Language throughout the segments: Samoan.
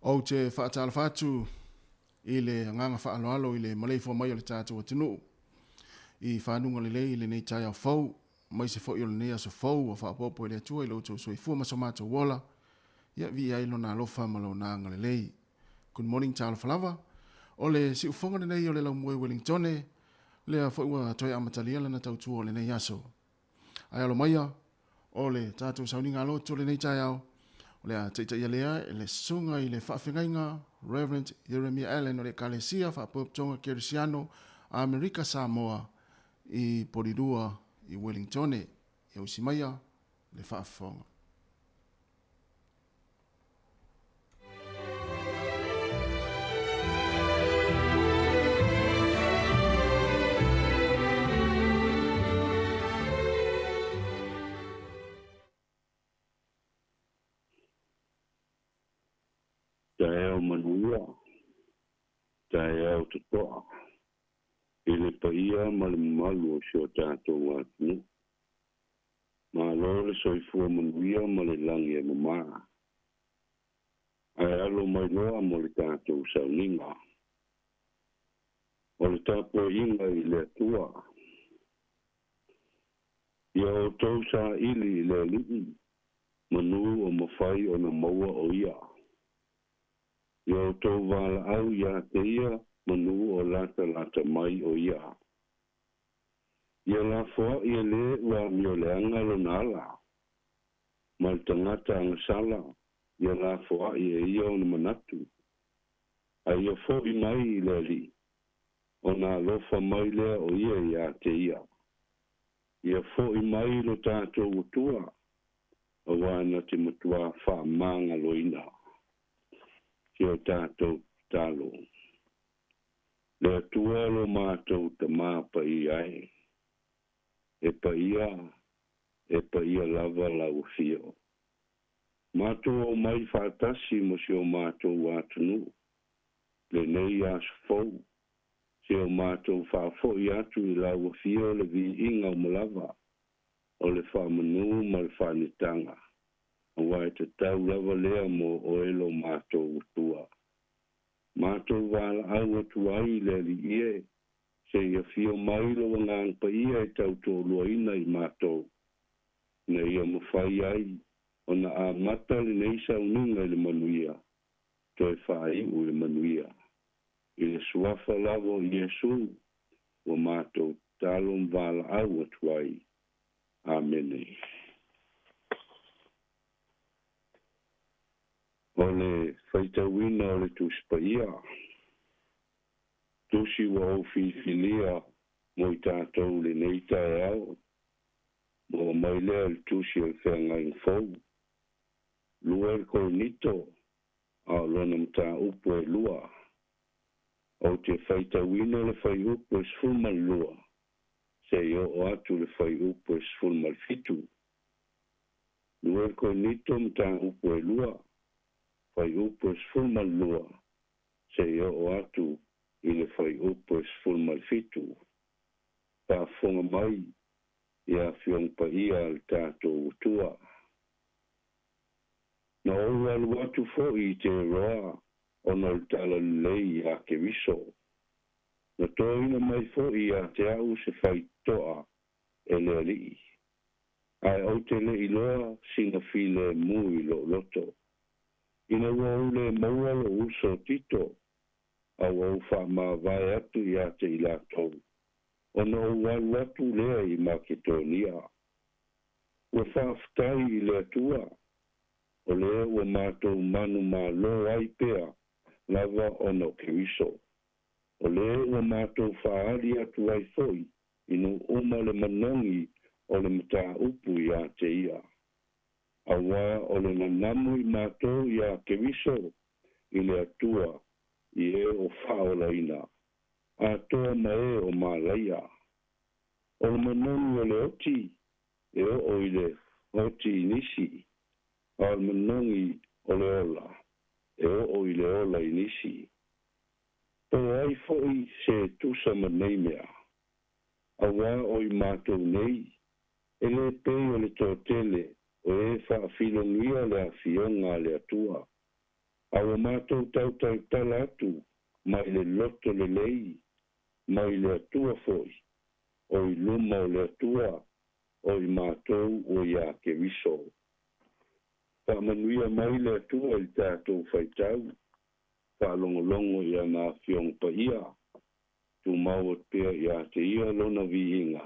Ou te faatalofa atu i le agaga faaaloalo i le maleifua mai o le tatou atunuu i fanuga lelei i lenei taeao fou, aemaise foi o lenei aso fou ua faaopoopo e le Atua i lo outou soifua ma so matou ola, ia viia ai Lona alofa ma Lona agalelei. Good morning, talofa lava. O le siufofoga lenei o le laumue Wellingtone, lea foi ua toe amatalia lana tautua o lenei aso. Ae alo maia, o le tatou sauniga loto o lenei taeao, o le a taitaia lea e le susuga i le faafegaiga Reverend Jeremiah Allen o le Ekalesia Faapotopotoga Kerisiano Amerika Samoa i Polilua i Wellingtone. Ia usi maia le faafofoga. Taeao manuia, taeao totoa, i le paia ma le mamalu o si o tatou atunuu. Malo le soifua manuia ma le lagi e mamā. Ae alo mai loa mo le tatou sauniga. O le tapuaiga i le Atua. Ia outou saili i le Alii, manu o mafai ona maua o Ia. Ia outou valaau ia te Ia, manu o latalata mai o Ia. Ia lafoai e lē ua amioleaga lona ala, ma le tagata agasala, ia lafoai e ia ona manatu. A ia foʻi mai i le Alii, ona alofa mai lea o ia iā te ia. Ia foʻi mai lo tatou Atua, auā na te matuā faamagaloina si o tatou tatalo. Le Atua lo matou Tamā paia e, e paia, e paia lava lau afio. Matou omai faatasi mo si o matou atunuu, lenei aso fou, se o matou faafoʻi atu i lau afio le viiga uma lava o le faamanu ma le faanetaga, auā e tatau lava lea mo oe lo matou Atua. Matou valaau atu ai i le Alii e, se i afio mai lou Agaga Paia e tautoaluaina i matou, ina ia mafai ai ona amata lenei sauniga i le manuia, toe faaiu i le manuia. I le suafa lava o Iesu ua matou tatalo ma valaau atu ai. Amene. O le faitauina o le Tusi Paia, Tusi ua ou filifilia mo i tatou i lenei taeao, maua mai lea i le Tusi o le Feagaiga Fou, 2 Korinito, a o lona mataupu e 2. Ou te faitauina le fuaiupu e 12 seia oo atu i le fuaiupu e 17. 2 Korinito mataupu e 2, fuaiupu e 12 seia oo atu i le fuaiupu e 17. Faafofoga mai i Afioga Paia a le tatou Atua. Na ou alu atu foi i Teroa ona o le talalelei iā Keriso. Na toina mai foi ia te au se faitotoa e le Alii. Ae ou te le iloa sina filemu i lou loto. Ina ua ou le maua lou uso Tito, a ua ou faamavae atu ia te i latou, ona ou alu atu lea i Maketonia. Ua faafetai i le Atua, o lea ua matou manumalo ai pea lava ona o Keriso. O lea ua matou faaali atu ai foi i nuu uma le manogi o le mataupu iā te ia. Auā o le nanamu i matou iā Keriso i le Atua i e o faaolaina, atoa ma e o malaia. O le manogi o le oti e oo i le oti i nisi, a o le manogi o le ola e oo i le ola i nisi. Po o ai foi se tusa ma nei mea? Auā o i matou nei, e lē pei o le toatele o e faafilogia le afioga a le Atua. A ua matou tautalatala atu mai le loto lelei, mai le Atua foi, o i luma o le Atua, o i matou ua iā Keriso. Faamanuia mai le Atua i le tatou faitau, faalogologo i ana Afioga Paia, tumau atu pea ia te Ia Lona viiga,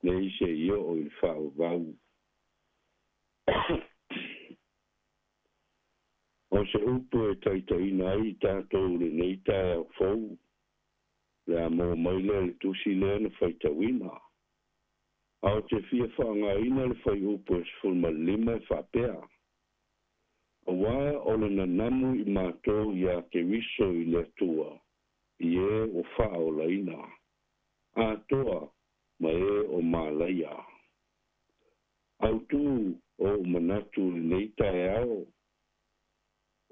nei seia oo i le faavavau. O se upu e taitaiina ai i tatou i lenei taeao fou, le a maua mai lea i le tusi lea na faitauina. A ou te fia faaaogaina le fuaiupu e 15 e faapea, Auā o le nanamu i matou iā Keriso i le Atua, i e ua faaolaina, atoa ma e o malaia. Autū o ou manatu i lenei taeao,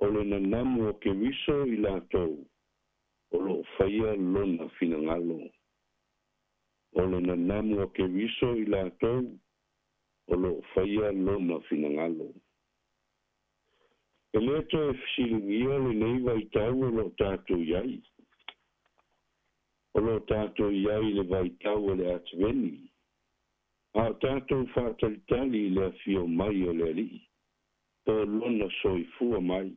o le nanamu o Keriso i latou o lo o faia Lona finagalo. O le nanamu o Keriso i latou o lo o faia Lona finagalo. E le toe fesiligia lenei vaitau o lo o tatou i ai. O lo o tatou i ai i le vaitau o le Ativeni, a o tatou faatalitali i le afio mai o le Alii, po o Lona soifua mai.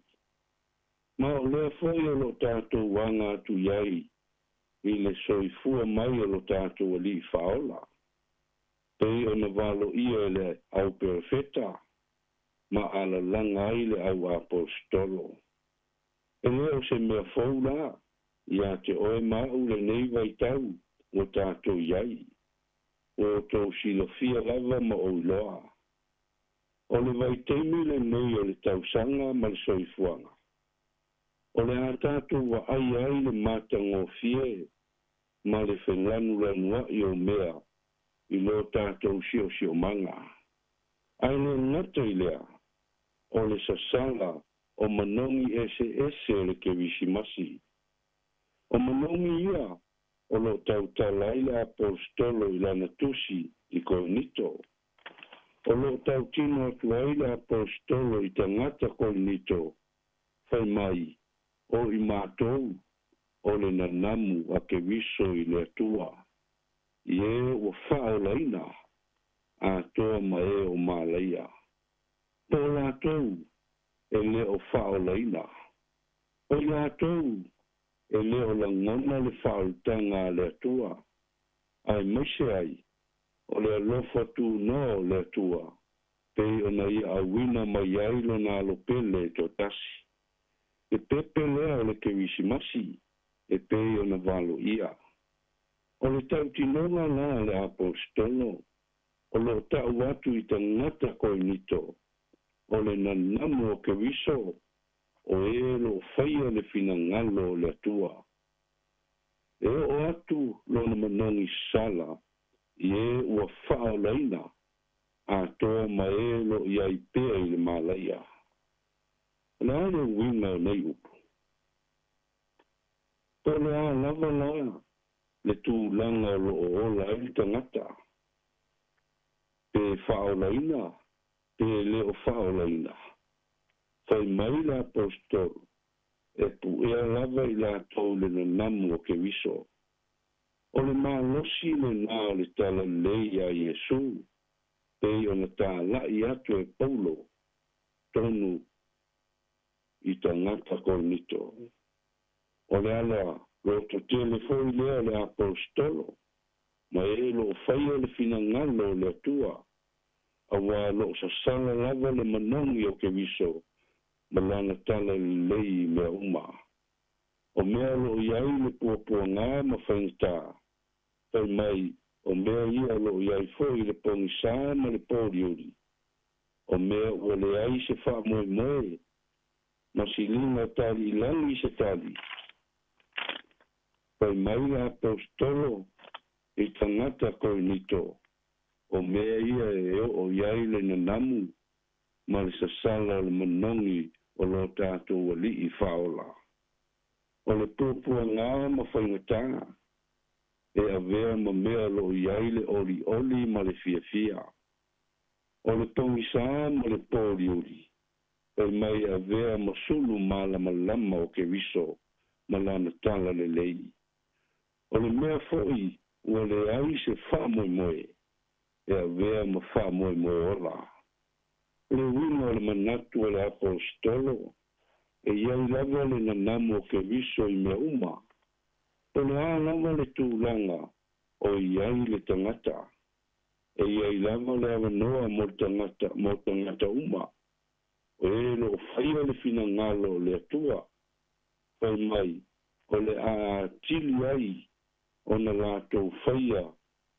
Ma o lea foi o lo o tatou aga atu i ai i le soifua mai o lo tatou Alii Faaola, pei ona valoia e le au perofeta ma alalaga ai le au aposetolo. E le o se mea fou la ia te oe ma a'u lenei vaitau ua tatou i ai. Ua outou silafia lava ma ou iloa. O le vaitaimi lenei o le tausaga ma le soifuaga. O le a tatou vaai ai le matagofie ma le felanulanua'i o mea i lo tatou siosiomaga. Ae le gata i lea, o le sasala o manogi eseese o le Kerisimasi. O manogi ia o lo o tautala ai le Aposetolo i lana tusi i Korinito. O lo o tautino atu ai le Aposetolo i tagata Korinito, fai mai, O i matou, o le nanamu a Keriso i le Atua, i e ua faaolaina, atoa ma e o malaia. Po o latou e le o faaolaina. O i latou e le o lagona le faaolataga a le Atua, aemaise ai o le alofa tunoa o le Atua, pei ona Ia auina mai ai Lona Alo Pele e toatasi. Le pepe lea o le Kerisimasi e pei ona valoia. O le tautinoga la a le Aposetolo, o lo o tau atu i tagata Korinito, o le nanamu o Keriso, o e lo o faia le finagalo o le Atua. E oo atu lona manogi sala i e ua faaolaina atoa ma e lo o i ai pea i le malaia. O le a le uiga o nei upu? Po o le a lava la le tulaga o lo o ola ai le tagata, pe faaolaina pe le o faaolaina, fai mai le Aposetolo, e puea lava i latou le nanamu o Keriso. O le malosi lenā o le talalelei iā Iesū, pei ona tālaʻi atu e Paulo tonu i tagata Korinito. O le ala loto tele foi lea o le Aposetolo, ma e lo o faia le finagalo o le Atua, auā lo o sasala lava le manogi o Keriso ma lana tala lelei i mea uma. O mea o lo o i ai le puapuagā ma faigata, fai mai o mea ia o lo o i ai foi le pogisā ma le pōliuli, o mea ua leai se faamoemoe ma siliga tali i lagi se tali. Fai mai le Aposetolo i tagata Korinito, o mea ia e oo i ai le nanamu ma le sasala o le manogi o lo tatou Alii Faaola. O le puapuagā ma faigata, e avea ma mea o lo o i ai le olioli ma le fiafia. O le pogisā ma le pōliuli, Fai mai e avea ma sulu malamalama o Keriso ma Lana talalelei. O le mea foi ua leai se faamoemoe e avea ma faamoemoe ola. O le uiga o le manatu o le Aposetolo, e i ai lava le nanamu o Keriso i mea uma. Po o le a lava le tulaga o i ai le tagata, e i ai lava le avanoa mo le tagata, mo tagata uma, o e o lo o faia le finagalo o le Atua. Fai mai, o le a atili ai ona latou faia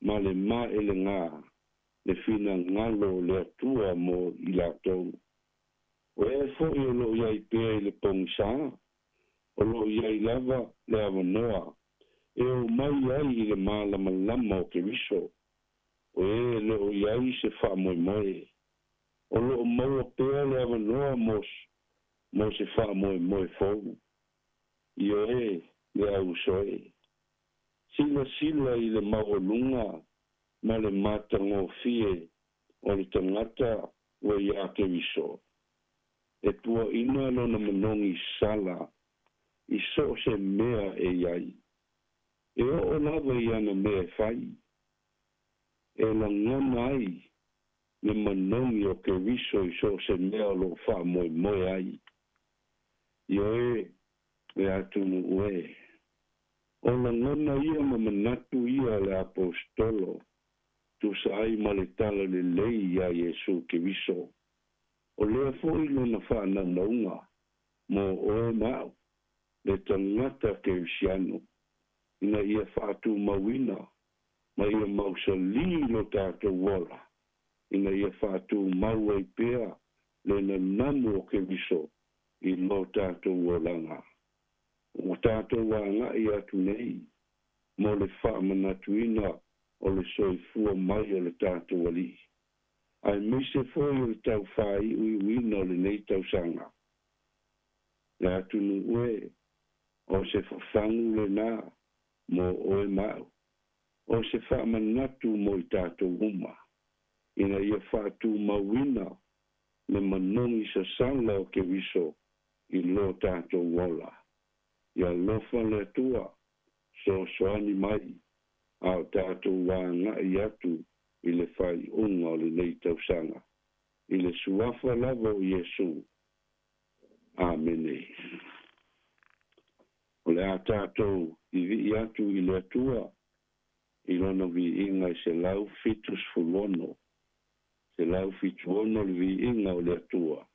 ma le maelega le finagalo o le Atua mo i latou. O e foi o lo o i ai pea i le pogisa, o lo o i ai lava le avanoa e omai ai i le malamalama o Keriso, o e le o i ai se faamoemoe. O lo o maua pea le avanoa mo, mo se faamoemoe fou. Ioe, le au uso e. Silasila i le maualuga ma le matagofie o le tagata ua iā Keriso, e puaina lona manogi sala i so o se mea e i ai. E oo lava i ana mea e fai, e lagona ai le manogi o Keriso i so o se mea o lo o faamoemoe ai. Ioe, le atunuu e. O lagona ia ma manatu ia a le Aposetolo, tusa ai ma le talalelei iā Iesu Keriso. O lea foi lona faanaunauga mo oe ma au, le tagata Kerisiano, ina ia faatumauina ma ia mausalī lo tatou ola, ina ia faatumau ai pea le nanamu o Keriso i lo tatou olaga. Ua tatou agai atu nei mo le faamanatuina o le soifua mai o le tatou Alii, aemaise foi o le tau faaiuiuina o lenei tausaga. Le atunuu e, o se fafagu lena mo oe ma au, o se faamanatu mo i tatou uma, ina ia faatumauina le manogi sasala o Keriso i lo tatou ola. Ia alofa le Atua, soasoani mai, a o tatou agai atu i le faaiuga o lenei tausaga, i le Suafa lava o Iesu. Amene. O le a tatou vivii atu i le Atua i Lona viiga e 176, 176 le viiga o le Atua.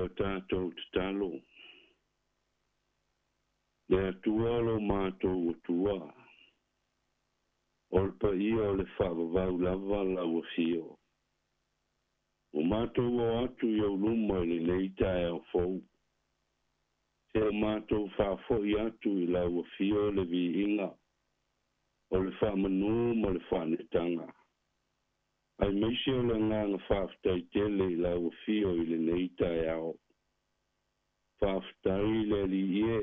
o tatou tatalo. Le Atua lo matou Atua, o le paia o le faavavau lava lau afio. Ua matou o atu i ou luma i lenei taeao fou. Se o matou faafo'i atu i lau afio le viiga, o le faamanū ma le faanetaga. Aemaise o le agaga faafetai tele i lau afio i lenei taeao. Faafetai le Alii e,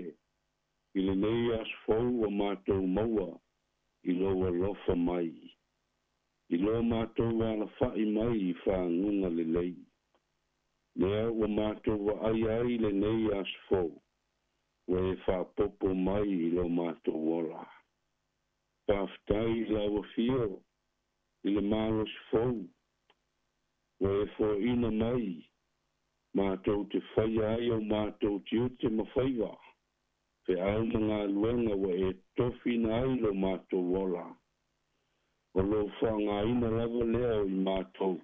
i lenei aso fou ua matou maua i lou alofa mai, i lo matou alafa'i mai i faguga lelei. Lea ua matou vaaia ai lenei aso fou, ua e faaopoopo mai i lo matou ola. Faafetai i lau afio i le malosi fou, ua e foaina mai matou te faia ai o matou tiute ma faiva, feau ma galuega ua e tofiina ai lo matou ola. O lou faaaogaina lava lea o i matou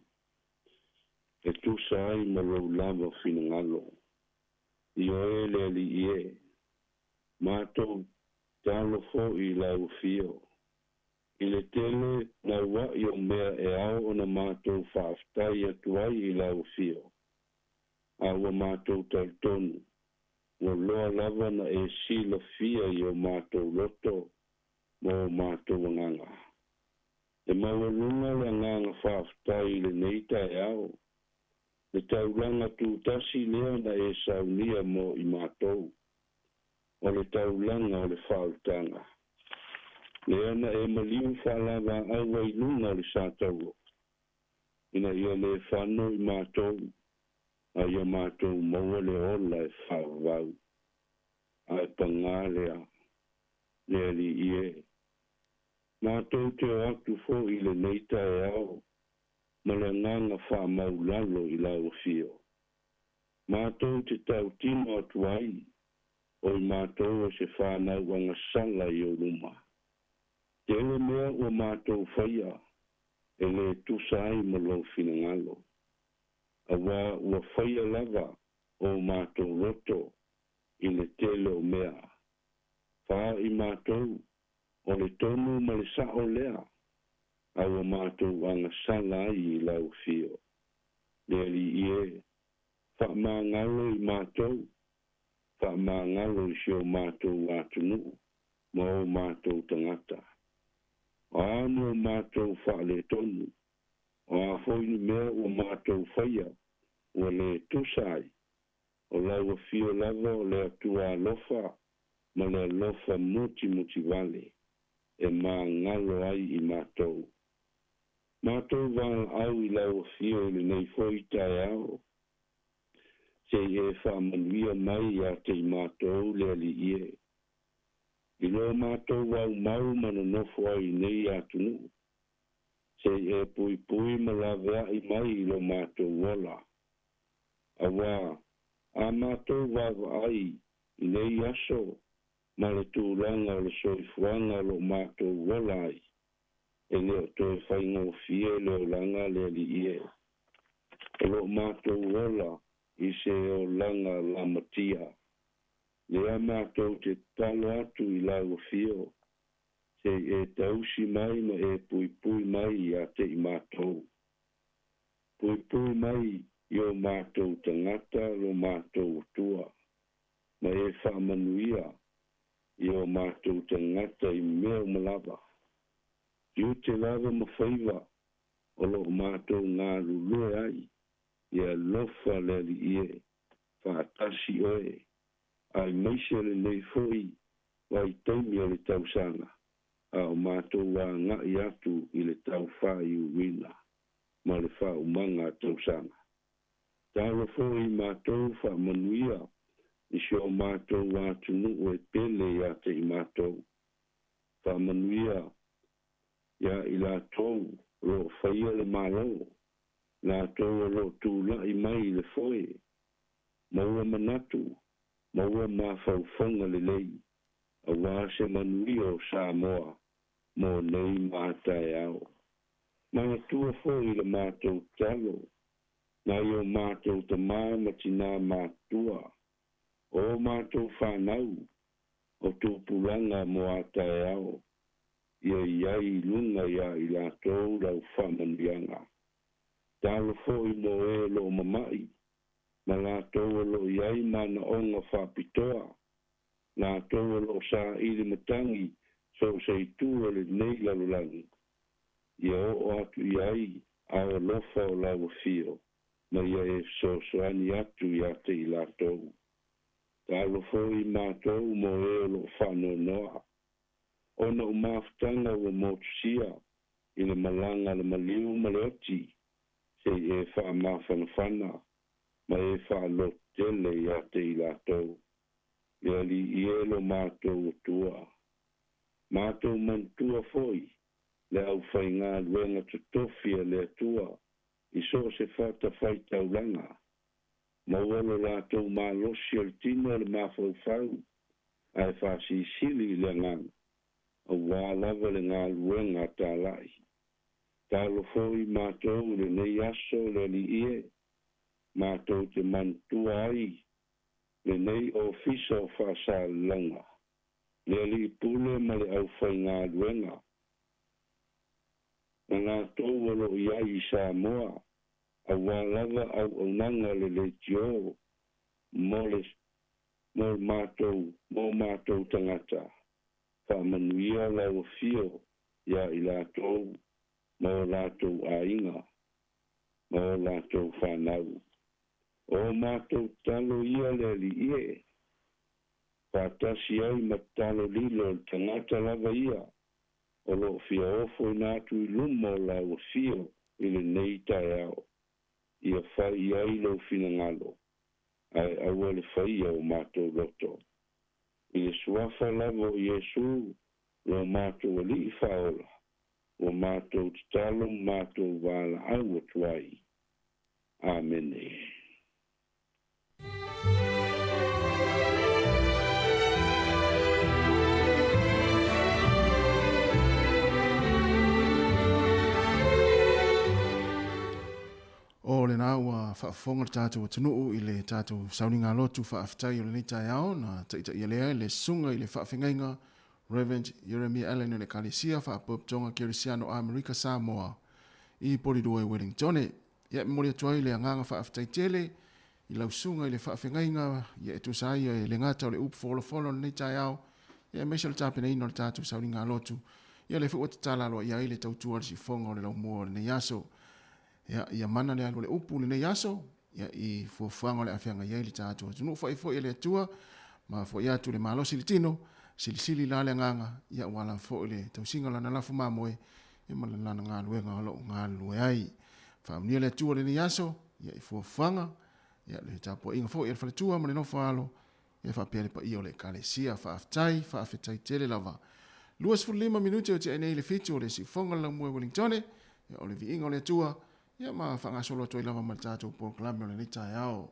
e tusa ai ma lou lava finagalo. Ioe le Alii e, matou talo foi i lau afio. I le tele naua'i o mea e ao ona matou faafetai atu ai i lau afio, a ua matou talitonu, ua loa lava na e silafia i o matou loto ma o matou agaga. E maualuga le agaga faafetai i lenei taeao, le taulaga tutasi lea na e saunia mo i matou, o le taulaga o le faaolataga. Lea na e maliu faalavaau ai i luga o le satauro, ina ia le fano i matou, a ia matou maua le ola e faavavau. Ae pagā lea, le Alii e, matou te o atu foi i lenei taeao ma le agaga faamaulalo i lau afio. Matou te tautino atu ai, o i matou o se fanau agasala i ou luma. Tele mea ua matou faia e lē tusa ai ma lou finagalo, auā ua faia lava o matou loto i le tele o mea. I matou, o le tonu ma le sa'o lea, a ua matou agasala ai i lau afio. Le Alii e, faamagalo i matou, faamagalo i si o matou atunuu ma o matou tagata. O a ni o matou faaletonu, o a foi ni mea ua matou faia ua lē tusa ai, o lau afio lava o le Atua alofa ma le alofa mutimutivale e magalo ai i matou. Matou valaau i lau afio i lenei foi taeao, se i e faamanuia mai iā te i matou le Alii e. I lo matou aumau ma nonofo ai i nei atunuu, se i e puipui ma laveai mai i lo matou ola. Auā, a matou vaavaai i nei aso ma le tulaga o le soifuaga o lo o matou ola ai, e le o toe faigofie le olaga le Alii e. O lo o matou ola i se olaga lamatia. Lea matou te tatalo atu i lau afio, se i e tausi mai ma e puipui mai iā te i matou. Puipui mai i o matou tagata lo matou Atua, ma e faamanuia i o matou tagata i mea uma lava. Tiute lava ma faiva o lo o matou galulue ai, ia alofa le Alii e, faatasi oe, aemaise lenei foi vaitaimi o le tausaga, a o matou aga'i atu i le tau faaiuina ma le faaumaga tausaga. Talo foi i matou faamanuia i si o matou atunuu e pele iā te i matou. Faamanuia iā i latou o lo o faia le Malo, latou o lo o tula'i mai i le foe, maua manatu, maua mafaufauga lelei, auā se manuia o Samoa mo nei ma a taeao. Manatua foi i le matou tatalo. Nai o matou tamā ma tinā matutua, o matou fanau, o tupulaga mo a taeao, ia i ai i luga iā i latou lau faamanuiaga. Talo foi mo e o lo o mama'i, ma latou o lo o i ai manaoga faapitoa, latou o lo o saili matagi so o se itu o lenei lalolagi, ia oo atu i ai ao alofa o lau afio, ma ia e fesoasoani atu iā te i latou. Talo foi matou mo e o lo o faanoanoa, ona o mafutaga ua motusia i le malaga a le maliu ma le oti, se i e faamafanafana ma e faalototele iā te i latou. Le Alii e lo matou Atua. Matou manatua foi le aufaigaluega totofi a le Atua i so o se fatafaitaulaga, maua lo latou malosi o le tino o le mafaufau ae faasilisili i le agaga, auā lava le galuega talai. Talo foi matou i lenei aso le Alii e, matou te manatua ai lenei Ofisa o Faasalalauga, le Alii Pule ma le aufaigaluega, ma latou o lo o i ai i Samoa, auā lava auaunaga le leitio mo le mo matou mo matou tagata. Faamanuia lau afio iā i latou ma o latou aiga ma o latou fanau. O matou tatalo ia le Alii e faatasi ai ma tatalo lilo o le tagata lava ia o lo o fia ofoina atu i luma o lau afio i lenei taeao, ia fai i ai lou finagalo, ae aua le faia o matou loto. I le suafa lava o Iesu, lo matou Alii Faaola, ua matou tatalo ma matou valaau atu ai. Amene. O lena ua faafofoga le tatou atunuu i le tatou sauniga lotu faafetai o lenei taeao na taitaia lea e le Susuga i le Faafeagaiga Rev. Jeremiah Allen o le Ekalesia Faapotopotoga Kerisiano Amerika Samoa i Polirua i Wellingtone. Ia e momoli atu ai le agaga faafetai tele i lau susuga i le faafegaiga ia e tusa ai e le gata o le upu folafolo o lenei taeao, ia aemaise o le tapenaina o le tatou sauniga lotu. Ia lea foi ua tatala aloaia ai le tautua a le siufofoga o le laumua o lenei aso. Ia, ia mana le alu o le upu lenei aso, ia i fuafuaga o le a feagai ai le tatou atunuu faifoi e le Atua, ma foi atu le malosi i le tino, silisili la le agaga, ia aua lava foi le tausiga o lana lafo mamoe, ia ma lana galuega o lo o galulue ai. Faamanuia le Atua lenei aso, ia i fuafuaga, ia le tapuaiga foi a le faletua ma le nofo a alo, ia faapea le paia o le Ekalesia. Faafetai, faafetai tele lava. 25 minute o tea nei le 7 o le siufofoga o le laumua i Wellingtone, ia o le viiga o le Atua, ia ma faagasolo atu ai lava ma le tatou polokalame o lenei taeao.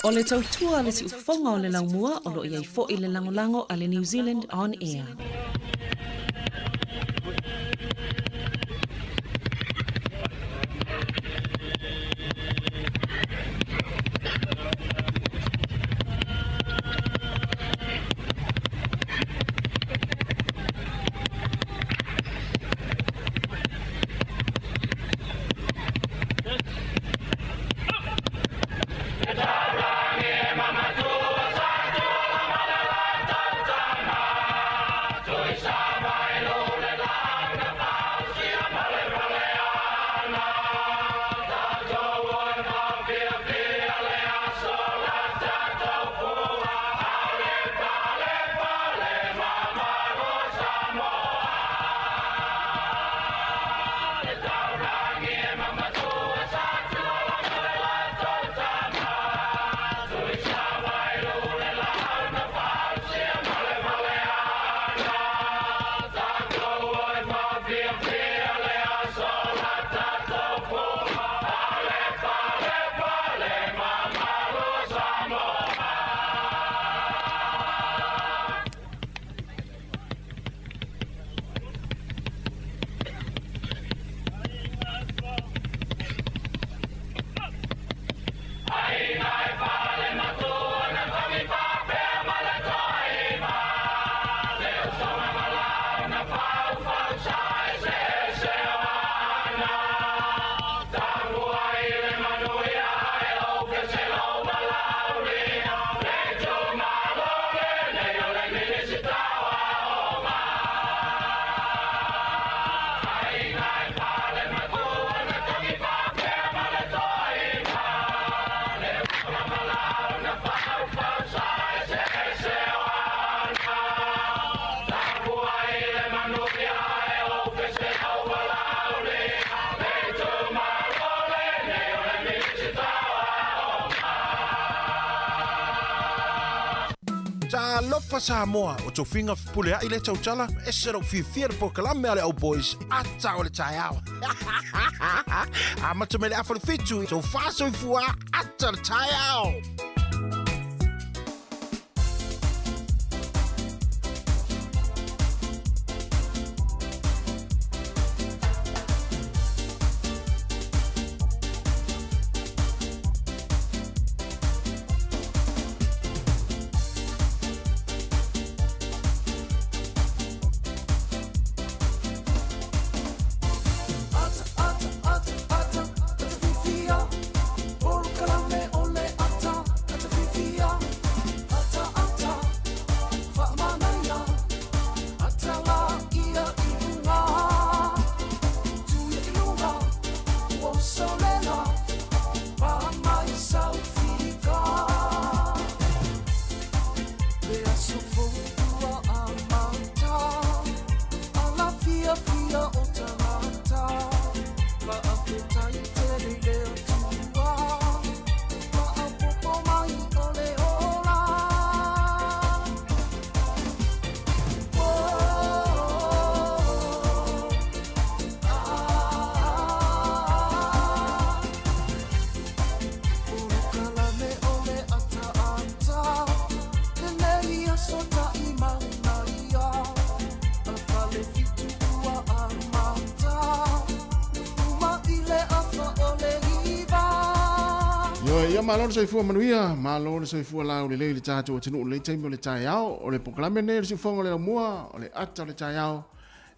O le tautua a le siufofoga o le laumua o lo o i ai foi le lagolago a le New Zealand On Air. Talofa Samoa, o tofiga fepuleai lea tautala, ese lou fiafia le polokalame a le Au Boys, ata o le taeao. Amata mai le afa le fitu, tofa soifua, ata le taeao. Ia malo le soifua manuia, malo le soifua laulelei i le tatou atunuu i lenei taimi o le taeao. O le polokalame lenei o le siufofoga o le laumua, o le ata o le taeao,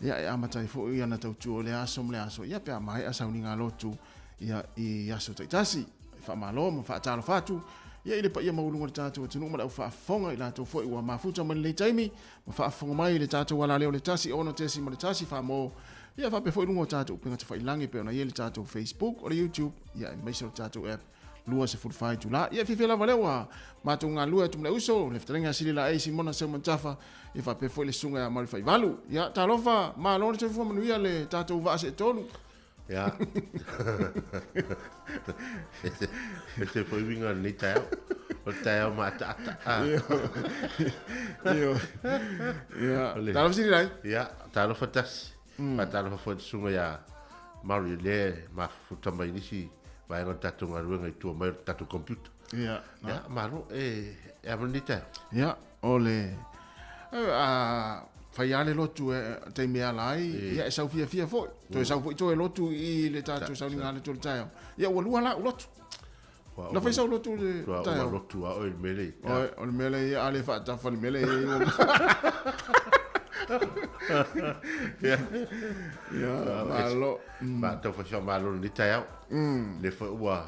ia e amata ai foi ana tautua o le aso ma le aso, ia pe a maea sauniga lotu ia i aso taitasi. E faamalo ma faatalofa atu ia i le paia maualuga o le tatou atunuu ma le au faafofoga i latou foi ua mafuta mai lenei taimi ma faafofoga mai i le tatou alaleo le 1 6.1 faamo ia faapea foi luga o tatou upega tafailagi pei ona i ai le tatou Facebook, o le YouTube, ia aemaise o le tatou app 24 itula. Ia fiafia lava lea ua matou galulue atu ma le uso, le fetalaiga a Sili Laei Simona Seumanutafa, ia faapea foi le susuga ia Mauri Faivalu. Ia talofa, malo le soifua manuia le tatou vaa seetolu. Ia. Ese foi uiga o lenei taeao. O le taeao maataata. Io. Ia. Talofa Sili Laei. Ia, talofa tasi. Faatalofa foi i le susuga ia Mauri o lea e mafuta mai nisi vaega o le tatou galuega i tua mai o le tatou computer. Ia, Ia, malo, e, e ama lenei taeao. Ia, o le a fai lava le lotu e taimi e ala ai, ia e sau fiafia foi. Toe sau foi toe lotu i le tatou sauniga le tolu taeao. Ia ua lua la u lotu. Na fai sau lotu le taeao. Ua lotu a oe le mea lea. Oi, o le mea lea ia a le faatafa le mea lea ia. Ia, malo. Ma tau fai faamalo lenei taeao. Le foi ua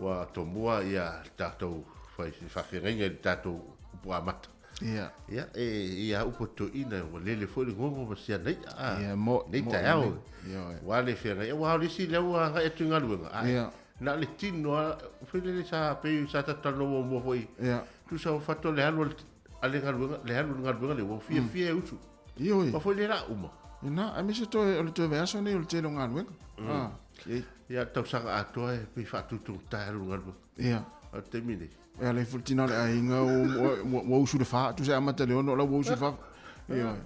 ua tomua ia tatou fai faafeagaiga i le tatou upu amata. Ia. Ia, e ia upu toeaina ua lele foi le gogo ma si ana i'a, a. Ia, mo, Nei mo, taeao. Ia, oe. Ua le feagai. Aua o le isi lea ua agai atu i galuega. A, Ia. na o le tino lava, foi lele sa pei sa tatou talanoa muamua foi. Ia. Tusa o fato le alu a le galuega, le alu i le galuega lea, ua fiafia e usu. Ioe. Ua foi le la uma. Ina, aemaise toe o le toe vaiaso nei o le tele o galuega. Ah, ei. Ia, tausaga atoa e pei faatutugata e alu i le galuega. Ia. O le taimi nei. E ala ifo le tina o le aiga ua usu le fa, tusa e amata i le 6 o la ua usu le fa. Ioe.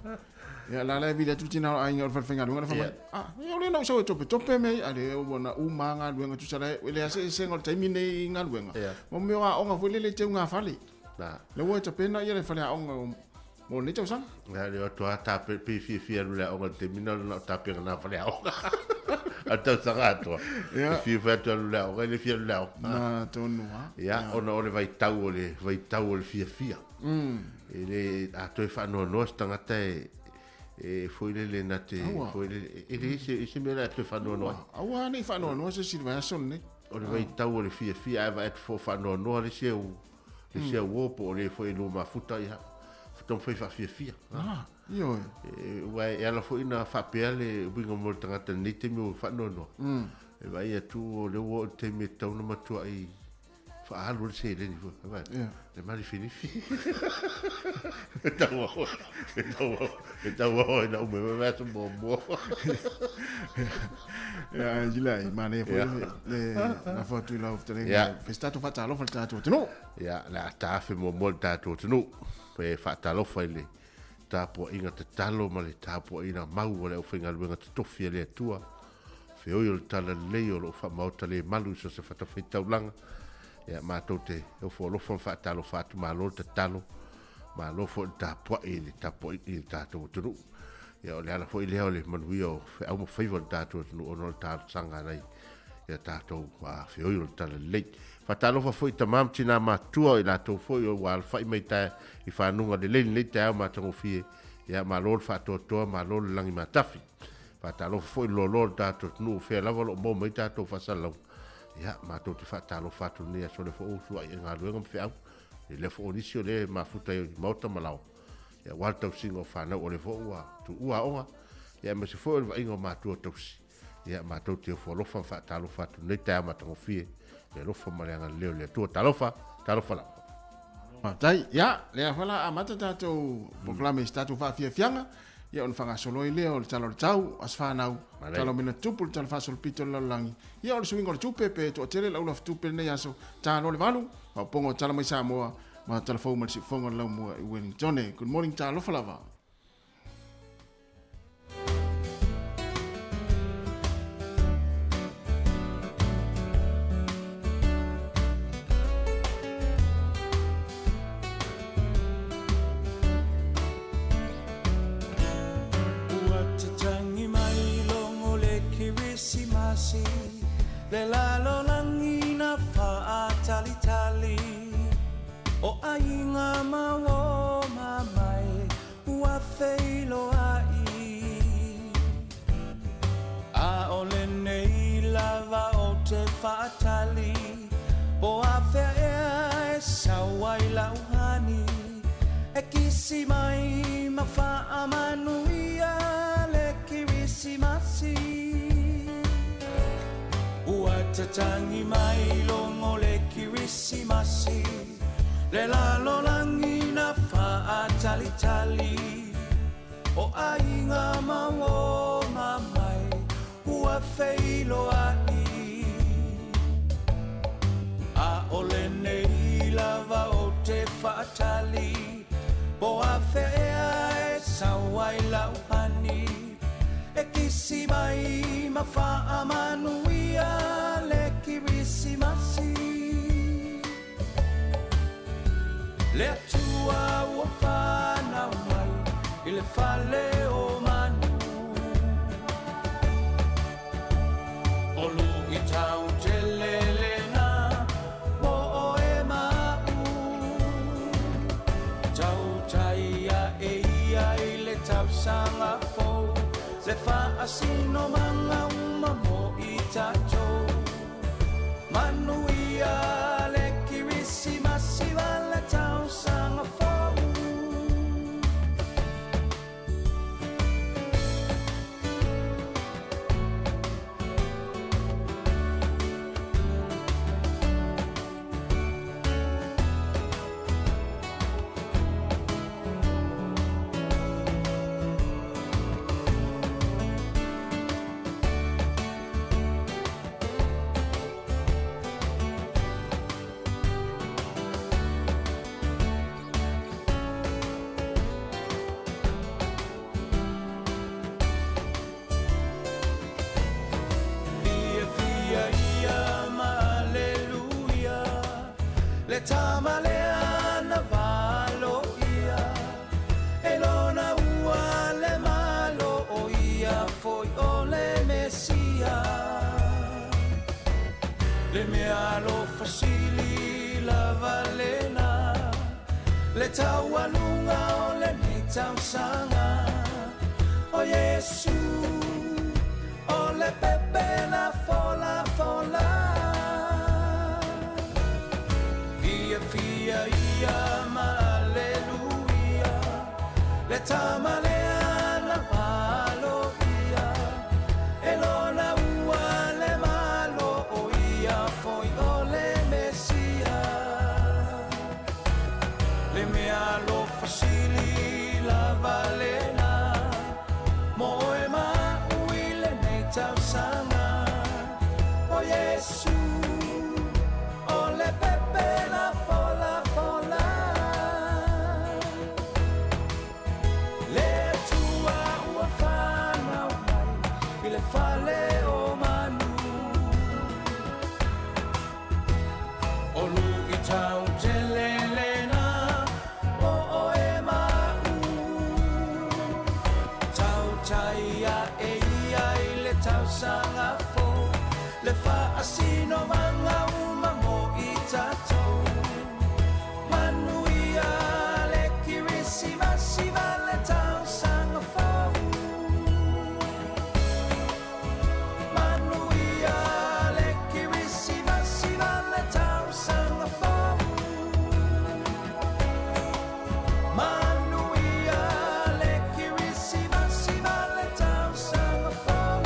Ia, la la e vili atu le tina o le aiga o le falefaigaluega la fai mai, ah, ia o lea na ou sau e topetope mea ia. A lea ua na uma lava galuega tusa la e leai se eseesega o le taimi nei i galuega. Ma mea o aoga foi lele i teugafale. Na. Lea ua e tapena ia le faleaoga mo lenei tausaga. Ia, lea atu lava tape, pei fiafia alu i le aoga i le taimi lena na o tapena na faleaoga. A tausaga atoa. Ia. E fia atu alu i le aoga, e le fia alu i le aoga. Na tonu lava. Ia, ona o le vaitau o le vaitau o le fiafia. E le, a toe faanoanoa se tagata e e foi lele na te Aua. foi lele e leai se se mea o le a toe faanoanoa ai. Aua ne i faanoanoa se isi i le vaiaso lenei. O le vaitau o le fiafia ae vaai atu foi o faanoanoa le isi au le isi au uo po o le foi e lua mafuta ia taumafai faafiafia. Ah, ioe. Aua e ala foi na faapea le uiga mo le tagata i lenei taimi ua faanoanoa. E vaai atu o lea ua oo i le taimi e tatau ona matuai faaalu ai le seleni foi. E vaai, le malifilifi. E tau ao, e tau ao, e tau ao ina uma mai vaiaso muamua. Ia, ae sila ai, manaia foi le lafo atu i lau fetalaiga. Fai se tatou faatalofa i le tatou atunuu. Ia, o le a taafe muamua le tatou atunuu e faatalofa i le tapuaiga tatalo ma le tapuaiga mau a le aufaigaluega totofi a le Atua, feoi o le talalelei o lo o faamaota le malu i so o se fatafaitaulaga. Ia, matou te ofo alofa ma faatalofa atu, malo le tatalo, malo foi le tapuai i le tapuaiga i le tatou atunuu. Ia, o le ala foi lea o le manuia o feau ma faiva o le tatou atunuu ona o le talosaga a nai ia tatou feoi o le talalelei. Faatalofa foi i tama ma tina matutua o i latou foi ua alafai mai tae i fanuga lelei lenei taeao matagofie. Ia, malo le faatoatoa, malo le lagi matafi. Faatalofa foi i le loaloa o le tatou atunuu, o fea lava o lo o maua mai tatou faasalalauga. Ia, matou te faatalofa atu i lenei aso, o lea foi ua usuai i galuega ma feau, e lea foi o nisi o lea e mafuta i maota ma laoa, ia, aua le tausiga o fanau, o lea foi ua tuua aoga, ia, aemaise foi o le vaaiga o matua tausi. Ia, matou te ofo alofa ma faatalofa atu i lenei taeao matagofie, le alofa ma le agalelei o le Atua. Talofa, talofa lava. Faafetai. Ia, lea foi la amata tatou polokalame i se tatou faafiafiaga, ia ona faagasolo ai lea o le Tala o le Tau, Aso Fanau, Tala o Mea na Tutupu, le Tala Faasolopito o le Lalolagi, ia o le suiga o le tupe pe toatele le aulafutupe i lenei aso, ta loa le 8, faaopoopoga o Tala mai Samoa ma Tala Fou mai le Siufofoga o le Laumua i Wellingtone. Good morning, talofa lava. Ua tatangi mai logo le Kerisimasi, Le lalolagi na faatalitali, O aiga ma oma mai ua feiloai. ʻAʻole nei lava o te faatali, Po afea ea e sau ai lau hani, E kisi mai ma faamanuia le Kerisimasi. Ua tatangi mai logo le Kerisimasi, Le lalolagi na faatalitali, O aiga ma oma mai ua feiloai. ʻAʻole nei lava o te faatali, Po afea ea e sau ai lau hani, E kisi mai ma faamanuia le Kerisimasi. Le Atua ua fanau mai i le fale o manu. O luitau tele lena mo oe ma aʻu. Tautai aʻe ia i le tausaga fou, le faasinomaga uma mo i tatou. Manuia le Kerisimasi ma le tausaga fou. Fiafia ia ma Aleluia, le tama lea na valoia, e lona ua le malo o ia foi o le Mesia. Le mea alofa sili lava lena, le taualuga o lenei tausaga. O Iesu, o le pepe na folafola. Fiafia ia ma Aleluia, le tama lea na valoia, e lona ua le malo o ia foi o le Mesia. Le mea alofa sili lava lena, mo oe ma aʻu i lenei tausaga. O Iesu, o le pepe na folafola. Le Atua ua fanau mai i le fale o manu. O luitau tele lena mo oe ma aʻu. Tautai aʻe ia i le tausaga fou, le faasinomaga uma mo i tatou. Manuia le Kerisimasi ma le tausaga fou. Manuia le Kerisimasi ma le tausaga fou. Manuia le Kerisimasi ma le tausaga fou.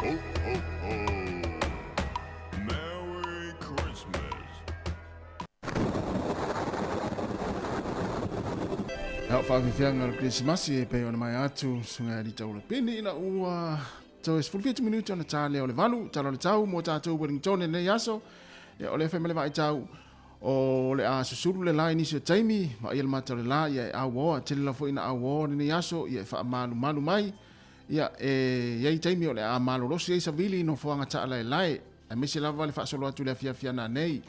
Ho, ho, ho. Merry Christmas. Lau faafiafiaga o le Kerisimasi e pei ona mai atu susuga ia Lita Ulapeni ina ua toe 17 minute ona ta lea o le 8 tala o le tau mo tatou Wellington i lenei aso. Ia, o lea fai mai le vaaitau o le a susulu le la i nisi o taimi, vaaia le mata o le la, ia e auoa, tele lava foi ina auoa lenei aso, ia e faamalumalu mai. Ia, e i ai taimi o le a malolosi ai savili i nofoaga taalaelae, aemaise lava le faasolo atu i le afiafi ana nei.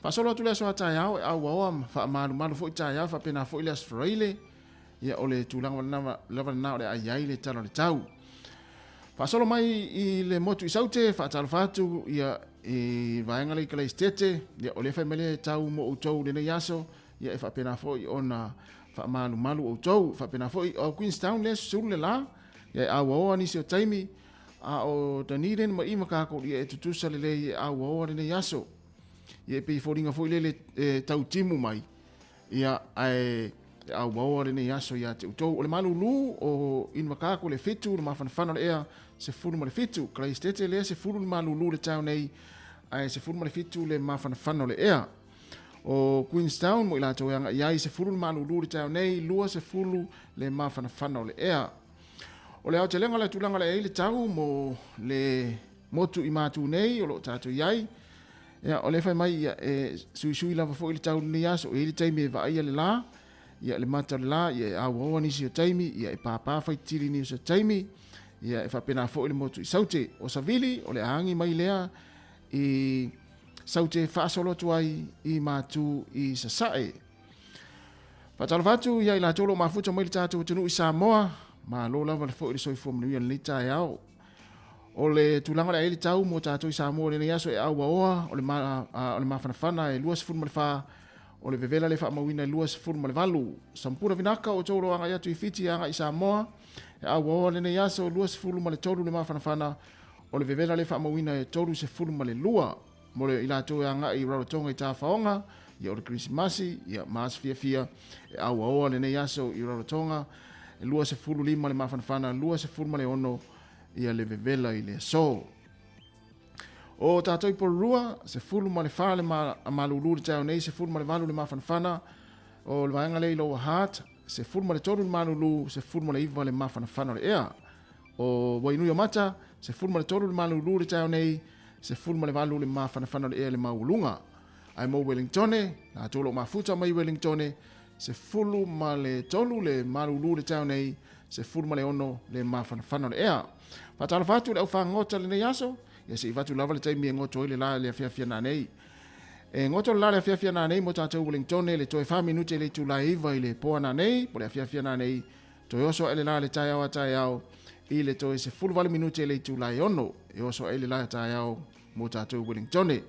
Faasolo atu le aso a taeao e auaoa ma faamalumalu foi taeao faapena foi le Aso Faraile, ia o le tulaga lava lena o le a i ai le tala o le tau. Faasolo mai i le motu i Saute, faatalofa atu ia i vaega lea i Kalaisitete, ia o lea fai mai le tau mo outou i lenei aso, ia e faapena foi ona faamalumalu outou. Faapena foi o Queenstown lea susulu le la, ia e auaoa nisi o taimi, a o Dunedin ma Invercargill ia e tutusa lelei e auaoa lenei aso. Ia e pei foliga foi lele e tau timu mai, ia ae e auaoa lenei aso ia te outou. O le malulu o Invercargill e 7, le mafanafana o le ea 17, Kalaisitete lea 10 le malulu le tau nei, ae 17 le mafanafana o le ea. O Queenstown mo i latou e agai ai, 10 le malulu le taeao nei, 20 le mafanafana o le ea. O le aotelega o le tulaga le ai le tau mo le motu i Matu nei o lo o tatou i ai. Ia, o lea fai mai ia, e suisui lava foi le tau lenei aso, e i ai le taimi e vaaia le la, ia le mata o le la, ia e auaoa nisi o taimi, ia e pāpā faitili nisi o taimi. Ia, e faapena foi le motu i Saute. O Savili, o le a agi mai lea i Saute faasolo atu ai i Matu i Sasae. Faatalofa atu ia i latou o lo o mafuta mai le tatou atunuu i Samoa, malo lava le foi le soifua manuia i lenei taeao. O le tulaga o le a i ai le tau mo tatou i Samoa i lenei aso e auaoa, o le, ma, o le mafanafana e 24, o le vevela le faamauina e 28. Sampula vinaka o outou o lo o agai atu i Fiti e agai i Samoa, e auaoa lenei aso 23 le mafanafana, o le vevela le faamauina e 32. Mo le i latou e agai i Rarotonga i Tafaoga, ia o le Kerisimasi, ia ma aso fiafia, e auaoa lenei aso i Rarotonga, e 25 le mafanafana, 26 ia le vevela i le aso. O tātou i Porirua, 14 le malulu le taeao nei, 18 le mafanafana, o le vaega lea i Lower Hutt, 13 le malulu, 19 le mafanafana o le ea. O Wainuiomata, 13 le malulu le taeao nei, 18 le mafanafana o le ea i le maualuga. Ae mo Wellingtone, latou o lo o mafuta mai Wellingtone, 13 le malulu le taeao nei, 16 le mafanafana o le ea. Faatalofa atu i le aufagota lenei aso, ia se i vatu lava le taimi e goto ai le la i le afiafi nanei. E goto le la i le afiafi nanei mo tatou Wellingtone le toe 4 minute i le itula e 9 i le poa nanei, po le afiafi nanei, toe oso ae le la i le taeao a taeao i le toe 18 minute i le itula e 6, e oso ae le la i taeao mo tatou Wellingtone.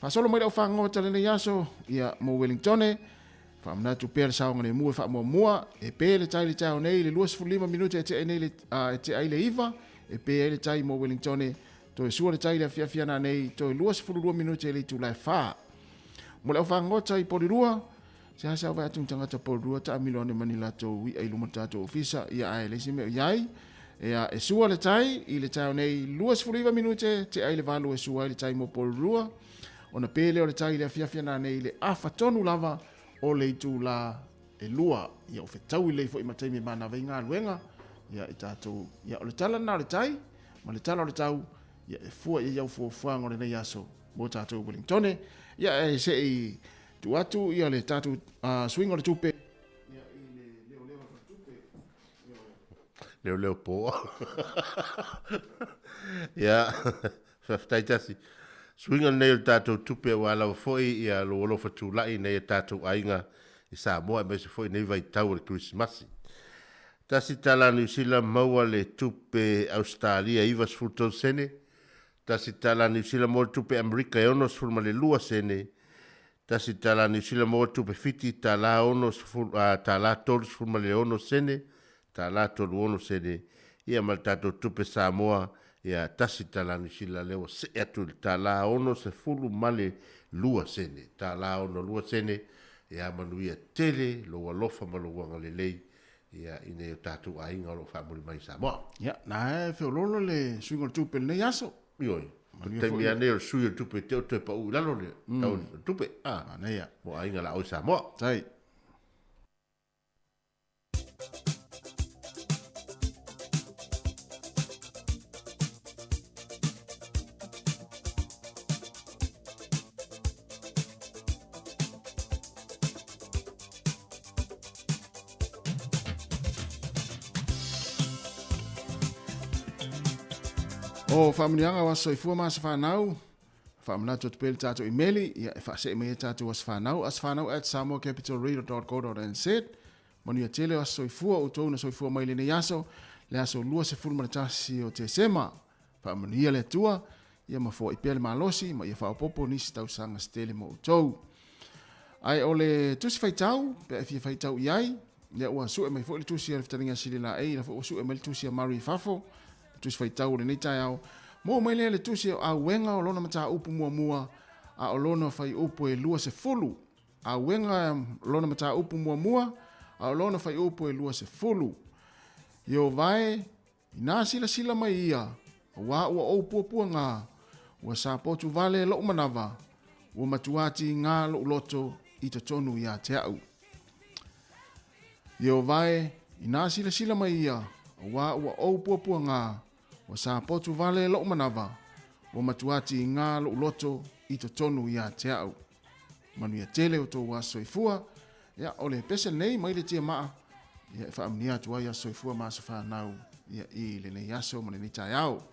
Faasolo mai le aufagota lenei aso, ia mo Wellingtone, Faamanatu pea le saogalemu e faamuamua, e pe le tai i le taeao nei i le 25 minute e tea nei le, e tea ai le 9, e pe ai le tai mo Wellingtone, toe sua le tai i le afiafi ana nei, toe 22 minute i le itula e 4. Mo le aufagota i Porirua, seasea vaai atu ni tagata Porirua taamilo ane ma ni latou i'a i luma o le tatou ofisa, ia ae leai se mea o i ai. Ia, e sua le tai i le taeao nei 29 minute tea ai le 8 e sua ai le tai mo Porirua. Ona pe lea o le tai i le afiafi ana nei i le afa tonu lava o le itulā e lua. Ia o fetaui lelei foi ma taimi e manava ai galuega ia i tatou. Ia o le tala lena o le tai ma le tala o le tau ia e fua i ai au fuafuaga o lenei aso mo tatou Wellingtone. Ia e se i tuu atu ia le tatou suiga o le tupe ia i le leoleo o le faletupe. Leoleo po. Ia, faafetai tasi. Suiga lenei o le tatou tupe aua lava foi ia lou alofa tulai i nai a tatou aiga i Samoa aemaise foi nei vaitau o le Kerisimasi. Tasi tala Niu Sila maua le tupe Ausetalia 93 sene, tasi tala Niu Sila maua le tupe Amerika e 62 sene, tasi tala Niu Sila maua le tupe Fiti tala 60 tala 36 sene, tala 36 sene, ia ma le tatou tupe Samoa ia tasi tala Niu Sila lea ua see atu i le tala 62 sene, tala 62 sene, ia manuia tele lou alofa ma lou agalelei ia i nei o tatou aiga o lo o faamuli mai i Samoa. Ia, na e feoloolo le suiga o le tupe i lenei aso. Ioe. O taimi lava nei o le sui o le tupe te o toe pau i lalo le tau o le tupe. Ah, Manaia. Mo aiga la o i Samoa. Tai. O faamanuiaga o aso soifua ma aso fanau, faamanatu atu pea le tatou imeli, ia e faasee mai ai tatou aso fanau, asofanau@samoacapitalradio.co.nz. Manuia tele o aso soifua o outou na soifua mai lenei aso, le aso 21 o Tesema. Faamanuia le Atua, ia ma foai pea le malosi ma ia faaopoopo nisi tausaga se tele mo outou. Ae o le tusi faitau, pe a e fia faitau i ai, ia ua sue mai foi le tusi a le fetalaiga a Sililaei, la foi ua sue mai le tusi a Mary i fafo, le tusi faitau o lenei taeao. Maua mai lea le tusi o Auega o lona mataupu muamua, a o lona faiupu e 20. Auega lona mataupu muamua, a o lona faiupu e 20. Ieova e, Inā silasila mai ia, auā ua ou puapuagā, ua sapotu vale loʻu manawa, ua matuā tīgā loʻu loto i totonu iā te aʻu. Ieova e, inā silasila mai ia, auā ua ou puapuagā, ua sapotu vale loʻu manawa, ua matuā tīgā loʻu loto i totonu iā te aʻu. Manuia tele o tou aso soifua, ia, o le pese lenei mai le tiamaa, ia e faamanuia atu ai aso soifua ma aso fanau. ia, i lenei aso ma lenei taeao.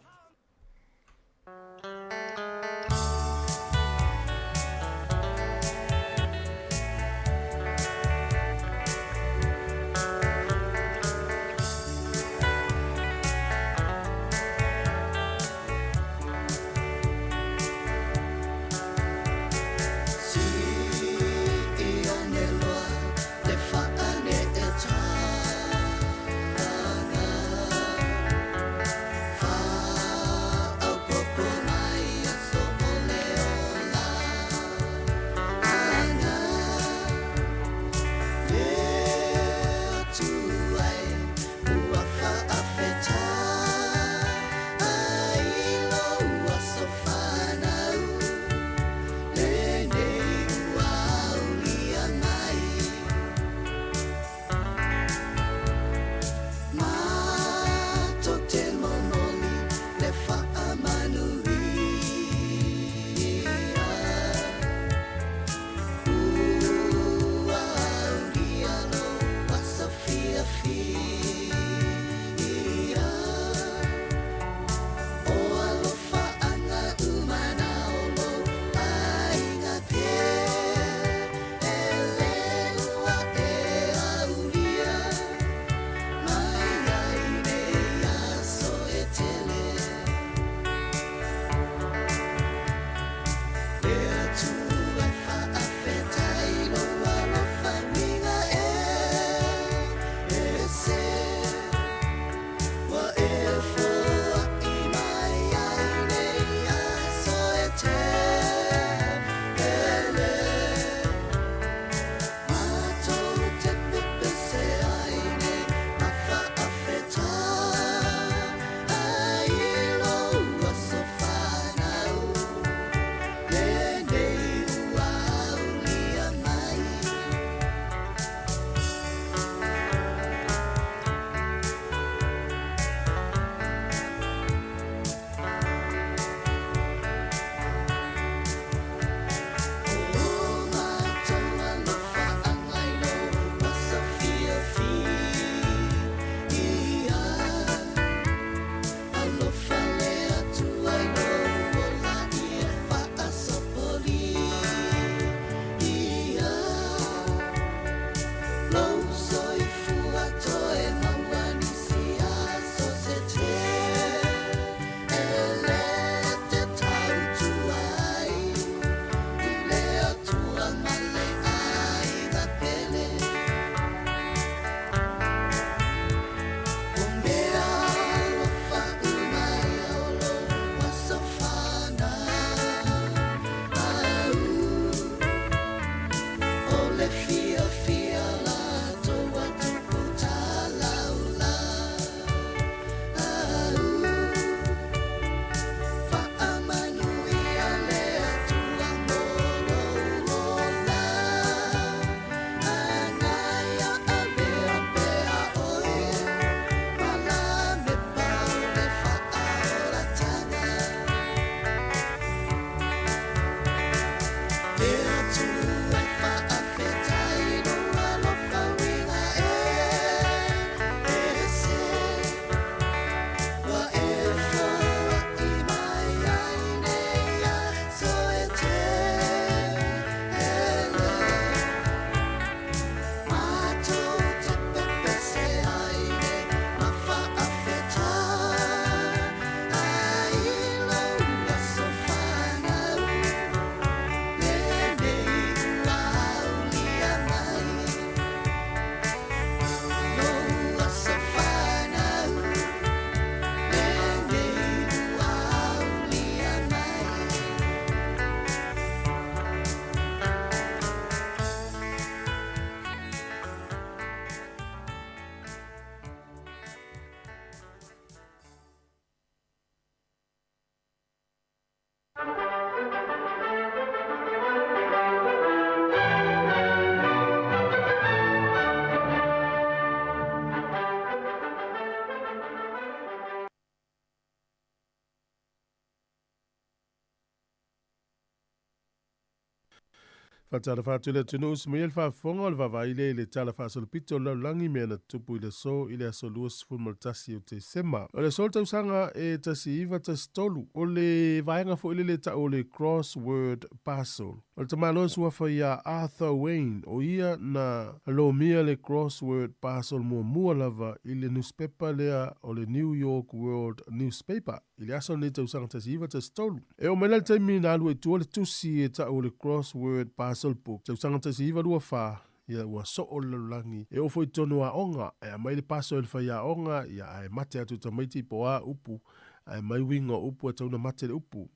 Faatalofa atu i le atunuu semaia le faafofoga o le vaavaai lea i le Tala Faasolopito o le Lalolagi mea na tutupu i le aso i le aso 21 o Tesema. O le aso le tausaga e 1913, o le vaega foi lele e tau o le Crossword Puzzle. O le tamaloa e suafa ia Arthur Wayne, o ia na lomia le Crossword Puzzle muamua lava i le nusipepa lea o le New York World Newspaper i le aso lenei tausaga 1913. E oo mai la le taimi na alu ai i tua le tusi e tau o le Crossword Puzzle Book, tausaga 1924, ia ua soo le lalolagi. E oo foi i totonu o aoga, e aumai le puzzle e le faiaoga, ia ae mate atu i tamaiti po o a upu, ae aumai uiga o upu e tatau ona mate le upu.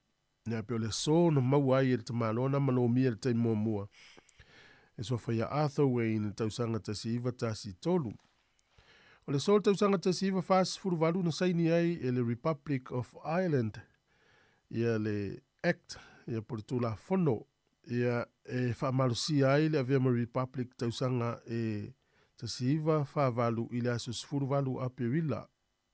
Ia pei o le aso na maua ai e le tamaloa na malomia i le taimi muamua e suafa ia Arthur Wayne i le tausaga 1913. O le aso o le tausaga 1948 na saini ai e le Republic of Ireland ia le Act ia po o le Tulafono ia e faamalosia ai le avea ma Republic tausaga e 1948 i le aso 18 o Aperila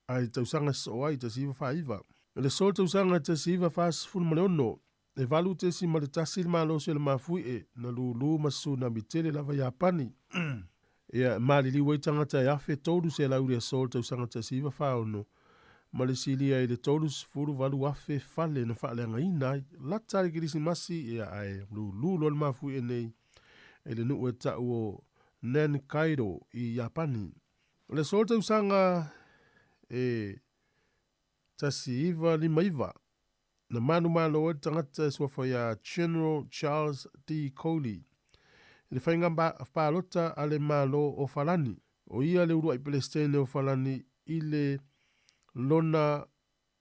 a i le tausaga sosoo ai, 1949. I le aso o le tausaga 1946, e 8.1 le malosi o le mafuie na lūlū ma se tsunami tele lava Iapani. Ia, e maliliu ai tagata e 1,300 i le aso o le tausaga 1946, ma le silia i le 38,000 fale na faaleagaina ai. Lata le Kerisimasi, ia, ae lūlū loa le mafuie nei e le nuu e tau o Nankaido i Iapani. O le aso o le tausaga e 1959, na manumalo ai le tagata e suafa ia General Charles de Gaulle i le faiga palota a le Malo o Falani. O ia le uluai Peresetene o Falani i le lona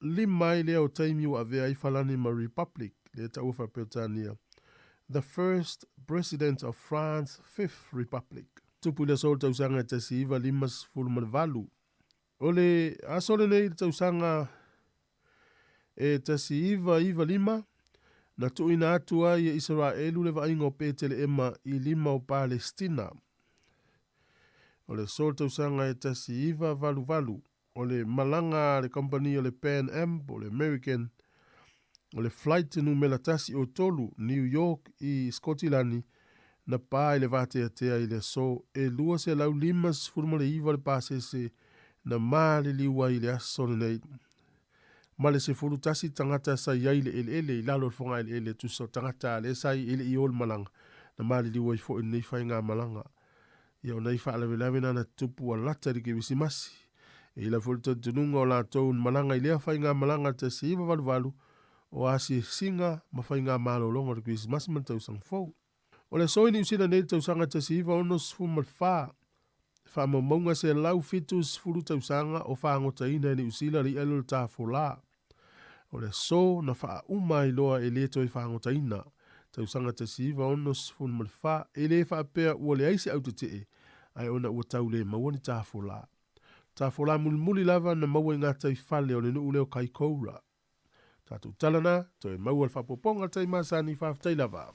lima ai lea o taimi ua avea ai Falani ma Republic, lea taua faa-Peretania, The First President of France Fifth Republic. Tupu i le aso o le tausaga e 1958. O le aso lenei i le tausaga e 1995, na tuuina atu ai e Isaraelu le vaaiga o Peteleema i lima o Palestina. O le aso o le tausaga e 1988, O le malaga a le kamupani o le Pan Am po o le American, o le flight numela 103 New York i Sikotilani, na pa i le vateatea i le aso e 259 le pasese na maliliu ai i le aso lenei. Ma le 11 tagata sa i ai i le eleele i lalo o le fogaeleele tusa o tagata lea sa i e le i o le malaga, na maliliu ai foi i lenei faigamalaga. Ia o nai faalavelave na na tutupu ua lata i le Kerisimasi. E i ai foi le talitonuga o latou na malaga i lea faigamalaga 1988 o asiasiga ma faigamalologa o le Kerisimasi ma le Tausaga Fou. O le aso i Niu Sila nei i le tausaga 1964, faamaumauga 170 tausaga o fagotaina e Niu Sila le i'a lea o le tafolā. O le aso na faauma ai loa e le toe fagotaina, tausaga 1964, e le faapea ua leai se autetee, ae ona ua tau le maua ni tafolā. Tafolā mulimuli lava na maua i gatai fale o le nuu lea o Kaikoura. Tatou tala na, toe maua le faapopoga le tai masani, faafetai lava.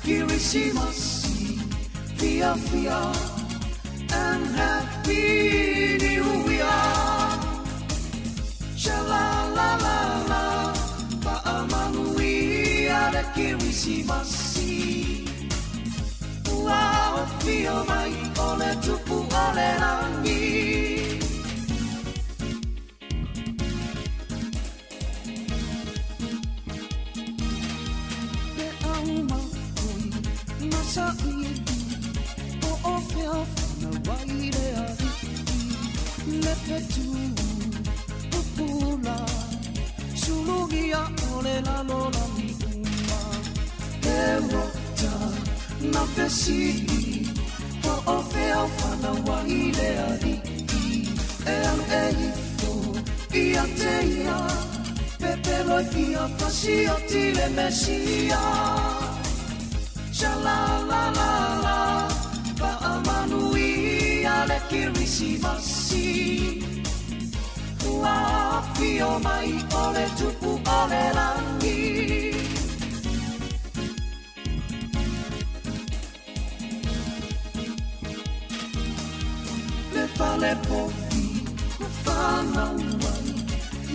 Kirisimasi, fia fia, and happy new year. Sha la la la la, fa'amanuia le Kirisimasi. Ua ofio mai o le tupu o le lagi. Sha la la la la Faamanuia le Kerisimasi Ua afio mai o le Tupu o le lagi. Le fale povi na fanau ai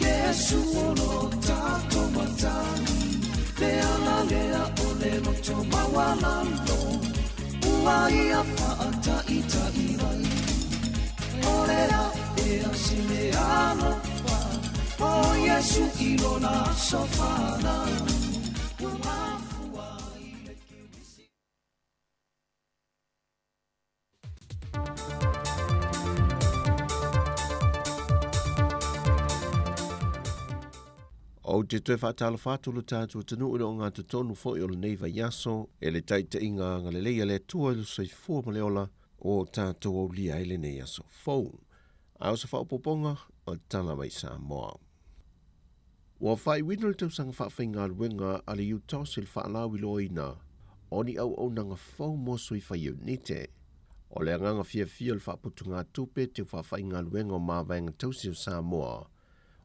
Iesu o lo tatou Matai. Le ala lea o le loto maualalo ua ia faataita'i ai. O le aʻe a si mea alofa o Iesu i lona aso fanau ua mafua i le Kerisi. Ou te toe faatalofa atu lo tatou atunuu i le ogatotonu foi o lenei vaiaso e le taitaiga agalelei a le Atua i le soifua ma le ola o tatou aulia ai lenei aso fou. A o se faaopoopoga o Tala mai Samoa. Ua faaiuina le tausaga faafaigaluega a le UTOS i le faalauiloaina o ni auaunaga fou mo sui faiunite. O le agaga fiafia o le faaputugatupe teu faafaigaluega o mavaega tausi o Samoa,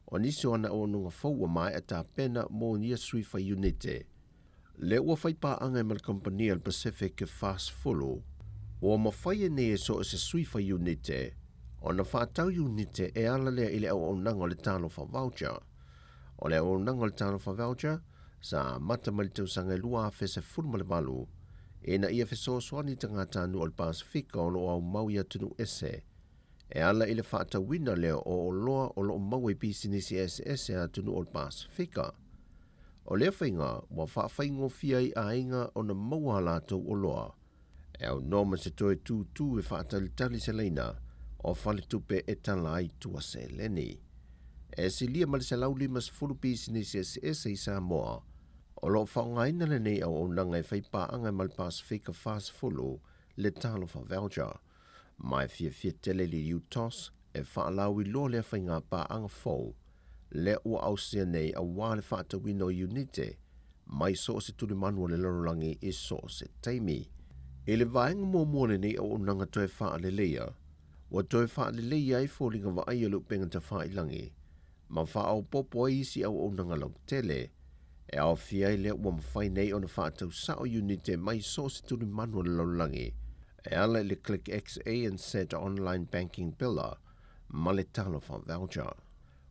o nisi o ana auaunaga fou ua maea tapena mo ia sui faiunite. Lea ua fai paaga ai ma le kamupani a le Pacific 40, ua mafai ai nei e so o se sui faiunite ona faatau iunite e ala lea i le auaunaga o le Talofa Voucher. O le auaunaga o le Talofa Voucher sa amata mai le tausaga e 2018 ina ia fesoasoani i tagatanuu o le Pasefika o lo o aumau i atunuu ese e ala i le faatauina lea o oloa o lo o maua i pisinisi eseese a atunuu o le Pasefika. O lea faiga ua faafaigofie ai aiga ona maua a latou oloa e aunoa ma se toe tūtū e faatalitali se laina o faletupe e tala ai tua seleni. E silia ma le 150 pisinisi eseese i Samoa o lo o faaaogaina lenei auaunaga e fai paaga ma le Pasefika 40 le Talofa Voucher. Ma e fiafia tele le UTOS e faalauiloa lea faiga paaga fou lea ua ausia nei aua le faatauina o iunite mai so o se tulimanu o le lalolagi i so o se taimi. I le vaega muamua o lenei auaunaga toe faaleleia, ua toe faaleleia ai foliga vaaia o le upega tafailagi ma faaopoopo ai isi auaunaga lautele e aofia ai lea ua mafai nei ona faatau sao iunite mai so o se tulimanu o le lalolagi e ala i le Click XA and Z Online Banking Biller ma le Talofa Voucher.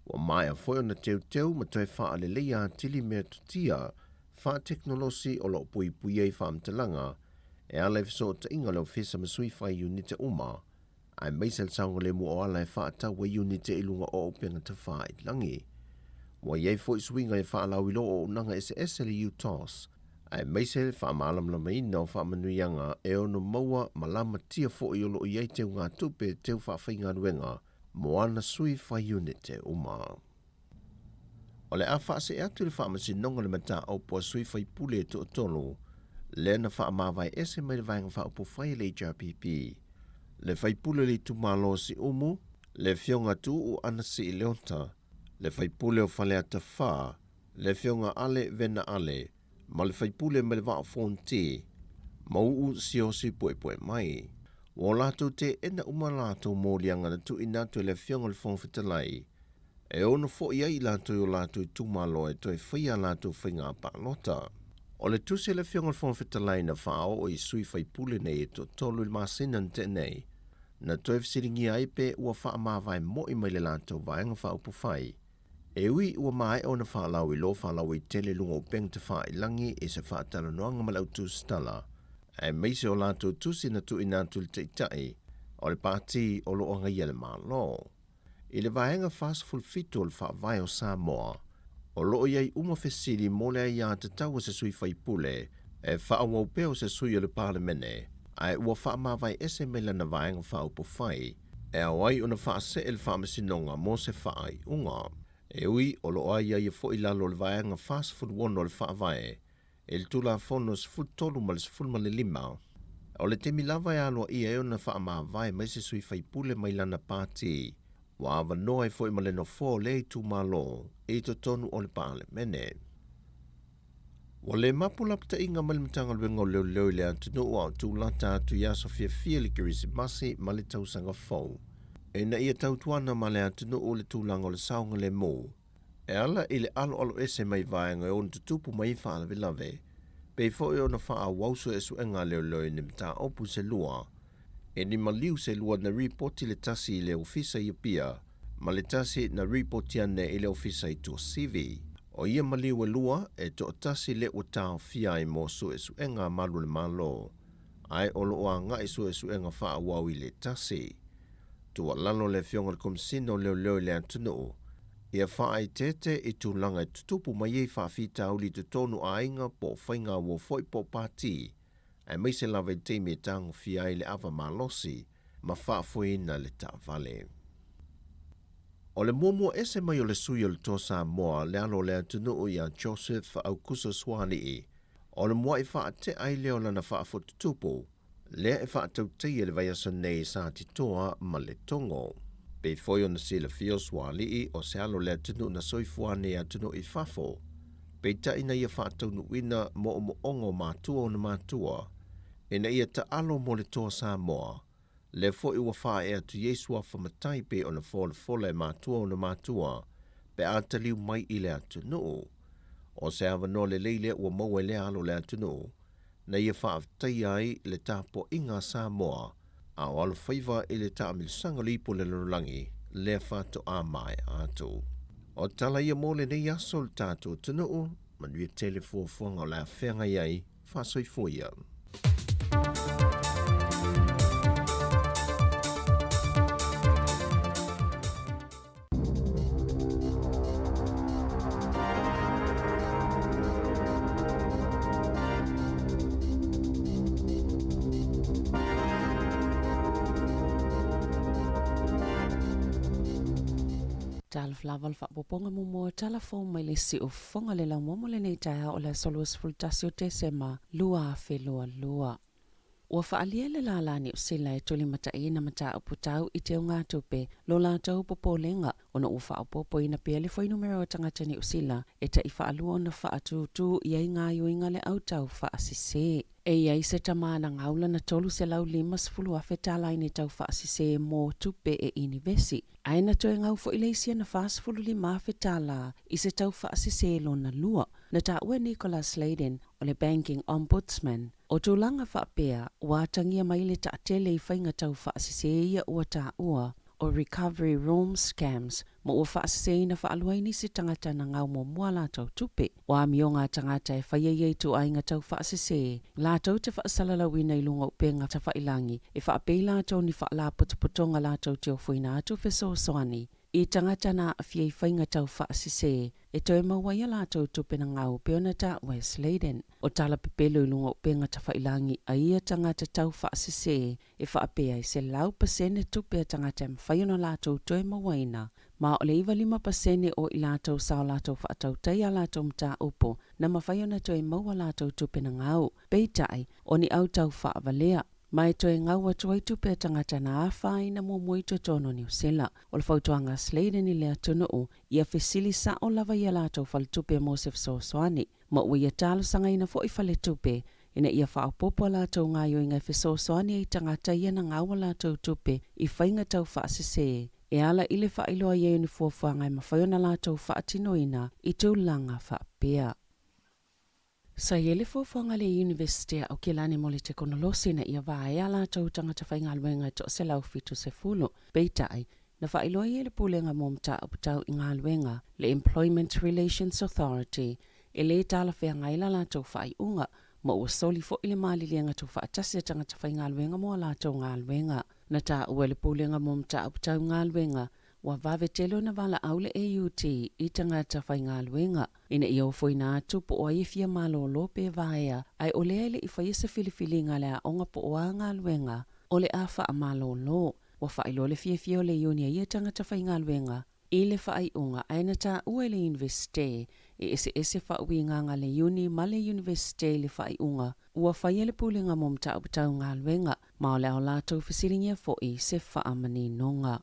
Ua maea foi ona teuteu ma toe faaleleia atili mea tutia faatekonolosi o lo o puipuia ai faamatalaga e ala i fesootaiga o le Ofisa ma sui fai iunite uma, aemaise le saogalemu o ala e faatau ai iunite i luga o upega tafailagi. Ua i ai foi suiga e faalauiloa o auaunaga eseese a le UTOS, aemaise le faamalamalamaina o faamanuiaga e ono maua ma lamatia foi o lo o i ai teugatupe teu faafaigaluega mo ana sui fai iunite uma. O le a faasee atu i le Faamasinoga le mataupu a sui faipule e toatolu lea na faamavae ese mai le Vaega Faaupufai a le HRPP, le faipule o le itumalo o Siumu, le Afioga Tuuu Anasii Leota, le faipule o Faleata 4, le Afioga Ale Vena Ale, ma le faipule mai le Vaa o Fonoti, Mau'u Siaosi Puepuemai. Ua latou teena uma latou moliaga na tuuina atu e le Afioga i le Fofoga Fetalai e ono foi ai i latou i o latou itumalo e toe faia a latou faiga palota. O le tusi a le Afioga i le Fofoga Fetalai na faaoo i sui faipule nei e toatolu i le masina na tea nei, na toe fesiligia ai pe ua faamavae moi mai le latou Vaega Faaupufai. E ui ua maea ona faalauiloa faalauaitele i luga o upega tafailagi i se faatalanoaga ma le au tusitala, aemaise o latou tusi na tuuina atu i le Taitai o le Pati o lo o agaia le Malo. I le Vaega 47 o le Faavae o Samoa, o lo o i ai uma fesili mo le aiatatau a se sui faipule e faaauau pea o se sui o le Palemene ae ua faamavae ese mai lana Vaega Faaupufai e ao ai ona faasee le Faamasinoga mo se faaiuga. E ui o lo o aiaia foi i lalo o le Vaega 46 o le Faavae i le Tulafono 13 ma le 15, o le taimi lava e aloaia ai ona faamavae mai se sui faipule mai lana pati ua avanoa ai foi ma le nofoa o lea itumalo i totonu o le Palemene. Ua le mapu lapataiga mai le Matagaluega o Leoleo i le atunuu a o tulata atu i aso fiafia i le Kerisimasi ma le Tausaga Fou. Ina ia tautuana ma le atunuu le tulaga o le saogalemu, e ala i le aloaloese mai vaega e ono tutupu mai ai faalavelave, pei foi ona faaauau suesuega a leoleo i ni mataupu se lua, e ni maliu se lua na ripoti le tasi i le ofisa i Apia ma le tasi na ripoti ane i le ofisa i Tuasivi. O ia maliu e lua, e toatasi le ua taofia ai mo suesuega a malu o le Malo, ae o lo o agai suesuega faaauau i le tasi. Tuualalo le Afioga i le Komesina o Leoleo i le atunuu, ia faaeteete i tulaga e tutupu mai ai faafitauli i totonu aiga po o faiga auo foi po o pati, aemaise lava i le taimi e tagofia ai le ava malosi ma faafoeina le taavale. O le muamua ese mai o le sui o le Toa Samoa le alo o le atunuu ia Joseph Aukuso Suaalii, o le mua'i faate'a ai lea o lana faafotutupu, lea e faatautaia i le vaiaso nei i Satitoa ma Letogo. Pei foi ona silafia o Suaalii o se alo o le atunuu na soifua ane i atunuu i fafo, peitai na ia faataunuuina moomooga o matua ona matua ina ia taalo mo le Toa Samoa, lea foi ua faaee atu i ai suafa matai pei ona folafola e matua ona matua pe a taliu mai i le atunuu. O se avanoa lelei lea ua maua e lea alo o le atunuu na ia faafetaia ai le tapuaiga a Samoa a o alofaiva i le taamilosaga o le ipu o le lalolagi lea faatoa maea atu. O tala ia mo lenei aso le tatou atunuu, manuia tele fuafuaga o le a feagai ai, faasoifua ia. Talofa lava le faaopoopoga muamua o tala fou mai le siufofoga le laumua mo lenei taeao o le aso 21 o Tesema 2022. Ua faaalia le lālā Niu Sila e tulimataiina mataupu tau i teugatupe lo latou popolega ona ua faaopoopoina pea le fuainumera o tagata Niu Sila e ta'i faalua ona faatūtū i ai gaoioiga le autau faasese. E i ai se tama na gau lana 350 afe tālā i ni tau faasese mo tupe e inivesi, ae na toe gau fo'i le isi ana 45 afe tālā i se tau faasese lona lua. Na taua e Nicholas Sladen o le Banking Ombudsman, O tulaga faapea, ua atagia mai le taatele i faiga tau faasese ia ua taua o recovery room scams ma ua faaseseina faalua ai nisi tagata na gau muamua latou tupe. O amioga a tagata e faia ia ituaiga tau faasese, latou te faasalalauina i luga o upega tafailagi e faapei latou ni faalapotopotoga latou te ofoina atu fesoasoani i tagata na aafia i faiga tau faasese e toe maua ai a latou tupe na gau pei ona taua e Sladen. O tala pepelo i luga o upega tafailagi a ia tagata tau faasese e faapea e 100% tupe a tagata e mafai ona latou toe mauaina, ma o le 95% o i latou sa o latou faatautaia a latou mataupu na mafai ona toe maua latou tupe na gau. Peitai, o ni autau faavalea, ma e toe gau atu ai tupe a tagata na afaina muamua i totonu o Niu Sila. O le fautuaga a Sladen i le atunuu, ia fesili sa'o lava i a latou faletupe mo se fesoasoani, ma ua ia talosagaina foi faletupe ina ia faaopoopo a latou gaoioiga e fesoasoani ai i tagata ia na gau a latou tupe i faiga tau faasese e ala i le faailoa i ai o ni fuafuaga e mafai ona latou faatinoina i tulaga faapea. Sa i ai le fuafuaga a le Iunivesite a Aokelani mo le Tekonolosi ina ia vaea a latou tagata faigaluega e 170, peitai, na faailoa i ai le Pulega mo Mataupu Tau i Galuega, le Employment Relations Authority, e lē talafeagai la latou faaiuga, ma ua soli foi le maliliega tuufaatasi a tagata faigaluega mo a latou galuega. Na taua e le Pulega mo Mataupu Tau Galuega, ua vave tele ona valaau le AUT i tagata faigaluega ina ia ofoina atu po o ai e fia malolo pe vaea, ae o lea e le i faia se filifiliga a le aoga po o a galuega o le a faamalolo. Ua faailoa le fiafia o le iuni a ia tagata faigaluega i le faaiuga ae na taua e le Iunivesite e eseese faauigaga a le iuni ma le Iunivesite i le faaiuga ua faia le Pulega mo Mataupu Tau Galuega ma o le a o latou fesiligia foi se faamaninoga.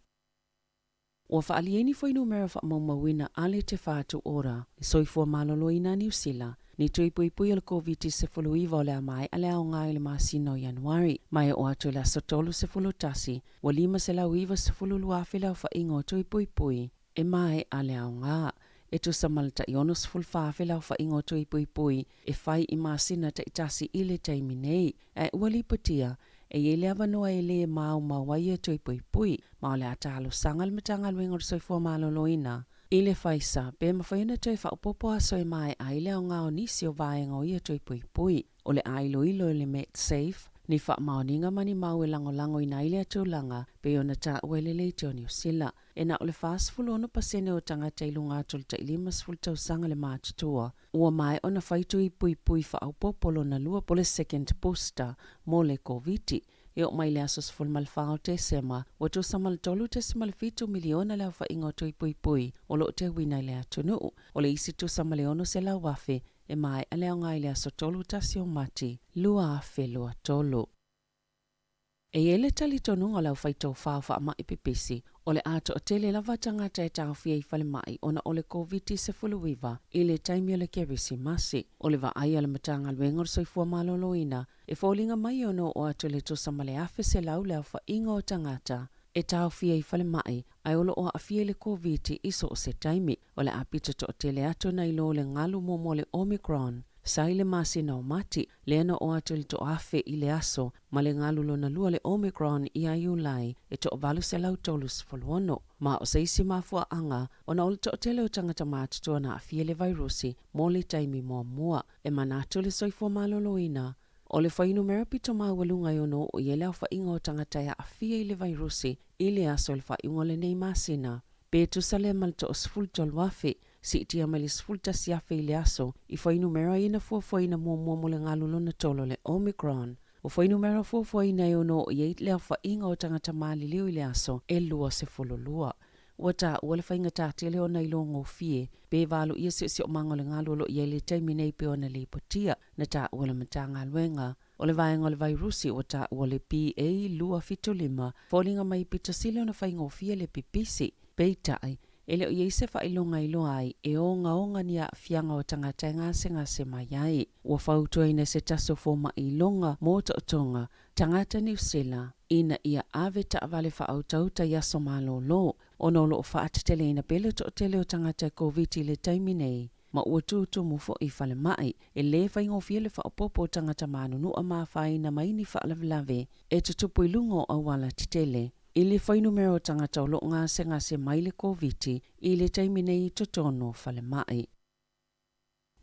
Ua faaalia ai ni fuainumera faamaumauina a le Te Whatu Ora, le soifua maloloina a Niu Sila, Ni tui puipui o le Koviti-19 o le a maea le aoga i le masina o Ianuari, ma e oo atu i le aso 31, ua 592,000 le aofaiga o tui puipui e maea le aoga. E tusa ma le tai 64,000 le aofaiga o tui puipui e fai i masina taitasi i le taimi nei, ae ua lipotia e i ai le avanoa e lē maumau ai ia tui puipui, ma o le a talosaga le Matagaluega o le Soifua Maloloina i le Pfizer pe mafai ona toe faaopoopo aso e maea ai le aoga o nisi o vaega o ia tui puipui. O le a iloilo e le Medsafe ni faamaoniga ma ni mau e lagolagoina ai lea tulaga pei ona taua e le Leitio Niu Sila. E na o le 46% o tagata i luga atu o le tai 50 tausaga le matutua ua maea ona fai tui puipui faaopoopo lona lua po o le second booster mo le Koviti. E oo mai i le aso 14 o Tesema, ua tusa ma le 3.7 miliona le aofaiga o tui puipui o lo o teuina i le atunuu. O le isi tusa ma le 600,000 e maea le aoga i le aso 31 o Mati 2023. E i ai le talitonuga o le aufaitofā o faamai pipisi, o le a toatele lava tagata e taofia i falemai ona o le Koviti-19 i le taimi o le Kerisimasi. O le vaai a le Matagaluega o le Soifua Maloloina, e foliga mai e ono oo atu i le tusa ma le 1,100 le aofaiga o tagata e taofia i falemai ae o lo o aafia i le Koviti i so o se taimi. O le a pito toatele atu nai lo le galu muamua o le Omicron sa i le masina o Mati, lea na oo atu i le 1,000 i le aso, ma le galu lona lua le Omicron ia Iulai e 836. Ma o se isi mafuaaga ona o le toatele o tagata matutua na aafia i le vairusi mo le taimi muamua. E manatu le soifua maloloina o le fuainumera pito maualuga e ono oo i ai le aofaiga o tagata e aafia i le vairusi i le aso o le faaiuga o lenei masina. Pe tusa lea ma le 13,000, siitia mai le 11,000 i le aso i fuainumera ia na fuafuaina muamua mo le galu lona tolu o le Omicron. O fuainumera fuafuaina e ono oo i ai le aofaiga o tagata maliliu i le aso e 22. Ua taua le faigata tele ona iloa gofie pe valoia siosiomaga o le galu o lo o i ai i le taimi nei pei ona lipotia na taua le Matagaluega o le vaega o le vairusi ua taua le BA.2.75, foliga mai pito sili ona faigofie le pipisi. Peitai, e le o i ai se faailoga e iloa ai e ogaoga ni aafiaga o tagata e gasegase mai ai. Ua fautuaina e se tasi o fomai iloga mo tootoga tagata Niu Sila ina ia ave taavale faautauta i aso malolo ona o lo o faateteleina pea le toatele o tagata e Koviti i le taimi nei ma ua tutumu foi i falemai. E lē faigofie le faaopoopo o tagata manunua ma afaina mai ni faalavelave e tutupu i luga o auala tetele. I le fuainumera o tagata o lo o gasegase mai le Koviti i le taimi nei i totonu o falemai.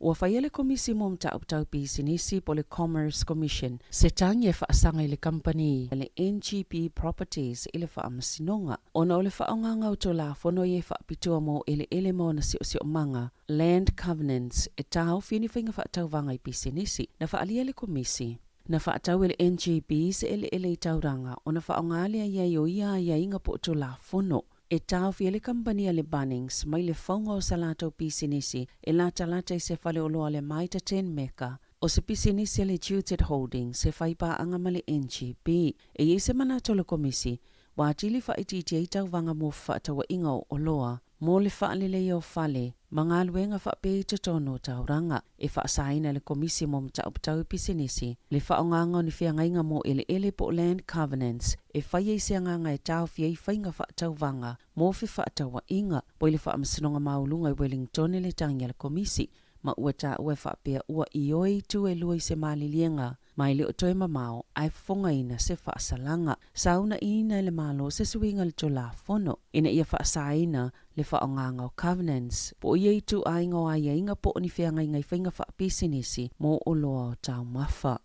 Ua faia le Komisi mo Mataupu Tau Pisinisi po o le Commerce Commission se tagi e faasaga i le kamupani a le NGP Properties i le faamasinoga ona o le faaaogaga o Tulafono ia e faapitoa mo eleele ma ona siosiomaga, Land Covenants, e taofi ai ni faiga faatauvaga i pisinisi. Na faaalia e le Komisi Na faatau e le NGP se eleele i Tauranga ona faaaoga lea i ai o ia aiaiga po o Tulafono e taofi ai le kamupani a le Bunnings mai le fauga o sa latou pisinisi e latalata i se faleoloa o le Mitre Ten Mecca. O se pisinisi a le Tuted Holdings e fai paaga ma le NGP. E i ai se manatu o le Komisi, ua atili faaitiitia ai tauvaga mo fefaatauaiga o oloa mo le faaleleia o fale ma galuega faapea i totonu o taulaga. E faasaina e le Komisi mo Mataupu Tau i Pisinisi le faaaogaga o ni feagaiga mo eleele po o land covenants e fai ai se agaga e taofi ai faiga faatauvaga mo fefaatauaiga. Ua i le Faamasinoga Maualuga i Wellingtone le tagi a le Komisi ma ua taua e faapea ua ioe itu e lua i se maliliega ma e le o toe mamao ae fofogaina se faasalaga. Sa unaʻiina e le Malo se suiga i le Tulafono ina ia faasaina le faaaogaga o covenants po o ia ituaiga o aiaiga po o ni feagaiga i faiga faapisinisi mo oloa o taumafa.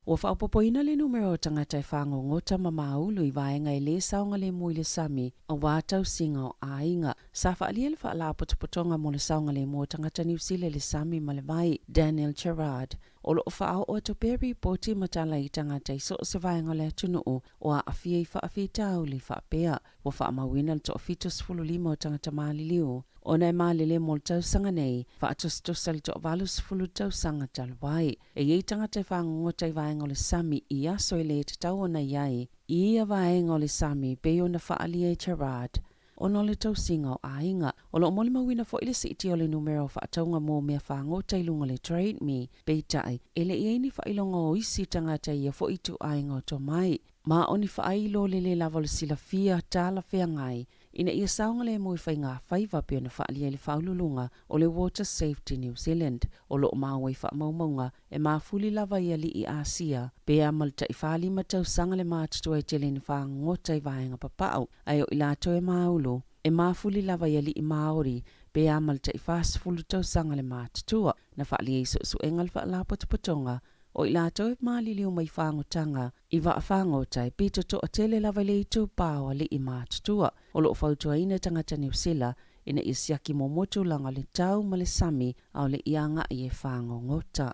Ua faaopoopoina le numera o tagata e fagogota ma māulu i vaega e lē saogalemu i le sami auā tausiga o aiga. Sa faaalia le Faalapotopotoga mo le Saogalemu o Tagata Niu Sila i le Sami ma le Vai, Daniel Gerrard, o lo o faaoo atu pea ripoti ma tala i tagata i so o se vaega o le atunuu o aafia i faafitauli faapea. Ua faamauina le toa-75 o tagata maliliu ona e malele mo le tausaga nei, faatusatusa i le toa-80 tausaga talu ai. E i ai tagata e fagogota i vaega o le sami i aso e lē tatau ona i ai i ia vaega o le sami pei ona faaalia e Gerrard. ona o le tausiga o aiga. O lo o molimauina foi le siitia o le numera o faatauga mo mea fagota i luga o le Trade Me, peitai, e le i ai ni faailoga o isi tagata i ia foi ituaiga o tomai. Ma o ni faailo o le lē lava o le silafia talafeagai ina ia saogalemu i faigafaiva pei ona faaalia i le Faauluuluga o le Water Safety New Zealand. O lo o maua i faamaumauga e mafuli lava i alii Asia pe a ma le tai 45 tausaga le matutua e tele ni fagota i vaega papau, ae o i latou e maulu e mafuli lava i alii Māori pe a ma le tai 40 tausaga le matutua. Na faaalia i suesuega a le Faalapotopotoga o i latou e maliliu mai fagotaga i vaafagota e pito toatele lava i le itupa o alii matutua. O lo o fautuaina tagata Niu Sila ina ia siaki muamua tulaga o le tau ma le sami a o le i agai e fagogota.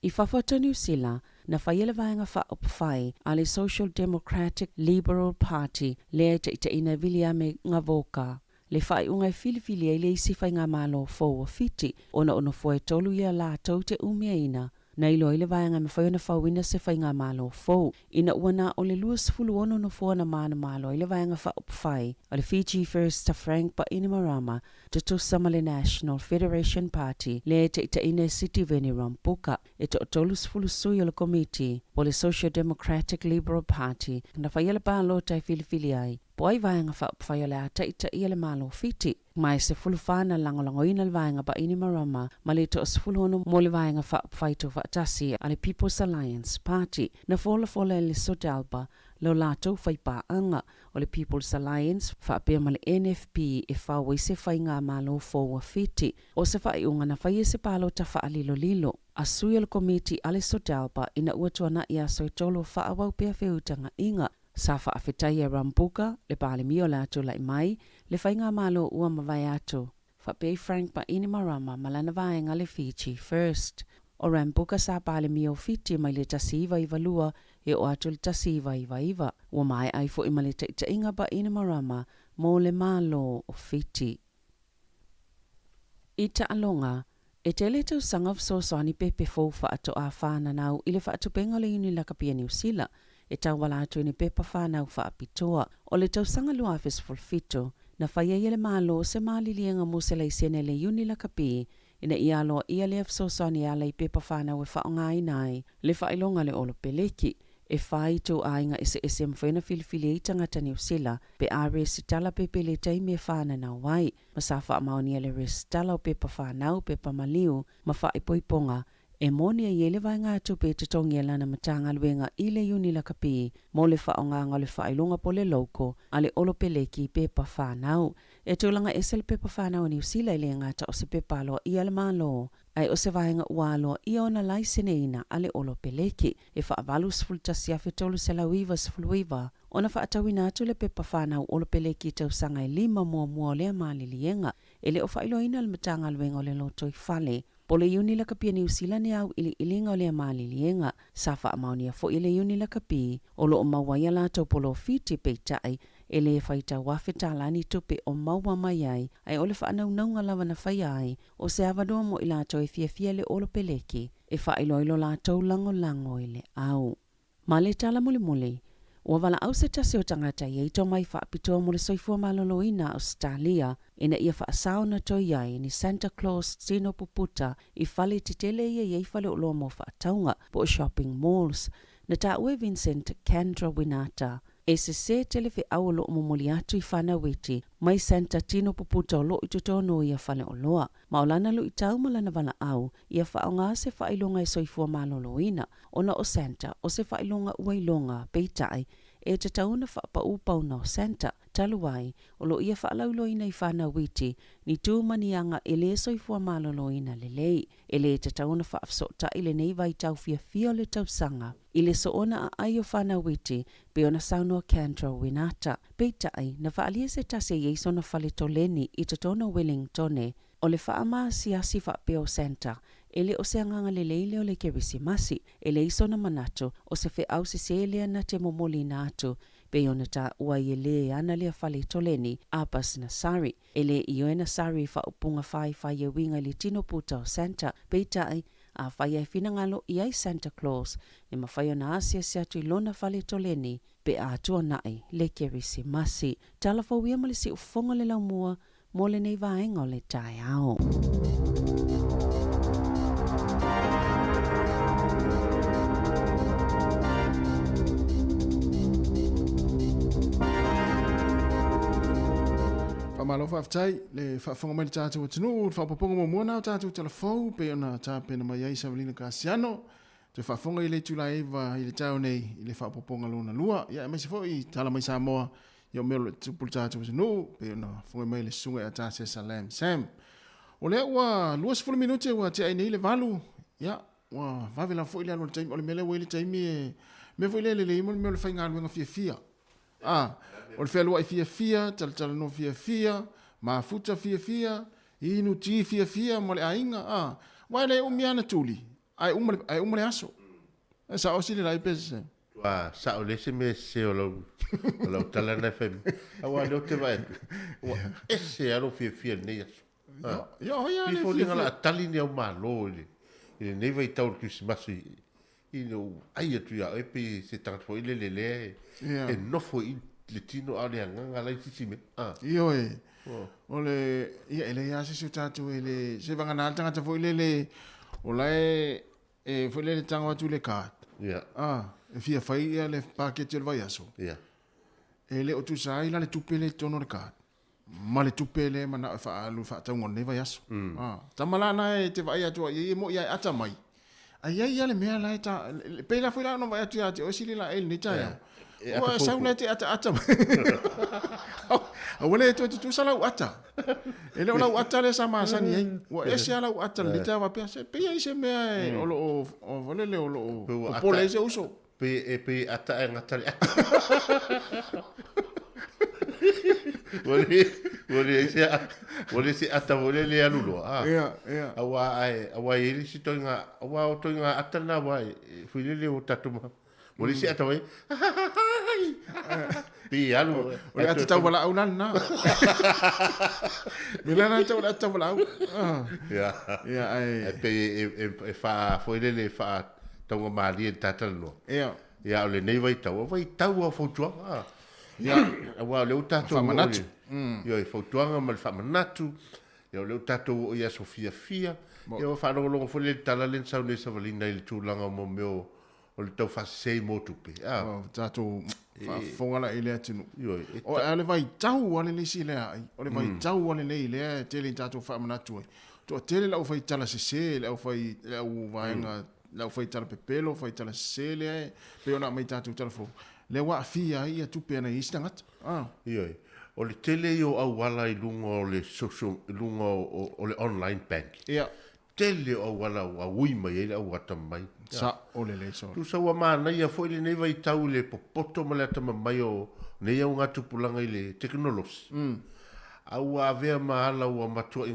I fafo atu o Niu Sila, na faia le Vaega Faaupufai a le Social Democratic Liberal Party lea e taitaiina e Viliame Gavoka le faaiuga e filifili ai le isi faigamalo fou o Fiti ona o nofoa e tolu ia latou te umiaina. Na iloa ai le vaega e mafai ona fauina se faigamalo fou ina ua na o le 26 nofoa na manumalo ai le Vaega Faaupufai a le Fiji First Frank Bainimarama tutusa ma le National Federation Party lea e taitaiina e Sitiveni Rambuka. E toa-30 sui o le Komiti o le Social Democratic Liberal Party na faia le palota e filifili ai po o ai Vaega Faaupufai o le a taitaia le Malo o Fiti. Ma e 14 na lagolagoina le Vaega Bainimarama ma le toa-16 mo le Vaega Faaupufai Tuufaatasi a le People's Alliance Party. Na folafola e le Sodelpa lo latou faipaaga o le People's Alliance faapea ma le NFP e fau ai se faigamalo fou a Fiti. O se faaiuga na faia i se palota faalilolilo a sui o le Komiti a le Sodelpa ina ua tuanai aso e tolu o faaauau pea feutagaiga. Sa faafetaia e Rambuka, le Palemia o le a tulai mai, le faigamalo ua mavae atu, faapea i Frank Bainimarama ma lana vaega le Fiji First. O Rambuka sa Palemia o Fiti mai le 1992 e oo atu i le 1999. Ua maea ai foi ma le taitaiga Bainimarama mo le Malo o Fiti. I taaloga, e tele tausaga o fesoasoani pepe fou faatoa fananau i le faatupenga o le Iuni Lakapi a Niu Sila e tauala atu i ni pepa fanau faapitoa. O le tausaga 2017, na fai ai e le Malo se maliliega mo se laisene a le Iuni Lakapi ina ia aloaia lea fesoasoani e ala i pepa fanau e faaaogaina ai le faailoga a le Olopeleki. E whā ituaiga eseese e mafai ona filifili ai tagata Niu Sila pe a resitala pepe i le taimi e whānanau ai, ma sa faamaonia le resitala o pepa whānau, pepa maliu, ma faaipoipoga e moni ai e le vaegatupe e totogi e lana Matagaluega i le Iuni Lakapi mo le faaaogaga o le faailoga po o le loko a le Olopeleki i pepa whānau. E tulaga ese le pepa whānau a Niu Sila e le gata o se pepa aloaia a le Malo, ae o se vaega ua aloaia ona laiseneina a le Olopeleki e faa-81,399 ona faatauina atu le pepa whānau Olopeleki i tausaga e lima muamua o lea maliliega. E le o faailoaina e le Matagaluega o le Lotoifale po o le Iuni Lakapi a Niu Sila ni auiliiliga o lea maliliega. Sa faamaonia foi e le Iuni Lakapi o lo o maua ai a latou polofiti, peitai e lē faitau $1,000 ni tupe o maua mai ai, ae o le faanaunauga lava na faia ai o se avanoa mo i latou e fiafia i le olopeleki e faailoilo latou lagolago i le au. Ma le tala mulimuli, ua valaau se tasi o tagata i ai tomai faapitoa mo le soifua maloloina a Ausetalia ina ia faasao na toe i ai ni Santa Claus tino puputa i fale tetele ia i ai faleoloa mo faatauga po o shopping malls. Na taua e Vincent Candrawinata e sesē tele feau o lo o momoli atu i whanau iti mai Santa tino puputa o lo o i totonu o ia faleoloa. Ma o lana luitau ma lana valaau, ia faaaoga se faailoga e soifua maloloina, ona o Santa o se faailoga ua iloga, peitai, e tatau ona faapaū pauna o Santa, talu ai, o lo o ia faalauiloaina i whanau iti, ni tū ma ni aga e lē soifua maloloina lelei. E lē tatau ona faafesootai lenei vaitau fiafia o le tausaga i le soona aai o whanau iti, pei ona saunoa Kendra Winata. Peitai, na faaalia se tasi e i ai sona fale toleni i totonu o Wellingtone, o le faamaasiasi faapea o Santa, e le o se agaga lelei lea o le Kerisimasi. E leai sona manatu, o se feau sesē lea na te momoliina atu, pei ona taua ai e lē ana lea fale toleni, Abbas Nasari. E lē ioe Nasari i faaupuga faifai e uiga i le tino puta o Santa, peitai, afai e finagalo i ai Santa Claus, e mafai ona asiasi atu i lona fale toleni. pe a tuanaʻi le Kerisimasi. Tala fou ia ma le siufofoga o le laumua mo lenei vaega o le taeao. Faamalo faafetai le faafofoga mai le tatou atunuu, le faaopoopoga muamua na o tatou tala fou pei ona tapena mai ai Savalina Kasiano. Toe faafofoga i le itula e 9 i le taeao nei i le faaopoopoga lona lua. Ia aemaise foi tala mai Samoa ia o mea o lo o tupu i le tatou atunuu pei ona fofoga mai le susuga ia Tasesa Lam Sam. O lea ua 20 minute ua tea ai nei le 8, ia ua vave lava foi le alu o le taimi. O le mea lea ua i ai le taimi e mea foi lea e lelei mo le mea o le faigaluega fiafia. A, o le fealuai fiafia, talatalanoa fiafia, mafuta fiafia, inu ti fiafia ma le aiga, a, aua e le umi lava ona tuli, ae uma le, ae uma le aso. E sao sili lai pe se. Ua sao le se mea sese o lau, o lau tala na e fai mai. Aua o lea ou te vaai atu, ua ese lava lou fiafia i lenei aso. Ia, o ia le fiafia. la a tali ni au malo i le, i lenei vaitau o le Kerisimasi i lou ai atu ia oe pe se tagata foi lele lea e, e nofo i le tino a o le agaga la i sisi mea. Ah. Ioe. O le, ia e leai lava se isi o tatou e le, se vagana le tagata foi lele o la e, e foi lele tago atu i le card. Ia. Ah, e fia fai ia le paketi o le vaiaso. Ia. E le o tusa ai la le tupe lea i totonu o le card ma le tupe lea e manao e faaalu i le faatauga o lenei vaiaso. Ah, tama la na e te vaai atu ai e moi e ata mai. Ai ai ia le mea la e ta, pei la foi la ona vaai atu ia te oe sili la e lenei taeao. E Ua ata sau poupou. la e te ataata mai. Aua le toe tutusa lau ata. E le o lau ata lea sa masani ai. Ua ese lava lau ata lenei taeao faapea, se pei ai se mea e o lo o, o foi lele o lo o Pei ua popole ata- ai se uso. Pei e pei e ata ae gata le ata. Ua le ua leai se ua leai se ata foi lele e alu loa a. Ia, ia. Aua ae aua e i ai le isi ituaiga aua o ituaiga ata na aua e foi lele o tatou ma ua leai se ata foi pei e alu O le ata tauvalaau la lena. Mea la na tau o le ata tauvalaau. Ah. Ia. Ia, ae. Ae pei e e e faa foi lele e faa taugamalie i le ta talanoa. Ia. Ia, a o lenei vaitau, o vaitau lava o fautuaga. A. Ia. Aua o lea ua tatou oo i Faamanatu. le, ioe, fautuaga ma le faamanatu. Ia, o lea ua tatou oo i aso fiafia. Ia, ua faalogologo foi lea i le tala lea na sau nei Savalina i le tulaga o mo mea o, o le tau faasese i mo tupe. A. O tatou faafofoga la i le atunuu. Ioe, e O, a o le vaitau lava lenei sili ai. O le vaitau lava lenei lea e tele ina tatou faamanatu ai. Toatele le aufai tala sese, le aufai, le au vaega le aufai tala pepelo, fai tala sese lea e pei ona aumai tatou tala fou, lea ua aafia ai ia tupe a nai isi tagata. Ah. Ioe. O le tele ia o auala i luga o le social, i luga o, o le online bank. Ia. Tele o auala ua ui mai ai le au atamamai. Sao lelei sole. Tusa ua manaia foi lenei vaitau i le popoto ma le atamamai o nei augatupulaga i le tekonolosi. A ua avea ma ala ua matuai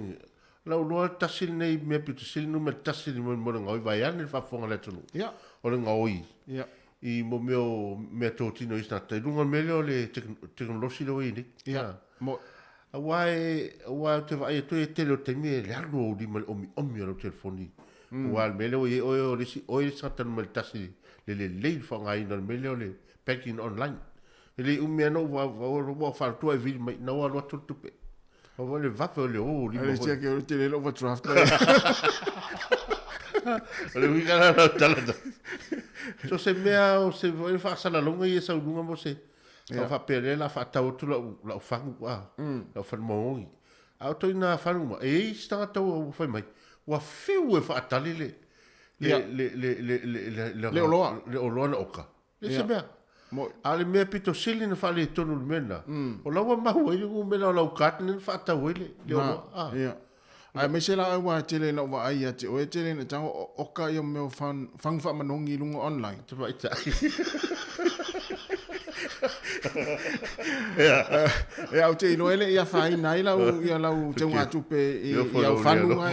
Lau iloa tasi lenei mea pito sili numera tasi le mo le gaoi vaeane le faafofoga a le atunuu. Ia. O le gaoi. Ia. I mo mea o mea totino i isi tagata i luga o le mea lea o le tekonolosi lea ua i ai nei. Ia. Mo. Aua e, aua ou te vaai atu e tele o taimi e le alu ou lima i le omiomi o lau telefoni. Aua o le mea lea ua i ai oe o le isi, oe le isi tagata numera tasi le lelei le faaaogaina o le mea lea o le banking online. E le umi lava na ou ua faalotoa e vili mai, na ua alu atu le tupe. Ua le vave o le o lima foi. Ai, o le tele le overdraft. O le uiga la lau tala ta. So se mea o se foi faasalalauga ia sau luga mo se yeah. faapea lea la faatau atu lau, lau fagu a, lau falemauogi. A o toina falu ma, e i isi tagata ua fai mai, ua fiu e faatali le, le, Yeah. le, le, le, le, le, le, Le oloa. le oloa na oka. Le se Yeah. mea. Mo- A o le mea pito sili na faaletonu i le mea lena, o la ua maua ai le numera o lau card lea na faatau ai le le Na, oloa. Ah. ia. Aemaise la aua e tele ina ou vaai ia te oe, e tele ina tago o oka ia mea o fan, fagu faamanogi i luga online. Tamaitai. E au te iloa e le i afaina ai lau, ia lau teugatupe i, i au fanuga.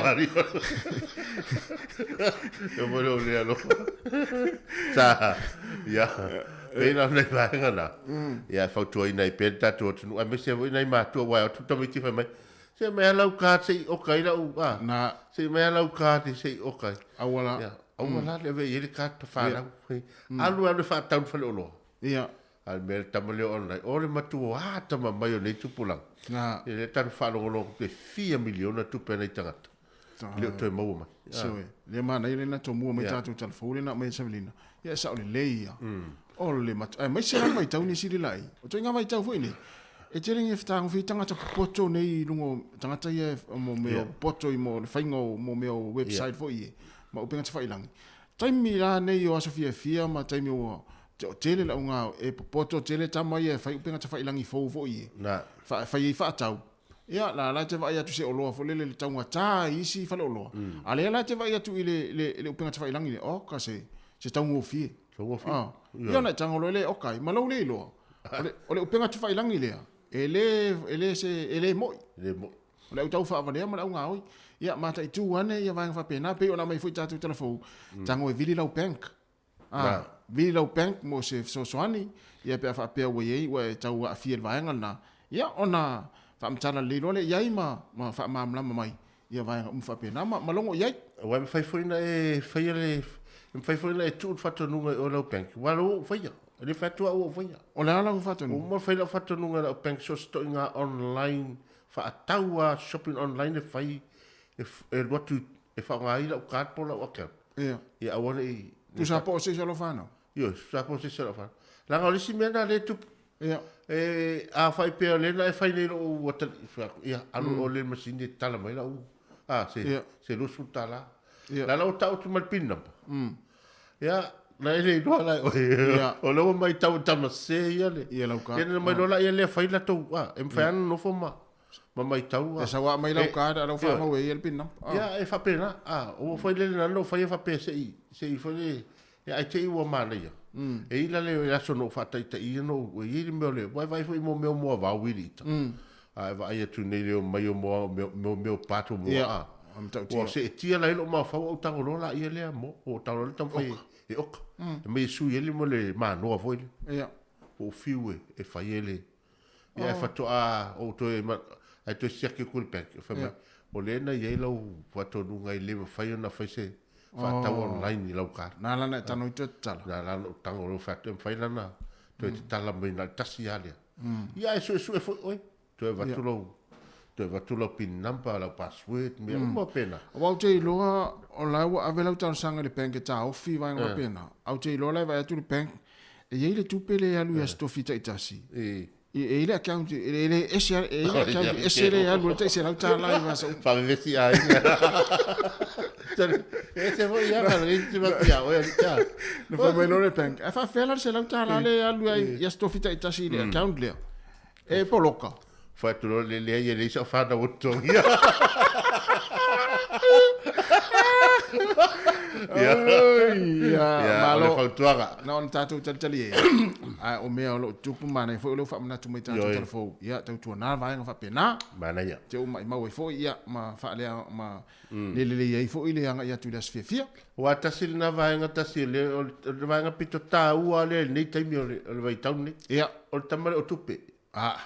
Io foi lou lea alofa. Sa, ia, pei la o nai vaega na. Ia, e fautuaina ai pea le tatou atunuu, aemaise foi nai matua, aua e o atu tamaiti fai mai, se aumai lava lau card se i oka ai lau, a, Na. se i aumai lava lau card se i oka ai. Aua la. Ia, aua la le ave i ai le card ta fanau. Alu alu e faatau i le faleoloa. Ia. A le mea le tama lea o online, o le matuā tama mai o nei tupulaga. Na. Ia lea tatou faalogologo atu e fia miliona tupe a nai tagata. E le o toe maua mai. Sioe, lea manaia lena tomua mai tatou tala fou lena aumai e Savelina. Ia e sao lelei ia. O le matu, aemaise lava vaitau nei sili laei. O ituaiga vaitau foi nei, e tele ina fetagofie ai tagata popoto nei i luga o tagata ia mo mea o popoto i mo le faiga o mo mea o website foi ia ma upega tafailagi. Taimi la nei o aso fiafia ma taimi ua tele le auga e popoto tele tama ia e fai upega tafailagi fou foi ia. Na. Fai ai faatau. Ia, la la e te vaai atu i se oloa foi lele i le taugata i isi faleoloa, a lea la e te vaai atu i le, le, le upega tafailagi lea, oka se, se taugofie. Taugofie. Ah. Ia ona e tago loa lea e oka ai, ma lou le iloa. O le, o le upega tafailagi lea, e le, e le se, e le mo'i. E le mo'i. O le au tau faavalea ma le au gaoi. Ia, mataitu ane ia vaega faapena, pei ona aumai foi tatou tala fou, tago e vili lau bank. A, vili lau bank mo se fesoasoani, ia pe a faapea ua i ai ua e tau aafia i le vaega lena, ia ona faamatala lelei loa lea i ai ma, ma faamalamalama mai ia vaega uma faapena ma, ma logo i ai. Aua e mafai foi ona e faia le, e mafai foi ona e tuu le faatonuga i o i lau bank, aua o lea ua ou faia, e le fai atu au ua ou faia. O le a lau faatonuga? Ua uma ona fai lau faatonuga i lau bank, so o se ituaiga online, faatau lava shopping online e fai, e, e alu atu e faaaoga ai lau card po o lau account. Ia. Ia aua ne i... Tusa po o se isi o lau fanau? Ioe, tusa po o se isi o lau fanau. Leaga o le isi mea lena lea e tupu. Ia. E, a fai pea o lea na e fai nei lou atalii, fai atu, ia, alu mm. o le masini e tala mai lau, a, se, Ia. se $20. Ia. La la ua tau atu ma le pin number. Ia, na e le iloa la e oe. Ia. O lea ua matau e tama sese ia le. Ia lau card. Ia na mai loa la ia lea fai latou, a, e mafai lava ona nofo ma, ma matau. E sau a mai lau card a lau faamau e ia le pin number. Ia, e faapena. A, ua fai le lena na ou faia faapea se i, se i foi le, ia ai te i ua manaia. E i la le aso na ou faataitaia na ou, e i ai le mea o le, ua e vaai foi i mo mea o moavao i le ita. A e vaai atu nei le omai o moa, mea, mea o pato moa, Ia, a. o matautia. Ua seetia la i lou mafaufau ou tago loa laia lea mo, ua ou tago loa le taumafai e oka. E mai e sui ai le mea o le manoa foi lea. Ia. Ua ou fiu e fai ai le, Ia, e faatoa ou toe, ae toe siaki atu i le bank, fai mai, o lea na i ai lau faatonuga e le mafai ona fai se faatau online i lau card. Na ala na e tano i toe tatala. Na ala na ou tago loa fai atu, e mafai la ona toe tatala mai na o le tasi lava lea. Ia, ae suesue foi oe, toe avatu lau, toe avatu lau pin number, lau password, mea uma faapena. Aua ou te iloa o la ua ave lau talosaga i le bank e taofi vaega faapena. Ae ou te iloa la e vaai atu le bank, E i ai le tupe lea e alu i aso tofi taitasi. E. E i ai le account, e le ese, e i ai le account ese lea e alu ai le tai $100 i vasa uma. Faavevesi aiga. E ese foi ia ka le te mati ia oe alii. Na fai mai loa le bank, ae faafefea la le $100 lea e alu ai i aso tofi taitasi i le account lea? E poloka. Fai atu loa le leai e leai sau fanau o totogia. Ia, Ia, o le malo. fautuaga. Na ona tatou talitali ai, ae o mea o lo o tupu manaia foi o lea ua faamanatu mai tatou Ioe. talafou. Ia, tautuana le vaega faapena. Manaia. Te ou maimau ai foi, ia, ma faalea, ma le lelei ai foi le agai atu i le aso fiafia. Aua tasi lena vaega tasi o le, o le vaega pito taua lea i lenei taimi o le, o le vaitau lenei. Ia. O le tama lea o tupe. Ah.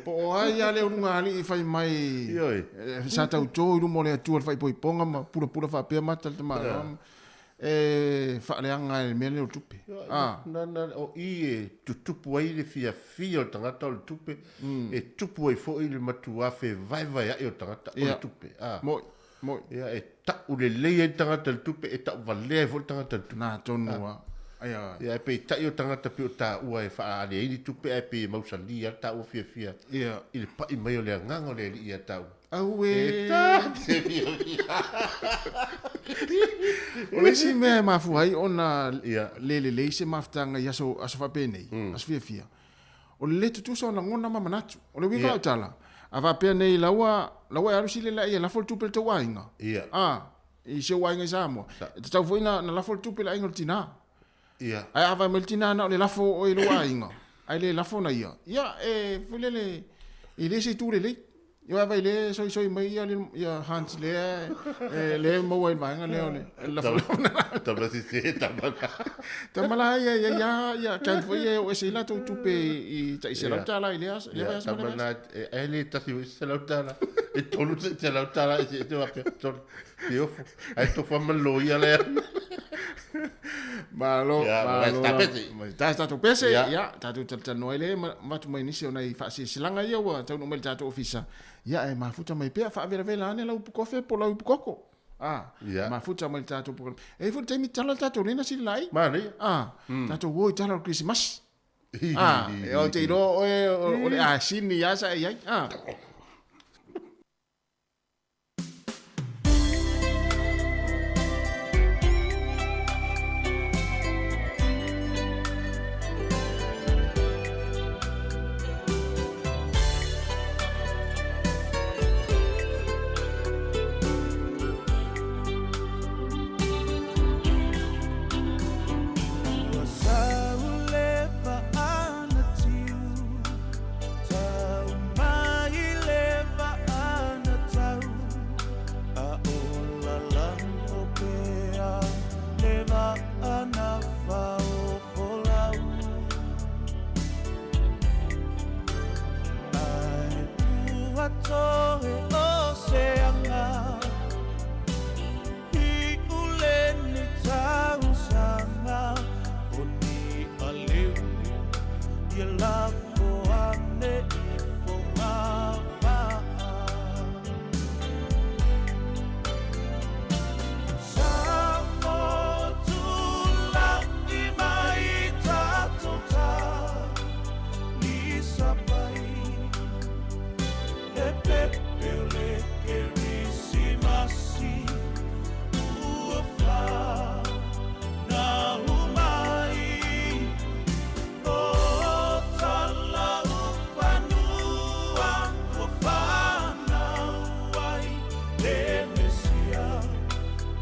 Po o ai lava le ulugalii fai mai Ioe. sa tauto i luma o le Atua i le faaipoipoga ma pulapula faapea mata le tamaloa e faaleaga e le mea lea o le tupe. Ah. Na, na, o i e tutupu ai le fiafia o le tagata o le tupe, e tupu ai foi le matuā fevaevaea'i o le tagata o le tupe. Ah. Mo'i, mo'i. Ia, e ta'u lelei ai le tagata i le tupe, e ta'u valea ai foi le tagata i le tupe. Na tonu lava. Ia. Ia, ae peitai o tagata pei o tāua e faaali ai ni tupe ae pei e mausali lava le tāua fiafia Ia. i le pa'i mai o le agaga o le Alii ia tāua. Auē! E tā te fiafia. O le isi mea e mafua ai ona Ia. le lelei se mafutaga i aso, aso faapenei, aso fiafia, o le le tutusa o lagona ma manatu. O le uiga o lau tala, a faapea nei la ua, la ua e alu sili laia e lafo le tupe i le tou aiga. Ia. A, i si ou aiga i Samoa. E tatau foi na, na lafo le tupe i le aiga o le tinā. Ia. Ae a fai mai le tinā na o le lafo o oe i lou aiga, ae le lafo na ia, ia, e, foi lele, e le se itu lelei. Ia a fai le soisoi mai ia le, ia Hans lea, e, lea e maua ai le vaega lea o le, le lafo lafo. Tama sese, tama la. Tama la ia, ia, ia, ia, account foi ia e oo ese ai latou tupe i tai $100 i lea aso, lea vaiaso ma Tama lea la, vaiaso. e, e le tasi foi se $100. E tolu se $100 e se, e te wapea, tolu, te ofo. Ae tofa ma le loia lea. Malo, Ia, ma malo. ta pese. Ma ta tatou pese, Ia. ia, tatou talatalanoa ai lea ma avatu mai nisi o nai faasilasilaga ia ua taunuu mai i le tatou ofisa. Ia, ae mafuta mai pea, faavelavela ane lau ipu kofe po o lau ipu koko. Ah, Ia. mafuta mai le tatou polokalame. E i ai foi le taimi tatala le tatou lena sili laai. Manaia. Ah, tatou o i tala o le Kerisimasi. Ah, e ou te iloa oe o le asini lava sa e i ai. Ah. Ua sauleva ana tiu, tau mai leva ana tau, a o lalango pea leva ana faofolau. Ae ua toe o seanga, i uleni tausaga, o ni aleu ia lafo ane i fogavaa. Sa mo tula'i mai tatou ta, ni sapai e pepe o le Kerisimasi ua fanau mai. O Talaufanua ua fanau ai le Mesia,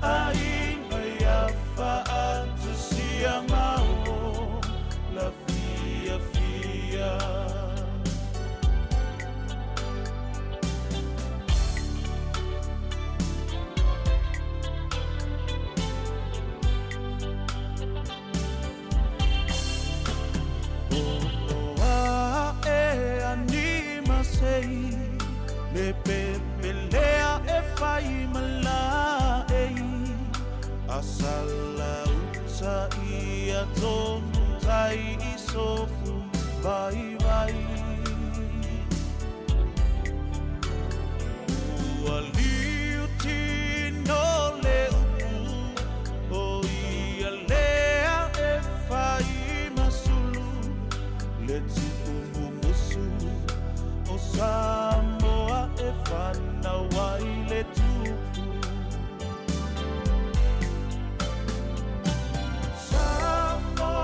aiga ia faatusia ma o la fiafia. Oa e anima sei, le pepelea e fai malae. Asala uta ia tonu tai i sofu vai vai. Ua liu tino le upu, o ia lea e fai masulu, le tuumumusu o Samoa e fanau ai le tupu. Sa mo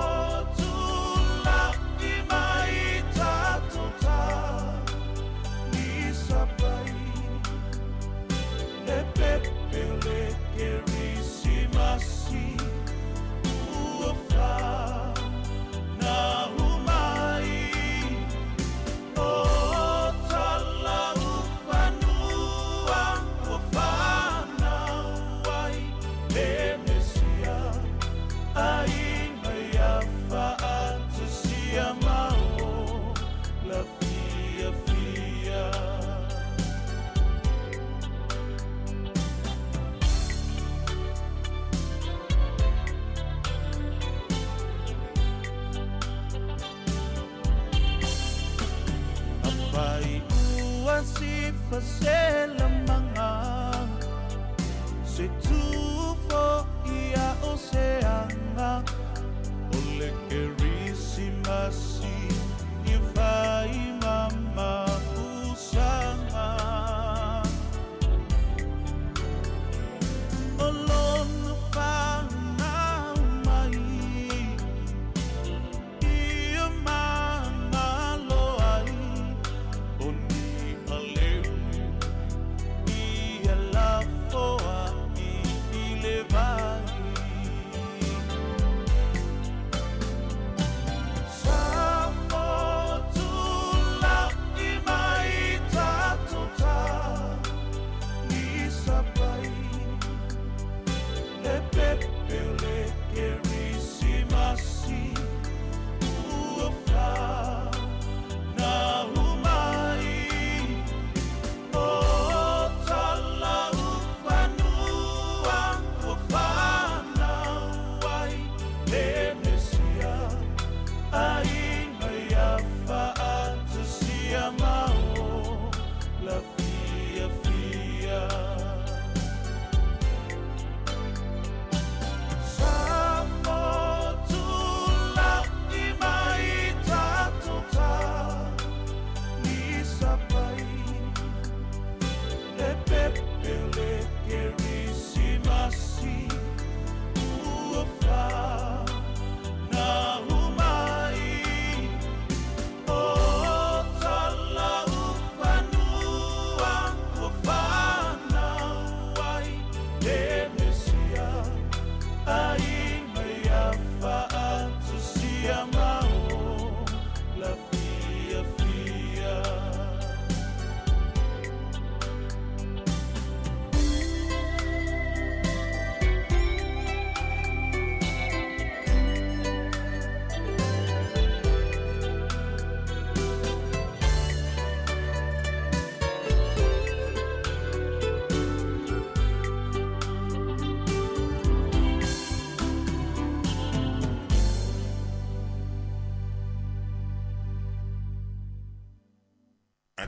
tula'i mai tatou ta, ni sapai le pepe o le Kerisimasi ua fanau mai. O Talaufanua ua fanau ai le Mesia, aiga ia faatusia ma o la fiafia. Apai ua sifa se lamanga, se tufo ia o seanga, o le Kerisimasi i fai mama usanga. O lona fanau mai, ia magalo ai, o ni aleu ia lafo ai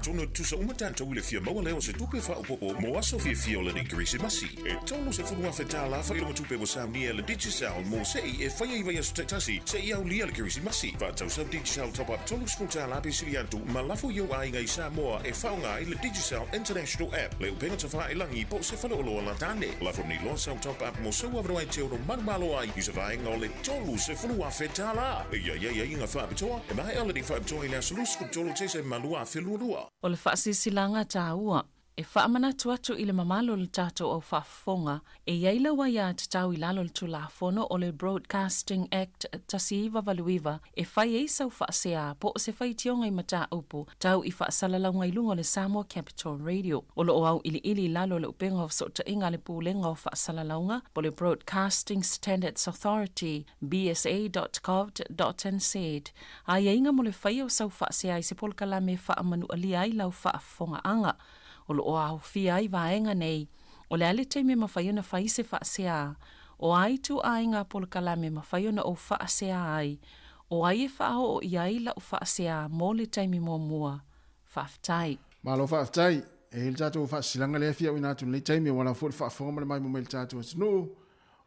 Atonu e tutusa uma tatou i le fia maua lea o se tupe faaopoopo mo aso fiafia o lenei Kerisimasi. E $30,000 faailoga tupe ua saunia e le Digicel mo se'i e faia i vaiaso taitasi seia aulia le Kerisimasi. Faatau sau Digicel Top Up $30 pe sili atu ma lafo i ou aiga i Samoa e faaaoga ai le Digicel International App, le upega tafailagai po o se faleoloa latane. Lafo nei loa sau Top Up mo sou avanoa e te ono manumalo ai i se vaega o le $30,000. E i ai aiaiga faapitoa, e maea lenei faapitoa i le aso 23 Tesema 2022. O le faasilasilaga taua e faamanatu atu i le mamalu o le tatou au faafofoga, e i ai lau aiatatau i lalo o le Tulafono o le Broadcasting Act 1989 e fai ai sau faasea po o se faitioga i mataupu tau i faasalalauga i luga o le Samoa Capital Radio. O lo o auiliili i lalo o le upega o fesootaiga a le Pulega o Faasalalauga po o le Broadcasting Standards Authority, bsa.govt.nz, aiaiga mo le faia o sau faasea i se polokalame e faamanualia ai lau faafofogaaga. O lo o aofia ai vaega nei, o le a le taimi e mafai ona fai se faasea, o a ituaiga polokalame e mafai ona ou faasea ai, o ai e faaoo i ai lau faasea mo le taimi muamua. Faafetai. Malo faafetai. E i ai le tatou faasilasilaga lea e fia auina atu i lenei taimi aua lava foi le faafofoga ma le maimoa mai i le tatou atunuu.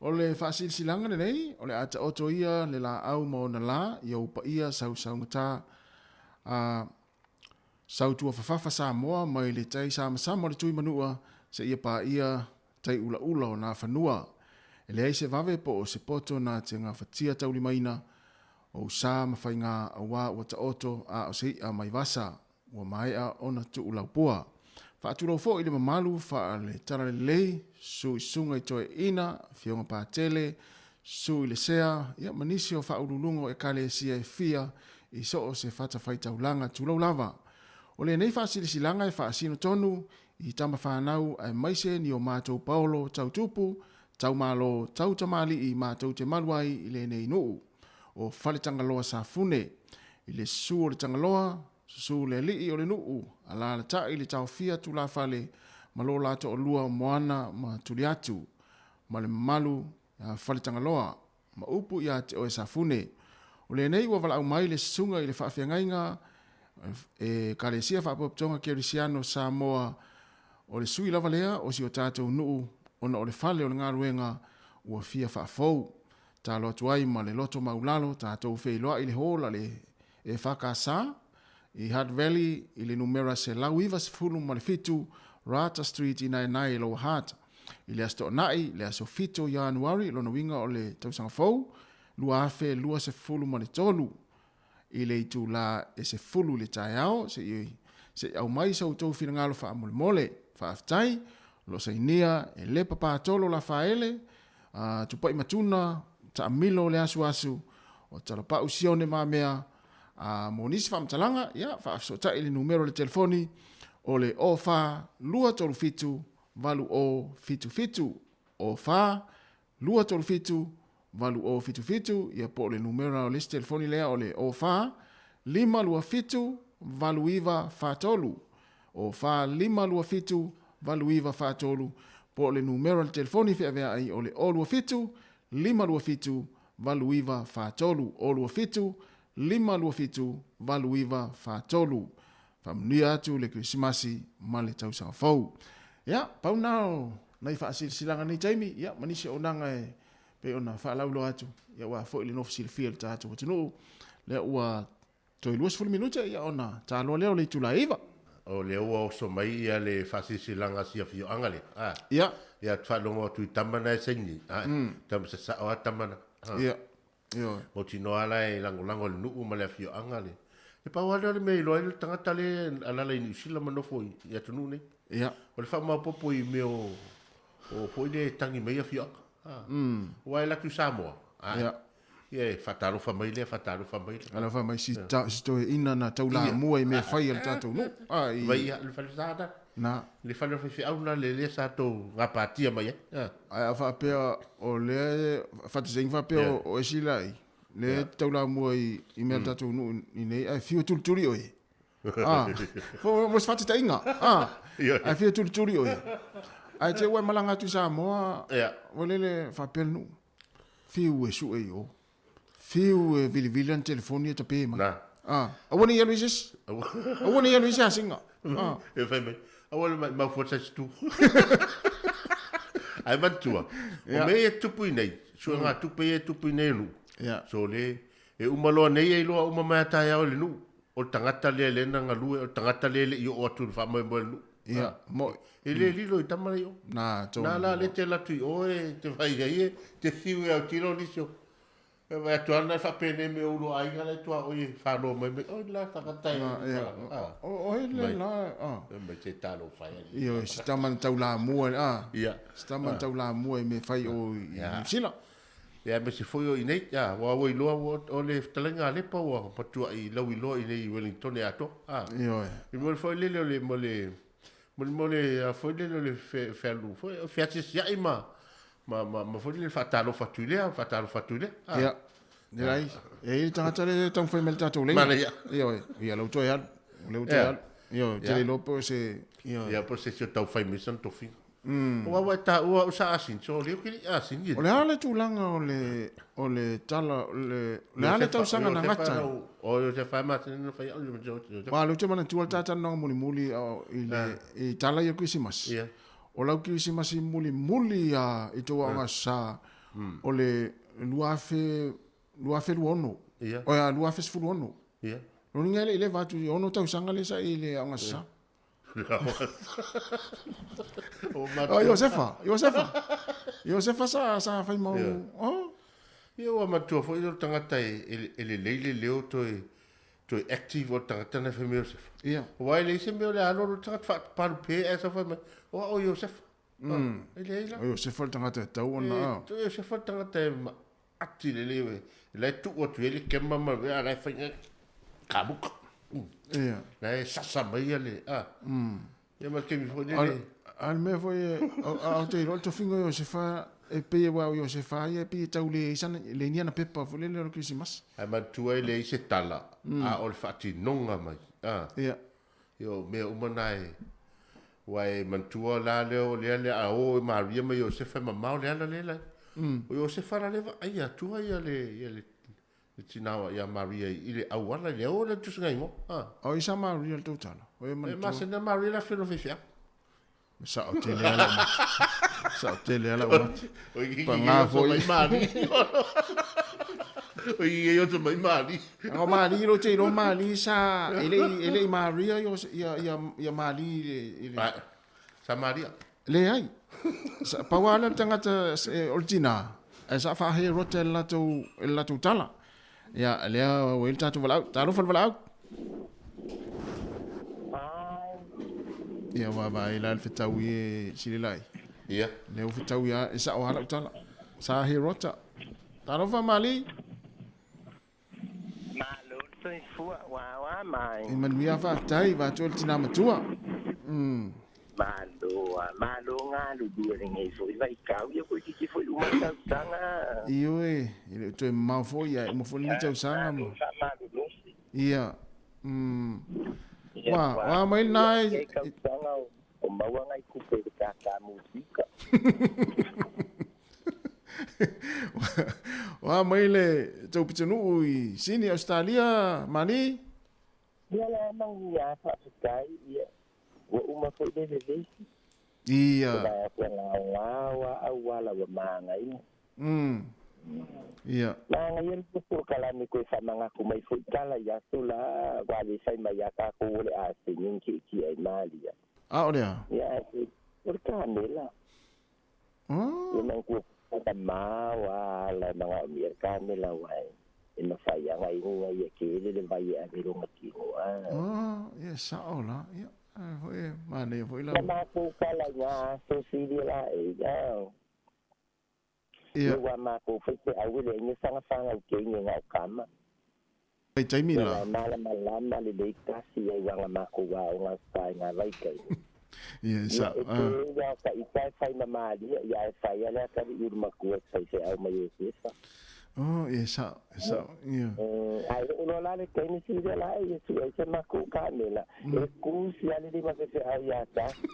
O le faasilasilaga lenei, o le a taoto ia le laau ma ona la i ou paia sausaugata a Sautuafafafa Samoa mai le tai samasama o le Tuimanua seia paia tai ulaula o Nafanua. E leai se vave po o se poto na te gafatia taulimaina ou sa ma faiga aua ua taoto a o se i'a mai vasa ua maea ona tuulaupua. Faatulou foi i le mamalu faale-talalelei, Susu i Susuga i Toeaina, Afioga Patele, Susu i le Sea, ia ma nisi o faauluuluga o Ekalesia e fia i so o se fatafaitaulaga tulou lava. O lenei faasilasilaga e faasino tonu i tama fanau aemaise ni o matou paolo tau tupu, tau malo, tau tamalii matou te malu ai i lenei nuu o Faletagaloa Safune. I le susu o le Tagaloa, susu le alii o le nuu, alalatai le taofia tulafale ma lo la toalua o Moana ma Tuliatu ma le mamalu ia Faletagaloa ma upu ia te oe Safune. O lenei ua valaau mai le susuga i le faafeagaiga e Ekalesia Faapotopotoga Kerisiano Samoa, o le sui lava lea o si o tatou nuu ona o le fale o le galuega ua fia faafou. Talo atu ai ma le loto maulalo tatou feiloai i le hall a le EFKS i Hutt Valley i le numera 197 Rata Street i Naenae i Lower Hutt i le Aso Toonai, le aso 7 o Ianuari, lona uiga o le tausaga fou, 2023 i le itula e 10 i le taeao se i aumai so outou finagalo faamolemole. Faafetai. O lo o sainia e Lepa Patolo Lafaele, Tupai Matuna, Taamilo le Asuasu, o Talapau Sione Mamea. A mo nisi faamatalaga, ia, faafesootai i le numera o le telefoni o le 04 237 8077, 04 237 8077, ia po o le numera o le isi telefoni lea o le 04 527 8943, 04 527 8943, po o le numera o le telefoni feaveai o le 027 527 8943, 027 527 8943. Faamanuia atu le Kerisimasi ma le tausaga fou. Ia, pau na o nai faasilasilaga nei taimi, ia, ma nisi auaunaga e pei ona faalauiloa atu, ia aua foi le nofo silafia i le tatou atunuu, lea ua toe 20 minute, ia ona taloa lea o le itula e 9. O lea ua oso mai ia le faasilasilaga a si afioaga lea, a. Ia. Ia, ou te faalogo atu i tama na e saini, a, tama sasao lava tama na. Ia. Ioe. Mautinoa la e lagolago e le nuu ma le afioaga le. E pau lava lea o le mea e iloa ai le tagata lea e alaala i Niu Sila ma nofo i atunuu nei. Ia. O le faamaopoopo i mea o, o foi lea e tagi mai afioaga. A. Aua e alu atu i Samoa, a. Ia. Ia e faatalofa mai lea, faatalofa mai lea. Alofa mai si, ta, si toeaina na taulamua i mea fai a le tatou nuu. A, i. Vai ia, le fale sa na. Na. Le fale o faifeau na le lea sa tou gapatia mai ai. A. Ae a faapea o lea faataitaiga faapea o esi la i, lea e taulamua i mea a le tatou nuu i nei, ae fiu e tulituli oe. A, mo se faataitaiga, a, ae fiu e tulituli oe. Ae te i ua e malaga atu i Samoa, ua lele faapea le nuu, fiu e sue i o, fiu e vilivili ana telefoni e tape mai. Aua ne i alu i se isi. Aua ne i alu i se asiga. E fai mai, aua le maimau fua se tu. Ae manatua, o mea ia e tupu i nei, suega tupe ia e tupu i nei o nuu. So le, e uma loa nei e iloa uma mai a taeao e le nuu, o le tagata lea lea na galue, o le tagata lea e le i oo atu i le faamoemoe o le nuu. Ia, mo'i. E le lilo i tama nei o. Na, tonu. Na la le te alu atu i o e te fai ai e te fiu e autilo nisi o. E vaai atu lava na faapenei mai o ulu aiga la e tuaoi e fano mai mai, oi la tagata e. Ia, o ai le la, a. Mai se talofa e alii. Ioe, se tama na taulamua, a. Ia. Se tama na taulamua i mea fai o i Niu Sila. Ia, aemaise foi o i nei, a, ua ua iloa ua o le fetalaiga a Lepa ua matuai lauiloa i nei i Wellington e atoa, a. Ioe. I mea foi lele o le, mo le, mo le, mo le, a foi lele o le fe, fealu foi, feasiasiai ma, ma, ma, ma foi lele faatalofa atu i lea, faatalofa atu i lea, a. Ia, leai, e i ai le tagata lea e taumafai mai i le tatou laina. Manaia. Ioe, ia lea ua toe alu, o lea ua toe alu. Ioe, ou te le iloa po o se, ioe. Ia, po o se isi o tau fai mai sana tofiga. Aua ua e taua au sa asini, so o lea ou te le i asini. O le a le tulaga o le, o le tala, o le, o le a le tausaga na gata ai? O Iosefa e masani ona fai au Iosefa. Aua o lea ou te manatua le ta talanoaga mulimuli i le, i tala ia o Kerisimasi. O lau Kerisimasi mulimuli lava i tou aoga sa, o le 2000, 2026. Oi a, 2016. Lona uiga e le i leva atu i 6 tausaga lea sa i le aoga sa. O Iosefa, Iosefa. Iosefa sa sa fai mau. Oh. Ia ua matua foi o le tagata e, e lelei le leo toe toe active o le tagata na fai mai Iosefa. Ia. Aua e leai se mea o le alo o le tagata faapalu pe ae sa fai mai, o au o Iosefa. E leai la. O Iosefa le tagata e tau ona. E, Iosefa le tagata e ati lelei e la e tuu atu i ai le kema ma le a la e fai kamuka. Ia. La e sasa mai ia le a. Ia ma le taimi foi lele. A le mea foi e a o te iloa le tofiga o Iosefa e pei aua o Iosefa ia e pei e tau le ai sana le ni ana pepa foi lele o le Kerisimasi. Ae manatua e leai se tala a o le faatinoga mai a. Ia. Ia o mea uma na e aua e manatua la lea o lea lea a o e Maria ma Iosefa e mamao le ala lea la. O Iosefa la lea e vaaia atua ia le ia le le tina ia Maria i le auala i le o le tusiga igoa. A o i sa Maria le tou tala? O e E manatua. masani a Maria le afioga faifeau. Sao tele lava lau mati. Sao tele lava lau mati. O i Pagā foi. mai Mari. O i i mai Mari. O Mali lo te iloa Mali sa e le e le i Maria ia ia ia Mali i le i le Sa Maria. Leai. Sa pau lava lea o le tagata o le tina ae sa faaherota e le latou e le latou tala. Ia lea ua i ai le tatou valaau. Talofa le valaau. Ia vaavaai la le fetaui e silelai. Ia. Lea ua fetaui lava e sao lava lau tala. Sa herota. Talofa Mali. Malo le soifua, ua aoa mai. E manuia faafetai, vaeatu le tina matua. Malo a, malo galulue lenei foi vaitau, ia foi kiki foi uma tausaga. Ioe, e le o toe mamao foi, ae uma foi lenei tausaga. Malo faamalolosi. Ia. Ua, ua mai lena e. Lenei tausaga o maua nai tupe i le tata musika. Ua mai le tou pitonuu i Sini, Ausetalia, Mali? Ia la manuia faafetai, ia ua uma foi le vevesi. Ia. Te vaai atu gaogao a auala ua manaia. Ia. Manaia le polokalame koe faamanatu mai foi tala i aso la ua le fai mai ia tatou o le aseni ni tietie ai malia. A o le a? Ia o le kamela. Oh. Ia manatua ka mamao a ala e manaomia le kamela aua e mafai lava i luga ia tele le vai e ave i lona tino a. Oh, ia sao la. Ia, a foi e manaia foi lau. Ia matou tala i ngā aso silia la e ia. Ia. Ia ua matou fai te au e leai ni fagafagau keine ngā o kama. Ai taimi Ia la. la malamalama lelei tasi ai uaga matou aoga sa i ngā vaitaimi. Ia Ia sa. e te ua ka ita e fai ma malia ia e fai a le atalii ulu matua e fai feau mai Iosefa. Oh, ia sao, ia sao. Ia. Ae oo loa la le taimi silia la e Iesu ai se makou kamela, e kusi lava le lima fefeau ia tasi.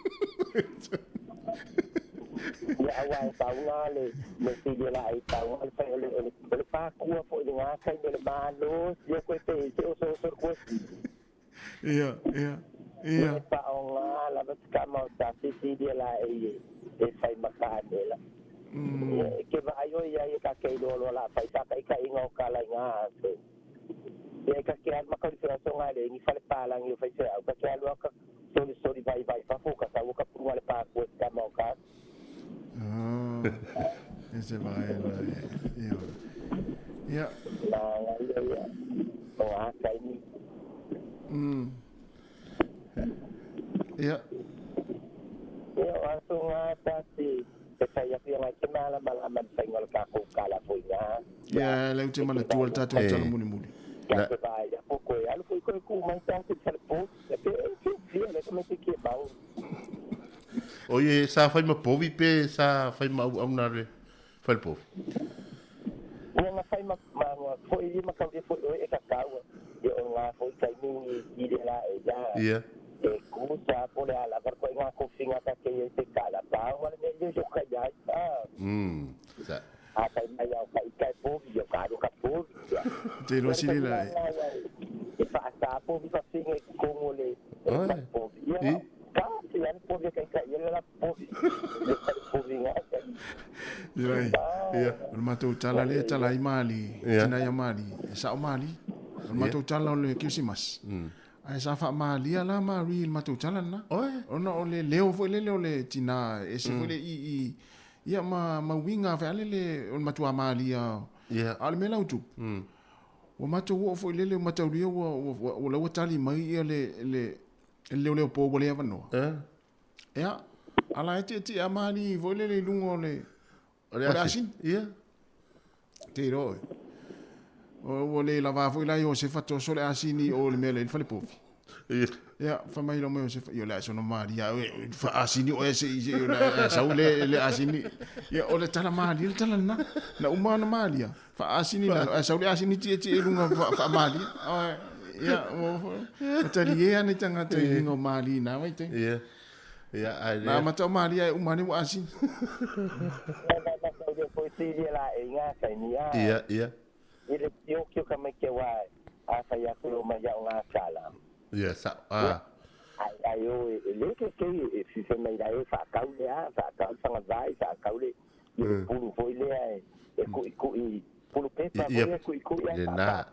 Ia aua e pauga le me sili la e pauga le fai o le o le pākua foi le ngā kai me le malo ia koe te te oso oso koe. Ia, ia, ia. E paonga lava se kama o ta sili la e e fai makane la. Ke vaai o ia i ka kei loa loa la fai whakaikainga o ka lai ngā aso. Ia ka ke alu maka o so ngā le ni whale pālangi o whai au. Ka ke alu aka soli soli vai vai fafo ka sau ka purunga le pākua te kama o ka. Ah, e se vai la ia. Ia. Nā ngā ia ia. O ngā kaini. Ia. Ia o aso ngā tati. E whai aku ia ngai te māla mala man whai ngā kākou kāla foi ngā. Ia, le ute mana tua le tātou tala muli muli. Ia te vai, ia poko e alu foi koe ku mai tātou te whale pō. Ia te e te fia, le kame te kia mau. O ie, sa whai ma povi pe, sa whai ma au au nā re whai povi. Ia ngā whai ma, ma ngā foi i ma kau foi oe e kakaua. Ia o ngā foi kai mingi i le la e ia. Ia. E kusa pole ala var ko ngā kofinga ka ke e te kala pa wala ne le jo ka ya Sa a kai mai au kai kai povi yo ka ka povi te lo sili la e fa sa povi fa finga kongo le povi ya ka ti an povi kai kai le la povi le povi nga ya o matou tala le tala i mali tina ia mali sa o mali o matou tala o le Christmas. Ai sa fa malia la mari il matou tala na. Ona o le leo foi le leo le tina e se foi le i ia ma winga fa le le o matua malia. A le mela utu. O matou o foi le le matou ria o le tali mai ia le le leo leo po le avanoa. Ia ala e te a mali foi le le lungo le o le asin. Ia. Te ro. O le lava foi la Iosefa toso le asini o le mele le fale povi. Ia fa mai lo meu se ia le asono Maria fa asini o ese i le sau le le asini ia o le tala Maria le tala na na uma na Maria fa asini la sau le asini ti ti lunga fa Maria ia o tali ia ni tanga te ingo Maria na vai te ia ia ai na mata Maria uma ni asini na na sau le foi ti la e nga kai ni ia ia ile tio kio ka mai ke wai a fa ia ko mai ia nga kala. Ia sa a ai ai o le ke ke e si se mai dai fa kau le a fa kau fa vai fa kau le le pulu foi le e ku ku i pulu pepa foi ku ku ia na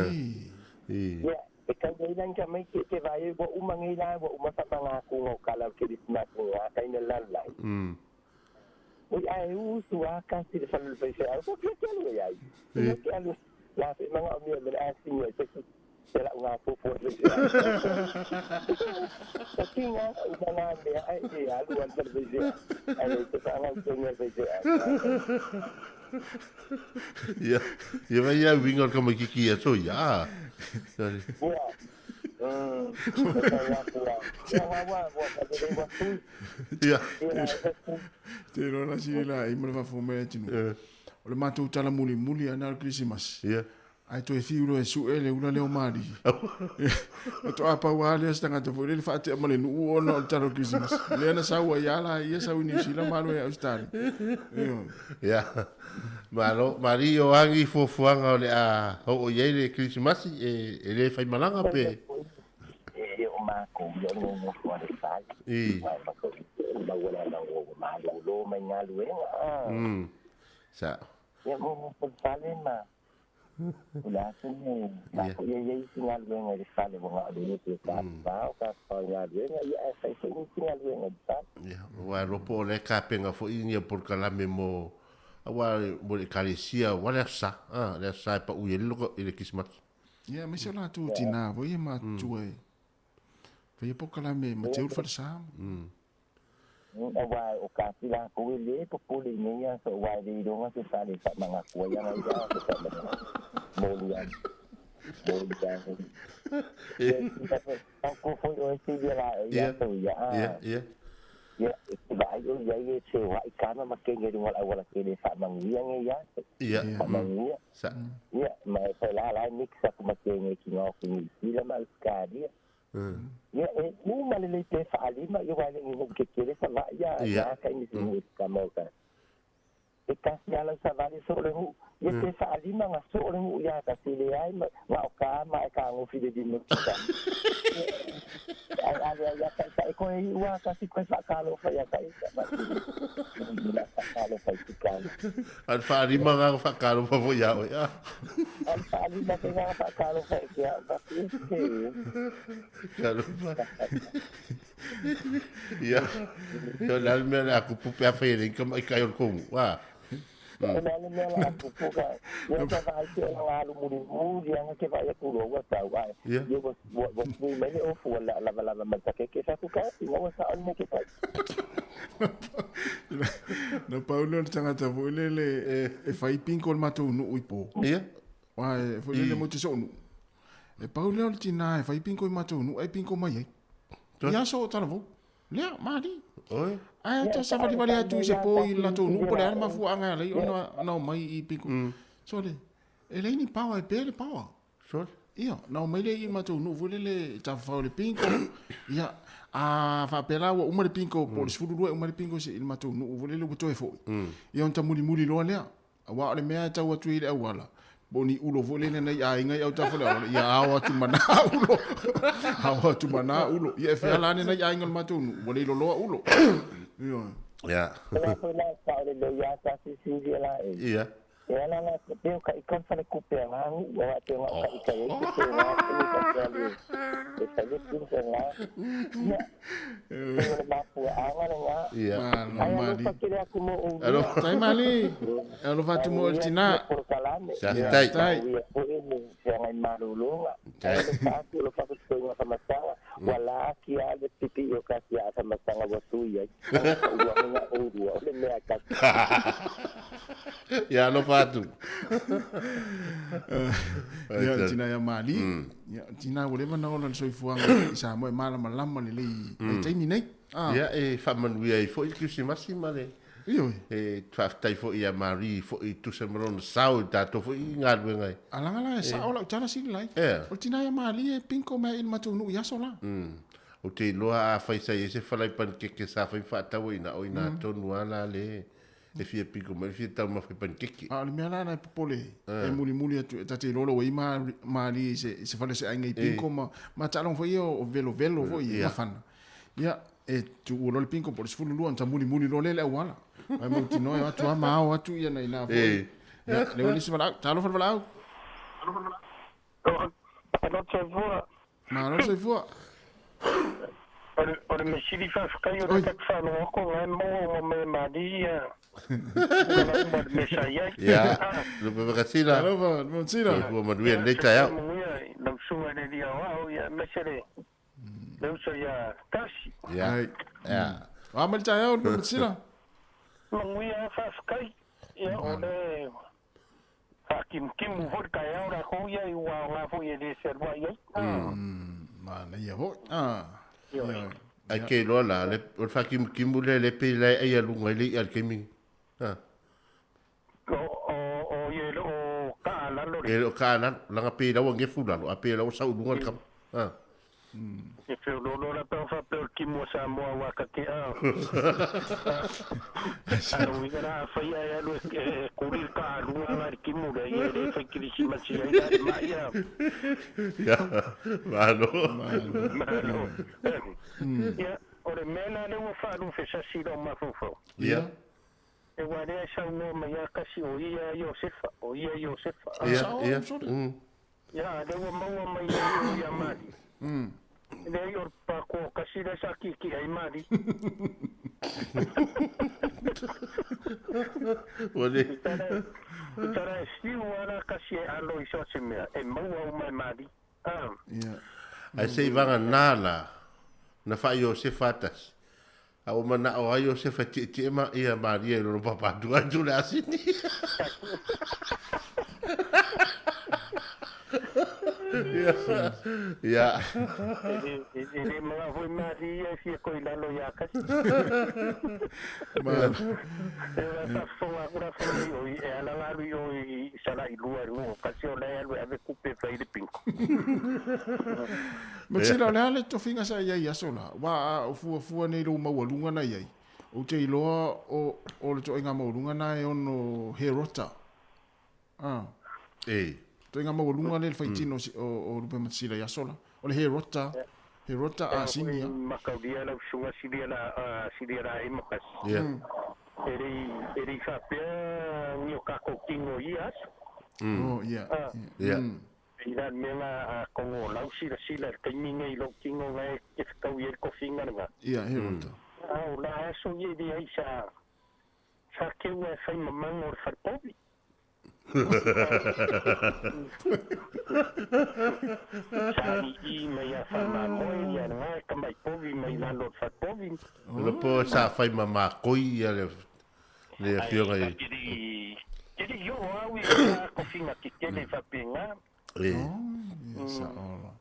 i ia e kau nei lan ka mai ke te vai o uma ngai la o uma fa nga ku ngo kala ke dis na ku nga kai na la la Oi ai u su a ka si fa le fa se a ko ke ke lo ia i ke alu la fe manga o mi me a si ni te se la nga fo fo le se tinga u na me ai e alu al fa le se ai te fa nga te me se ia ia vai ia winga ka mai ki so ia ia ia te rona si la i mala fo me tinu o le matou tala muli muli ana Christmas ia ai toe fiulo e su ele ula leo mari o to apa wa le stanga to le fa te male nu ona o tala Christmas le na saua ia la ia sau ni sila malo e Australia ia malo Mario angi fofuanga o le a o ia le Christmas e le fai malanga pe e o ma ko yo no no fo le fai i ma wala na o ma lo mai ngalu e sa ia mo mo fale ma ula sene ma ko ye ye singa luenga le fale mo nga le te ka pa ka fa nga luenga ia e fa singa luenga pa ia wa ropo le ka penga fo inia por kalame mo awa mo le kalesia wa le sa a le sa pa u ye lo ile kismat ia me se la tu tina vo ia ma tu e fa ia po kalame ma te ul fa sa awa o ka sila ko le po le ni ya so wa le do nga se fa le fa manga ko ya nga ya se fa manga mo li ya mo li ya e ko fo o se ya la ya so ya ya ya ya ba ai o ya ye se wa i kana ma ke ngi wala wala ke le fa manga ya ngi ya ya fa manga sa ya ma fa la la mix up ma ke ngi ki ngo ki ni la ma ska dia Ia e uma lelei pe faalima ia aua e le i nuu tetele Savaii a na taimi se nuu tama o e tasi a lau savali soo le nuu ia pe faalima ga soo le nuu ia tasi leai ma na o ka ma e kagofi le lima ai a lea ia taitai koe iu a tasi koe faakalofa ia taita la faakalofa i tikana. A le faalima ga faakalofa foi ia oe a. A le faalima ke ga faakalofa i ke au vafi e. Talofa. Ia, ia o le a le mea o le a tupu pe a fai e leai ni tamaitai o le tou nuu, a? O le a le mea o le a tupu ka, ia ka vaai pea o lana alu mulimuli lava ke vaai atu loa ua tau ae, ia ua, ua, ua pui mai le ofu ua lavalava mai ka keke sa ku ka ina ua sao le mea ke fai. Na pau lea o le tagata foi lele e fai bingo i le matou nuu i po. Ia. Aua e foi lele mo te soo nuu. E pau lea o le tina e fai bingo i matou nuu ae bingo mai ai. I aso o talavou. Lea, mali. Oi. Ae ta savalivali atu i se po i le latou nuu po o le a le mafuaaga e ala ai ona omai i bingo. Sole, e leai ni power e pe le power. Sole. Ia, na omai lea i matou nuu foi lele e tafafao i le bingo. Ia, a faapea la ua uma le bingo po o le 12 e uma le bingo i le matou nuu foi lele ua toe foi. Ia ona tamulimuli loa lea. Aua o le mea e tau atu ai i le auala, po o ni ulo foi lele nai aiga i autafa o le auala, ia ao atu ma nā ulo. Ao atu ma nā ulo. Ia e feala ane nai aiga o le matou nuu, ua le loloa ulo. Ioe. Ia. O la foi la sao lelei a ta sisilia la e. Ia. E ala la te peo ka ika fale kupe a ngā nuu, a te ngā ka ika e te peo ngā tini ka te ali e sa le tini ka ngā. Ia, e o le mapua anga le ngā. Ia. Malo, Ai mali. alofa tele atu mo ou Alo. lia. Tai mali. Alofa atu mo le tina. Polokalame. Sa Ia, tai. tai. Ia foi le feagai malologa. Tai. Ai alofa atu alofa atu totoina faamatala. Ua laki lava le pipii o kasi a faamatala ua tui ai. Aga fauluaga oulua o le mea e kasi. Ia alofa atu. Ia, o le tina ia Mali. Ia, o le tina ua leva ona ola le soifuaga i Samoa e malamalama lelei i vaitaimi nei. Ah. Ia, e faamanuia ai foi le Kerisimasi ma le Ioe. E faafetai foi ia Marie foi e tusa ma lona sao i tatou foi galuega e. A laga la e sao lau tala sili lai. Ea. O le tina ia Malie e pinko mai i le matou nuu i aso la. Ou te iloa a fai sa i ai se falai panikeke sa fai ma faatau ai na o ina tonu a la le e fia pinko mai le fia taumafa i panikeke. A o le mea la na e popole e mulimuli atu e ta te iloa ua i ai Malie i se fale o se aiga i pinko ma ma taaloga foi ia o velovelo foi e mafana. Ia, e tuua loa le pinko po o le 12 ona tamulimuli loa lea i le auala. Ae mautinoa e o atu lava ma ao atu ia nai ina foi. Ia, lea ua lisi valaau. Talofa le valaau. Malo le soifua. Malo le soifua. O le mea sili faafetai o lea ta te faalogo atu o la e maua uma mai e Mali ia tulaga uma o le mea sa i ai. Ia, Lupe Makasina. Talofa, Lupe Makasina. Soifua manuia i lenei taeao. Manuia i lau susuga i le Alii Aoao, ia aemaise le Le uso ia Tasi. Ia. Ia. O a mai le taeao le Matsila? Manuia a faafetai. Ia o le faakimutimu foi le taeao latou ia i ua aoga foi e le fealuai ai. Manaia foi. Ah. Ioe. Ai ke iloa la, le, o le faakimutimu lea le pei la e aia luga i le i'a i le taimi. Ha. O, o, o ia e le o kaa lalo le. E le o kaa lalo, laga pei la ua gefu lalo, a pei la ua sau i luga le kama. Ha. E feoloolo la pe a faapea o le timu a Samoa ua ka te a. A lo uiga la afai ae alu e kuli le kaa lunga nga i le timu lea, ia e le fai kirisimasi ai la le mai a. Ia, malo. Malo. Ia, o le mea la lea ua faalufesasi i lou mafaufau. Ia. E ua lea e saunoa mai a kasi o ia Iosefa, o ia Iosefa. Ia, ia. Ia, a lea ua maua mai nei o ia Mali. Leai, o le pako kasi lea sa kiki'i ai Mali. Ua le. I tala e fiu lava la kasi e alo i so o se mea, e maua uma e Mali. A. Ae se i vagana la, na faa-Iosefa a tasi. A ua manao ai Iosefa e tietie ma ia Maria i lona papa atu atu le asini. Ia. E le manao foi malie ia e fia koe i lalo ia Kasi. E la faafofoga atu la fai mai oi e ala la alu i o i Salailua i luga o Kasi o la e alu e ave kupe e fai le bingo. Matsila, o le a le tofiga sa i ai i aso la? Ua a o fuafua nei lou maualuga na i ai, ou te iloa o, o le toaiga maualuga na e ono Herota. Ah. E. Toaiga maualuga lea le faitino o, o Lupe Matsila i aso la. O le Herota, Herota a Sinia. Makaulia lau susuga Silia la, Silia la e Makasi. Ia. E le, e le faapea ni o kakou tino i ia aso. Oh, ia. Ia. I la mea la a kongo o lau silasila i le taimi nei i lou tino na e te fetau i ai le kofiga lena. Ia, Herota. A o la aso ia e leai sa, sa keu e fai mamago o le falepovi. Sa alii mai ia faamamoe ia lena e tamai povi mai lalo o le falepovi. O le po sa fai ma makoi ia le le afioga i. Ai, ke le i oo au i lena kofiga tetele faapena. E. Ia, sa ola.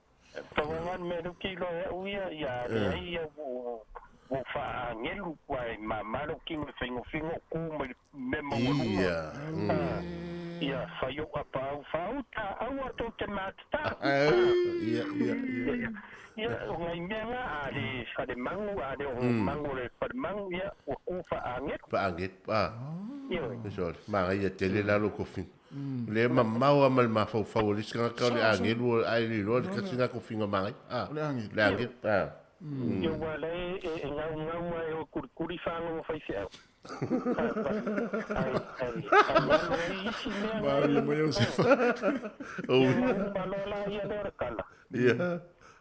Pau lava le mea lea ou te iloa e au ia, ia leai ia ua ua faaagelu ua e mama lou tino e faigofie ona ou ku mai le mea maualuga. Ia fai ou apaau faauta aua tou te matatā. Ia, ia, ia. Ia, o nai mea na, a le falemagu, a le o magu o le falemagu, ia, ua ku faaagelu. Faaagelu, a. Ioe. Sorry, manaia tele la lou kofiga. O lea e mamao lava ma le mafaufau o le isi tagata o le agelu ae le iloa le tasi lena kofiga manaia. O le agelu. Le agelu, a. Ia, ua la e gaugau lava e o kulikuli fagogo faifeau. Ai, ai, ai alu ai isi mea na. Maria mai Iosefa. Ia, ma uma loa la ia lea o le tala. Ia.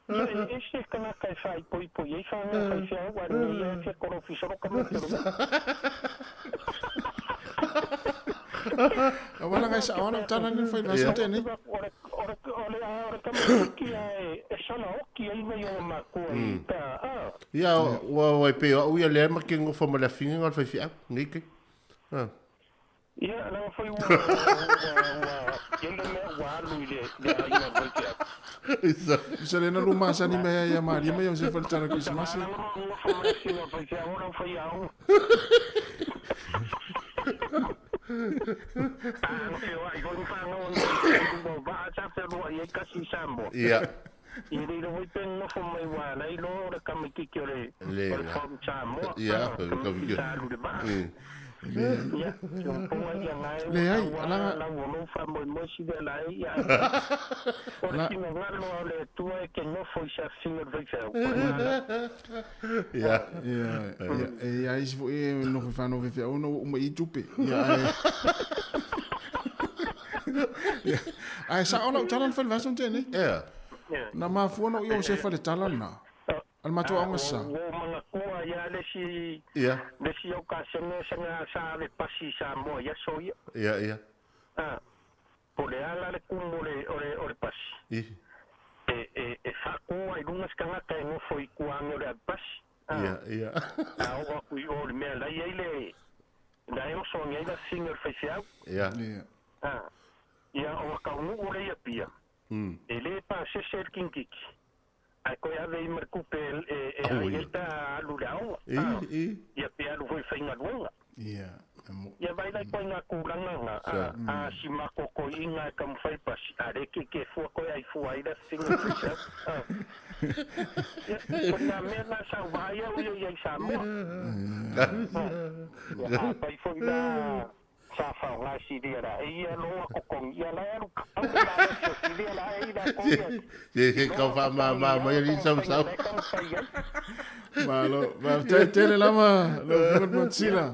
Ia, e ese tagata e faaipoipo i ai fagogo faifeau, a o le mea ia e fia kolofi solo ka mai te luma. Aua laga e sao lau tala ni fai lasa tene. O le, o le, o le, o le tamaititi a e, e sola oki ai nai ona makua i uta, a. Ia, ua ua e pei o au ia lea ma ke gofa ma le afiga o le faifeau, nei ke. Ah. Ia, leaga foi ua, ua, ua, i ai le mea ua alu i le, le aiga o le faifeau. Isa le na lu masani mai ai ia Maria mai Iosefa i le tala Kerisimasi. Tama lava gofa ma le afiga o le faifeau o lau faiaoga. A na feoai foi ma fanau a nai i luma o vaa sa fealuai ai kasi i Samoa. Ia. I reira foi pe nofo mai ua ala ai loa o le tamaititi o le Le o le from Samoa. Ia, Ah, o le tamaiti tamaititi. sa alu i le vaa. Ia, si o ponga ia ngae ua Leai, tau a alaga lau o lou faamoemoe sili ala ai ia. O le La finagalo a o le Atua e ke nofo i se afiga o le faifeau. O le ala. Ia. Ia, ia, e i ai isi foi e nofo i whanau faifeau ona ua uma i tupe. Ia, ae Ia, ae sao lau tala na fai le vasa tēnei. Ia. Na mafua na o Iosefa le tala lena. A le matou aoga sa. Ua ou manatua ia le isi, Ia. le isi au kasene sega sa ave pasi i Samoa i aso ia. Ia, ia. Ah, po le ala le kumu o le, o le, o le pasi. I. E, e, e faaku ai luga se tagata e nofo i kuaage o le ave pasi. Ah, Ia, ia. a oo aku i o i le mea la i ai le, la e oso agi ai le afiga o le faifeau. Ia. Ia. Ah, ia ona taunuu lea i Apia, e le pasese le kingkiki. Ae toe ave i ma le tupe e, e ai ai pe a alu i le aoga. Ah, ia pe alu foi i faigaluega. Ia, e mo. Ia vai lai koe i ngā kūlanga ngā, a, a si makokoiga e taumafai le pasi, a le keke fua koe ai fua ai le afiga o le faifeau. Ah. Ia, ko ngā mea ngā sa vaai au ia i ai Samoa. Ah. Ia, a pai foi la sa faoga silia la e ia loa kokongi ia la e alu au le la e silia la e la ko ia. Se se kau wha ma ma mai ali sau sau. Malo, ma te tele lava lau Afioga i le Matsila.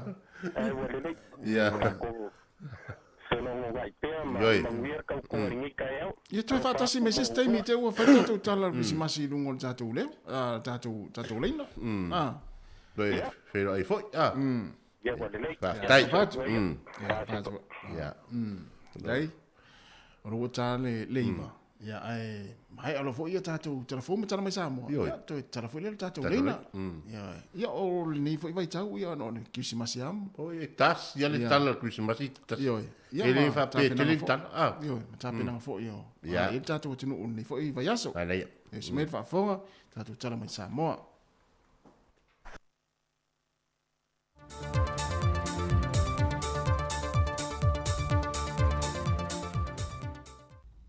Ai ua lelei. Ia. Ko felongo ngai pea ma Ioi. manuia kau ko ringi kai au. Ia toe faatasi mai se isi taimi te ua fai tatou tala o le Kerisimasi i luga o le tatou leo, a tatou tatou laina. Ah. Toe whenua i foi. Ah. Ia ua lelei. Whaatai. Fatu. Ia, fatu. Ia. Lei. O lo ua tā le iva. Ia, ae maea loa foi ia tatou tala fou ma tala mai Samoa, Ioe. ia, toe tala foi lea le tatou Tatou leina. leina. Ia, ia, o lenei foi vaitau, ia, ona o le Kerisimasi lava. Oi, e tasi lava le Ia. tala o le Kerisimasi, tasi. Ioe. Ia, E le ma faapea tele tapenaga le foi. tala, ah. Ioe, ma tapenaga foi o Ia. ai le tatou atunuu i lenei foi vaiaso. Manaia. Ia, se mea le faafofoga, tatou tala mai Samoa.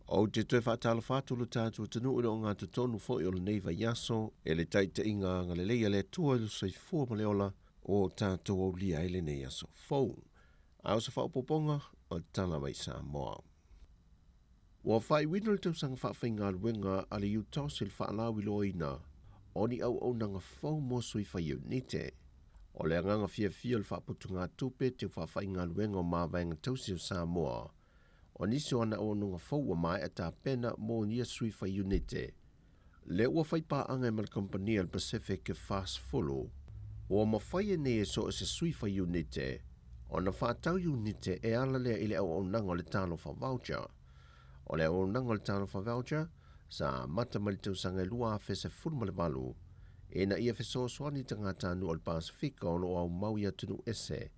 Ou te toe faatalofa atu lo tatou atunuu i le ogatotonu foi o lenei vaiaso e le taitaiga agalelei a le Atua i le soifua ma le ola o tatou aulia ai lenei aso fou. A o se faaopoopoga o tala mai Samoa. Ua faaiuina le tausaga faafaigaluega a le UTOS i le faalauiloaina o ni auaunaga fou mo sui faiunite. O le agaga fiafia o le faaputugatupe teu faafaigaluega o mavaega tausi o Samoa, o nisi o ana auaunaga fou ua maea tapena mo ia sui faiunite. Lea ua fai paaga ai ma le kamupani a le Pacific Fast Fulu, ua mafai ai nei e so o se sui faiunite ona faatau iunite e ala lea i le auaunaga o le Talofa Voucher. O le auaunaga o le Talofa Voucher sa amata mai le tausaga e 2018 ina ia fesoasoani i tagatanuu o le Pasefika o lo o aumau i atunuu ese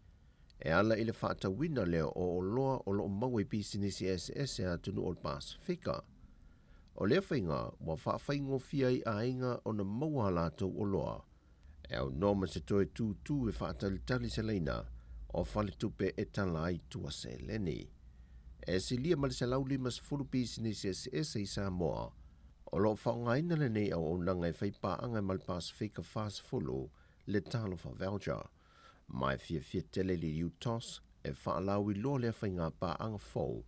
e ala i le faatauina lea o oloa o lo o maua i pisinisi eseese a atunuu o le Pasefika. O lea faiga ua faafaigofie ai aiga ona maua a latou oloa e aunoa ma se toe tūtū e faatalitali se laina o faletupe e tala ai tua seleni. E silia ma le 150 pisinisi eseese i Samoa o lo o faaaogaina lenei auaunaga e fai paaga ma le Pasefika 40 le Talofa Voucher. Ma e fiafia tele le UTOS e faalauiloa lea faiga paaga fou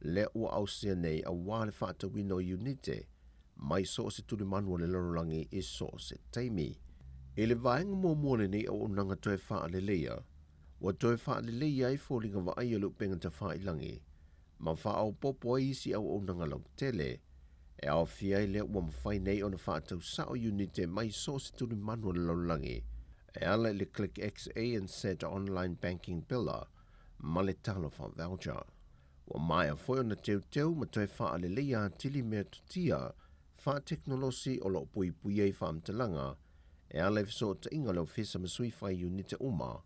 lea ua ausia nei aua le faatauina o iunite mai so o se tulimanu o le lalolagi i so o se taimi. I le vaega muamua o lenei auaunaga toe faaleleia, ua toe faaleleia ai foliga vaaia o le upega tafailagi ma faaopoopo ai isi auaunaga lautele e aofia ai lea ua mafai nei ona faatau sao iunite mai so o se tulimanu o le lalolagi e ala i le Click XA and Z Online Banking Biller ma le Talofa Voucher. Ua maea foi ona teuteu ma toe faaleleia atili mea tutia faatekonolosi o lo o puipuia ai faamatalaga e ala i fesootaiga o le ofisa ma sui fai iunite uma,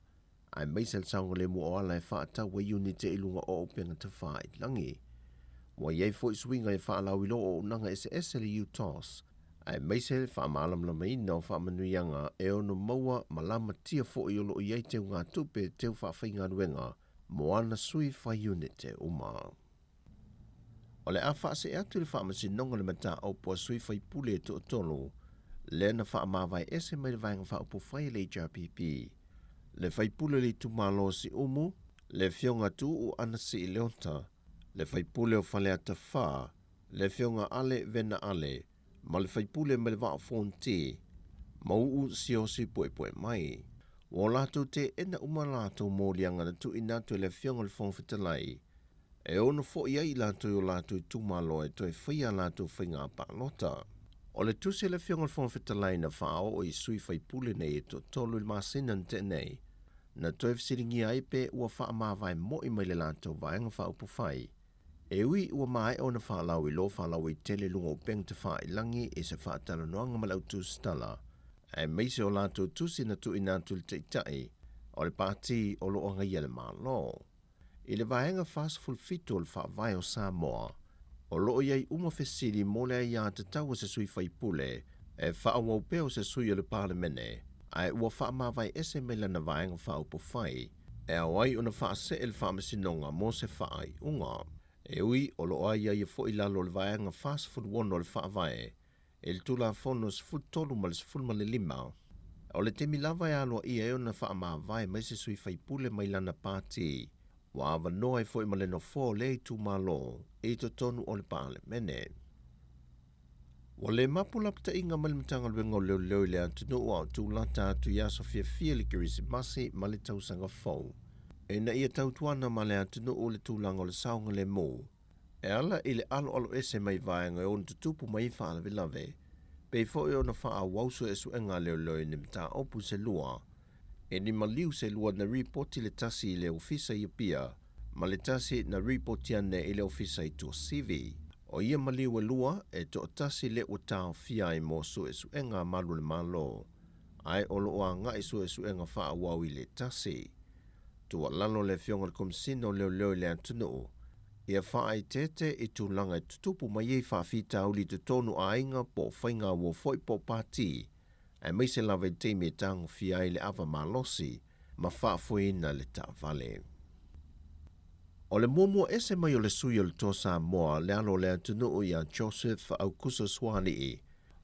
aemaise le saogalemu o ala e faatau ai iunite i luga o upega tafailagi. Ua i ai foi suiga e faalauiloa o auaunaga eseese a le UTOS, aemaise le faamalamalamaina o faamanuiaga e ono maua ma lamatia foi o lo o i ai teugatupe teu faafaigaluega mo ana sui fai iunite uma. O le a faasee atu i le Faamasinoga le mataupu a sui faipule e toatolu lea na faamavae ese mai le Vaega Faaupufai a le HRPP, le faipule o le itumalo o Siumu, le Afioga Tuuu Anasii Leota, le faipule o Faleata 4, le Afioga Ale Vena Ale, ma le faipule mai le Vaa o Fonoti, Mau'u Siaosi Puepuemai. Ua latou teena uma latou moliaga na tuuina atu e le Afioga i le Fofoga Fetalai e ono foi ai i latou i o latou itumalo e toe faia a latou faiga palota. O le tusi a le Afioga i le Fofoga Fetalai na faaoo i sui faipule nei e toatolu i le masina na tea nei, na toe fesiligia ai pe ua faamavae moi mai le latou Vaega Faaupufai. E ui ua maea ona faalauiloa faalauaitele i luga o upega tafailagi i se faatalanoaga ma le au tusitala, aemaise o latou tusi na tuuina atu i le Taitai o le Pati o lo o agaia le Malo. I le Vaega 47 o le Faavae o Samoa, o lo o i ai uma fesili mo le aiatatau a se sui faipule e faaauau pea o se sui o le Palemene, ae ua faamavae ese mai lana Vaega Faaupufai, e ao ai ona faasee le Faamasinoga mo se faaiuga. E ui o lo o aiaia foi i lalo o le Vaega 46 o le Faavae i le Tulafono 13 ma le 15, o le taimi lava e aloaia ai ona faamavae mai se sui faipule mai lana pati, ua avanoa ai foi ma le nofoa o lea itumalo i totonu o le Palemene. Ua le mapu lapataiga mai le Matagaluega o Leoleo i le atunuu a o tulata atu i aso fiafia le Kerisimasi ma le Tausaga Fou, ina ia tautuana ma le atunuu le tulaga o le saogalemu e ala i le aloaloese mai vaega e ono tutupu mai ai faalavelave, pei foi ona faaauau suesuega a leoleo i ni mataupu se lua, e ni maliu se lua na ripoti le tasi i le ofisa i Apia ma le tasi na ripoti ane i le ofisa i Tuasivi. O ia maliu e lua, e toʻatasi lea ua taofia ai mo suʻesuʻega a malu o le Malo, ae o loo agaʻi suʻesuʻega faaauau i le tasi. Tuualalo le Afioga i le Komesina o Leoleo i le atunuu, ia faaeteete i tulaga e tutupu mai ai faafitauli i totonu aiga po o faiga auo foi po o pati, aemaise lava i le taimi e tagofia ai le ava malosi ma faafoeina le taavale. O le muamua ese mai o le sui o le Toa Samoa, le alo o le atunuu ia Joseph Aukuso Suaalii,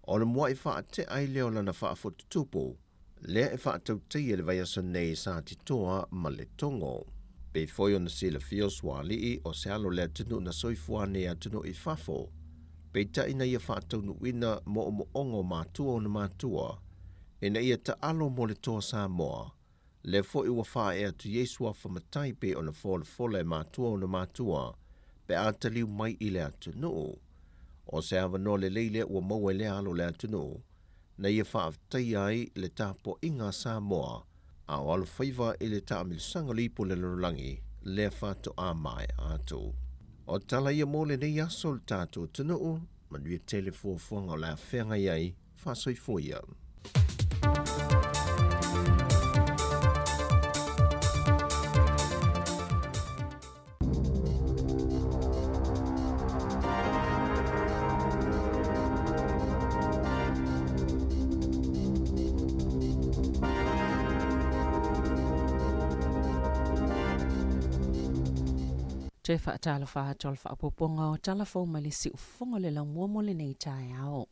o le muaʻi faateʻa ai lea o lana faafotutupu, lea e faatautaia i le vaiaso nei i Satitoa ma Letogo. Pei foi ona silafia o Suaalii o se alo o le atunuu na soifua ane i atunuu i fafo, peitai na ia faataunuuina moomooga o matua ona matua, ina ia taalo mo le Toa Samoa, lea foi ua faaee atu i ai suafa matai pei ona folafola e matua ona matua pe a taliu mai i le atunuu. O se avanoa lelei lea ua maua e lea alo o le atunuu, na ia faafetaia ai le tapuaiga a Samoa a o alofaiva i le taamilosaga o le ipu o le lalolagi lea faatoa maea atu. O tala ia mo lenei aso le tatou atunuu, manuia tele fuafuaga o le a feagai ai, faasoifua ia. Toe faatalofa atu o le faaopoopoga o tala fou mai le siufofoga o le laumua mo lenei taeao.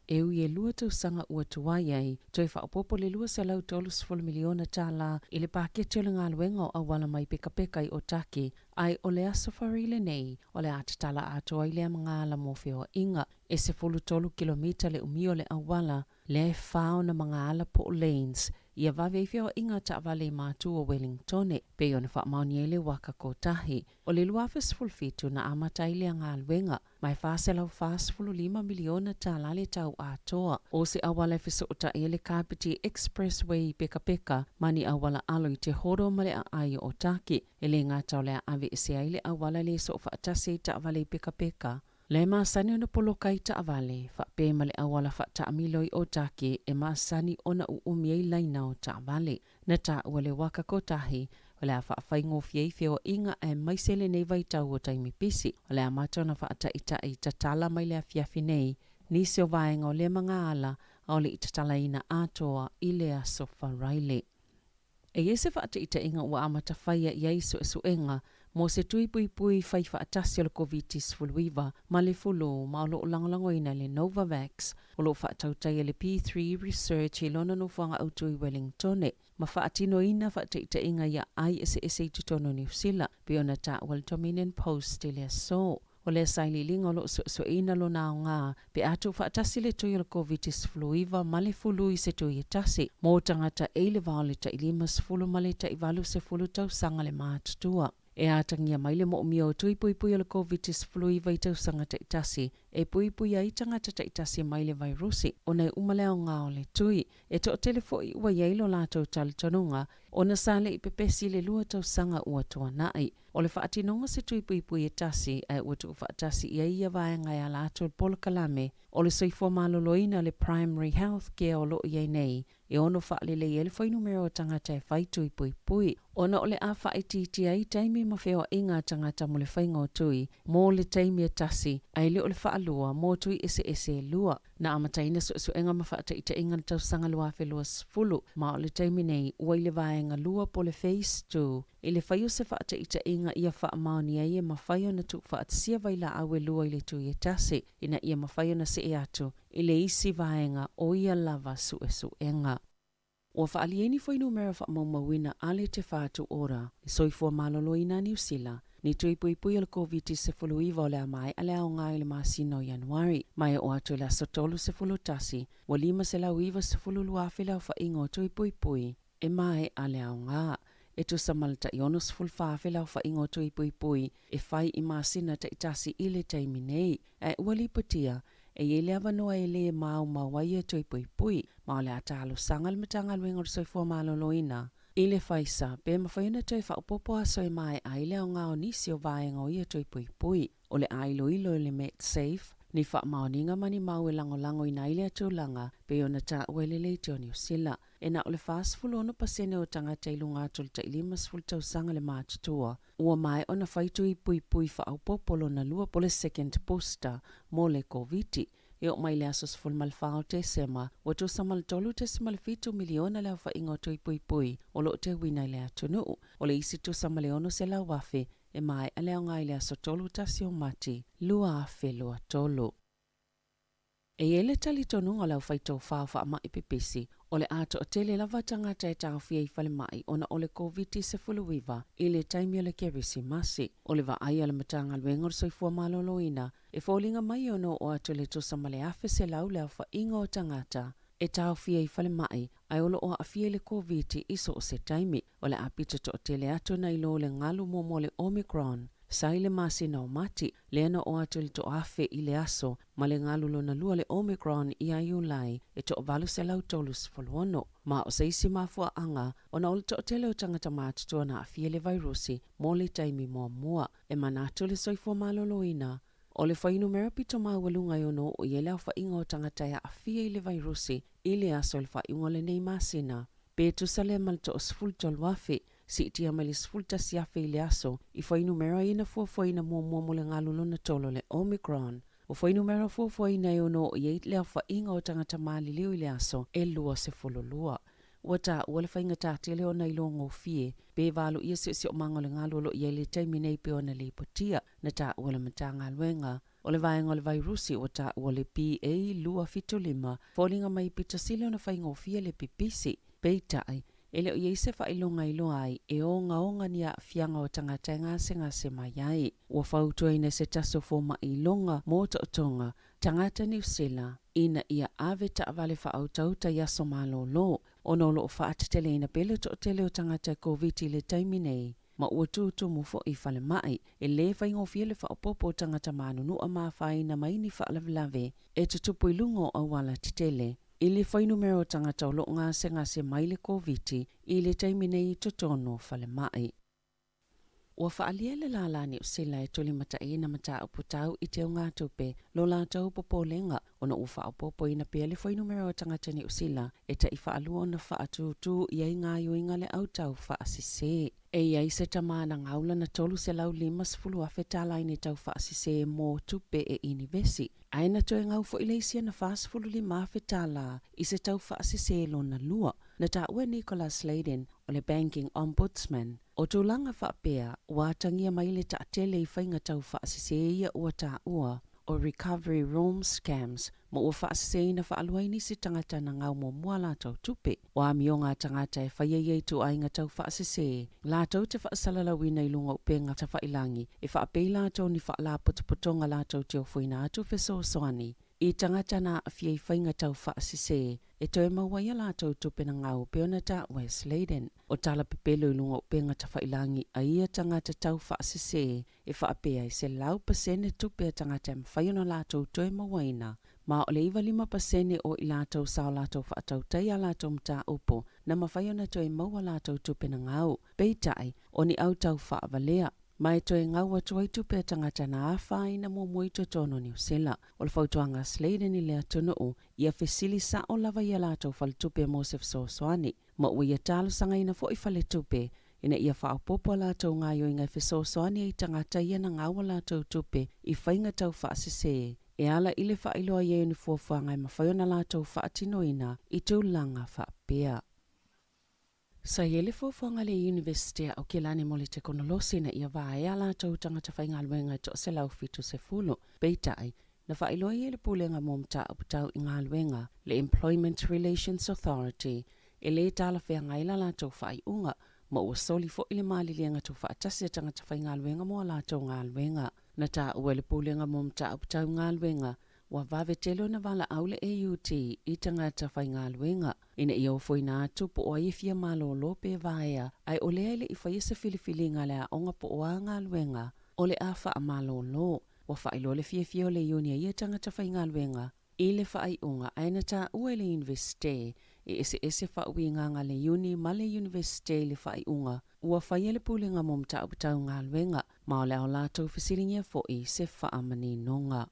E ui e lua tausaga ua tuai ai, toe faaopoopo le $230 miliona tala i le paketi o le galuega o auala mai pekapeka i Otaki, ae o le Aso Faraile nei, o le a tatala atoa ai lea magaala mo feoaiga. E 13 kilomita le umi o le auala, lea e fa ona magaala po o lanes, ia vave ai feoaiga a taavale i matu o Wellingtone, pei ona faamaonia ai le waka kotahi. O le 2017 na amata ai lea galuega, ma e $445 miliona tala le tau atoa. O se auala e fesootai ai le Kapiti Expressway i Pekapeka ma ni auala alo i Te Horo ma le aai o Otaki. E le gata o le a aveese ai le auala lea e soofaatasi ai taavale i Pekapeka, lea e masani ona poloka ai taavale, faapea ma le auala faataamilo i Otaki e masani ona uumi ai laina o taavale. Na taua le waka kotahi, o le a faafaigofie ai feoaiga aemaise lenei vaitau o taimi pisi. O le amata ona faataʻitaʻi tatala mai le afiafi nei, nisi o vaega o lea magaala a o le i tatalaina atoa i le aso Faraile. E i ai se faataʻitaʻiga ua amata faia i ai suesuega mo se tui puipui fai faatasi o le Koviti-19 ma le fulu ma o lo o lagolagoina e le Novavax o lo o faatautaia le P3 Research i lona nofoaga autu i Wellingtone ma faatinoina faataʻitaʻiga i aai eseese i totonu o Niu Sila, pei ona taua le Dominion Post i le aso. O lea sailiiliga o lo o suesueina lona aoga pe a tuufaatasi le tui o le Koviti-19 ma le fulu i se tui e tasi mo tagata e i le va o le tai 50 ma le tai 80 tausaga le matutua. E atagia mai le moomia o tui puipui o le Koviti-19 i tausaga taitasi e puipui ai tagata taitasi mai le vairusi ona e uma le aoga o le tui. E toʻatele foi ua i ai lo latou talitonuga ona sa le i pepesi i le lua tausaga ua tuanai. O le faatinoga se tui puipui e tasi ae ua tuufaatasi i ai ia vaega e ala atu o le polokalame o le soifua maloloina le Primary Health Care o lo o i ai nei e ono faalelei ai le fuainumera o tagata e fai tui puipui ona o le a faaitiitia ai taimi ma feoaiga a tagata mo le faiga o tui mo le taimi e tasi ae le o le faalua mo tui eseese e lua. Na amataina suesuega ma faataʻitaʻiga le tausaga 2020 ma o le taimi nei ua i le vaega lua po o le Phase 2 i le fai o se faataʻitaʻiga ia faamaonia ai e mafai ona tuufaatasia vailaau e lua i le tui e tasi ina ia mafai ona see atu i le isi vaega o ia lava suesuega. Ua faaalia ai ni fuainumera faamaumauina a le Te Whatu Ora, le soifua maloloina a Niu Sila, ni tui puipui o le Koviti-19 o le a maeʻa le aoga i le masina o Ianuari. Ma e oo atu i le aso 31, ua 592,000 le aofaiga o tui puipui e maeʻa le aoga. E tusa ma le tai 64,000 le aofaiga o tui puipui e fai i masina taitasi i le taimi nei. Ae ua lipotia, e i ai le avanoa e lē maumau ai ia tui puipui, ma o le a talosaga le Matagaluega o le Soifua Maloloina. I le Pfizer, pe mafai ona toe faaopoopo aso e maea ai le aoga o nisi o vaega o ia tui puipui. O le a iloilo e le Medsafe ni faamaoniga ma ni mau e lagolagoina ai lea tulaga pei ona taua e le Leitio Niu Sila. E na o le 46% o tagata i luga atu o le tai 50 tausaga le matutua ua maea ona fai tui puipui faaopoopo lona lua po o le second booster mo le Koviti. E oo mai i le aso 14 o Tesema, ua tusa ma le 3.7 miliona le aofaiga o tui puipui o lo o teuina i le atunuu. O le isi tusa ma le 600,000 e maea le aoga i le aso 31 o Mati 2023. E i ai le talitonuga o le aufaitofā o faamai pipisi, o le a toatele lava tagata e taofia i falemai ona o le Koviti-19 i le taimi o le Kerisimasi. O le vaai a le Matagaluega o le Soifua Maloloina, e foliga mai e ono oo atu i le tusa ma le 1,100 le aofaiga o tagata e taofia i falemai ae o lo o aafia i le Koviti i so o se taimi. O le a pito toatele atu nai lo le galu muamua o le Omicron sa i le masina o Mati, lea na oo atu i le 1,000 i le aso, ma le galu lona lua o le Omicron ia Iulai e 836. Ma o se isi mafuaaga ona o le toatele o tagata matutua na aafia i le vairusi mo le taimi muamua. E manatu le soifua maloloina o le fuainumera pito maualuga e ono oo i ai le aofaiga o tagata e aafia i le vairusi i le aso o le faaiuga o lenei masina, pe tusa lea ma le 13,000, siitia mai le 11,000 i le aso i fuainumera ia na fuafuaina muamua mo le galu lona tolu o le Omicron. O fuainumera fuafuaina e ono oo i ai le aofaiga o tagata maliliu i le aso e 22. Ua taua le faigata tele ona iloa gofie pe valoia siosiomaga o le galu o lo o i ai i le taimi nei pei ona lipotia. Na taua le Matagaluega o le vaega o le vairusi ua taua le BA.2.75, foliga mai pito sili ona faigofie le pipisi. Peitai, e le o i ai se faailoga e iloa ai e ogaoga ni aafiaga o tagata e gasegase mai ai. Ua fautuaina e se tasi o fomai iloga mo tootoga tagata Niu Sila ina ia ave taavale faautauta i aso malolo ona o lo o faateteleina pea le toatele o tagata e Koviti i le taimi nei ma ua tutumu foi i falemai. E lē faigofie le faaopoopo o tagata manunua ma afaina mai ni faalavelave e tutupu i luga o auala tetele i le fuainumera o tagata o lo o gasegase mai le Koviti i le taimi nei i totonu o falemai. Ua faaalia le lālā Niu Sila e tulimataʻiina mataupu tau i teugatupe lo latou popolega ona ua faaopoopoina pea le fuainumera o tagata Niu Sila e taʻi faalua ona faatūtū i ai gaoioiga a le au tau faasese. E i ai se tama na gau lana $350,000 tala i ni tau faasese mo tupe e inivesi, ae na toe gau foi le isi ana $45,000 tala i se tau faasese lona lua. Na taua e Nicholas Leyden o le Banking Ombudsman, O tulaga faapea, ua atagia mai le taatele i faiga tau faasese ia ua taua o recovery room scams ma ua faaseseina faalua ai nisi tagata na gau muamua a latou tupe. O amioga a tagata e faia ia ituaiga tau faasese, latou te faasalalauina i luga o upega tafailangi e faapei latou ni faalapotopotoga latou te ofoina atu fesoasoani i tagata na aafia i faiga tau faasese e toe maua ai a latou tupe na gau pei ona taua e Sladen. O tala pepelo i luga o upega tafailangi a ia tagata tau faasese e faapea e 100% tupe a tagata e mafai ona latou toe mauaina, ma o le 95% o i latou sa o latou faatautai a latou mataupu na mafai ona toe maua latou tupe na gau. Peitai, o ni au tau faavalea, ma e toe gau atu ai tupe a tagata na afaina muamua i totonu o Niu Sila. O le fautuaga a Sladen i le atunuu, ia fesili sa'o lava i a latou faletupe mo se fesoasoani, ma ua ia talosagaina foi faletupe ina ia faaopoopo a latou gaoioiga e fesoasoani ai i tagata ia na gau a latou tupe i faiga tau faasese e ala i le faailoa i ai o ni fuafuaga e mafai ona latou faatinoina i tulaga faapea. Sa i ai le fuafuaga a le Iunivesite a Aokelani mo le Tekonolosi ina ia vaea a latou tagata faigaluega e 170. Peitai, na faailoa i ai le Pulega mo Mataupu Tau i Galuega, le Employment Relations Authority, e lē talafeagai la latou faaiuga, ma ua soli foi le maliliega tuufaatasi a tagata faigaluega mo a latou galuega. Na taua e le Pulega mo Mataupu Tau i Galuega, ua vave tele ona valaau le AUT i tagata faigaluega ina ia ofoina atu po o ai e fia malolo pe vaea, ae o lea e le i faia se filifiliga a le aoga po o a galuega o le a faamalolo. Ua faailoa le fiafia o le iuni a ia tagata faigaluega i le faaiuga ae na taua e le Iunivesite. E eseese faauigaga a le Iuni ma le Iunivesite i le faaiuga ua faia e le Pulega mo Mataupu Tau Galuega, ma o le a latou fesiligia foi se faamaninoga.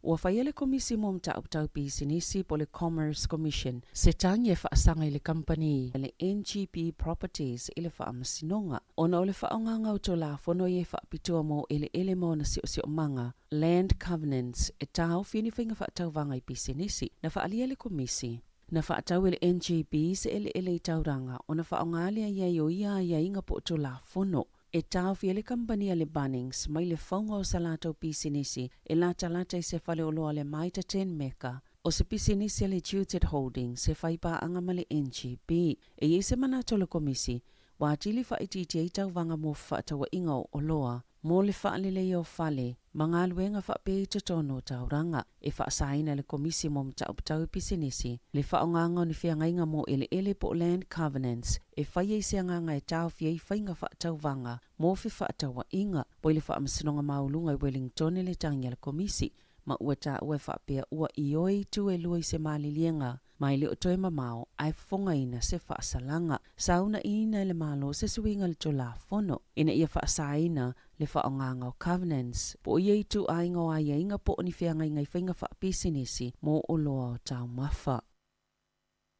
Ua faia e le Komisi mo Mataupu Tau Pisinisi po o le Commerce Commission se tagi e faasaga i le kamupani a le NGP Properties i le Faamasinoga ona o le faaaogaga o Tulafono ia e faapitoa mo eleele ma ona siosiomaga, Land Covenants, e taofi ai ni faiga faatauvaga i pisinisi. Na faaalia e le Komisi, na faatau e le NGP se eleele i Tauranga ona faaaoga lea i ai o ia aiaiga po o Tulafono e taofi ai le kamupani a le Bunnings mai le fauga o sa latou pisinisi e latalata i se faleoloa o le Mitre Ten Mecca. O se pisinisi a le Juted Holdings e fai paaga ma le NGB. E i ai se manatu o le Komisi, ua atili faaitiitia ai tauvaga mo fefaatauaiga o oloa mo le faaleleia o fale ma galuega faapea i totonu o taulaga. E faasaina e le Komisi mo Mataupu Tau i Pisinisi le faaaogaga o ni feagaiga mo eleele po o land covenants e fai ai se agaga e taofi ai faiga faatauvaga mo fefaatauaiga. Ua i le Faamasinoga Maualuga i Wellingtone le tagi a le Komisi ma ua taua e faapea ua ioe itu e lua i se maliliega ma e le o toe mamao ae fofogaina se faasalaga. Sa uunaina e le Malo se suiga i le Tulafono ina ia faasaina le faaaogaga o covenants po o ia ituaiga o aiaiga po o ni feagaiga i faiga faapisinisi mo oloa o taumafa.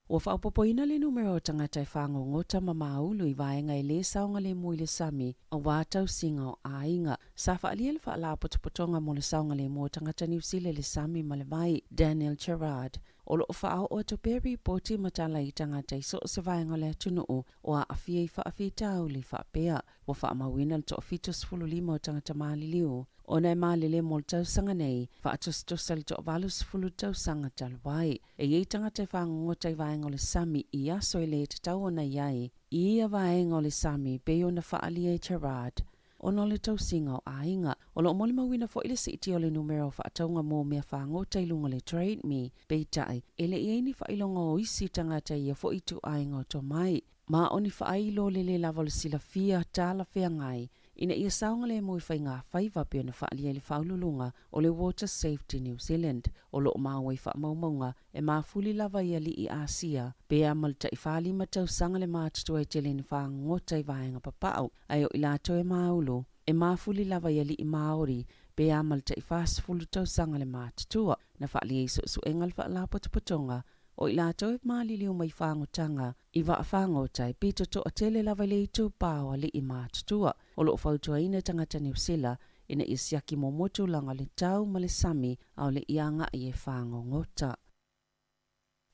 Ua faaopoopoina le numera o tagata e fagogota ma māulu i vaega e lē saogalemu i le sami auā tausiga o aiga. Sa faaalia le Faalapotopotoga mo le Saogalemu o Tagata Niu Sila i le Sami ma le Vai, Daniel Gerrard, o lo o faaoo atu pea ripoti ma tala i tagata i so o se vaega o le atunuu o aafia i faafitauli faapea. Ua faamauina le toa-75 o tagata maliliu ona e malele mo le tausaga nei, faatusatusa i le toa-80 tausaga talu ai. E i ai tagata e fagogota i vaega o le sami i aso e lē tatau ona i ai i ia vaega o le sami, pei ona faaalia e Gerrard, ona o le tausiga o aiga. O lo o molimauina foi le siitia o le numera o faatauga mo mea fagota i luga o le Trade Me, peitai, e le i ai ni faailoga o isi tagata i ia foi ituaiga o tomai. Ma o ni faailo le lē lava o le silafia talafeagai ina ia saogalemu i faigafaiva pei ona faaalia i le faauluuluga o le Water Safety New Zealand. O lo o maua i faamaumauga e mafuli lava i alii Asia pe a ma le tai-45 tausaga le matutua e tele ni fagogota i vaega papau, ae o i latou e māulu, e mafuli lava i alii Māori pe a ma le tai-40 tausaga le matutua. Na faaalia i suesuega a le Faalapotopotoga o i latou e maliliu mai fagotaga i vaafagota e pito toatele lava i le itupa o alii matutua. O lo o fautuaina tagata Niu Sila ina ia siaki muamua tulaga o le tau ma le sami a o le i agai e fagogota.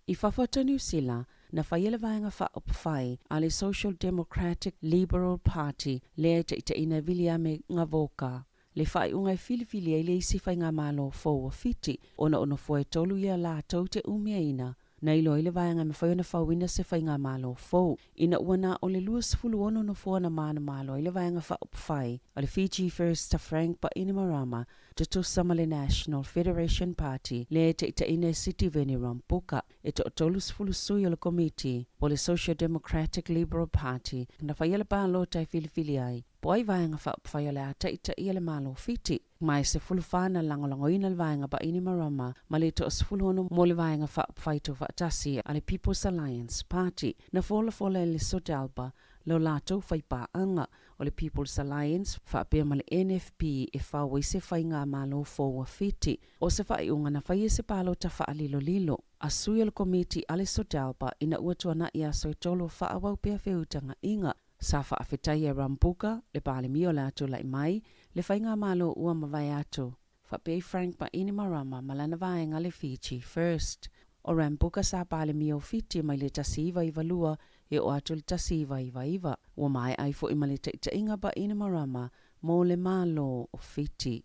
I fafo atu o Niu Sila, na faia le Vaega Faaupufai a le Social Democratic Liberal Party lea e taitaiina e Viliame Gavoka le faaiuga e filifili ai le isi faigamalo fou o Fiti ona o nofoa e tolu ia latou te umiaina. Na iloa ai le vaega e mafai ona fauina se faigamalo fou ina ua na o le 26 nofoa na manumalo ai le Vaega Faaupufai a le Fiji First Frank Bainimarama tutusa ma le National Federation Party lea e taitaiina e Sitiveni Rambuka. E toa-30 sui o le Komiti o le Social Democratic Liberal Party na faia le palota e filifili ai po o ai Vaega Faaupufai o le a taitaia le Malo o Fiti. Ma e 14 na lagolagoina le Vaega Bainimarama ma le toa-16 mo le Vaega Faaupufai Tuufaatasi a le People's Alliance Party. Na folafola e le Sodelpa lo latou faipaaga o le People's Alliance faapea ma le NFP e fau ai se faigamalo fou a Fiti. O se faaiuga na faia i se palota faalilolilo a sui o le Komiti a le Sodelpa ina ua tuanai aso e tolu o faaauau pea feutagaiga. Sa faafetaia e Rambuka, le Palemia o le a tulai mai, le faigamalo ua mavae atu, faapea i Frank Bainimarama ma lana vaega le Fiji First. O Rambuka sa Palemia o Fiti mai le 1992 e oo atu i le 1999. Ua maea ai foi ma le taitaiga Bainimarama mo le Malo o Fiti.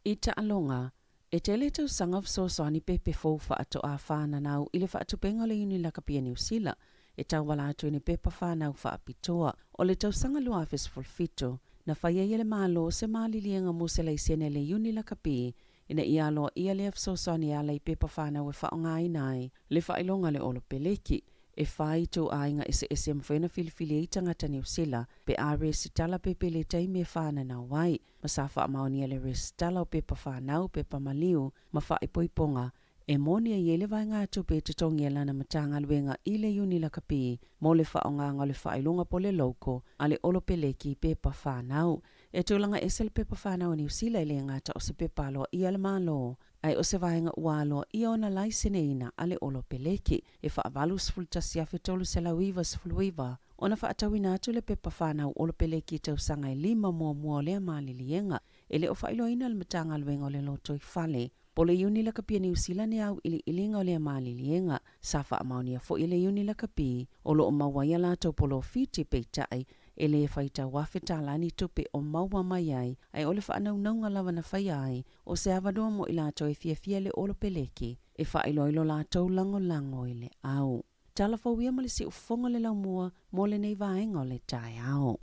I taaloga, e tele tausaga o fesoasoani pepe fou faatoa fananau i le faatupenga o le Iuni Lakapi a Niu Sila e tauala atu i ni pepa fanau faapitoa. O le tausaga 2017, na fai ai e le Malo se maliliega mo se laisene a le Iuni Lakapi ina ia aloaia lea fesoasoani e ala i pepa fanau e faaaogaina ai le faailoga a le Olopeleki. E whai ituaiga eseese e mafai ona filifili ai tagata Niu Sila pe a resitala pepe i le taimi e fananau ai, ma sa faamaonia le resitala o pepa fanau, pepa maliu, ma faaipoipoga e moni ai e le vaegatupe e totogi e lana Matagaluega i le Iuni Lakapi mo le faaaogaga o le faailoga po o le logo a le Olopeleki i pepa fanau. E tulaga ese le pepa fanau a Niu Sila e le gata o se pepa aloaia a le Malo, ae o se vaega ua aloaia ona laiseneina a le Olopeleki. E $81,399 ona faatauina atu le pepa fanau Olopeleki i tausaga e lima muamua o lea maliliega. E le o faailoaina e le Matagaluega o le Lotoifale po o le Iuni Lakapi a Niu Sila ni auiliiliga o lea maliliega. Sa faamaonia foi e le Iuni Lakapi o lo o maua ai a latou polofiti, peitai, e le faitau $1,000 ni tupe o maua mai ai, ae o le faanaunauga lava na faia ai o se avanoa mo i latou e fiafia i le olopeleki e faailoa ai lo latou lagolago i le au. Tala fou ia ma le siufofoga o le laumua mo lenei vaega o le taeao.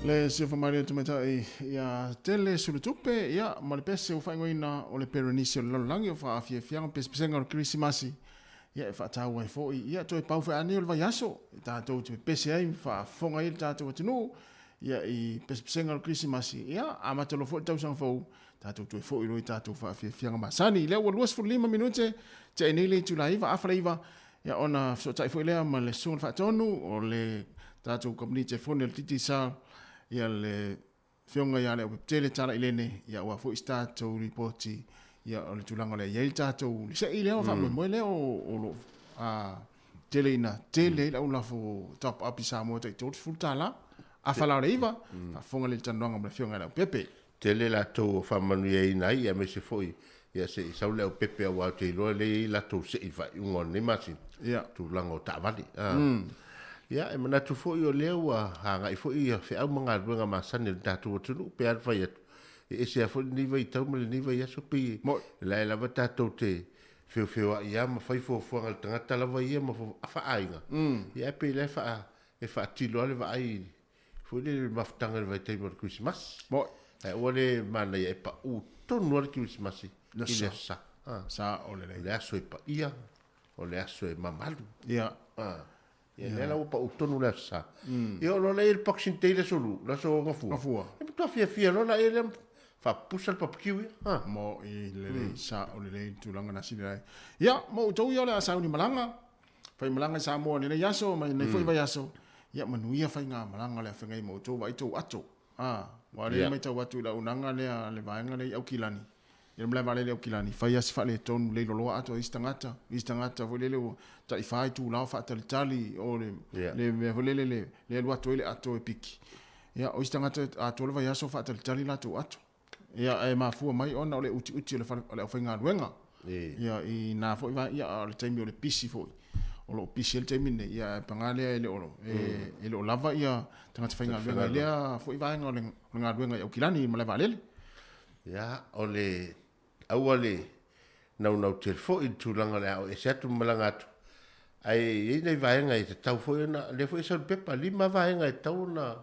Le siofa malie o tamaitai ia Tele Sulutupe, ia ma le pese ua faaigoaina o le Perenisi o le Lalolagi o Faafiafiaga ma Pesepesega o le Kerisimasi, ia e faataua ai foi, ia toe pau foi anei o le vaiaso, e tatou te pepese ai ma faafofoga ai le tatou atunuu, ia i pesepesega o le Kerisimasi, ia amata loa foi le tausaga fou, tatou toe foi loa i tatou faafiafiaga masani. Lea ua 25 minute tea nei le itula 9, afa le 9, ia ona fesootai foi lea ma le Susuga i le Faatonu o le tatou kamupani telefoni o le Digicel, ia le Afioga ia Leaupepetele Talailene, ia aua foi se tatou lipoti, ia o le tulaga o le a i ai le tatou le se'i lea o faamoemoe lea o lo o tele ina tele ai le aulafo top up i Samoa tai $30 afa la o le iva, faafofoga lelei i le talanoaga ma le Afioga ia Leaupepe. Tele latou o faamanuiaina ai, aemaise foi ia se i sau le aupepe aua ou te iloa lea e i ai latou sei i le faaiuga o lenei masina, tulaga o taavale. Ia, e manatu foi o lea ua agai foi ia feau ma galuega masani a le tatou atunuu, pe a na fai atu, e ese lava foi lenei vaitau ma lenei vaiaso, pei e la e lava tatou te feofeoai lava ma fai fuafuaga a le tagata lava ia ma faaaiga, ia ae pei la e faatilo lava le vaai Foi lele le mafutaga i le vaitaimi o le Kerisimasi. Moi. Ae ua le manaia e pau tonu lava le Kerisimasi i le Aso Sa. Ah. Sa o lelei. O le aso e paia, o le aso e mamalu. Ia. Ah. Ia lea la ua pau tonu le Aso Sa. Ia o loa la e i ai le Boxing Day le Aso Lu, le Aso Gafua. Gafua. E matua fiafia loa la e lea faapusa le papakiu ia. Ah. Mo i lelei, sa o lelei le tulaga na sili ai. Ia, mo outou ia o le a sauni malaga. Fai malaga i Samoa i lenei aso ma lenei foi vaiaso, ia manuia faigamalaga o le a feagai ma outou vaai tou ato. A, ua lea matau atu i le auaunaga lea a le vaega lea i Aukilani, i le malae vaalele i Aukilani, fai lava si faaletonu leiloloa ato a isi tagata, isi tagata foi lele ua tai fa itula o faatalitali o le, le mea foi lele le, le alu atu ai le ato e piki. Ia, o isi tagata atoa le vaiaso o faatalitali latou ato. Ia, ae mafua mai ona o le utiuti o le fale, o le aufaigaluega. Ia, i na foi va, ia, a o le taimi o le pisi foi, o lo o pisi ai le taimi lenei, ia, ae paga lea e le o, e, e le o lava ia tagata faigaluega i lea foi vaega o le, o le galuega i Aukilani i malae vaalele. Ia, o le aua le naunau tele foi i le tulaga o le a oo ese atu ma malaga atu, ae i ai nai vaega e tatau foi ona, lea foi e sau i le pepa, lima vaega e tatau ona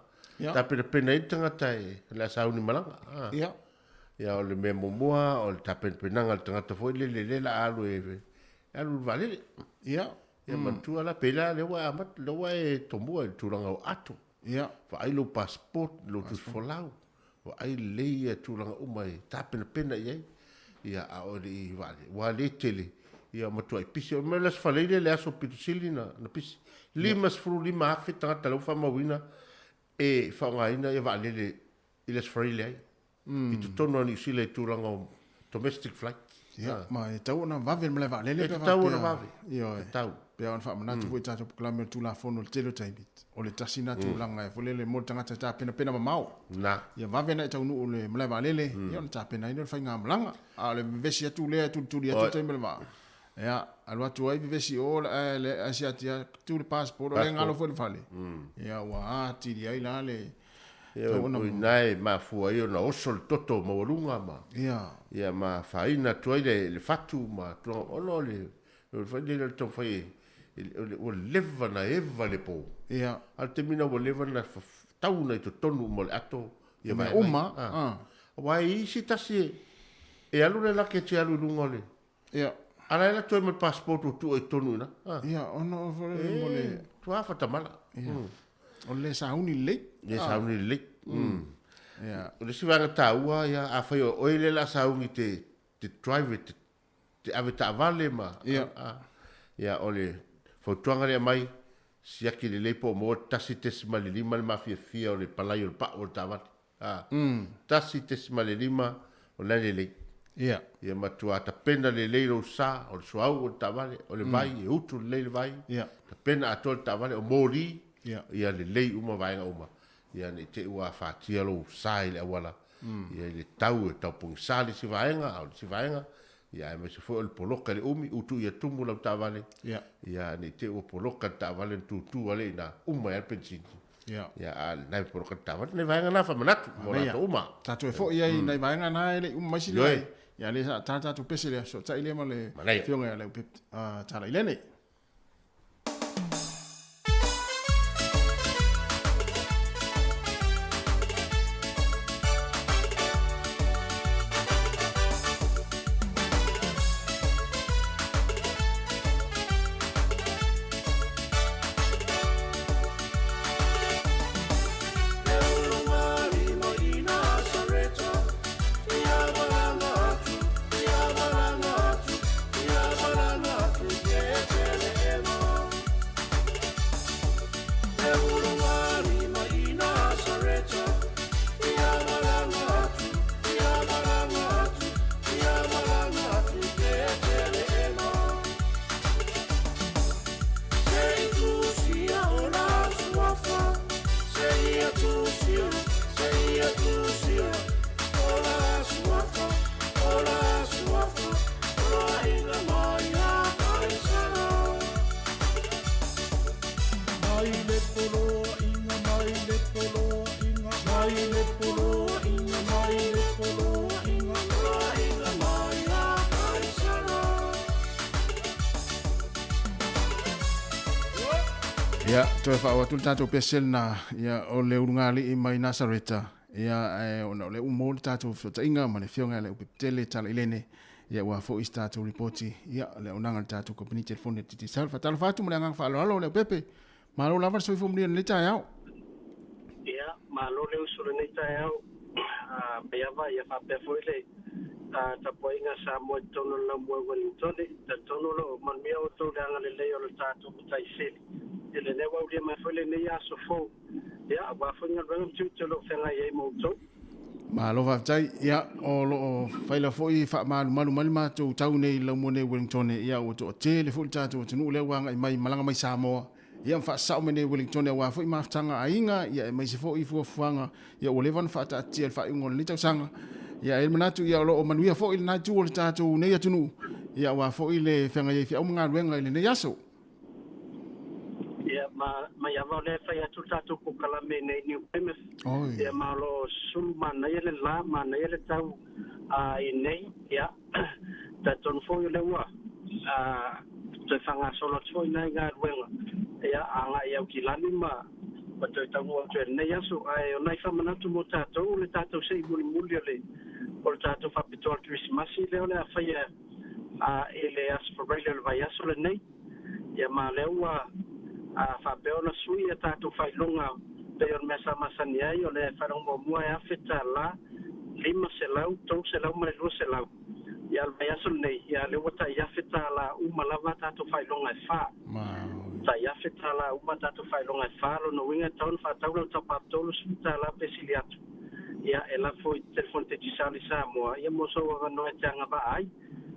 tapenapena ai le tagata e, o le a sauni malaga. Ah. Ia. Ia, o le mea muamua, o le tapenapenaga a le tagata foi lele lea o le a alu e, e alu i le vaalele. Ia. Ia, manatua la, pei la lea ua e amata, lea ua e tomua i le tulaga o ato. Ia. Vaai lou passport, lou tusifolau. Vaai lelei ia tulaga uma e tapenapena i ai, ia, a o le i vaalele, ua le tele, ia matuai pisi. O le mea le Aso Faraile le aso pito sili na, na pisi. 55,000 tagata lea ua faamauina e faaaogaina ia vaalele i le Aso Faraile ai. I totonu o Niu Sila i tulaga o domestic flight. Ia, ma e tatau ona vave le malae vaalele E pe a tatau ona vave. Ioe. Tatau. Pe a ona faamanatu foi i tatou polokalame o le Tulafono i le tele o taimi, o le tasi lena tulaga e foi lele mo le tagata e tapenapena mamao. Na. Ia vave ona e taunuu i le malae vaalele, ia ona tapena ai lea o le faigamalaga. A o le vevesi atu lea e tulituli atu le taimi o le vaa, ia, alu atu ai vevesi i o ae siati atu le passport, o lea e galo foi i le fale, ia ua atili ai la le O i ina e mafua ai ona oso le toto maualuga ma, ia, ma afaina atu ai le fatu ma tulaga ona o le fai lea o le taumafai e, ua leva ona eva le po. A o le taimi lena ua leva ona tau ona i totonu uma o le ato ia vaevae. Uma. Aua e i ai se tasi e alu le luggage e alu i luga o le, a la e alu atu ai ma le passport ua tuu ai i totonu i ina. Ia, ona o foi le mo le. E matua faatamala. O le sauni lelei. Le sauni lelei. O le isi vaega taua, ia, afai o oe lea o le a sauni te, te drive, te, te ave taavale ma, ia, o le fautuaga lea e aumai, siaki lelei po o maua le 1.5 le mafiafia o le palai o le pau o le taavale. 1.5 o lena e lelei. Ia matua tapena lelei lou sa, o le suauu o le taavale, o le vai, e utu lelei le vai, tapena atoa le taavale, o moli, ia lelei uma vaega uma. Ia ne i te i ua afatia lou sa i le auala, ia i le tau e tau pogisa le isi vaega, a o le isi vaega, ia aemaise foi o le poloka i le umi, utu ia tumu lau taavale, ia ne i te i ua poloka le taavale ona tutu lea i ina, uma ai lava le penisini. Ia, a o lena e poloka le taavale, nai vaega na faamanatu mo latou uma. Tatou e foi ai i nai vaega na e le i uma mai sili ai. Ia lea sa ta tatou pese lea, fesootai lea ma le Afioga ia Leaupepe Talailene. Le ulugalima i Nasareta, ia malaga atu, ia malaga atu, ia malaga atu i Petelehema. Se i tusia o la suafa, se ia tusia, se ia tusia, o la suafa, o la suafa, poloaiga mai ia Kaisara. Mai le poloaiga, mai le poloaiga, mai le poloaiga, mai le poloaiga, poloaiga mai ia Kaisara. Ia, toe faaoo atu le tatou pese lenā, ia, o le ulugalii mai Nasareta, ia, ae ona o lea ua maua le tatou fesootaiga ma le Afioga ia Leaupepetele Tala Ilene, ia, ua foi se tatou lipoti, ia, le auaunaga a le tatou kamupani telefoni a le Digicel. Faatalofa atu ma le agaga faaaloalo Leaupepe. Malo lava le soifua manuia i lenei taeao. Ia, malo le uso i lenei taeao, a Maiava, ia faapea foi le tapuaiga a Samoa i totonu o le laumua i Wellingtone. Talitonu o lo o manuia outou i le agalelei o le tatou Matai Sili i lenei ua aulia mai foi lenei aso fou, ia, aua foi galuega ma tiute o lo o feagai ai ma outou. Malo faafetai. Ia, o lo o faila foi faamalumalu mai le matou tau nei i le laumua nei i Wellingtone, ia ua toatele foi le tatou atunuu lea ua agai mai, malaga mai Samoa, ia ma faasasao mai nei i Wellingtone aua foi mafutaga a aiga, ia aemaise foi fuafuaga, ia ua leva ona faataatitia i le faaiuga o lenei tausaga. Ia, e i ai le manatu, ia o lo o manuia foi lena itu o le tatou nei atunuu, ia aua foi le feagai ai feau ma galuega i lenei aso. Ia, ma, maiava o lea e fai atu le tatou polokalame nei i New Plymouth. Oi. Ia, ma o lo o sulu manaia le la, manaia le tau i nei. Ia, talitonu foi o lea ua toe faagasolo atu foi nai galuega, ia, agai i Aukilani ma ma toe taunuu atu i lenei aso. Ae o nai faamanatu mo tatou, o le tatou se'i mulimuli o le o le tatou faapitoa o le Kerisimasi lea o le a faia i le Aso Faraile o le vaiaso lenei. Ia ma lea ua faapea ona sui a tatou faailoga pei o le mea sa masani ai, o le faailoga muamua e $1,000, $500, $300 ma le $200. Ia a o le vaiaso lenei, ia lea ua tai $1,000 uma lava a tatou faailoga e fa. Tai $1,000 uma a tatou faailoga e fa, lona uiga e tatau ona faatau lau top-up $30 pe sili atu. Ia e lafo i telefoni Digicel i Samoa, ia mo sou avanoa e te agavaa ai.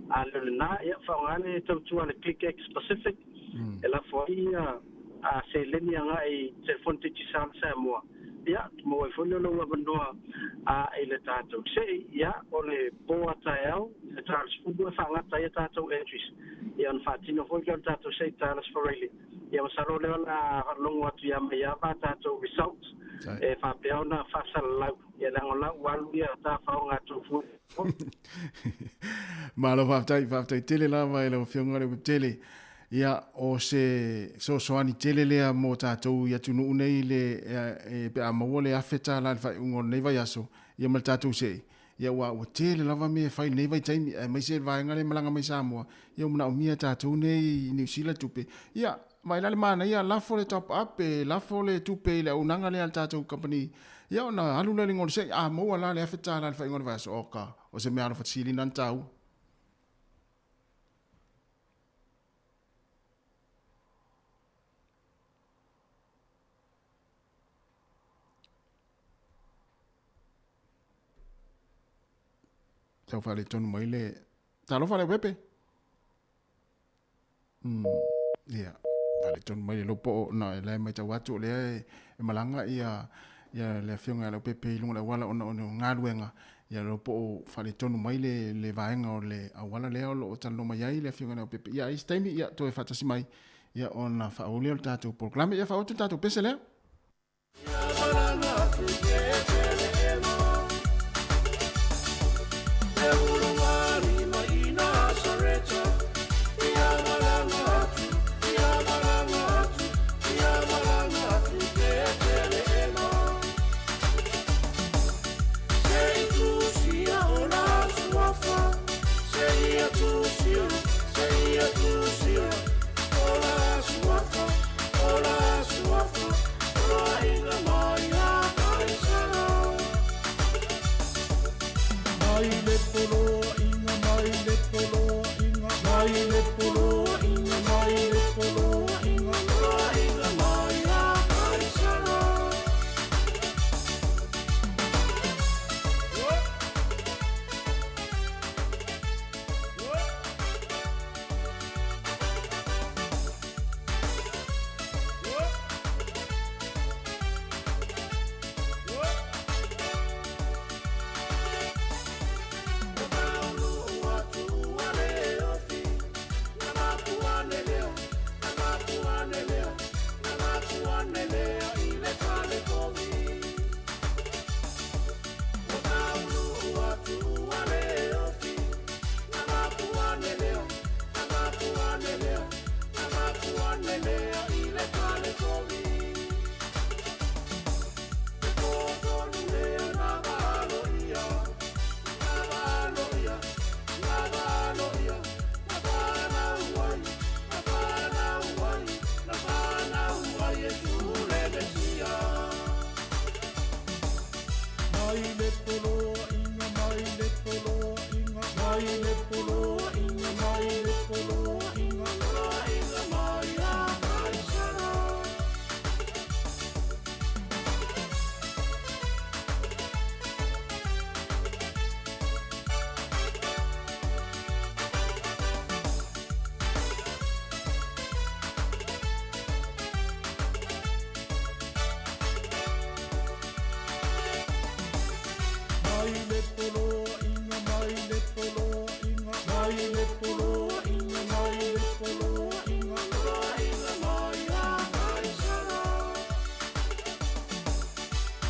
A le o lena, ia faaaoga le tautua a le Click X Pacific e lafo ai ia seleni agai i telefoni Digicel i Samoa. Ia, maua ai foi lea o lou avanoa i le tatou se'i, ia, o le po a taeao, i le ta o le 10 e faagata ai a tatou entries. Ia, ona faatino foi lea o le tatou se'i i ta Alas Faraile. Ia, masalo o lea o le a logo atu ia Maiava a tatou results e faapea ona faasalalau. Ia, leaga o la ua alu ia tafaoga a tou fua. Malo faafetai, faafetai tele lava i lau Afioga Leupepetele. Ia, o se fesoasoani tele lea mo tatou i atunuu nei le, e, pe a maua le $1,000 i le faaiuga o lenei vaiaso, ia ma le tatou se'i, ia ua, ua tele lava mea e fai i lenei vaitaimi, aemaise le vaega lea e malaga mai Samoa, ia ua manaomia e tatou nei i Niu Sila tupe. Ia, vaai la le manaia, lafo le top up, e lafo le tupe i le auaunaga lea a le tatou kamupani, ia ona alu lea i luga o le se'i, a maua la le $1,000 i le faaiuga o le vaiaso, oka, o se meaalofa sili lena ona taua. Tau faaletonu mai le talofa Leaupepe. Ia, faaletonu mai le lopoo na e la e matau atu o lea e, e malaga ia ia le afioga ia Leaupepe i luga o le auala ona o galuega. Ia lopoo faaletonu mai le le vaega o le auala lea o lo o talanoa mai ai le afioga ia Leaupepe. Ia ai se taimi ia toe faatasi mai ia ona faaauau lea o le tatou polokalame. Ia faaauau atu le tatou pese lea. Mai le poloaiga, mai le poloaiga, poloaiga mai ia Kaisara. Mai le poloaiga, mai le poloaiga, mai le poloaiga, mai le poloaiga, poloaiga mai ia Kaisara.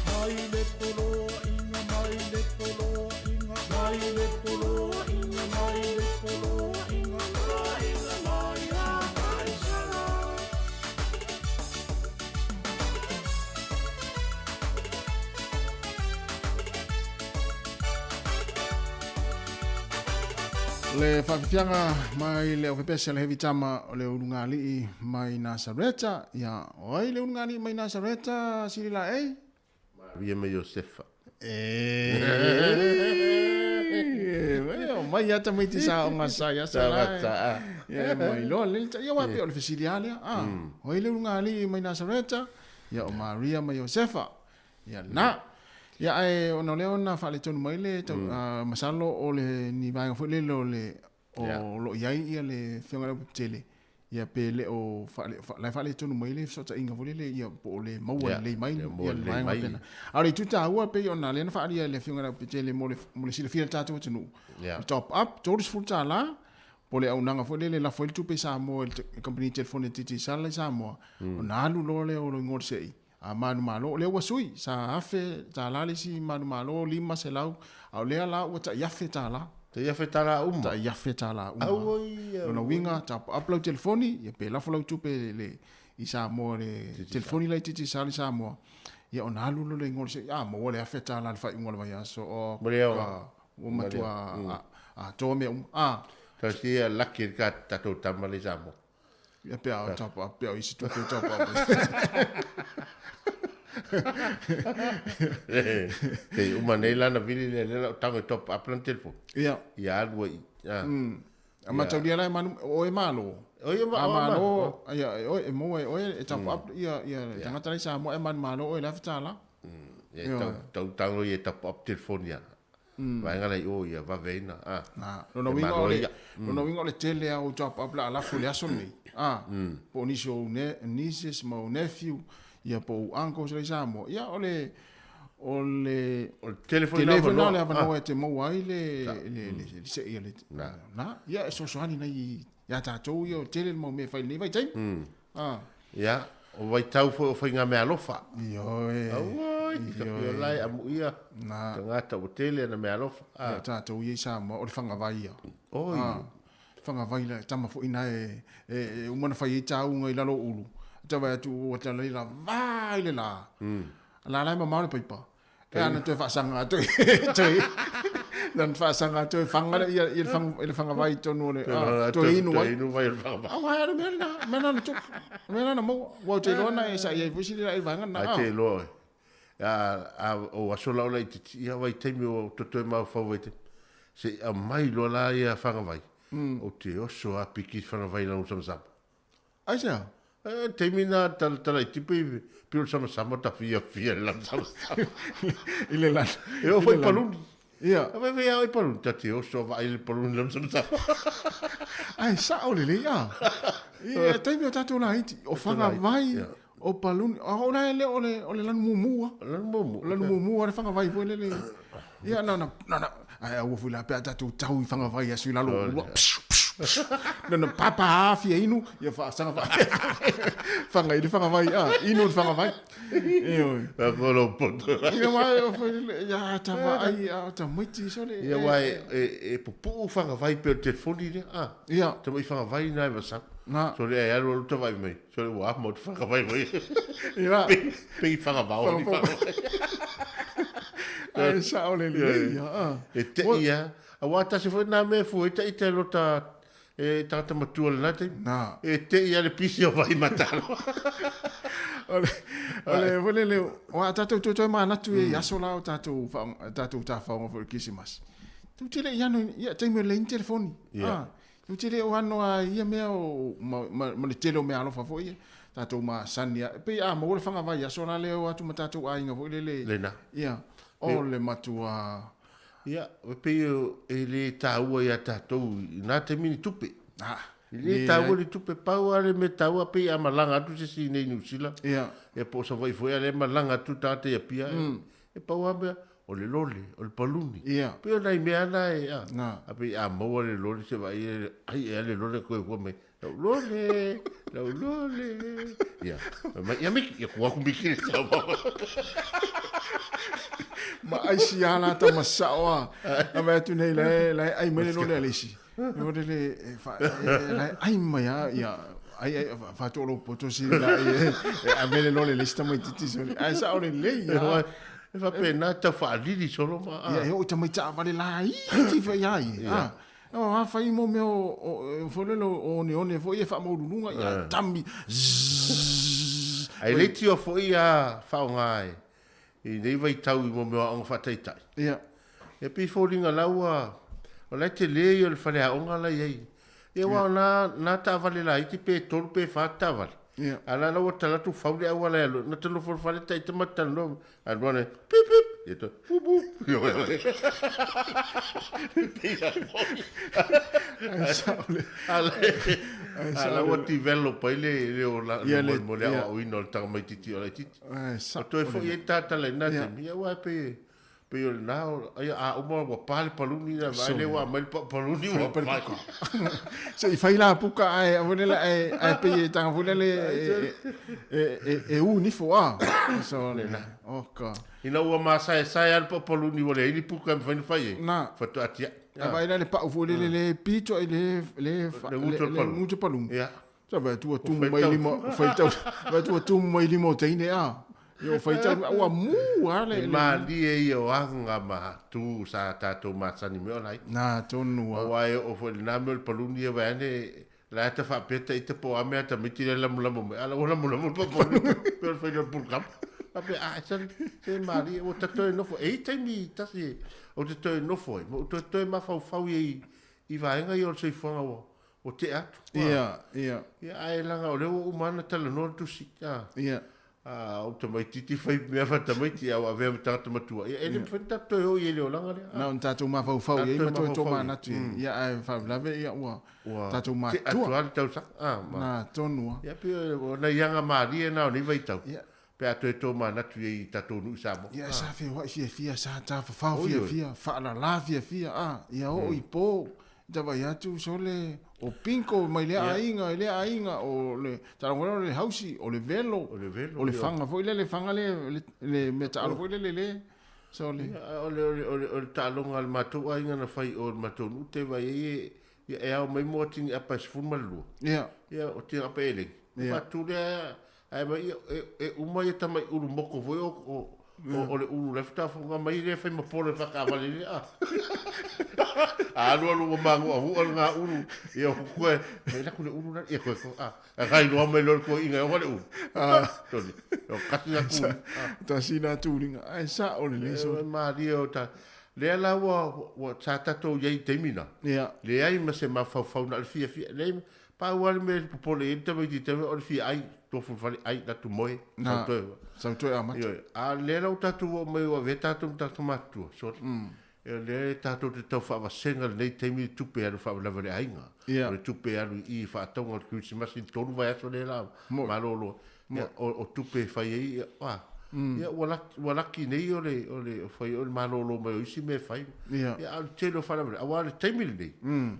Mai le poloaiga, mai le poloaiga, mai le poloaiga, mai le poloaiga, poloaiga mai ia Kaisara. Le faafiafiaga mai le aufepese a le Heavy Tama o le ulugalii mai Nasareta. Ia, o ai le ulugalii mai Nasareta, Sili Laei? Maria ma Iosefa. E, o mai ata mai te sa o ngā sa ia sa la. Ia, mai loa le ia wa pe o le fesili a lea. Ah, o ai le ulugalii mai Nasareta? Ia o Maria ma Iosefa. Ia na. Ia ae ona o lea ona faaletonu mai le tau, masalo o le ni vaega foi lele o le o lo o i ai ia le Afioga i le Aupepe-tele, ia pe le o faale, la e faaletonu mai le fesootaiga foi lele ia po o le maua lelei mai ia le vaega faapena. A o le itu taua pei ona lea na faaalia e le Afioga i le Aupepe-tele mo le mo le silafia e le tatou atunuu, le top up $30 po o le auaunaga foi lele e lafo ai le tupe i Samoa i le kamupani telefoni a Digicel i Samoa, ona alu loa lea o lou igoa o le se'i A manumalo, o lea ua sui, sa $1,000 le isi manumalo, 500, a o lea la ua tai $1,000. Tai $1,000 uma? Tai $1,000 uma. Auoi, Lona uiga, top up lau telefoni, ia pe lafo lau tupe i le, i Samoa i le telefoni la i Digicel i Samoa, ia ona alu loa lea i le a maua le $1,000 i le faaiuga o le vaiaso, oh, ka, ua matua atoa mea uma. A. Tasi ia laki le tatou tama lea i Samoa. Ia pe a top up, pe a isi tupe top up. Te uma nei lana vili le le lau tango i top up lana telefoni. Ia. Ia alu ai. A mataulia la e manu, o e malo. O ia ma, A malo, ia, e oe, e maua e oe, e top up, ia, ia, tangata lai Samoa e manu malo oe le $1,000. Ia, tau, tau tango ia top up telefoni ia. Vaega la i o ia vaveina. A. Na, lona uiga o le, lona uiga o le tele a o top up la lafo le aso nei. A, po o nisi o ou nieces ma ou nephew, ia po o ou uncles la i Samoa. Ia o le, o le, O le tele foi na avanoa le avanoa e te maua ai le, le, le, le sei a le, na, ia e fesoasoani nai ia tatou ia o tele le mau mea e fai i lenei vaitaimi. A. Ia, o vaitau foi o faigameaalofa. Ioe. Auoi, ka Ioe. fia lai amuia. Na. Tagata ua tele ana meaalofa. Ia, tatou ia i Samoa, o le fagavai ia. Oi. A, fagavai la, tama foi na e, e, e uma na fai ai tāuga i lalo o ulu. Tau vaai atu ua tala i la vā i le la. La la e mamao le paipa. E ana toe faasaga atu toe na faasaga atu e fanga le ia ia le fanga i le fagavai tonu o le a, toe inu ai. Toe inu vai o le fagavai. Au ai le mea lena, mea lena na tupu. Mea lena na maua. Ua ou te iloa na e sa i ai foi sili la i vaega lena. Ai te iloa oe. A, a, o aso la o laitiiti ia vaitaimi o totoe mafaufau vaitaimi. Se i aumai loa la ia fagavai. Ou te oso a piki fagavai lanu samasama. Aisea? E, taimi na tala tala i tipi pio le samasama ta fiafia le lanu samasama. I le lanu. E oo foi i paluni. Ia. A fai fai a i paluni, ta te oso vaai le paluni lanu samasama. Ae sao lelei a. Ia, taimi o tatou laiti, o fagavai, o paluni, a o la e le o le, o le lanu mumu a. Lanu mumu. O lanu mumu a le fagavai foi lele. Ia, na, na, na, na, ae aua foi la pe a tatou tau i fagavai aso i lalo o ua. Na na papa a fia inu, ia faasaga fa. Fanga i le fagavai, a, inu le fagavai. Ioe. A ko lo poto. Ia wa e foi lele, ia ta vaai, a tamaiti sole. Ia wa e, e, e pupuu fagavai pe o le telefoni lea, a. Ia. Tamai fagavai na e vasau. Na. Sole e alu alu tavai mai. Sole ua ama o te fagavai mai. Ia. Pe i fagavao ni fagavai. Ae sao lelei ia, a. E te ia, aua tasi foi nā mea e fua ai taita e lota e tagata matua i lena taimi. Na. E te ia le pisi o vai matalo. O le, o le, foi lele, o a tatou toe toe manatu i aso la o tatou, tatou tafaoga foi o le Kerisimasi. Tou te le i ano, ia, taimi o le leai ni telefoni. Ia. Ah, tou te le o ano a ia mea o, ma, ma, ma le tele o mea alofa foi ia, tatou masani a, e pei a maua le fagavai aso la lea o atu ma tatou aiga foi lele. Lena. Ia, o le matua. Ia, e pei e le taua ia tatou i na taimi ni tupe. Ah, E le taua ni tupe, pau lava le mea taua pei a malaga atu se isi i nei Niu Sila, Ia. ia po o Savaii foi, a lea e malaga atu tagata i Apia, e pau lava mea, o le lole, o le paluni. Ia. Pei o nai mea na e, a, Na. a pei a maua le lole se vaai e, ai ea le lole koe fua mai, lau lole, lau lole. Ia, fai mai, ia Miki, ia kua aku Miki le tau. Ma aisi a la tama sao a. A vai atu nei la e, la e ai mai le lole a le isi. E ore le, e, fa, e, la e ai mai a, ia, ai ai, fa tō lo poto si la e, e ave le lole le isi tamaitiiti sole. Ae sao le lei a. E faapena tau faalili solo ma. Ia, e oo i tamaiti taavale laiti fai ai. Ia. A. O a fai mo mea o, o, foi lele o oneone foi e faamaululuga, ia, tami, zzz. Ae le tio foi a faaaoga e i nei vaitau i mo mea o aoga faataitai. Ia. E pei foliga la ua, o la e tele ia o le faleaoga la i ai. Ia aua o na, na taavale laiti pe tolu pe fa taavale. Ia. A la la ua tala atu fau le auala e alu, na te nofo i le fale ta ita ma talanoa, alu ana, pip pip, ia toe, pup pup. Pei a foi. Ai sao le. A la, a la ua develop ai le, le o la, Ia, le, le- mo le ia. aoaoina o le tamaitiiti o laitiiti. Ai sao. O toe foi ai tatala i na Ia. taimi, ia aua e pei, pei o lena, ai a uma ua pa le paluni na vaai lea ua aumai le pa- paluni ua Fai fai. puka. Se i fai la puka ae a foi lele ae ae pei e tanga foi lele e e e e u nifo a. So le oka. Ina ua masaesae a le pa paluni ua leai ni puka e mafai ona fai ai. Na. Faatoa atiae. A vai la le pau foi lele le pito i le le Le gutu o le le paluni. gutu o paluni. Ia. Sa vai tua tumu mai faitau. lima faitau vai tua tumu mai lima o teine a. Io faitau ua mu a le E malie ia o aga ma tu sa tatou masani mea o lai. Na tonu a. Aua e oo foi i lena mea o le paluni ia vaeane la e ta faapea ta ita po o a mea tamaiti lea e lamolamo mai. A la ua lamolamo le paluni pei o le faina o le pulukama. Faapea, a e sali, se malie, ua ta toe nofo. E i ai taimi tasi ou te toe nofo ai, ma ou toe toe mafaufau i i vaega ia o le soifuaga ua ua tea atu. Ia, ia. Ia, ae laga o lea ua uma lava ona talanoa le tusi. A, Ia. a, ou tamaitiiti fai mea faatamaiti, a ua avea ma tagata matua. Ia, e le mafai ona tatou toe oo i ai i le olaga lea. Na ona tatou mafaufau i ai Tatou ma toe mafaufau i ai. tomanatu i ai. Ia, ae faalavelave, ia, ua Ua tatou tea atu matua. lava le tausaga. A, ma. Na tonu lava. Ia, pei o nai aga malie na o nei vaitau. Ia. Pe a toe tomanatu i ai i tatou nuu i Samoa. Ia, sa feoai fiafia, sa tafafao Oi, oi. fiafia, faalala fiafia, a, ia oo i po, tavai atu sole, o pinko mai lea aiga, i lea aiga, o le talagolea o le hausi, o le velo, O le velo, o le ia. faga foi lea, le faga lea, le, le mea taalo foi lele, le, sole. Ia, o le, o le, o le, o le taaloga a le matou aiga na fai o le matou nuu te vaai ai e, ia, e ao mai mo tini apa e 12. Ia. Ia, o tini apa e lengi. Ia. Faatu lea, ae mai, ia, e, e uma ia tamai ulu moko foi o, o, o, o le ulu le faatoa mai lea fai ma polo e faakaavale lea. A alu alu ua maguahua lena ulu, ia koe, mai laku le ulu lana, ia koe, a, a kailoa mai loa le toeaina e oga le ulu. Toli, o kasi na tuli. Tasi na tuliga, ae sao lelei E sole. malie o ta, lea la ua, ua, sa tatou i ai i taimi na. Ia. Leai ma se mafaufau na o le fiafia, leai, pau lava le mea e popole i ai le tamaitiiti taimi, o le fia ai, tofu i le fale, ai, latu moe, Na, sau toe. sau toe amata. Ioe, a lea la ua tatou oo mai ua avea tatou ma tatou matutua, sole. E o lea e tatou te tau faavasega lenei taimi i le tupe e alu faalavelave i le aiga. Ia. O le tupe e alu i i i faatauga o le kerisimasi i le tolu vaiaso lea la Moi. malolo. Ia, o, o tupe e fai ai, ia, a, ia, ua laki, ua laki nei o le, o le, o fai o le malolo mai o isi mea e fai. Ia. Ia, a o le tele o faalavelave. Aua o le taimi lenei,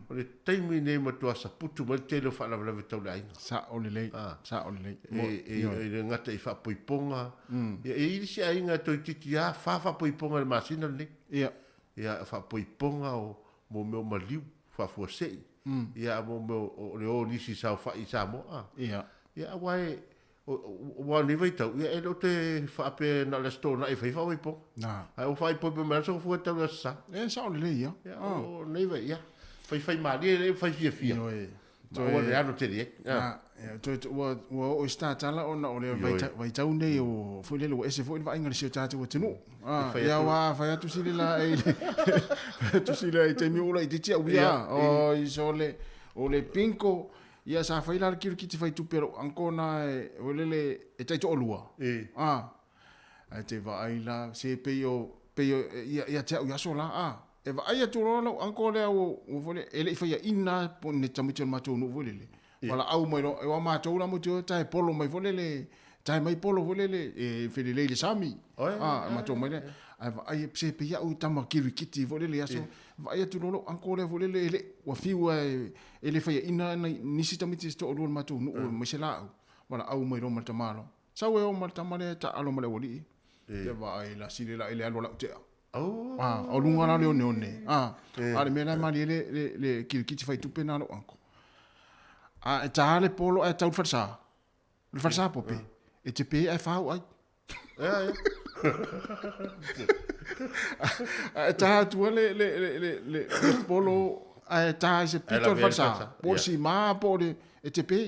o le taimi lenei matua saputu mai le tele o faalavelave tau le aiga. Sao lelei, sao lelei. E, e, e le gata i faapoipoga. Ia, e i ai le isi aiga toeitiiti lava fa faapoipoga i le masina lenei. Ia. Ia, faapoipoga o mo mea o maliu, faafuasei. Ia, mo mea o le o nisi i saofai i Samoa. A. Ia. Ia, aua e, aua o nei vaitau, ia e le o te faapea na o le Aso Toonai e fai faapoipoga. Na. Ae ua faaipoipo mai lava sofua tau le Aso Sa. E sao lelei ia. Ia, o nei vai, ia. Faifai malie le fai fiafia. Ioe. Maua le alo tele ai. Ah, ia, toe ua oo i se tatala ona o le vaitau nei o foi lele ua ese foi le vaaiga i le si o tatou atunuu. Ah, ia aua a fai atu sili la e le fai atu sili i taimi o laitiiti au ia. Oi sole o le pinko ia sa fai la le kirikiti fai tupe a lou uncle na e foi lele e taitoalua. Ah, Ae te vaai la, se pei o, pei o, ia, ia te au i aso la, a. E vaai atu loa lau uncle lea ua, ua foi lele, e le i faiaina lava po o ni tamaiti o le matou nuu foi lele. Valaau mai loa, aua matou la matou te tae polo mai foi lele, tae mai polo foi lele, e felelei i le sami. A, matou omai lea, ae vaai, se pei au tama kirikiti foi lele i aso. Vaai atu loa lou uncle lea foi lele, e le, ua fiu lava e le faiaina nisi tamaiti se toalua o le matou nuu aemaise laau. Valaau mai loa ma le tamaloa. Sau e o ma le tama lea e taaalo ma le aualii. Ia vaai la sili la i le alu a lau tea. Ah, o luga la o le oneone. Ah, a o le mea la e malie le, le, le kilikiti fai tupe na lou uncle. A e tā le polo ae tau le falesa. Le falesa pope. E te pe ae fau ai. A e tā atua le, le, le, le, le, le polo ae tā i se pito o le falesa. Po o le sima, po o le, e te pe.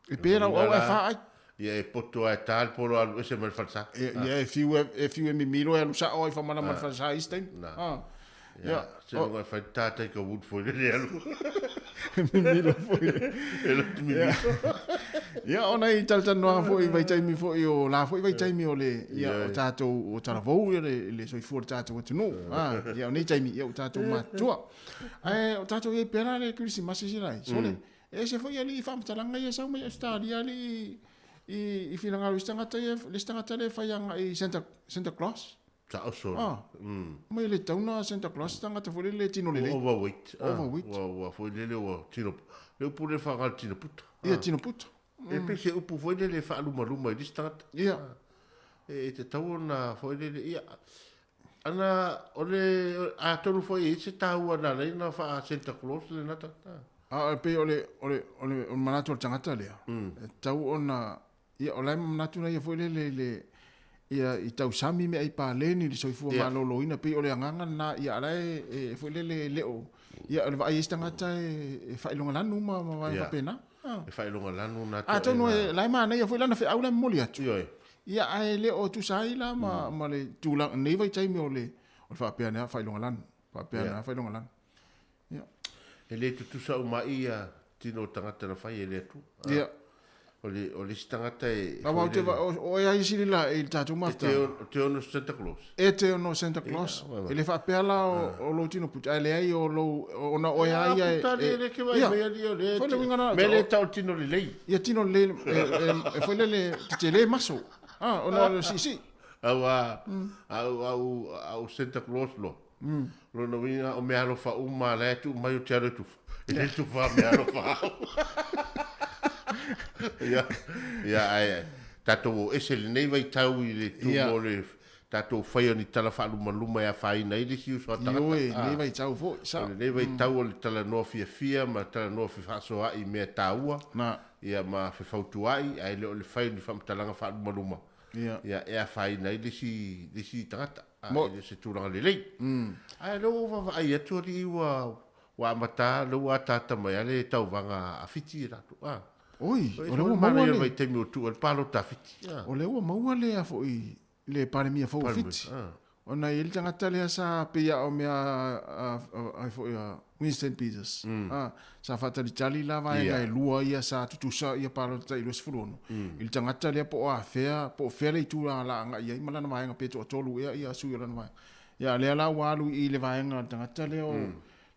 E pērā o au e wha ai. Ia e poto ai tā le polo alu ese mai le falesa. Ia e whiu e, e whiu e mimiro e alu sao ai whamanama le falesa isi taimi. Na. Ia, se longa e whai tātai ka wood foi lele alu. Mimiro foi le. E lotu mimiro. Ia, ona i talatalanoaga foi i vaitaimi foi o la foi vaitaimi o le, ia, o tātou, o talavou ia le, le soifua o le tātou atunuu. Ah, ia, o nei taimi, ia, o tātou matutua. Ae, o tātou i ai pea la le Kirisimasi sila ai. Sole, E ese foi alii faamatalaga ia sau mai Ausetalia alii i i finagalo i se tagata ia le isi tagata lea e fai agai i Santa Santa Claus. Sao sole. Ah. Mai le tatau na Santa Claus se tagata foi lele tino lelei. Ua overweight. Overweight. Ua ua foi lele ua tino le upu lea faaaoga le tino puta. Ia tino puta. E pei se upu foi lele e faalumaluma i le isi tagata. Ia. E tatau ona foi lele ia Ana, o le, atonu foi e i ai se taua na ala ai ona faa Santa Claus lena tagata. A e pei o le, o le, o le, o le manatu o le tagata lea, e tatau ona, ia o la e manatu na ia foi lele i le, ia i tausami meaai paleni le soifua maloloina, pei o le agaga lena, ia a la e, e foi lele e le o, ia o le vaai ai se tagata e, e faailoga lanu ma, ma vaega faapena. E faailoga lanu na toega. Atonu e, la e manaia foi lana feau la e momoli atu. Ioe. Ia, ae le o tusa ai la ma, ma le tulaga, nei vaitaimi o le, o le faapea ane lava faailoga lanu, faapea ane lava faailoga lanu. Ia. E le tutusa uma ai ia tino o tagata na fai e le Atua. Ia. O le, o le isi tagata e... Aua ou te va, o, o ai sili la i le tatou mafutaga. E te ono Santa Claus. E te ono Santa Claus. E le faapea la o, o lou tino puta, ae leai o lou, ona oe a ia e... Puta le, le ke vai mai ali o le... Foi le uiga na... Mea le tau o le tino lelei. Ia tino lelei, e, e, foi lele, te tele maso. Ah, ona o le siisii. Aua, au, au, au Santa Claus loa. Lona uiga o meaalofa uma la e tuu mai ou te alo e tufa. E le tufa meaalofa au. Ia, ia ae tatou o ese lenei vaitau i le tumu o le tatou faia o ni tala faalumaluma e afaina ai le isi uso a tagata. Ioe, lenei vaitau foi, sao. O lenei vaitau o le talanoa fiafia ma talanoa fefaasoaai i mea taua. Na. Ia ma fefautuaai ae le o le fai o ni faamatalaga faalumaluma. Ia. Ia e afaina ai le isi, le isi tagata. A e le o se tulaga lelei. Ae o lea ua ou vaavaai atu alii ua ua amata lea ua ataata mai lava le tauvaga a Fiti e latou. A. Oi, o lea ua maua le. Vaitaimi o tuu ai le palota a Fiti. O lea ua maua le a foi le Palemia fou o Fiti. Ona e i ai le tagata lea sa pei lava o mea ai foi a Winston Peters. A, sa faatalitali la vaega e lua ia sa tutusa ia palota tai 26. I le tagata lea po o afea, po o fea le itu la agai i ai ma lana vaega pe toatolu ea ia sui o lana vaega. Ia a lea la ua alu i le vaega a le tagata lea o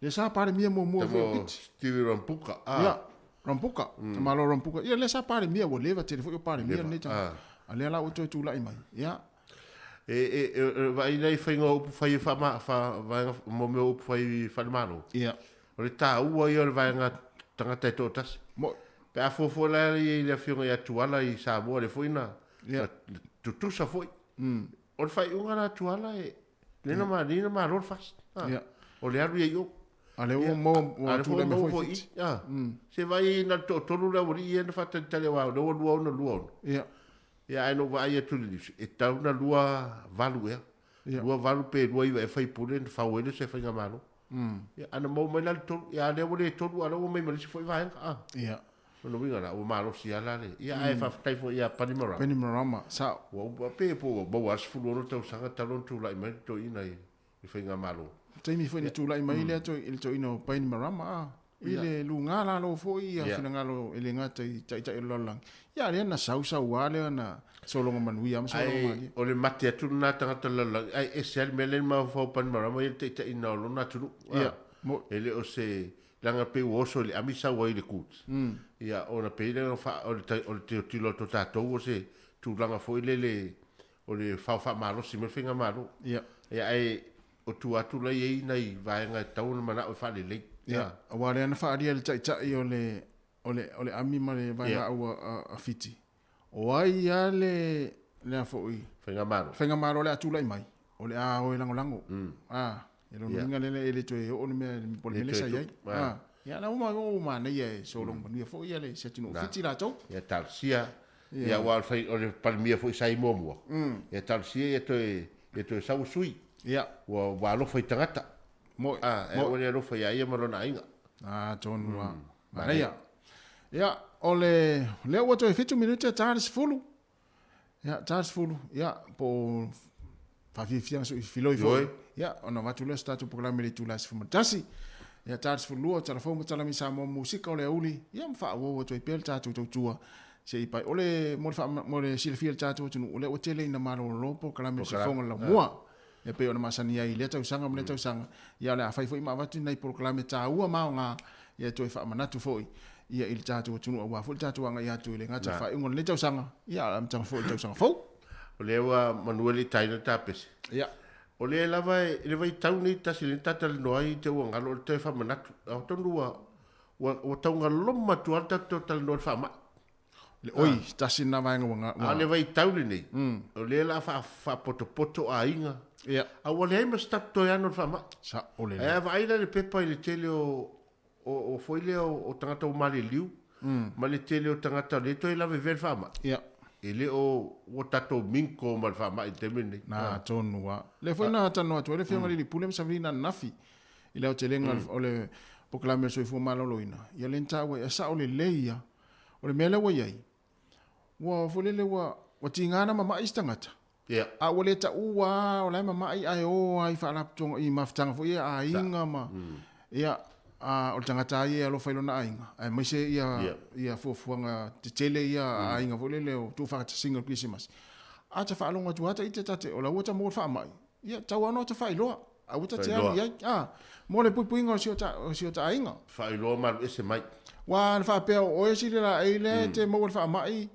lea sa Palemia muamua foi o Fiti. Stevie Rambuka. Ia, Rambuka, tamaloa Rambuka. Ia lea sa Palemia ua leva tele foi o Palemia lenei tagata. A lea la ua toe tulai mai. Ia. E vaai nei faiga o upu fai e faama, fa, vaega, mo mea o upu fai faale-Malo. Ia. O le taua ia o le vaega tagata e toatasi. Mo. Pe a fuafua la ia i le afioga ia Tuala i Samoa, lea foi na, Ia. na tutusa foi. O le faaiuga la a Tuala e, lea na ma, lea na malo le FAST. Ia. O le alu ia i o. A lea ua maua, ua tulai mai foi Fiti. Se vaai na o le toatolu le aualii ia na faatalitali aua o lea ua 26 26. Ia. Ia ae na ou vaai atu i le news, e tatau ona 28 ea. Ia. 28 pe 29 ea faipule na fau ai le se faigamalo. Ia, ana maua mai la le tolu, ia a lea ua le tolu, a o lea ua omai ma le isi foi vaega, a. Ia. O lona uiga la, ua malosi lava la le, ia ae faafetai foi ia Panimarama. Panimarama, sao. Ua uma, pe po ua maua lava le 16 tausaga talu ona tulai mai le toeaina i le faigamalo. Taimi foi na tulai mai ai le toeaina o Bainimarama, a, i le luga lalo foi ia finagalo e le gata i taitai o le lalolagi, ia a lea na sau sau lava lea na sologa manuia ma sologa malie. Ae o le mate atu lena tagata o le lalolagi, ae ese lava le mea lea na mafaufau Bainimarama ia le taitaiina o lona atunuu, a, e le o se, leaga pei ua oso i le ami sau ai i le Coots, ia ona pei lea o le tilotilo atu a tatou o se tulaga foi lele o le fao faamalosi mai le faigamalo. Ia. Ia ae o tua atu la i ai nai vaega e tatau ona manao e faalelei. Ia, aua lea na faaalia e le taitai o le o le o le ami ma le vaegaau a Fiti, o ai lava le le a foi Faigamalo. Faigamalo o le a tulai mai, o le a o e lagolago. A, e lona uiga lea e le toe oo le mea po o le mea lea sa i ai. A, ia la ua ua manaia e sologa manuia foi ia le si atunuu o Fiti latou. Ia talosia Ia aua o le fai o le Palemia foi sa i muamua, ia talosia ia toe ia toe sau o sui. Ia. Ua ua alofa i tagata. Moi. A, e aua le alofa ia ia ma lona aiga. Atonu lava. Manaia. Ia, o le lea ua toe 7 minute ta le 10. Ia, ta le 10, ia, po o faafiafiaga sou filoi foi. Ia, ona avatu lea o se tatou polokalame i le itula e 11. Ia, ta le 12, o Tala Fou ma Tala Mai Samoa Musika o le aoauli, ia ma faaauau atu ai pea le tatou tautua se i pai. O le, mo le, faa, mo le silafia e le tatou atunuu, o lea ua tele ina malolo polokalame o le sifoga o le laumua. E pei ona masani ai i lea tausaga ma lea tausaga, ia o le a fai foi ma avatu nai polokalame taua ma aoga, ia e toe faamanatu foi ia i le tatou atunuu aua foi le tatou agai atu i le gata faaiuga o lenei tausaga, ia a o le amataga foi o le tausaga fou. O lea ua manua le itaina le tapese. Ia. O lea lava e, i le vaitau nei tasi lea na tatalanoa ai te ua galo o le toe faamanatu. A tonu ua, ua, ua taugaloma atu lava le tatou talanoa i le faamai. Le oi, tasi lena vaega ua... A o le vaitau lenei, o lea o le a faapotopoto aiga. Ia. A ua leai ma se tatou toe ano i le faamai. Sao lelei. Ae a vaai la i le pepa i le tele o, o, o foi lea o, o tagata ua maliliu, ma le tele o tagata o lea e toe lavevea le faamai. Ia. E le o ua tatou minko ma le faamai i le taimi lenei. Na tonu lava. Lea foi na talanoa atu ai le Afioga i le Alii Pule ma Savelina ananafi i le aotelega o le polokalame o le soifua maloloina, ia lea na taua ai, e sao lelei lava. O le mea lea ua i ai, ua foi lele ua, ua tiga ona mama'i isi tagata. Yeah. A ua le taua lava o la e mama'i ae o lava i faalapotopotoga, i mafutaga foi ia a aiga ma, ia, a, o le tagata lava ia e alofa i lona aiga, aemaise ia, Yeah. ia fuafuaga tetele ia a aiga foi lele o tuufaatasiga o le Kerisimasi. A ta faalogo atu lava ta ita ta te, o la ua ta maua le faamai, ia, tau lava ona ota faailoa. Aua ta te alu i ai. A, mo le puipuiga o si o ta, o si o ta aiga. Faailoa ma alu ese mai. Ua ana faapea o oe sili laei lea e te maua le faamai,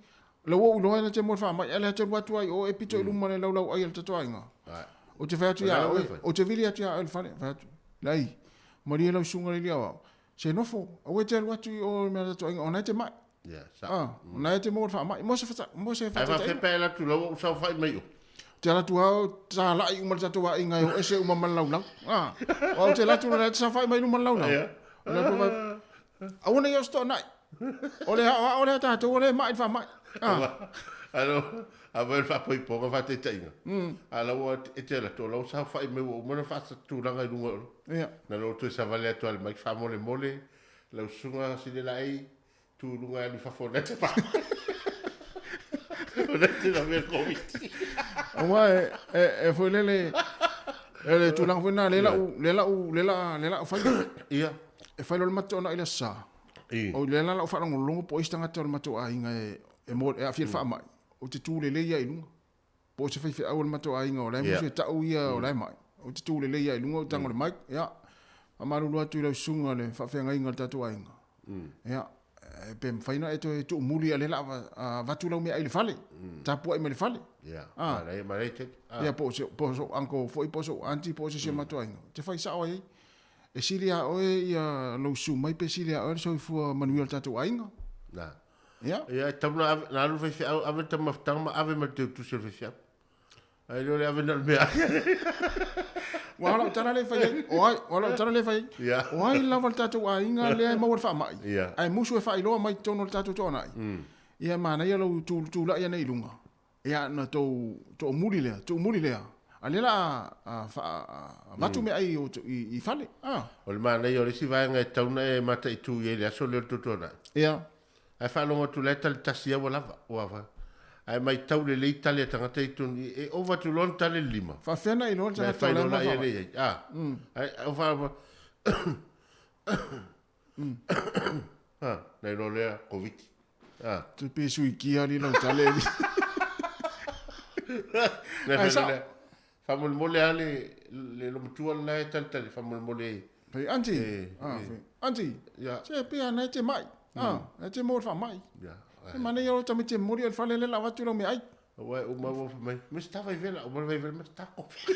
la ua ou iloa e te maua le faamai, ae le te alu atu ai o oe pito i luma le laulau ai a le tatou aiga. Ou te fai atu ia oe, ou te vili atu ia oe i le fale, fai atu, Leai, malie lau susuga le alii aoao, se nofo, aua e te alu atu i o i mea a le tatou aiga, ona e te mai. Yeah, sa. Ah, ona e te maua le faamai, mo se fata, mo se Ae faafefea faataitaiga. pe alu atu lau ou saofai mai o. Te alu atu lava talai uma le tatou aiga e o ese uma ma le laulau. Ah, o au te alu atu la te saofai mai luma le laulau. Yeah. O le atu vai, aua ne i o se toanai. O le aoao lea tatou o lea e mai le faamai. Ah. Alo, a vai le faapoipoga faataitaiga. A la ua e te alu atu o la ua saofai mai ua uma ona faatulaga i luga o lo. Yeah. Na lo toe savali atu ale mai faamolemole lau susuga sile laei Tu i runga e alu i fafo o lea te pā. O lea te lavea le Koviti. Aua e, e, e foi lele, e le tulaga foi na, le lau, le lau, le la, le lau fai. Ia. E fai loa le matou ona i le aso Sa. O le la lau faalogologo po o isi tagata o le matou aiga e, e, mo, e aafia i le faamai, ou te tu lelei lava i luga. Po o se faifeau o le matou aiga o la e musu e tau ia o la e mai. Ou te tu lelei lava i luga ou tago i le mic, ia, faamalulu atu i lau susuga le faafeagaiga o le tatou aiga. Ia, pe mafai ona e toe tuumuli a o lea o le a avatu lau meaai i le fale, tapuai mai le fale. Ia, Ah. manaia, manaia tele. Ia, po o se, po o sou uncle foi, po o sou aunty, po o se isi o le matou aiga. Ou te fai sao ai, e sili ia oe ia lou susu mai pe sili ia oe le soifua manuia o le tatou aiga. Na. Ia. Ia, e tatau ona ave, na alu le faifeau, ave le taumafataga ma ave ma le teutusi o le faifeau. Ae le o le ave na o le meaai. Ua lau tala lea e fai ai, o ai, o lau tala lea e fai ai, Ia. o ai lava le tatou aiga lea e maua le faamai, Ia. ae musu e faailoa mai totonu o le tatou toanai. Ia, manaia lou tulai ane i luga, ia, ona tou toomuli lea, tuumuli lea. A lea la a avatu meaai i fale. O le manaia o le isi vaega e tatau ona e mataitu i ai i le aso lea o le tuatuanai. Ia. Ae faalogo atu la e tali tasi lava ua lava, ua fa. Ae maitau lelei tali a tagata i totonu i i, e ova atu loa ona tali le lima. Faafefea ona e iloa le tagata o la e ma faamai? I ai, a. Ae o fa a, na iloa lea Koviti. A. Te pe suikia li lau tale li. Na fai lea. Faamolemole lava le le lomatua le la e talitali faamolemole Fai aunty, ah, fai aunty, se pe ana e te mai, ah, e te mo le faamai. E manaia o tamaiti e momoli oe i le fale lea la avatu lau meaai. Aua e uma ua fai mai, me se ta vaivela, uma le vaivela me se ta kofi.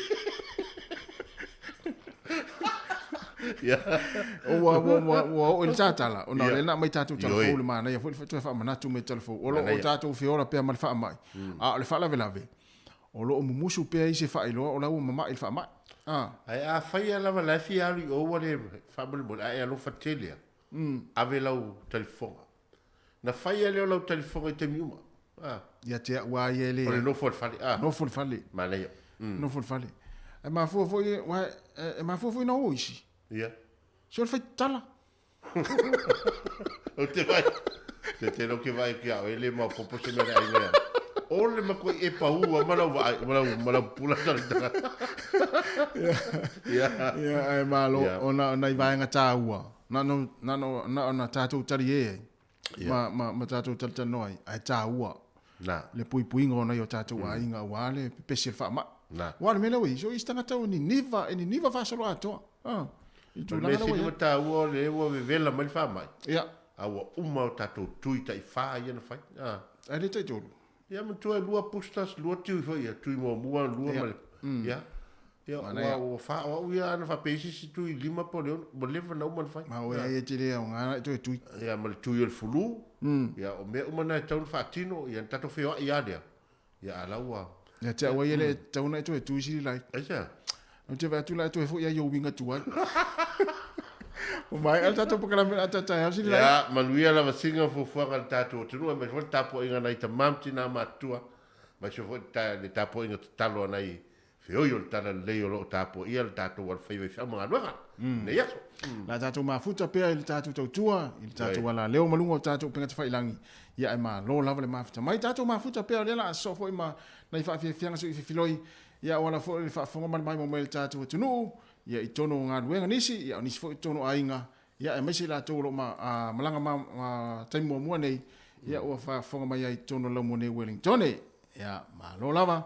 Ua ua ua ua oo i le tatala ona o lea na aumai tatou tala fou le manaia foi le toe faamanatu mai tala fou. O lo o tatou feola pea ma le faamai, a o le faalavelave o lo o mumusu pea isi e faailoa o la ua mama'i i le faamai. A. Ae afai a lava la e fia alu i o ua le faamolemole, ae alofa tele a, ave lau talifofoga. Na fai a lea o lau talifofoga i taimi uma. A. Ia te au a ia e le. O le nofo i le fale. A. Nofo i le fale. Manaia. Nofo i le fale. E mafua foi, aua e mafua foi na o isi. Ia. Se o le fai tatala. Ou te vaai, te tele ou ke vaai atu ia oe, e le maopopo se mea na ai mea. O le matuai e pau a ma lau vaai, ma lau, ma lau pula tala tagata. Ia. Ia, ae malo, ona o nai vaega taua, na ona, na ona, na ona tatou talie ai, ma, ma, ma tatou talatalanoa ai, ae taua. Na. Le puipuiga o nai o tatou aiga aua le pepesi o le faamai. Na. Aua o le mea lea ua i ai, so i isi tagata ua niniva, e niniva faasoloatoa. A O le mea sili ona taua o lea ua vevela mai le faamai, Ia. a ua uma o tatou tui tai fa ia na fai. A. Ae le tai tolu. Ia matua e lua boosters, lua tui foi ia, tui muamua, lua ma le, ia. Ia, ua, ua fa, o au ia ana faapea isi isi tui lima po o le ono, ua leva ona uma ona fai. Ma oe ai e te le aoga na e toe tui. Ia, ma le tui o le fulu, ia, o mea uma na e tatau ona faatino, ia na tatou feoai lava lea. Ia, a la ua... Ia te au ai e le tatau ona e toe tui sili lai. Aisea? Ou te vaai atu la e toe foi ai i ou uiga tuai. Ua maea le tatou polokalame o le ata taeao sili lai. Ia, manuia lava sina fuafuaga a le tatou atunuu, aemaise foi le tapuaiga a nai tama ma tina matutua, aemaise foi le tapuaiga tatalo a nai feoi o le talalelei o lo o tapuaia le tatou alofaiva i feau ma galuega i lenei aso. O le a tatou mafuta pea i le tatou tautua, i le tatou alaleo ma luga o tatou upega tafailangi, ia ae malo lava le mafuta mai. Tatou mafuta pea o lea o le a sosoo foi ma nai faafiafiaga sui filifiloi, ia auala foi le faafofoga ma le maimoa mai a le tatou atunuu, ia i totonu o galuega nisi, ia o nisi foi i totonu o aiga, ia aemaise i latou o lo o malaga ma taimi muamua nei, ia ua faafofoga mai ai i totonu o le laumua nei o Wellingtone. Ia malo lava.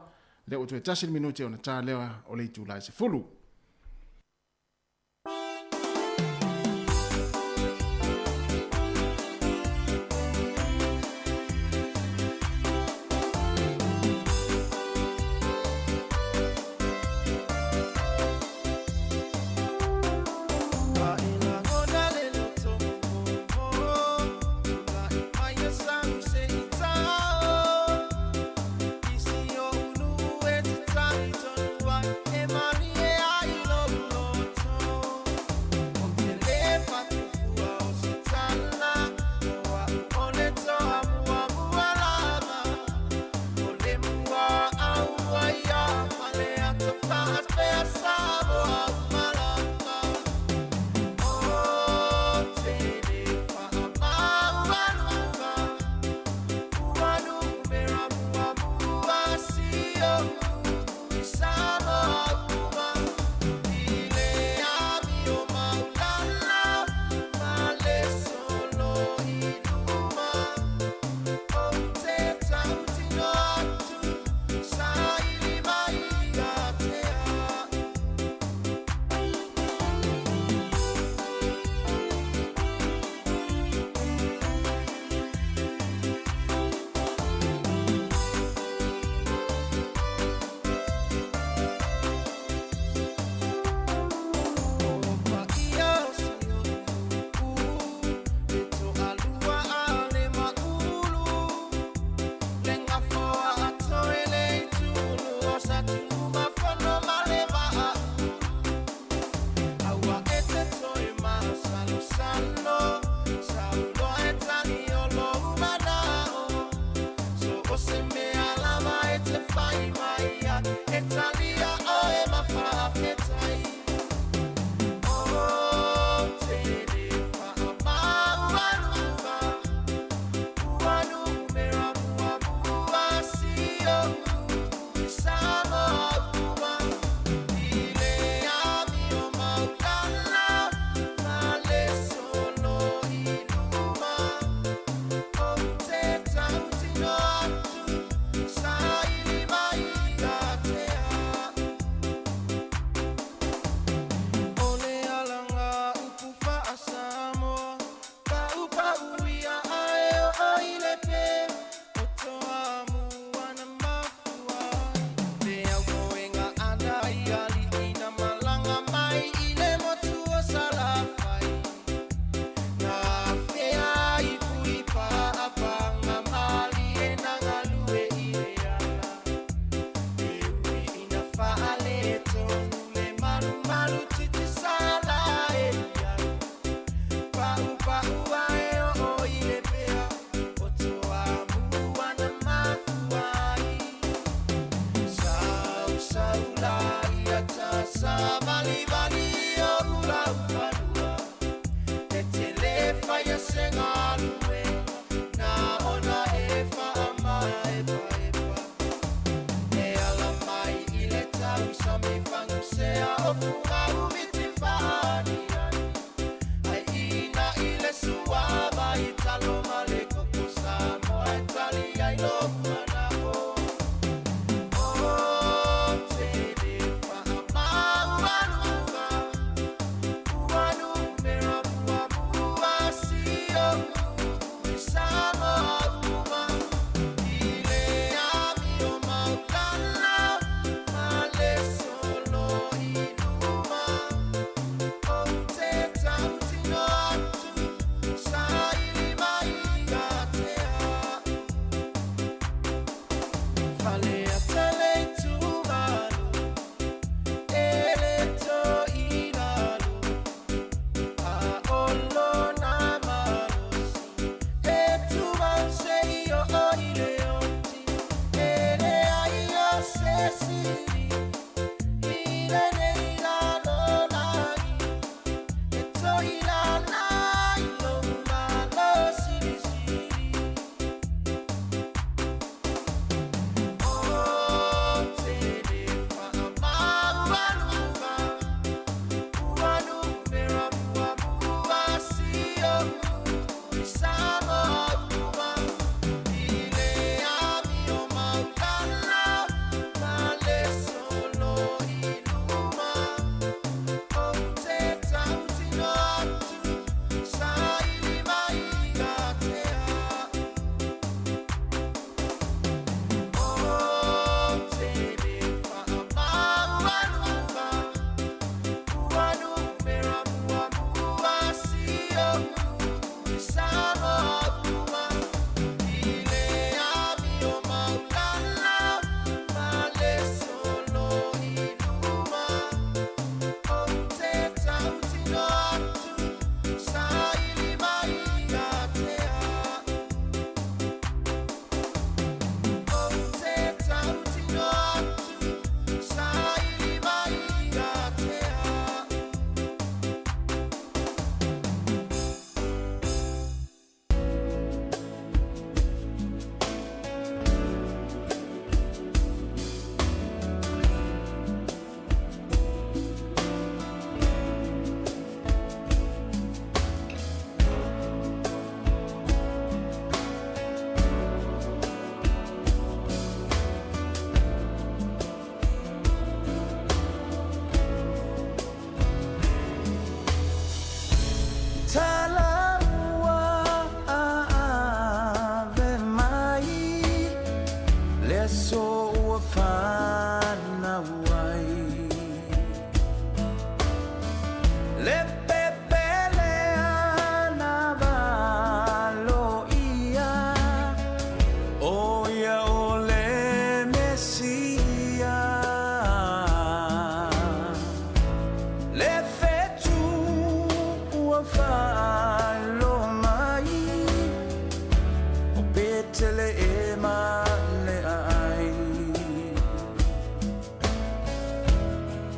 Lea ua toe tasi le minute ona ta lea o le itula e 10.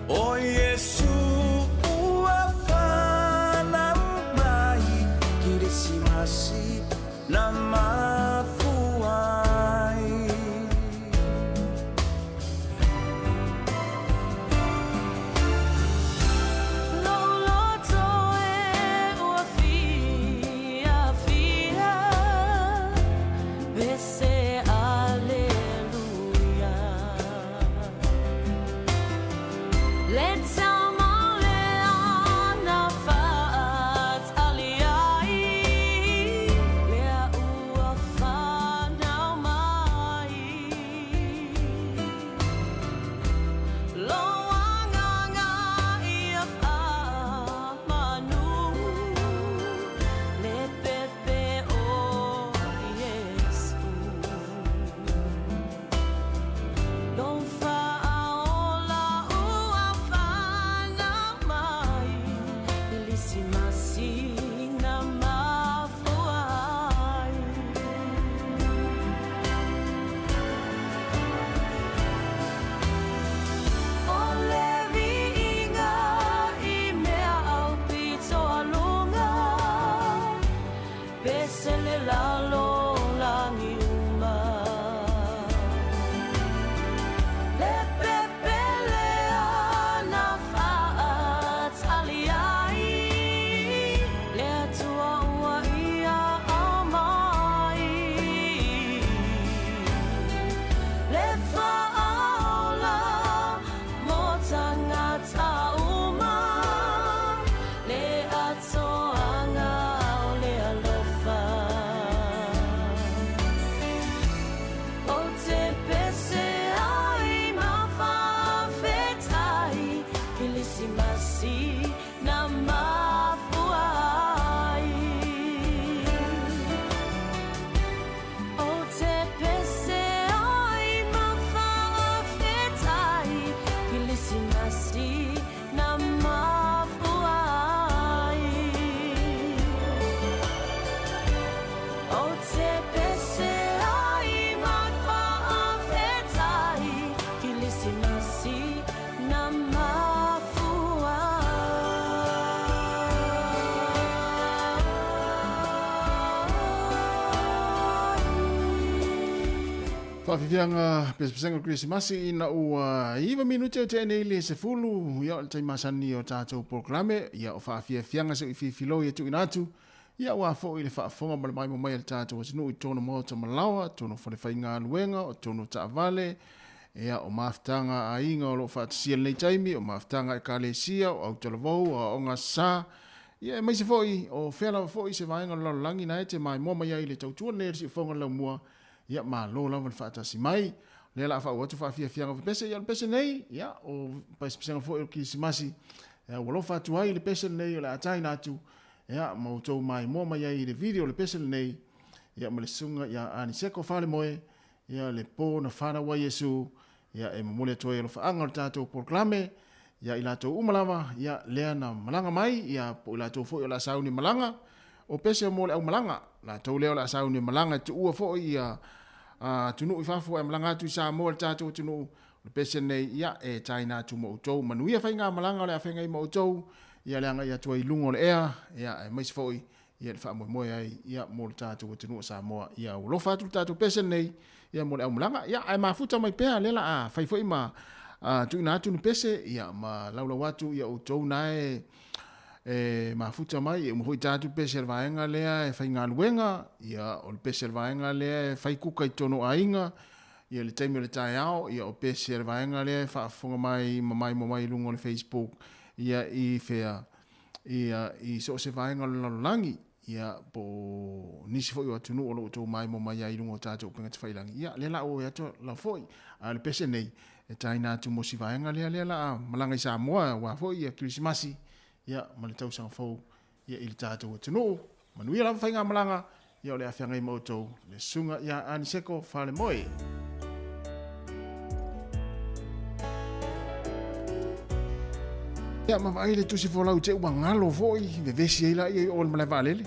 O Iesu ua fanau mai, Kirisimasi na mafua ai. Lou loto e ua fiafia, pese aleluia. Le tama lea na faatali ai, lea ua fanau mai. Lou agaga ia faamanu, le pepe o Iesu. Lou faaola ua fanau mai, Kerisimasi na mafua ai. O le viiga i mea aupito aluga, pese le lalolagi uma. Le pepe lea na faatali ai, le Atua ua ia aumai. Le faaola mo tagata uma, le atoaga o le alofa. Ou te pese ai ma faafetai, Kerisimasi na mafua ai. Ou te pese ai ma faafetai, Kerisimasi na mafua ai. Ou te pese ai ma faafetai, Kerisimasi na mafua. Faafiafiaga pesepesega o le Kerisimasi ina ua 9 minute o tea nei le 10, ia o le taimi masani o tatou polokalame, ia o faafiafiaga seʻu i fifiloi e tuuina atu, ia aua foi le faafofoga ma le maimoa mai a le tatou atunuu i totonu maota ma laoa, totonu o falefaigaluega, o totonu o taavale, ia o mafutaga a aiga o lo o faatasia i lenei taimi, o mafutaga a ekalesia, o autalavou, o aoga sa, ia aemaise foi o fea lava foi se vaega o le lalolagi na e te maimoa mai ai i le tautua lenei a le Siufofoga o le Laumua. Ia, malo lava le faatasi mai. O lea o le a faauu atu faafiafiaga o pese. Ia, o le pese nei, ia, o pesepesega foi o Kirisimasi, ia, ua alofa atu ai le pese lenei o le a taina atu, ia, ma outou maimoa mai ai i le video o le pese lenei, ia, ma le susuga ia Aniseko Falemoe, ia, le po na fanau ai Iesu, ia, e momoli atu ai alofaaga o le tatou polokalame, ia i latou uma lava, ia, lea na malaga mai, ia, po o i latou foi o le a sauni malaga, o pese mo le aumalaga, latou lea o le a sauni malaga e tuua foi ia atunuu i fafo ae malaga atu i Samoa le tatou atunuu, o le pese lenei, ia, e taina atu mo outou. Manuia faigamalaga o le a feagai ma outou, ia le agai atu ai i luga o le ea, ia, aemaise foi ia le faamoemoe ai ia mo le tatou atunuu o Samoa. Ia ua alofa atu le tatou pese lenei ia mo le aumalaga. Ia ae mafuta mai pea lea la a fai foi ma tuuina atu ni pese ia ma laulau atu ia outou na e e mafuta mai e uma foi tatou pese le vaega lea e faigaluega ia o le pese le vaega lea e fai kuka i totonu o aiga ia le taimi o le taeao ia o pese le vaega lea e faafofoga mai ma maimoa mai i luga o le Facebook ia i fea ia, i so o se vaega o le lalolagi, ia, po o nisi foi o atunuu o lo o outou maimoa mai ai i luga o tatou upega tafailagi, ia, lea la ua atu lava foi. A o le pese nei, e taina atu mo si vaega lea, lea la a malaga i Samoa, aua foi ia Kerisimasi, ia, ma le tausaga fou, ia, i le tatou atunuu. Manuia lava faigamalaga, ia, o le a feagai ma outou, le Susuga ia Aniseko Falemoe. Ia, ma vaai le tusi folau te ua galo foi, vevesi ai laia i o le malae vaalele.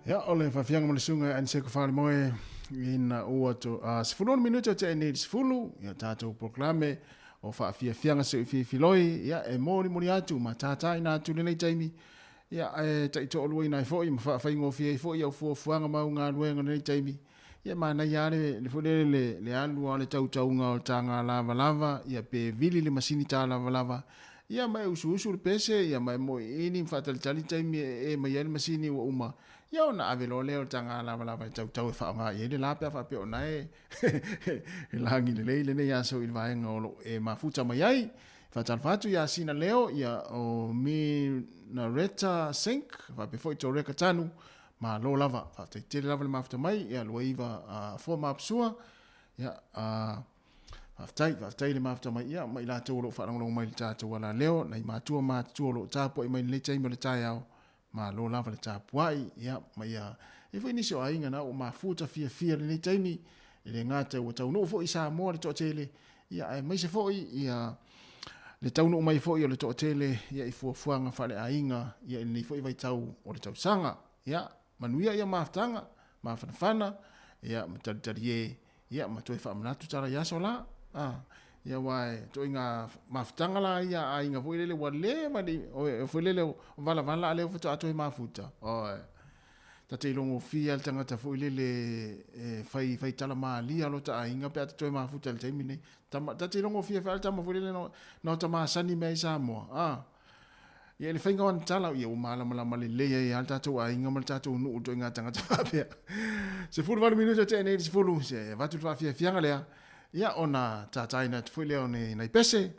Ia, o le faafiaga ma le susuga ia Aniseko Falemoe ina ua to, 16 minute o tea nei i le 10, ia tatou polokalame o faafiafiaga seuififiloi, ia e molimoli atu ma tātāina atu lenei taimi, ia e taitoaluaina ai foi ma faafaigofie ai foi au fuafuaga ma au galuega i lenei taimi. Ia manaia lava le, le foi lele le, le alu lava o le tautauga o le taga lavalava, ia pe vili le masini ta lavalava, ia ma e usuusu le pese, ia ma e moiini ma faatalitali taimi e ee mai ai le masini ua uma, ia ona ave loa lea o le taga lavalava e tautau e faaaoga i ai le la pe a faapea o na e e lagi lelei lenei aso i le vaega o lo o e mafuta mai ai. Faatalofa atu ia Sina Leo, ia o Minareta Sink, faapea foi Toreka Tanu, Malo lava, faafetai tele lava le mafuta mai, ia 29 Afoa ma Apusua, ia faafetai, faafetai le mafuta mai, ia ma i latou o lo o faalogologo mai i le tatou alaleo, nai matua matutua o lo o tapuai mai i lenei taimi o le taeao, malo lava le tapuai, ia ma ia e foi nisi o aiga na ua mafuta fiafia i lenei taimi, e le gata ua taunuu foi i Samoa le toatele, ia aemaise foi ia le taunuu mai foi o le toatele ia i fuafuaga faaleaiga ia i lenei foi vaitau o le tausaga. Ia manuia ia mafutaga, mafanafana, ia ma talitalie, ia ma toe faamanatu tala i aso la. Ah, ia aua e toiga mafutaga la ia a aiga foi lele ua leva le foi lele valavala a lea faatoa toe mafuta. Oi. Ta te ilogofie lava le tagata foi lele e fai fai tala malia lota aiga pe a ta toe mafuta i le taimi lenei. Tama, ta te ilogofie foi lava le tama foi lele na, na o ta masani mai ai i Samoa. Ah. Ia i le faiga o ana tala, ia ua malamalama lelei ai lava le tatou aiga ma le tatou nuu i le ituaiga tagata faapea. 18 minute o tea nei i le 10, se avatu le faafiafiaga lea, ia ona tataina atu foi lea o ni nai pese,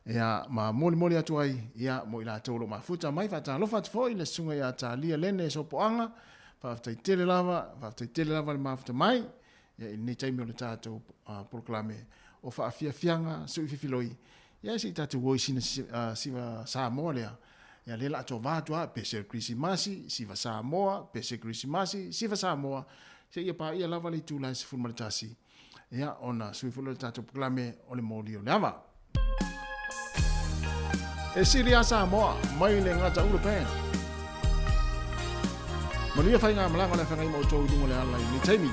ia ma molimoli atu ai, ia mo i latou o lo o mafuta mai. Faatalofa atu foi i le susuga ia Talia Lene Sopoaga, faafetai tele lava, faafetai tele lava le mafuta mai, ia i lenei taimi o le tatou polokalame o faafiafiaga suififiloi, ia se i tatou o i sina siva Samoa lea, ia lea la a tovā atu lava, pese o le Kerisimasi, siva Samoa, pese Kerisimasi, siva Samoa, seia paia lava le itula e 11, ia ona sui foi lea o le tatou polokalame o le moli o le ava. E sili a Samoa mai le Gataula Band. Manuia faigamalaga o le afeagai ma outou i luga o le ala i lenei taimi.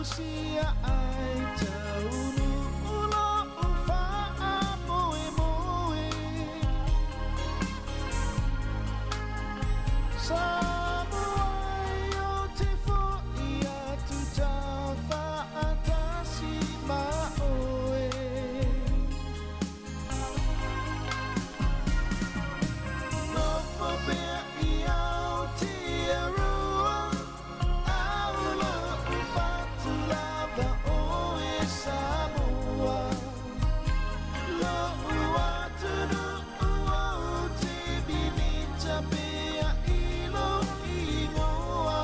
tausia ai taunuu lo'u fa'amoemoe. Samoa ai ou te fo'i atu taufa'atasi ma oe. Nofo pea i Aotearoa, a o lo'u fatu lava oe Samoa. Lo'u atunu'u ou te mimita pea i lou igoa.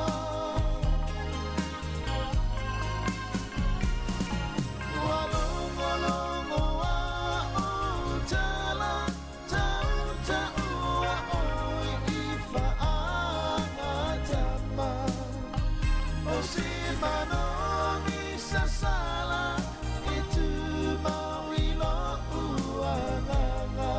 Ua logologo a ou tala, tauta'ua oe i fa'agatama. O se manogi sasala e tumau i lo'u agaga.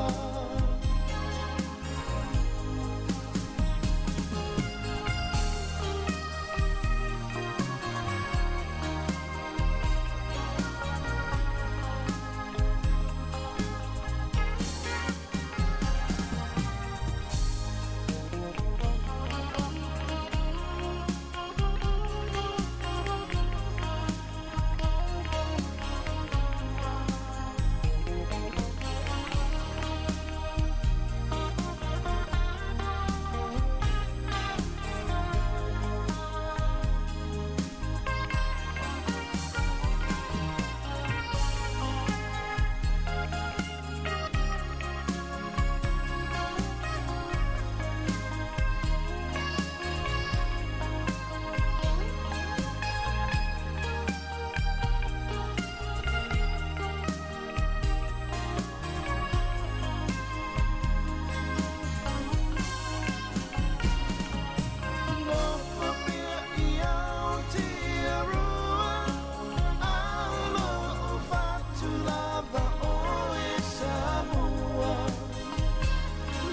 Nofo pea i Aotearoa, a o lo'u fatu lava oe Samoa.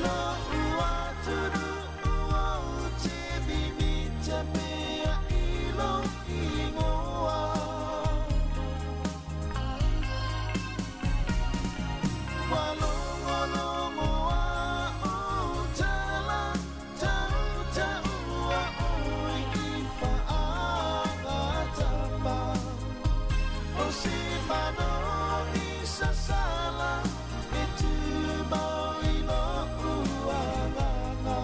Lo'u atunu'u ou te mimita pea i lou igoa. Ua logologo a ou tala, tauta'ua oe i fa'agatama. O se manogi sasala e tumau i lo'u agaga.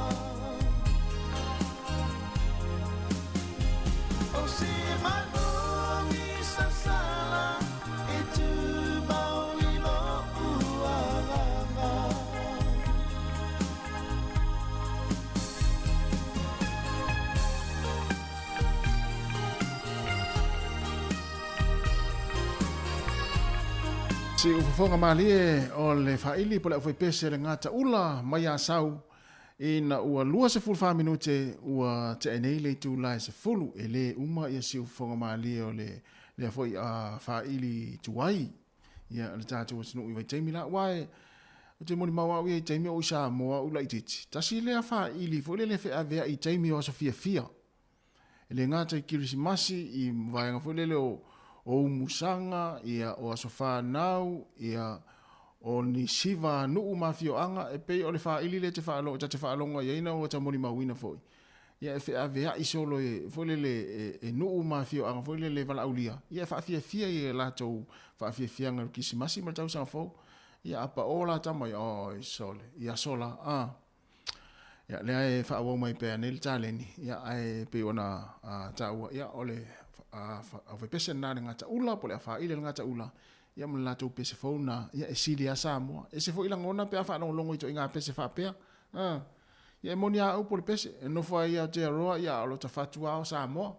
O se manogi sasala e tumau i lo'u agaga. Siufofoga malie o le faaili po o le aufaipese a le gataula mai Asau ina ua 24 minute ua tea nei le itula e 10 e lē uma ia siufofoga malie o le lea foi a faaili tuai ia le tatou atunuu i vaitaimi la aua e ou te molimau au ia i taimi o ou i Samoa au laitiiti tasi lea faaili foi lele e feaveai i taimi o aso fiafia E le gata i Kerisimasi, i vaega foi lele o, o umusaga, ia, o aso fanau, ia, o ni siva a nuu ma afioaga, e pei o le faili lea te faalogo, ta te faalogo i ai na ua ta molimauina foi. Ia, e feaveai solo e, foi lele, e, e nuu ma afioaga foi lele e valaaulia, ia, e faafiafia i a latou faafiafiaga i le Kerisimasi ma le tausaga fou. Ia, a pao la tama, ia, oi sole, i aso la, a. Ia, lea e faaauau mai pea nei le taleni, ia, ae pei ona taua, ia, o le aufaipese lena a le Gataula, po o le afaile a le Gataula, ia, ma le latou pese fou lena, ia, e sili lava Samoa. E ese foi lagona pe a faalogologo i ituaiga pese faapea. A, ia, e moni lava au po o le pese, e nofo ai i Aotearoa, ia, a o lota fatu lava o Samoa.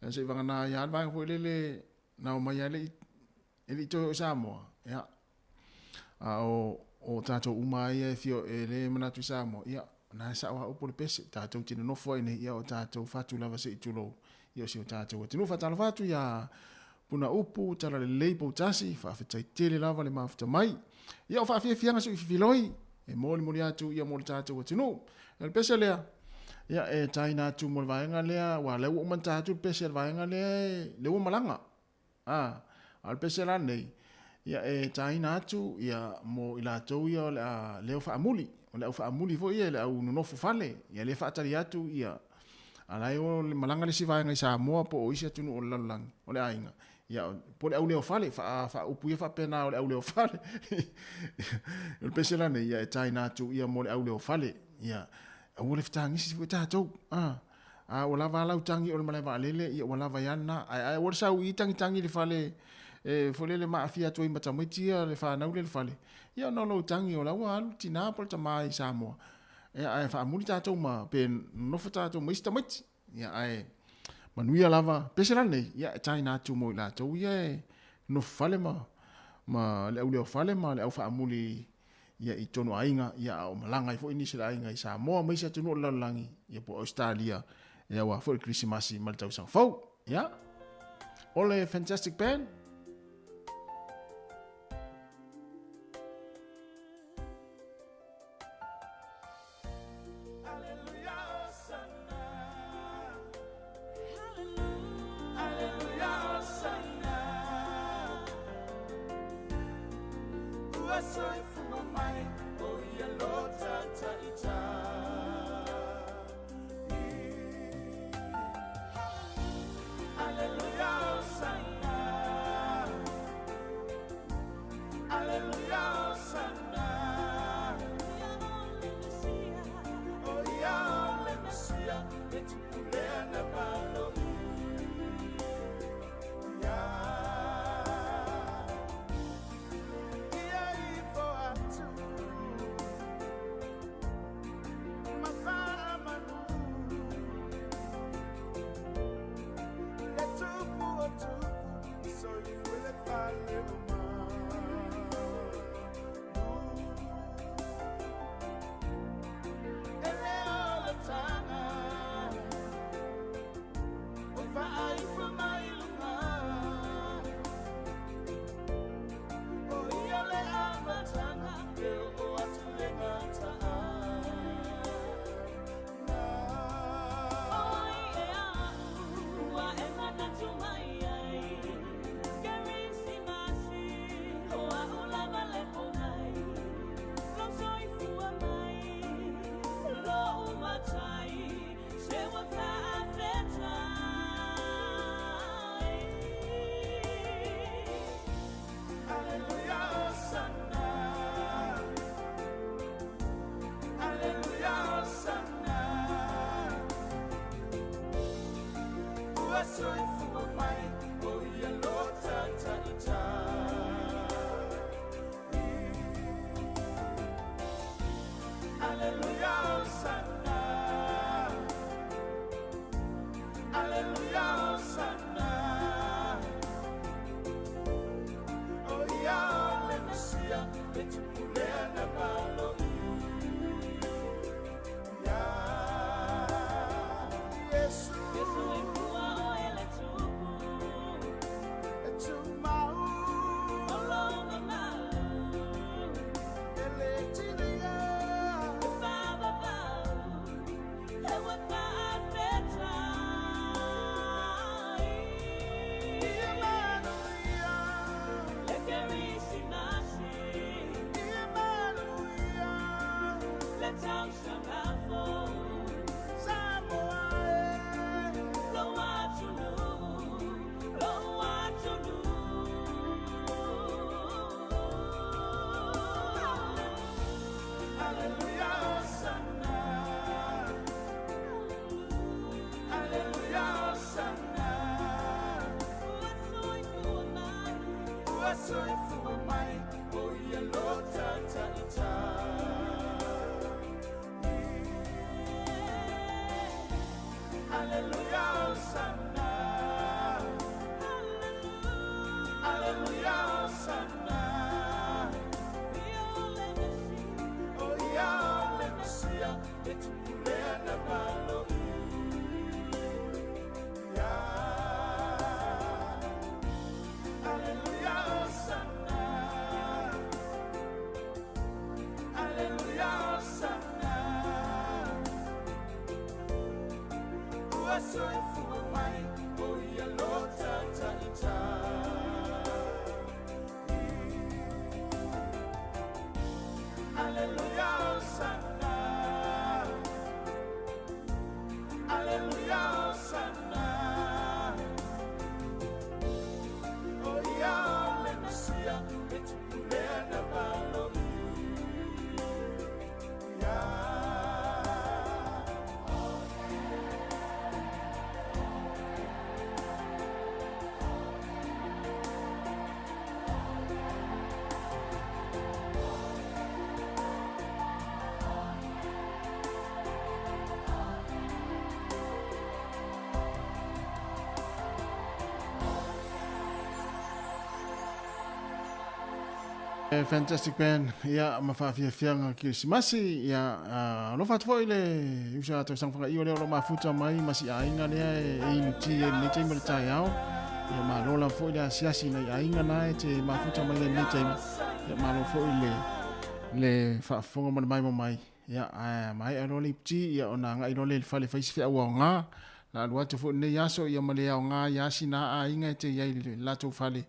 Ia, se i vagana ai lava le vaega foi lele, na omai lava e le i toe oo i Samoa, ia, a o, o tatou uma lava ia e fia, e le manatu i Samoa, ia, na e sao lava upu o le pese, tatou te nonofo ai nei, ia, o tatou fatu lava se i tulou, ia, o si o tatou atunuu. Faatalofa atu ia Puna Upu, Talalelei Poutasi, faafetai tele lava le mafuta mai. Ia, o faafiafiaga sui fifiloi, e molimoli atu ia mo le tatou atunuu. O le pese lea, Ia, e taina atu mo le vaega lea, aua o lea ua uma ona ta atu le pese a le vaega lea, lea ua malaga. A, a o le pese la lenei, ia e taina atu ia mo i latou ia o le a leo faamuli, o le au faamuli foi ia, le au nonofo fale, ia lea e faatali atu ia, a la e o le malaga le isi vaega i Samoa po o isi atunuu o le lalolagi, o le aiga, ia po o le au leo fale, faaupu ia faapena o le au leo fale. O le pese la nei, ia e taina atu ia mo le au leo fale, ia aua le fetagisi foi tatou. A, a ua lava a lau tagi o le malae vaalele, ia ua lava ai lava lena. Ae aua le sau i tagitagi i le fale e foi lele ma aafia atu ai ma tamaiti ia le fanau lea i le fale, ia ona o lou tagi o la ua alu le tina po o le tama i Samoa. Ia ae faamuli tatou ma pe nonofo tatou ma isi tamaiti. Ia ae manuia lava pese la lenei, ia e taina atu mo i latou ia e nofo fale ma le auleofale ma le aufaamuli ia i tonu aiga, ia a o malaga ai foi nisi o le aiga i Samoa ma isi atunuu o le lalolagi, ia po o Ausetalia, ia aua foi le Kerisimasi ma le tausaga fou. Ia, o le Fantastic Band. Alleluia, Hosanna. Alleluia, Hosanna. O ia o le Mesia, e tupulea na malogi. Fantastic band, ia ma faafiafiaga kerisimasi, ia alofa atu foi le uso a tausaga fagaiu lea o lo mafuta mai ma si aiga lea e inuti e lenei taimi o le taeao. Ia malo lava foi le asiasi nai aiga na e te mafuta mai lenei taimi. Ia malo foi le le faafofoga ma le maimoa mai. Ia ae maea loa le iputi, ia ona agai loa lea i le fale fai se feau aoga. La alu atu foi lenei aso ia ma le aoga ia sina aiga e te i ai i le latou fale.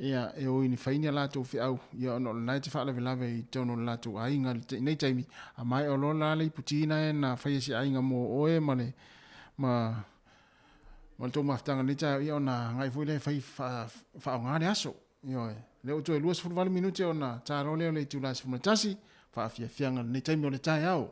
Ia, e o i ni fai ni a latou feau, ia ona o lena e te faalavelave i totonu o le latou aiga i nei taimi, a maea loa la le iputi na e na fai e se aiga mo oe ma le ma ma le tou mafutaga i lenei taeao, ia ona agai foi lea e fai faaaoga le aso. Ioe. Lea ua toe 28 minute ona ta loa lea o le itula 11, faafiafiaga i lenei taimi o le taeao.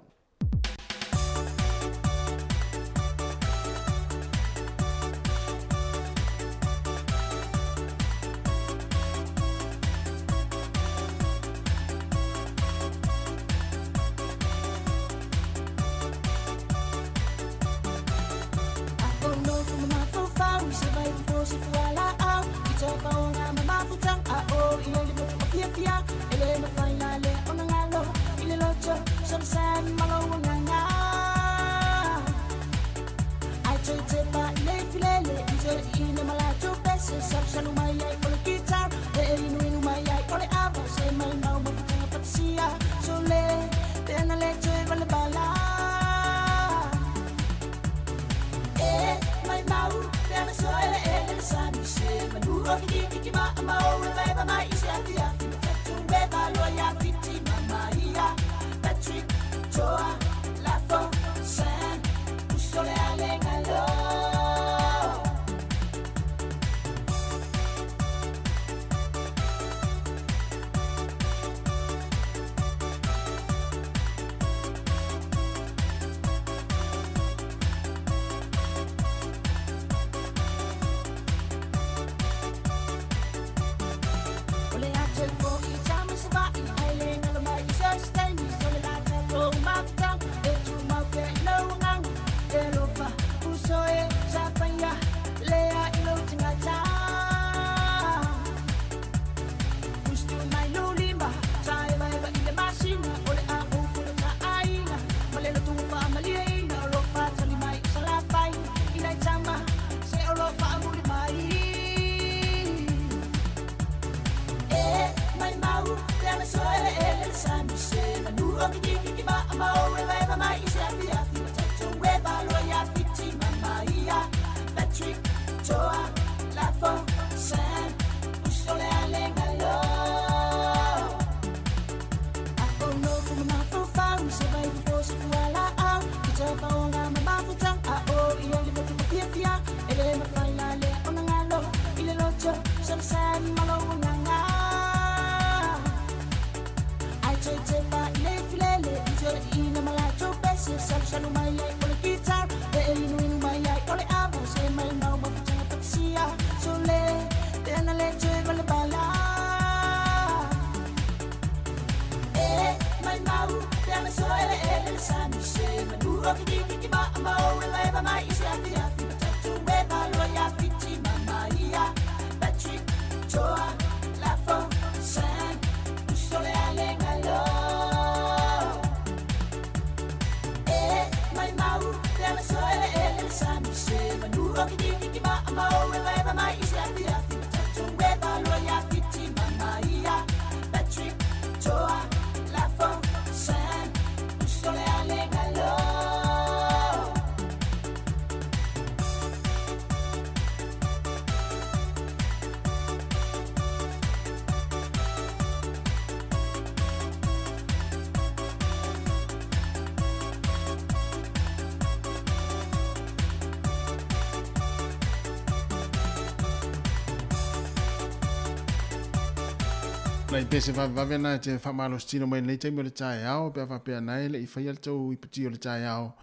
Nai pese vavevave na e te faamalositino mai lenei taimi o le taeao pe a faapea na e le i faia le tou iputi o le taeao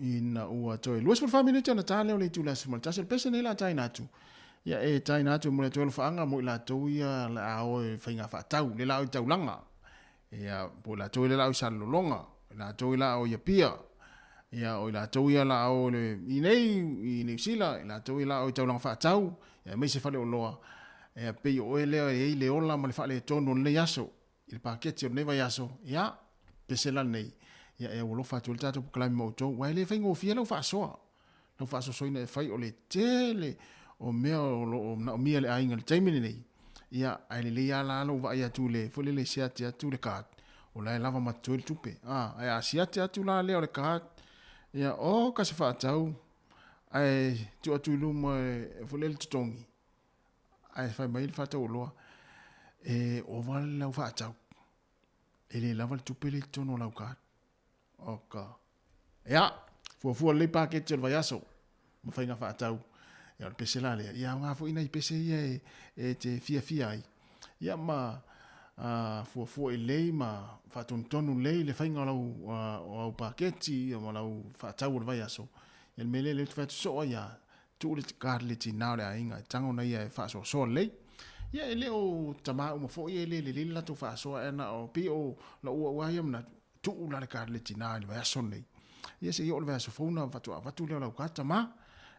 ina ua toe 24 minute ona ta lea o le itula e 11. O le pese nei la taina atu. Ia e taina atu e momoli atu ai alofaaga mo i latou ia le a o e faiga faatau, le la o i taulaga. Ia po o i latou ia le la o i Salelologa, o i latou ia la o i Apia, ia o i latou ia la o le i nei i Niu Sila, i latou ia la o i taulaga faatau, ia aemaise faleoloa. Ia pei o oe lea e i ai le ola ma le faaletonu o lenei aso i le paketi o lenei vaiaso, ia, pese la lenei, ia e aualofa atu ai le tatou polokalame ma outou, aua e le faigofie lau faasoa, lau faasoasoaina e fai o le tele o mea o lo o manaomia e le aiga i le taimi lenei, ia, ae lelei lava la lou vaai atu i le, foi lele e siati atu le card, o la e lava ma totoe le tupe, a, ae a siati atu la lea o le card, ia, oka se faatau, ae tuu atu i luma e, foi lele totogi, Ae fai mai le faatauoloa, e ova le lau faatau. E le lava le tupe lea i totonu o lau card. Oka. Ia, fuafua lelei paketi o le vaiaso ma faiga faatau. Ia, o le pese la lea. Ia, aoga foi nai pese ia e, e te fiafia ai. Ia, ma a, fuafua lelei ma faatonutonu lelei le faiga o lau, o au paketi ia, ma lau faatau o le vaiaso. Ia, le mea lea, lea ou te fai atu soo ai lava, Tuu le card i le tina o le aiga e tago na ia e faasoasoa lelei. Ia e le o tama uma foi e le lelei le latou faasoa ae na o pei o lou au lava ia manatu, tuu la le card i le tina i le vaiaso lenei. Ia se i oo i le vaiaso fou ona faatoa avatu lea o lau card tama.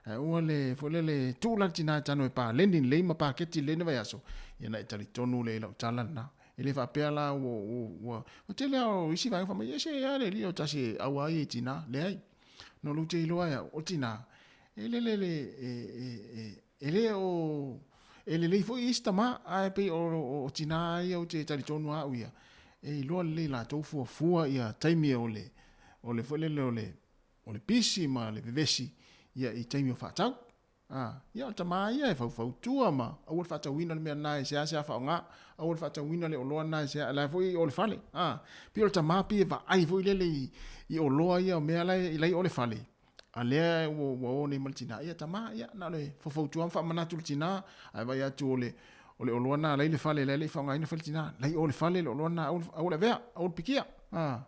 Ae aua le foi lele tuu la le tina e tano e paleni lelei ma paketi lelei le vaiaso, ia ona e talitonu lea i lau tala lena. E le faapea la ua ua ua tele lava o isi vaega fai mai, se e a le alii o tasi e aua ai e tina. Leai. No lou te iloa e au, o le tina, e lele le, e, e, e, e le o, e lelei foi isi tama, ae pei o, o, o tina ia ou te talitonu lava au ia, e iloa lelei latou fuafua ia taimi o le, o le foi lele o le, o le pisi ma le vevesi ia i taimi o faatau. A, ia o le tama ia e faufautua ma aua le faatauina le mea lena e seasea faaaoga, aua le faatauina le oloa lena e sea, la e foi o le fale. A, pei o le tama pei e vaai foi lele i, i oloa ia o mea la e, la i o le fale, a lea ua, ua o nei ma le tina. Ia tama, ia na o le faufautua ma faamanatu i le tina, ae vaai atu o le, o le oloa lena la i le fale, la e le i faaaogaina fai le tina, la i o le fale le oloa lena, aua, aua le avea, aua le pikia. A,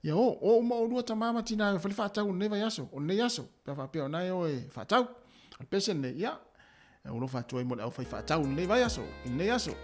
ia o, o uma oulua tama ma tina e fai le faatau o lenei vaiaso, o lenei aso, pe a faapea o na e o e faatau. O le pese lenei, ia, e alofa atu ai mo le aufai faatau i lenei vaiaso, i lenei aso.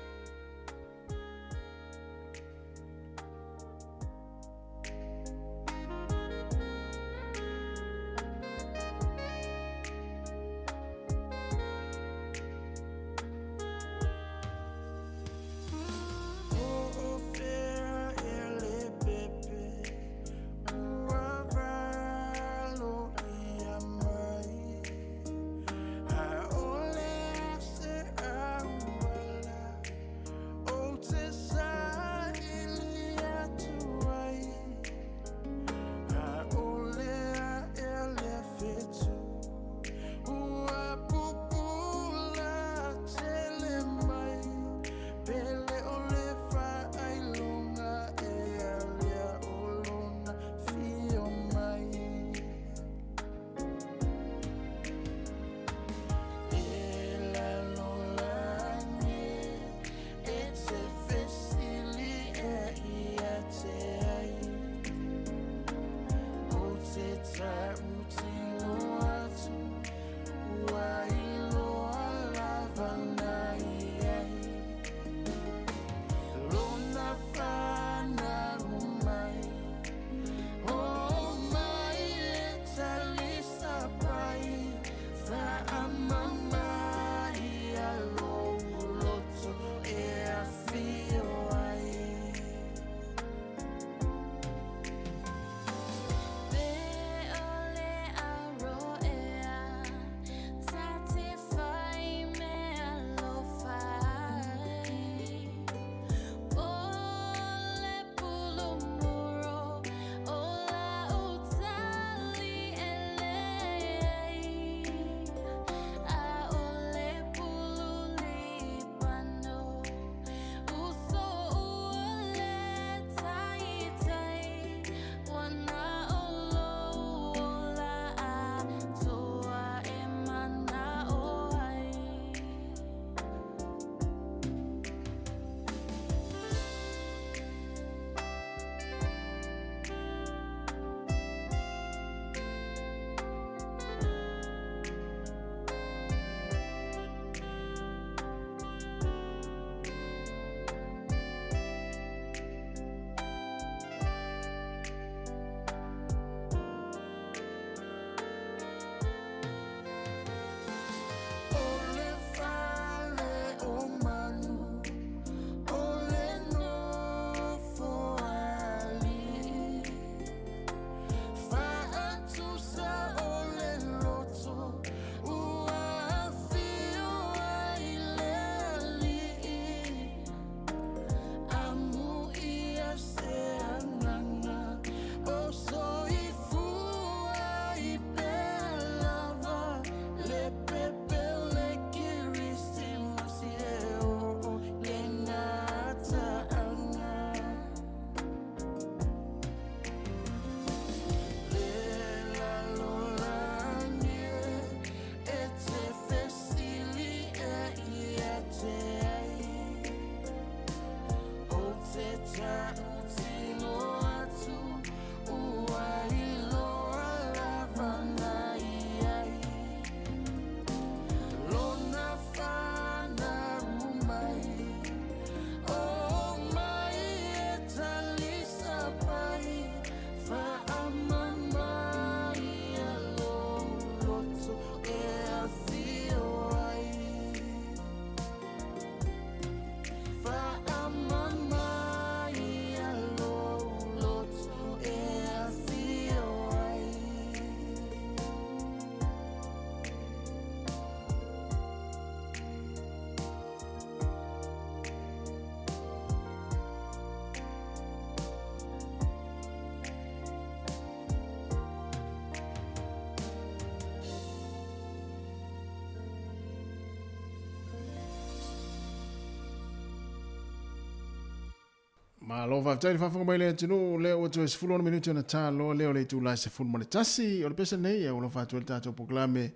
Malo faafetai le faafofoga mai le atunuu lea ua toe 16 minute ona taloa lea o le itula e 11. O le pese lenei e alofa atu ai le tatou polokalame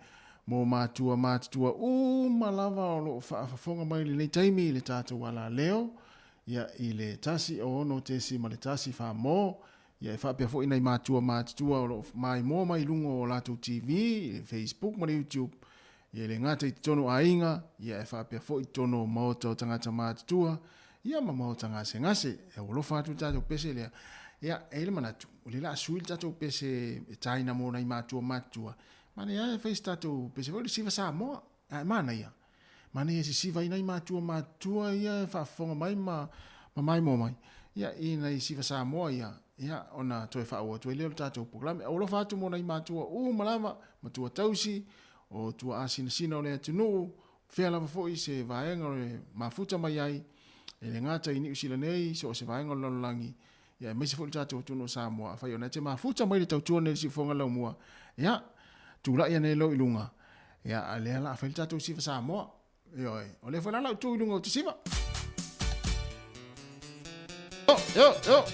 mo matua matutua uma lava o lo o faafofoga mai i lenei taimi i le tatou alaleo ia i le 1 6.1 Famo ia e faapea foi nai matua matutua o lo o maimoa mai i luga o latou TV, Facebook ma le YouTube Ia e le gata i totonu o aiga, ia e faapea foi i totonu o maota o tagata matutua, ia ma maota gasegase. E alofa atu le tatou pese lea. Ia, e i ai le manatu, o lea o le a sui le tatou pese e taina mo nai matua matutua, manaia lava e fai se tatou pese foi le Siva Samoa. Ae manaia, manaia e sisiva ai nai matua matutua ia e faafofoga mai ma ma maimoa mai, ia, i nai Siva Samoa ia, ia, ona toe faaauau atu ai lea o le tatou polokalame. Alofa atu mo nai matua uma lava, matua tausi, o tuaasinasina o le atunuu, fea lava foi se vaega o le mafuta mai ai, e le gata i Niu Sila nei, so o se vaega o le lalolagi, ia aemaise foi le tatou atunuu o Samoa, afai o na e te mafuta mai le tautua nei i le siufofoga laumua, ia, tulai ane loa i luga, ia, a lea la a fai le tatou siva Samoa, ioe, o lea foi la lau tu i luga o te siva. Yo, yo, yo.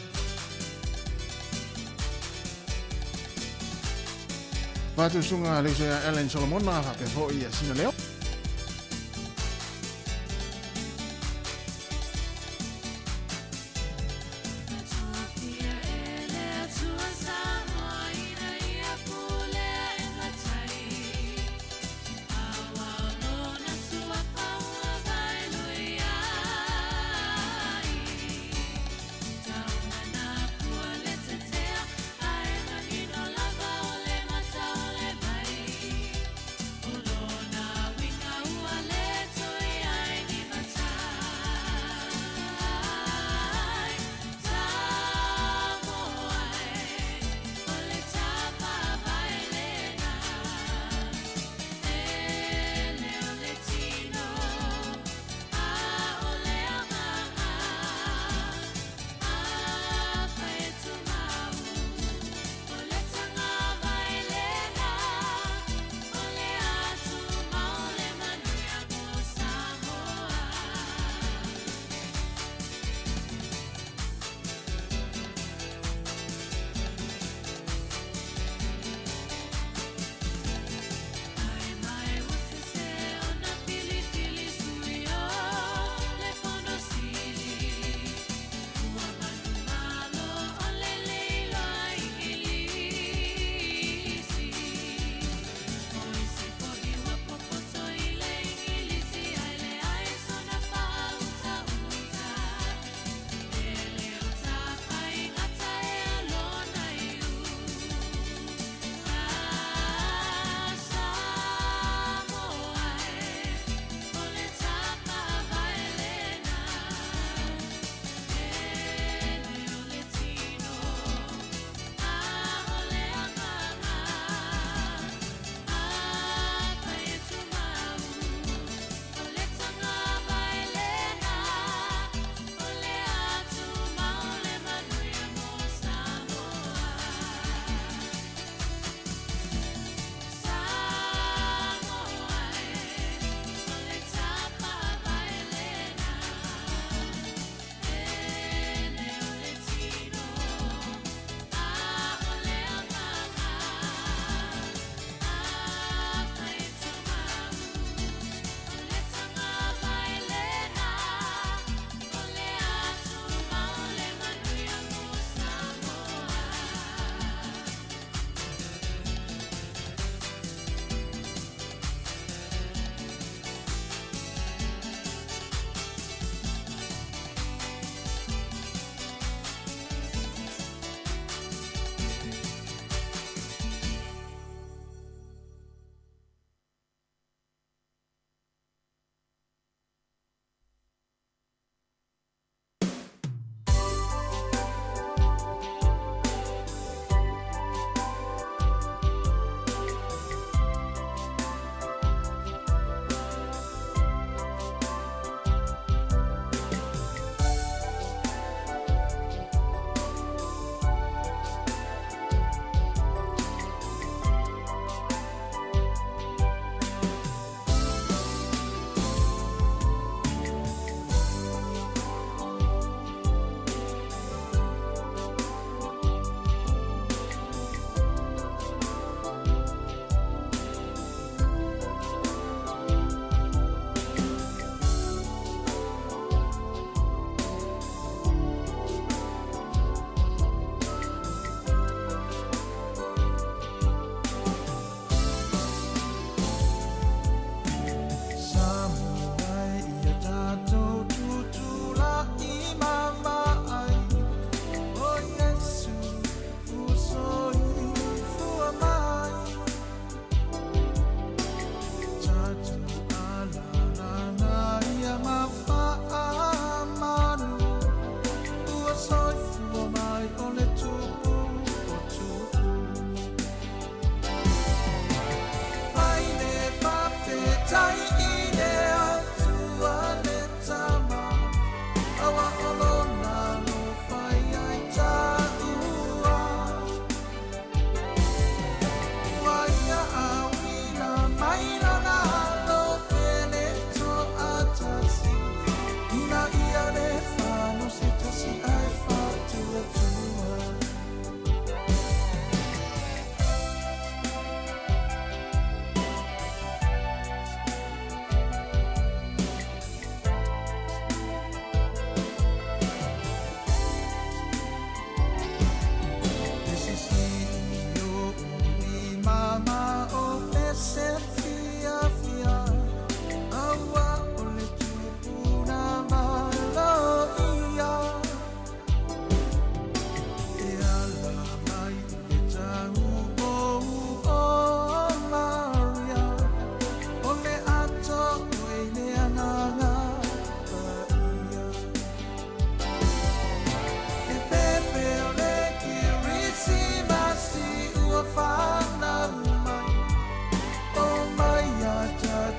Faatusuga le uso ia Ellen Solomona faapea foi ia Sina Leo.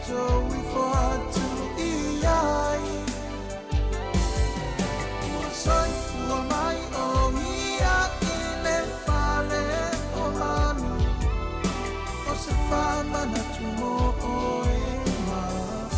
tatou ifo atu i ai. Ua soifua mai o ia i le fale o manu, o se faamanatu mo oe ma au.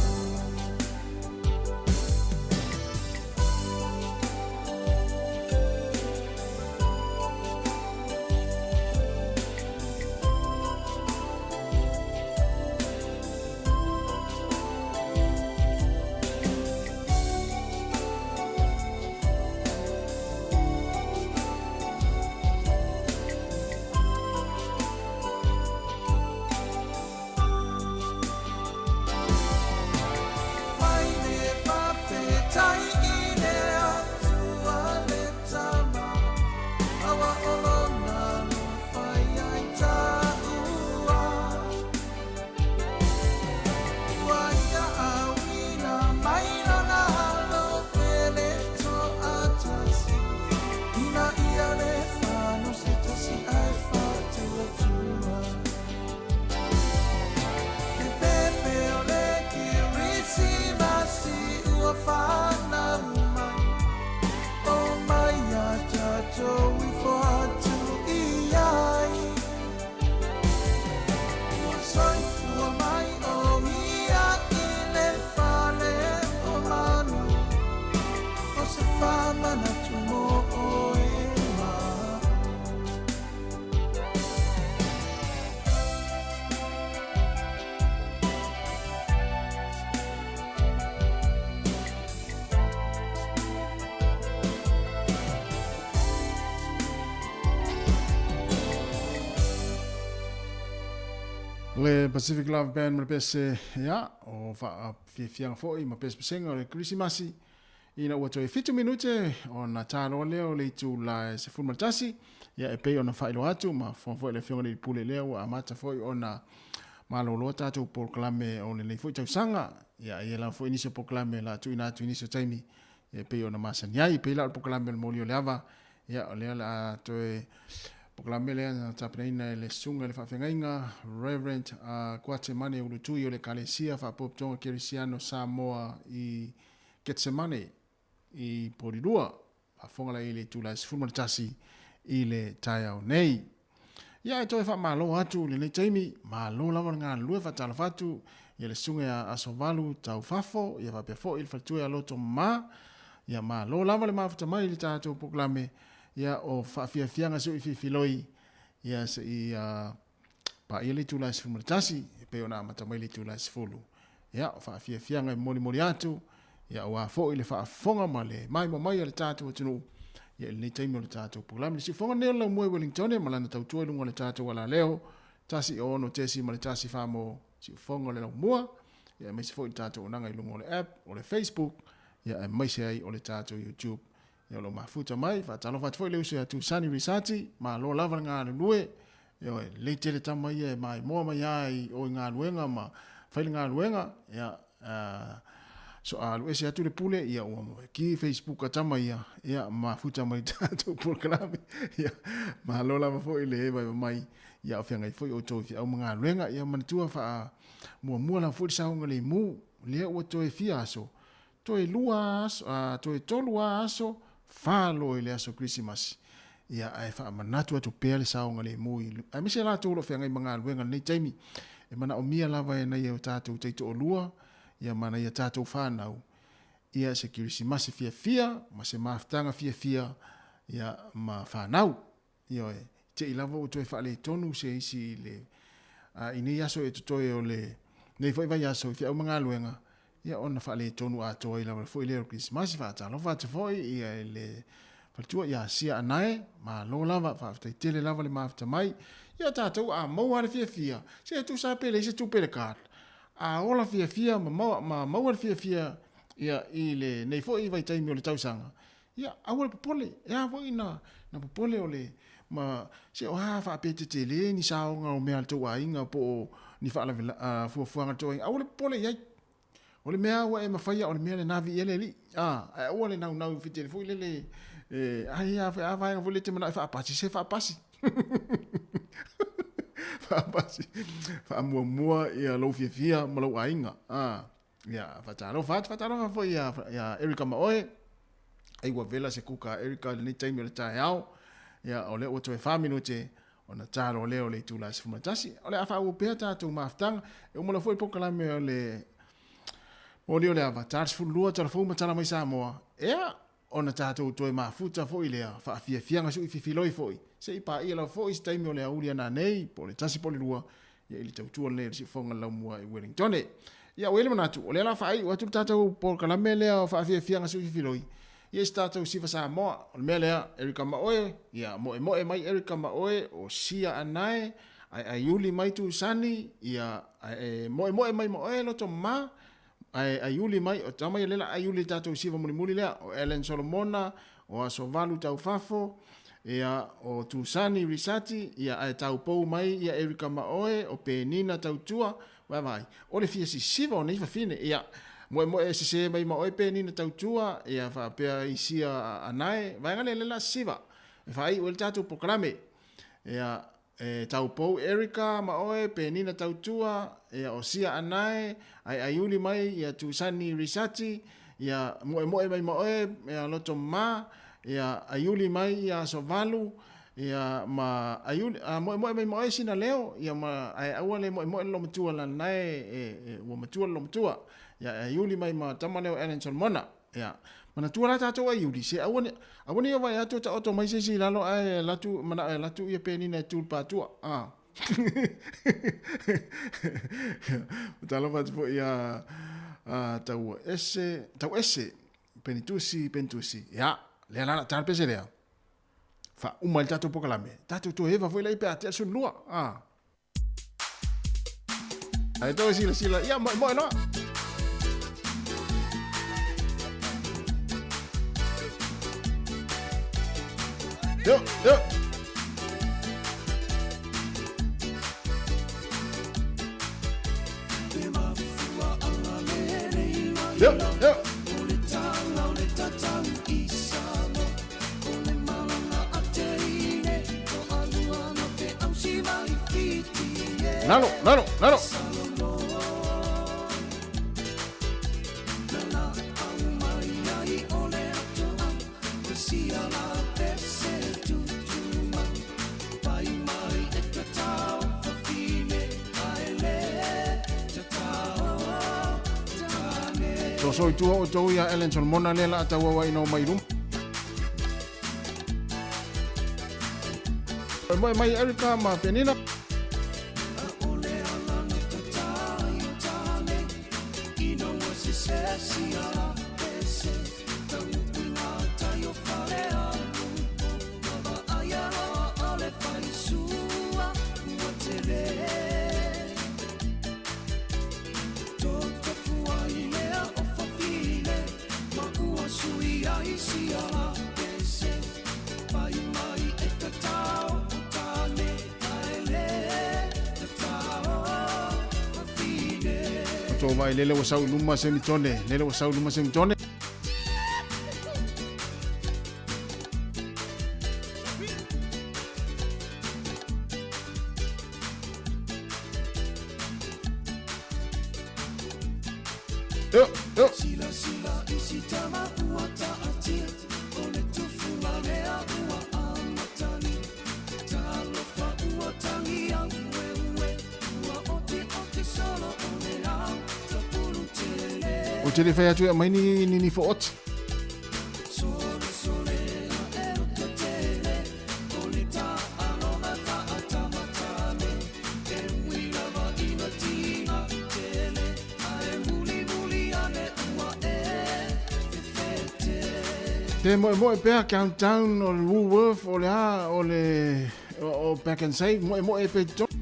Mai le faafetai i le Atua le Tama, aua o lona alofa ia i taua. Ua ia auina mai lona Alo pele toatasi, ina ia le fano se tasi ae faatuatua. Le pepe o le Kerisimasi ua fanau mai, o mai ia tatou ifo atu i ai. Ua soifua mai o ia i le fale o manu, o se faamanatu mo oe ma au. Le Pacific Love Band ma le pese ia o faafiafiaga foi ma pesepesega o le Kerisimasi ina ua toe 7 minute ona taloa lea o le itula e 11 ia e pei ona faailoa atu ma fofoga foi le Afioga i le Pule lea ua amata foi ona maloloa tatou polokalame o lenei foi tausaga ia e i ai lava foi nisi o polokalame o le a tuuina atu i nisi o taimi e pei ona masani ai. E pei la o le polokalame o le moli o le ava ia o lea o le a toe polokalame lea na tapenaina e le Susuga i le Faafeagaiga Reverend Kuatemane Ulutui o le Ekalesia Faapotopotoga Kerisiano Samoa i Ketsemane i Porirua. Faafofoga la i le itula e 11 i le taeao nei. Ia e toe faamalo atu i lenei taimi, malo lava le galulue faatalofa atu ia le susuga ia Asovalu Taufafo, ia faapea foi le faletua ia Loto Ma, ia malo lava le mafuta mai i le tatou polokalame, ia o faafiafiaga sui fifiloi, ia se i paia le itula e 11, e pei ona amata mai le itula e 10. Ia o faafiafiaga e molimoli atu, ia aua foi le faafofoga ma le maimoa mai a le tatou atunuu, ia i lenei taimi o le tatou polokalame. Le siufofoga lenei o le Laumua i Wellingtone ma lana tautua i luga o le tatou alaleo, 106.1 mo siufofoga o le Laumua, ia aemaise foi le tatou onaga i luga o le app, o le Facebook, ia aemaise ai o le tatou YouTube. Ia o lo o mafuta mai, faatalofa atu foi le uso ia Tusani Risati, malo lava le galulue, ioe, lelei tele tama ia e maimoa mai lava i o i galuega ma fai le galuega, ia, so a alu ese atu le pule, ia ua ki Facebook a tama ia, ia mafuta mai tatou polokalame, ia, malo lava foi le vaivai mai, ia o feagai foi outou i feau ma galuega, ia manatua faa muamua lava foi le saogalemu, lea ua toe fia aso, Toe lua aso, a, toe tolu a aso, fa loa i le aso Kerisimasi. Ia, ae faamanatu atu pea le saogalemu i, aemaise latou o lo o feagai ma galuega i lenei taimi, e manaomia lava e nai o tatou taitoalua, ia ma nai a tatou fanau, ia se Kerisimasi fiafia ma se mafutaga fiafia, ia, ma fanau. Ioe, te i lava ua toe faaletonu se isi i le, a, i nei aso e totoe o le, nei foi vaiaso i feau ma galuega, ia ona faaletonu atoa ai lava foi lea o le Kerisimasi. Faatalofa atu foi ia i le faletua ia Sia Anae, malo lava, faafetai tele lava le mafuta mai. Ia tatou a maua le fiafia, se tusa pe leai se tupe i le card, a ola fiafia ma maua, ma maua le fiafia ia i lenei foi vaitaimi o le tausaga, Ia, aua le popole, e a foi na, na popole o le, ma, se o a faapetetele ni saoga o mea a le tou aiga po o ni faalavela, uh, fuafuaga a le tou aiga, aua le popole i ai. O le mea ua e mafaia, o le mea lena viia le Alii. A, ae aua le naunau fetele foi lele, e, ai a, a vaega foi lele e te manao e faapasi, se faapasi. Faapasi faamuamua ia lou fiafia ma lou aiga. A, ia, faatalofa atu, faatalofa foi ia, ia Erika ma oe. Ai ua vela se kuka a Erika i lenei taimi o le taeao. Ia, o lea ua toe 4 minute ona talo lea o le itula e 11. O le a faaauau pea tatou mafutaga. E uma loa foi le polokalame o le moli o le ava, ta 12, tala fou ma tala mai Samoa. Ea, ona tatou toe mafuta foi lea, faafiafiaga sui fifiloi foi, se i paia lava foi se taimi o le aoauli a nanei, po o le 1 po o le 2, ia i le tautua lenei o le siufofoga laumua i Wellington. Ia, ua i ai le manatu, o lea la faaiu atu le tatou polokalame lea o faafiafiaga sui fifiloi, ia i se tatou Siva Samoa. O le mea lea, Erika ma oe, ia moemoe mai Erika ma oe, o Sia Anae, ae aiuli mai Tusani, ia ae moemoe mai ma oe loto ma, Ae aiuli mai, o tama ia lea la aiuli i le tatou siva mulimuli lea, o Ellen Solomona, o Asovalu Taufafo, ia, o Tusani Risati, ia, ae taupou mai ia Erika ma oe, o Penina Tautua, vaavaai, o le fia sisiva o nei fafine, ia, moemoe sese mai ma oe Penina Tautua, ia, faapea isia Anae, vaega lea lea la sisiva, e faaiu ai le tatou polokalame. Ia, E taupou Erica ma oe, Penina Tautua, ia o Sia Anae, ae aiuli mai ia Tusani Risati, ia moemoe mai ma oe, ia loto ma, ia aiuli mai ia Asovalu, ia ma aiuli, a moemoe mai ma oe sina leo, ia ma ae aua le moemoe le lomatua lanae e, e, ua matua le lomatua, ia aiuli mai ma tama leo Alan Solomona. Ia, manatua la tatou aiuli, se aua ne, aua ne i vaai atu o taoto mai se isi i lalo ae alu atu, manao e alu atu ia Penina e tu i le patua. Ah. Talofa atu foi ia a tau ese, tau ese, Penitusi, Penitusi. Ia, lea la la tala pese lea. Faauma ai le tatou polokalame. Tatou toe eva foi lai pe a tea le 12. Ah. Ai tau silasila, ia moemoe loa. Yo, yo. Yo, yo. Lalo, lalo, lalo. Soso i tua o tou ia Ellen Solomona lea la tau ina o mai luma. Moe mai Erika ma Penina. Tō vai lele ua sau luma se mitone, lele ua sau luma se mitone. Yo, yo. O te le whai atu e mai ni ni ni whaot. Te moemoe pea Countdown o le Woolworth o le a o le o Pack and Save moemoe pe tonu.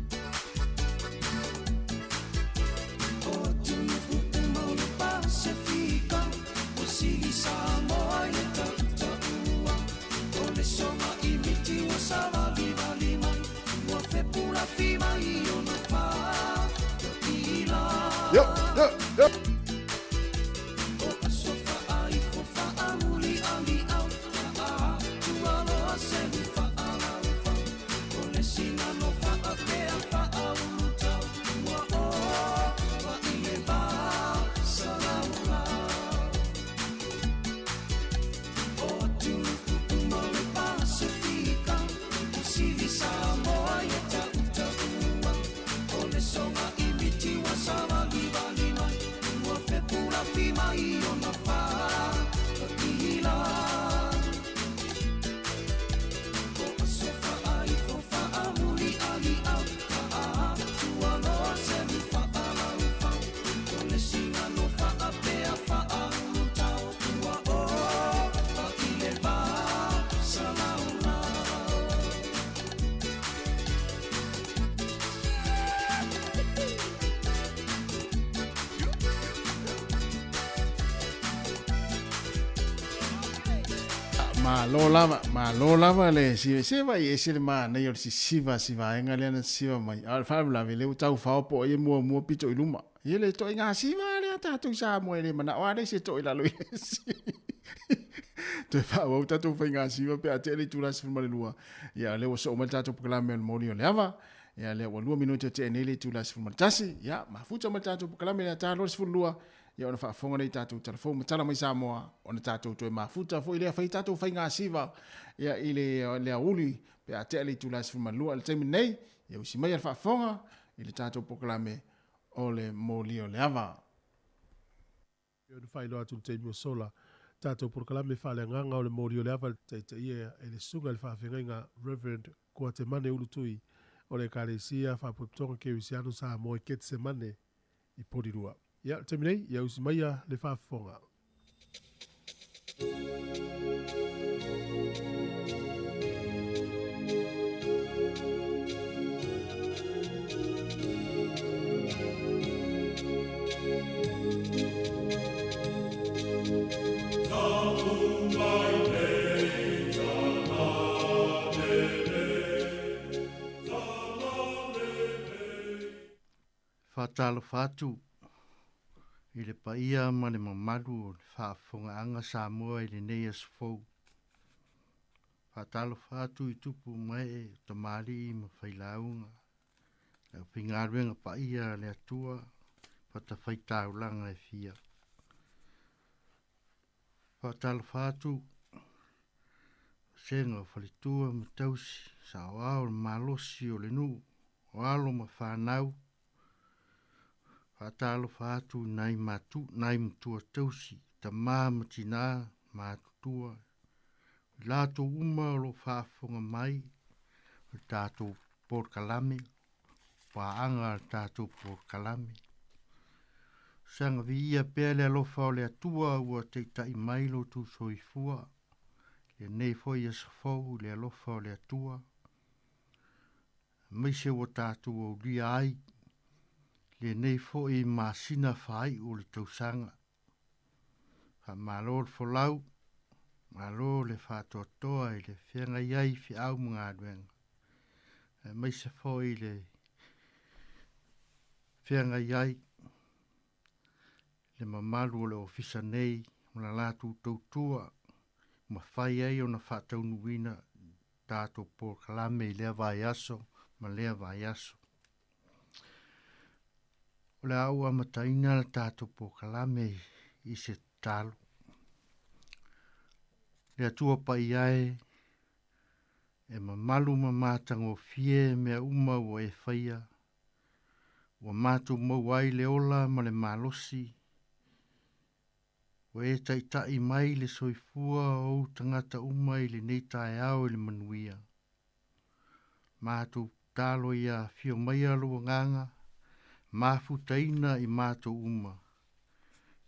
Yo, yo, yo. Malo lava, malo lava le siva. Se vai ese le manaia o le sisiva si vaega lea na sisiva mai. A o le faalavelave lea ua tau faaopoo ai e muamua pito i luma. Ia le ituaiga siva lea tatou i Samoa e le manao lava le isi e toʻi lalo i le isi. Toe faaauau tatou faiga siva pe a tea le itula 12. Ia lea ua soo mai le tatou polokalame o le moli o le ava. Ia lea ua 2 minute o tea nei le itula 11. Ia mafuta mai le tatou polokalame lea ta loa le 12. Ia ona faafofoga lea i tatou tala fou ma tala mai Samoa ona tatou toe mafuta foi lea fai tatou faiga siva ia i le le aoauli pe a tea le itula 12. I le taimi nei, ia usi mai le faafofoga i le tatou polokalame o le moli o le ava. E ona faailoa atu i le taimi ua sola tatou polokalame faaleagaga o le moli o le ava taitaia e le Susuga i le Faafeagaiga Rev. Kuatemane Ulutui o le Ekalesia Faapotopotoga Kerisiano Samoa i Ketsemane i Porirua. Ia, le taimi nei, ia usi maia le faafofoga. Faatalofa atu i le paia ma le mamalu o le faafofogaaga Samoa i lenei aso fou. Faatalofa atu i tupu ma ee o tamalii ma failauga, le aufaigaluega paia a le Atua, fatafaitaulaga e fia. Faatalofa atu vasega o faletua ma tausi, saoao le malosi o le nuu, o alo ma fanau. Faatalofa atu i nai matu, nai matua tausi, tamā ma tinā, matutua, i latou uma o lo o faafofoga mai o le tatou polokalame, paaga a le tatou polokalame. Saga viia pea le alofa o le Atua ua taitai mai lo outou soifua, lenei foi aso fou i le alofa o le Atua, aemaise ua tatou aulia ai lenei foi masina faaiu o le tausaga. Faamalo le folau, malo le faatoatoa i le feagai ai i feau ma galuega, aemaise foi le feagai ai le mamalu o le ofisa nei ma la latou tautua ma fai ai ona faataunuuina tatou polokalame i lea vaiaso ma lea vaiaso. O le a ou amataina le tatou polokalame i se tatalo. Le Atua Paia e, e mamalu ma matagofie mea uma ua e faia, ua matou maua ai le ola ma le malosi, ua e taitai mai le soifua o ou tagata uma i lenei taeao i le manuia. Matou tatalo ia afio maia lou agaga, mafutaina i matou uma,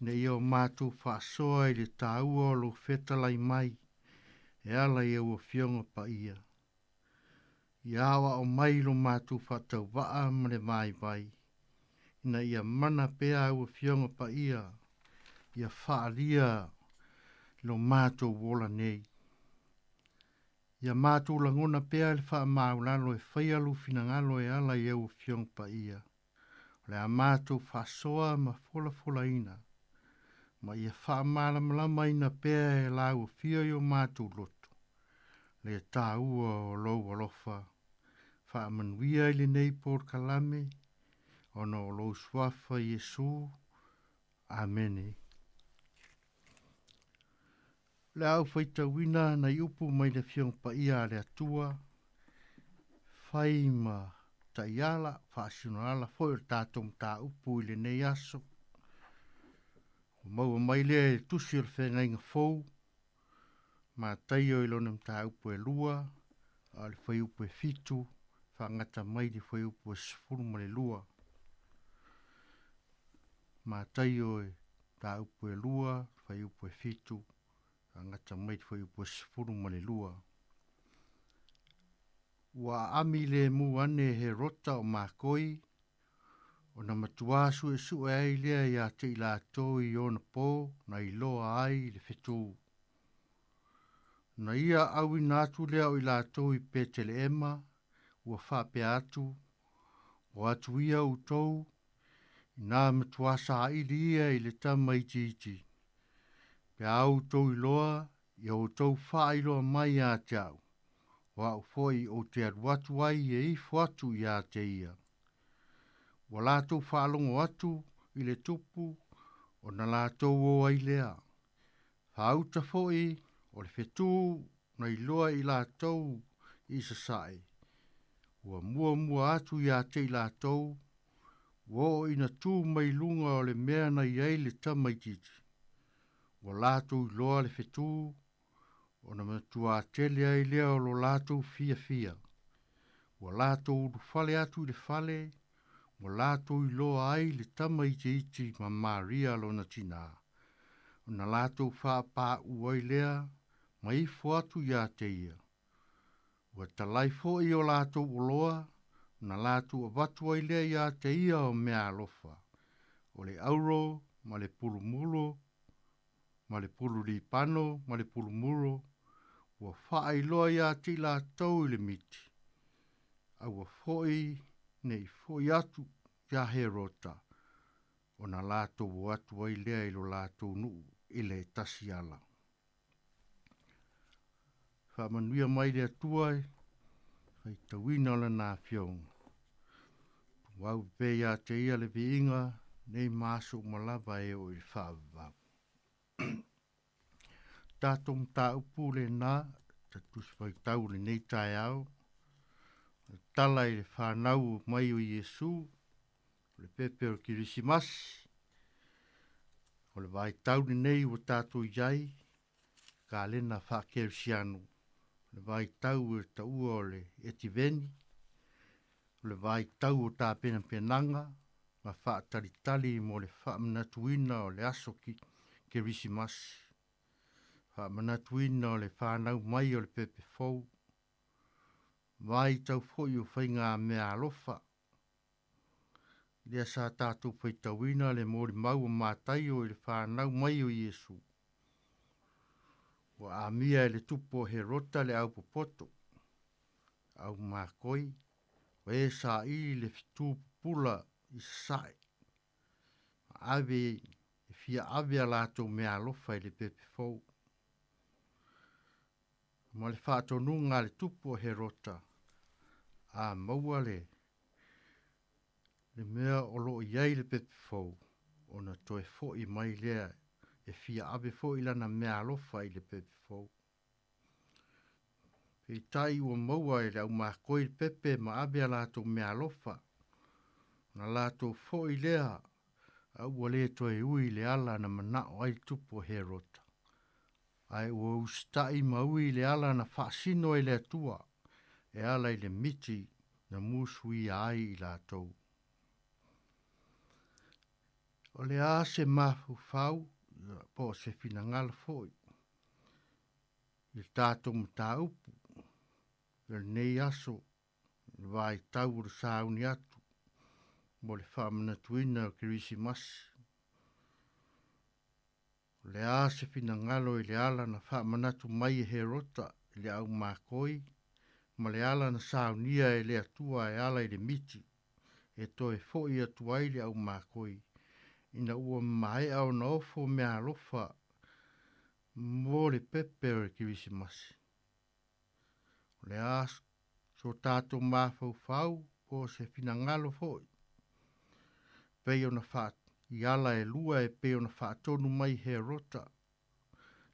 ina ia o matou faasoa i le taua o lou fetalai mai e ala i au afioga paia. Ia aoao mai lo matou faatauvaa ma le vaivai, ina ia mana pea au afioga paia, ia faaalia lo matou ola nei. Ia matou lagona pea le faamaualalo e faia lou finagalo e ala i au afioga paia. O le a matou faasoa ma folafolaina, ma ia faamalamalamaina pea e lau afio i o matou loto, le taua o lou alofa. Faamanuia i lenei polokalame, ona o lou suafa Iesu. Amene. O le a ou faitauina nai upu mai le Afioga Paia a le Atua, fai ma taiala, faasinolala foi o le tatou mataupu i lenei aso. Ua maua mai lea i le tusi o le Feagaiga Fou, Mataio i lona mataupu e 2, a o le fuaiupu e 7, faagata mai le fuaiupu e 12. Mataio e mataupu e 2, fuaiupu e 7, faagata mai le fuaiupu e 12. Ua aami lemu ane Herota o makoi, ona matuā suesue ai lea ia te i latou i ona po na iloa ai le fetū. Ona ia auina atu lea o i latou i Peteleema, ua faapea atu, O atu ia outou, inā matuā saili ia i le tama itiiti. Pe a outou iloa, ia outou faailoa mai ia te au, o au foi ou te alu atu ai e ifo atu ia te ia. Ua latou faalogo atu i le tupu, ona latou o ai lea. Faauta foi o le fetū na iloa i latou i sasae, ua muamua atu ia te i latou, ua oo ina tū mai luga o le mea na i ai le tamaitiiti. Ua latou iloa le fetū, ona matuā tele ai lea o lo latou fiafia. Ua latou ulufale atu i le fale, ua latou iloa ai le tamaitiiti ma Maria lona tinā. Ona latou faapauu ai lea ma ifo atu ia te ia. Ua talai foi o latou oloa, ona latou avatu ai lea ia te ia o meaalofa, o le auro ma le pulumulo ma le pulu lipano ma le pulumuro, ua faailoa ia te i latou i le miti, aua foi ne i foi atu iā Herota, ona latou o atu ai lea i lo latou nuu i le tasi ala. Faamanuia mai le Atua i faitauina o Lana Afioga. Tuau pea ia te Ia le viiga nei ma aso uma lava e oo i le faavavau. Tatou mataupu lena ta tusi faitau i lenei taeao, o le tala i le fanau mai o Iesu, o le pepe o le Kerisimasi, o le vaitau lenei ua tatou i ai, kalena faakerisiano, o le vaitau e taua o le etiveni, o le vaitau o tapenapenaga ma faatalitali mo le faamanatuina o le aso Kerisimasi, faamanatuina o le fanau mai o le pepe fou, vaitau foi o faigameaalofa, lea sa tatou faitauina le molimau o Mataio i le fanau mai o Iesu. Ua amia e le tupu o Herota le aupopoto, au makoi, o e saili le fetu pupula i sasae, ma ave e fia ave a latou meaalofa i le pepe fou. Ma le faatonuga a le tupu o Herota, a maua le le mea o lo o i ai le pepe fou, ona toe foi mai lea e fia ave foi lana meaalofa i le pepe fou. Peitai ua maua e le aumakoi le pepe ma ave a latou meaalofa, ona latou foi lea a ua le toe ui i le ala na manao ai le tupu o Herota. Ae ua usitai ma ui i le ala na faasino e le Atua e ala i le miti na musuia ai i latou. O le a se mafaufau po o se finagalo foi i le tatou mataupu i lenei aso i le vaitau o le sauni atu mo le faamanatuina o Kerisimasi. O le a se finagalo i le ala na faamanatu mai e Herota i le aumakoi ma le ala na saunia e le Atua e ala i le miti e toe foi atu ai le aumakoi ina ua maea ona ofo meaalofa mo le pepe o le Kerisimasi. O le a so tatou mafaufau po o se finagalo foi pei ona faa i ala e lua e pei ona faatonu mai Herota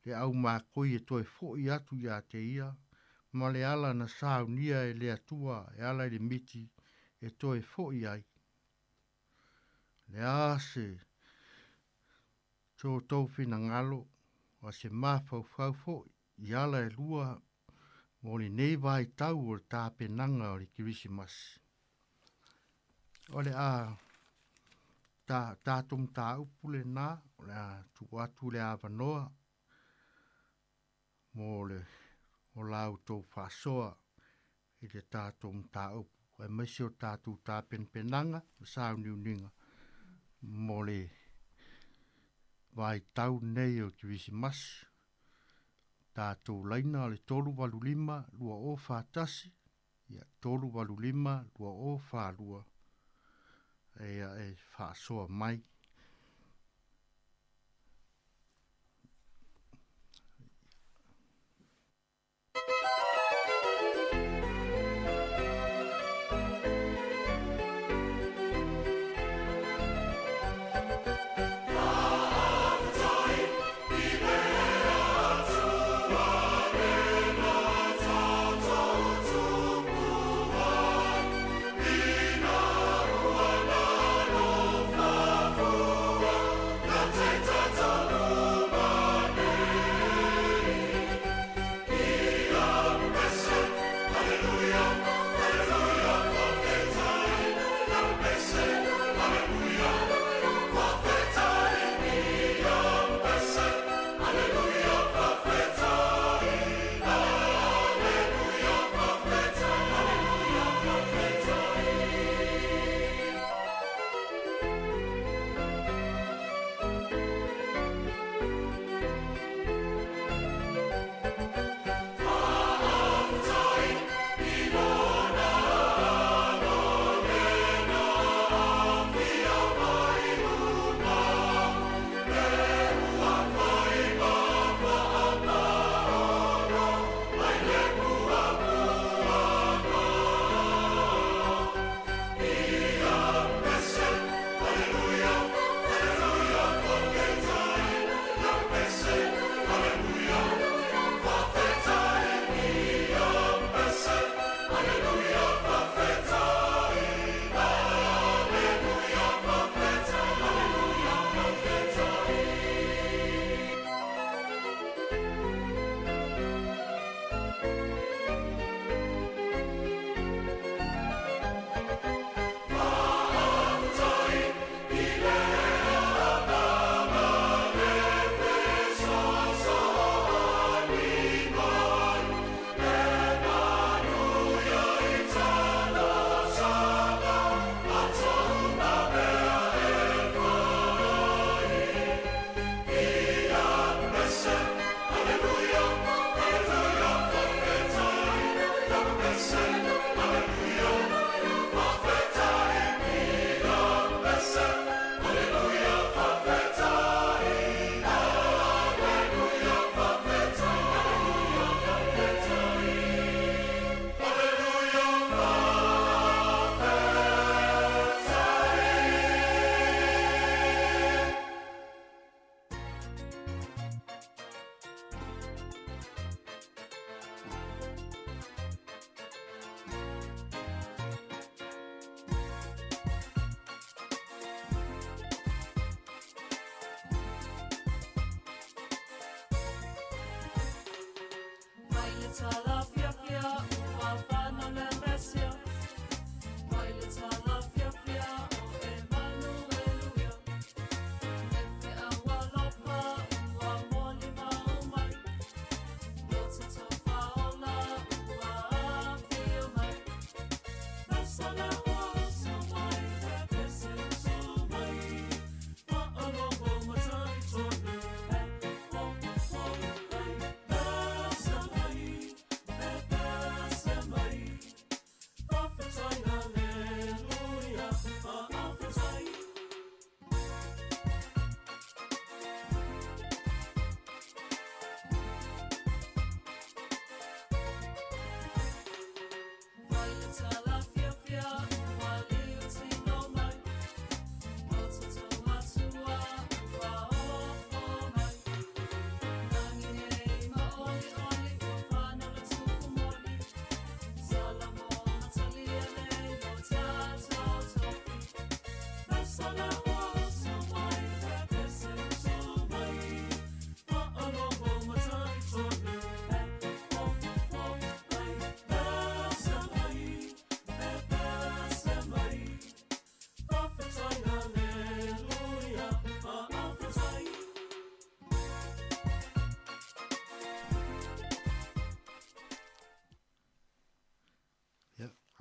le aumakoi e toe foi atu ia te ia ma le ala na saunia e le Atua e ala i le miti e toe foi ai. Le a se so tou finagalo a se mafaufau foi i ala e lua mo lenei vaitau o le tapenaga o le Kerisimasi. O le a ta, tatou mataupu lenā, o le a tuu atu le avanoa mo le o la outou faasoa i le tatou mataupu, aemaise o tatou tapenapenaga ma sauniuniga mo le vaitau lenei o Kerisimasi. Tatou laina o le 385 2041, ia 385 2042, ia e faasoa mai.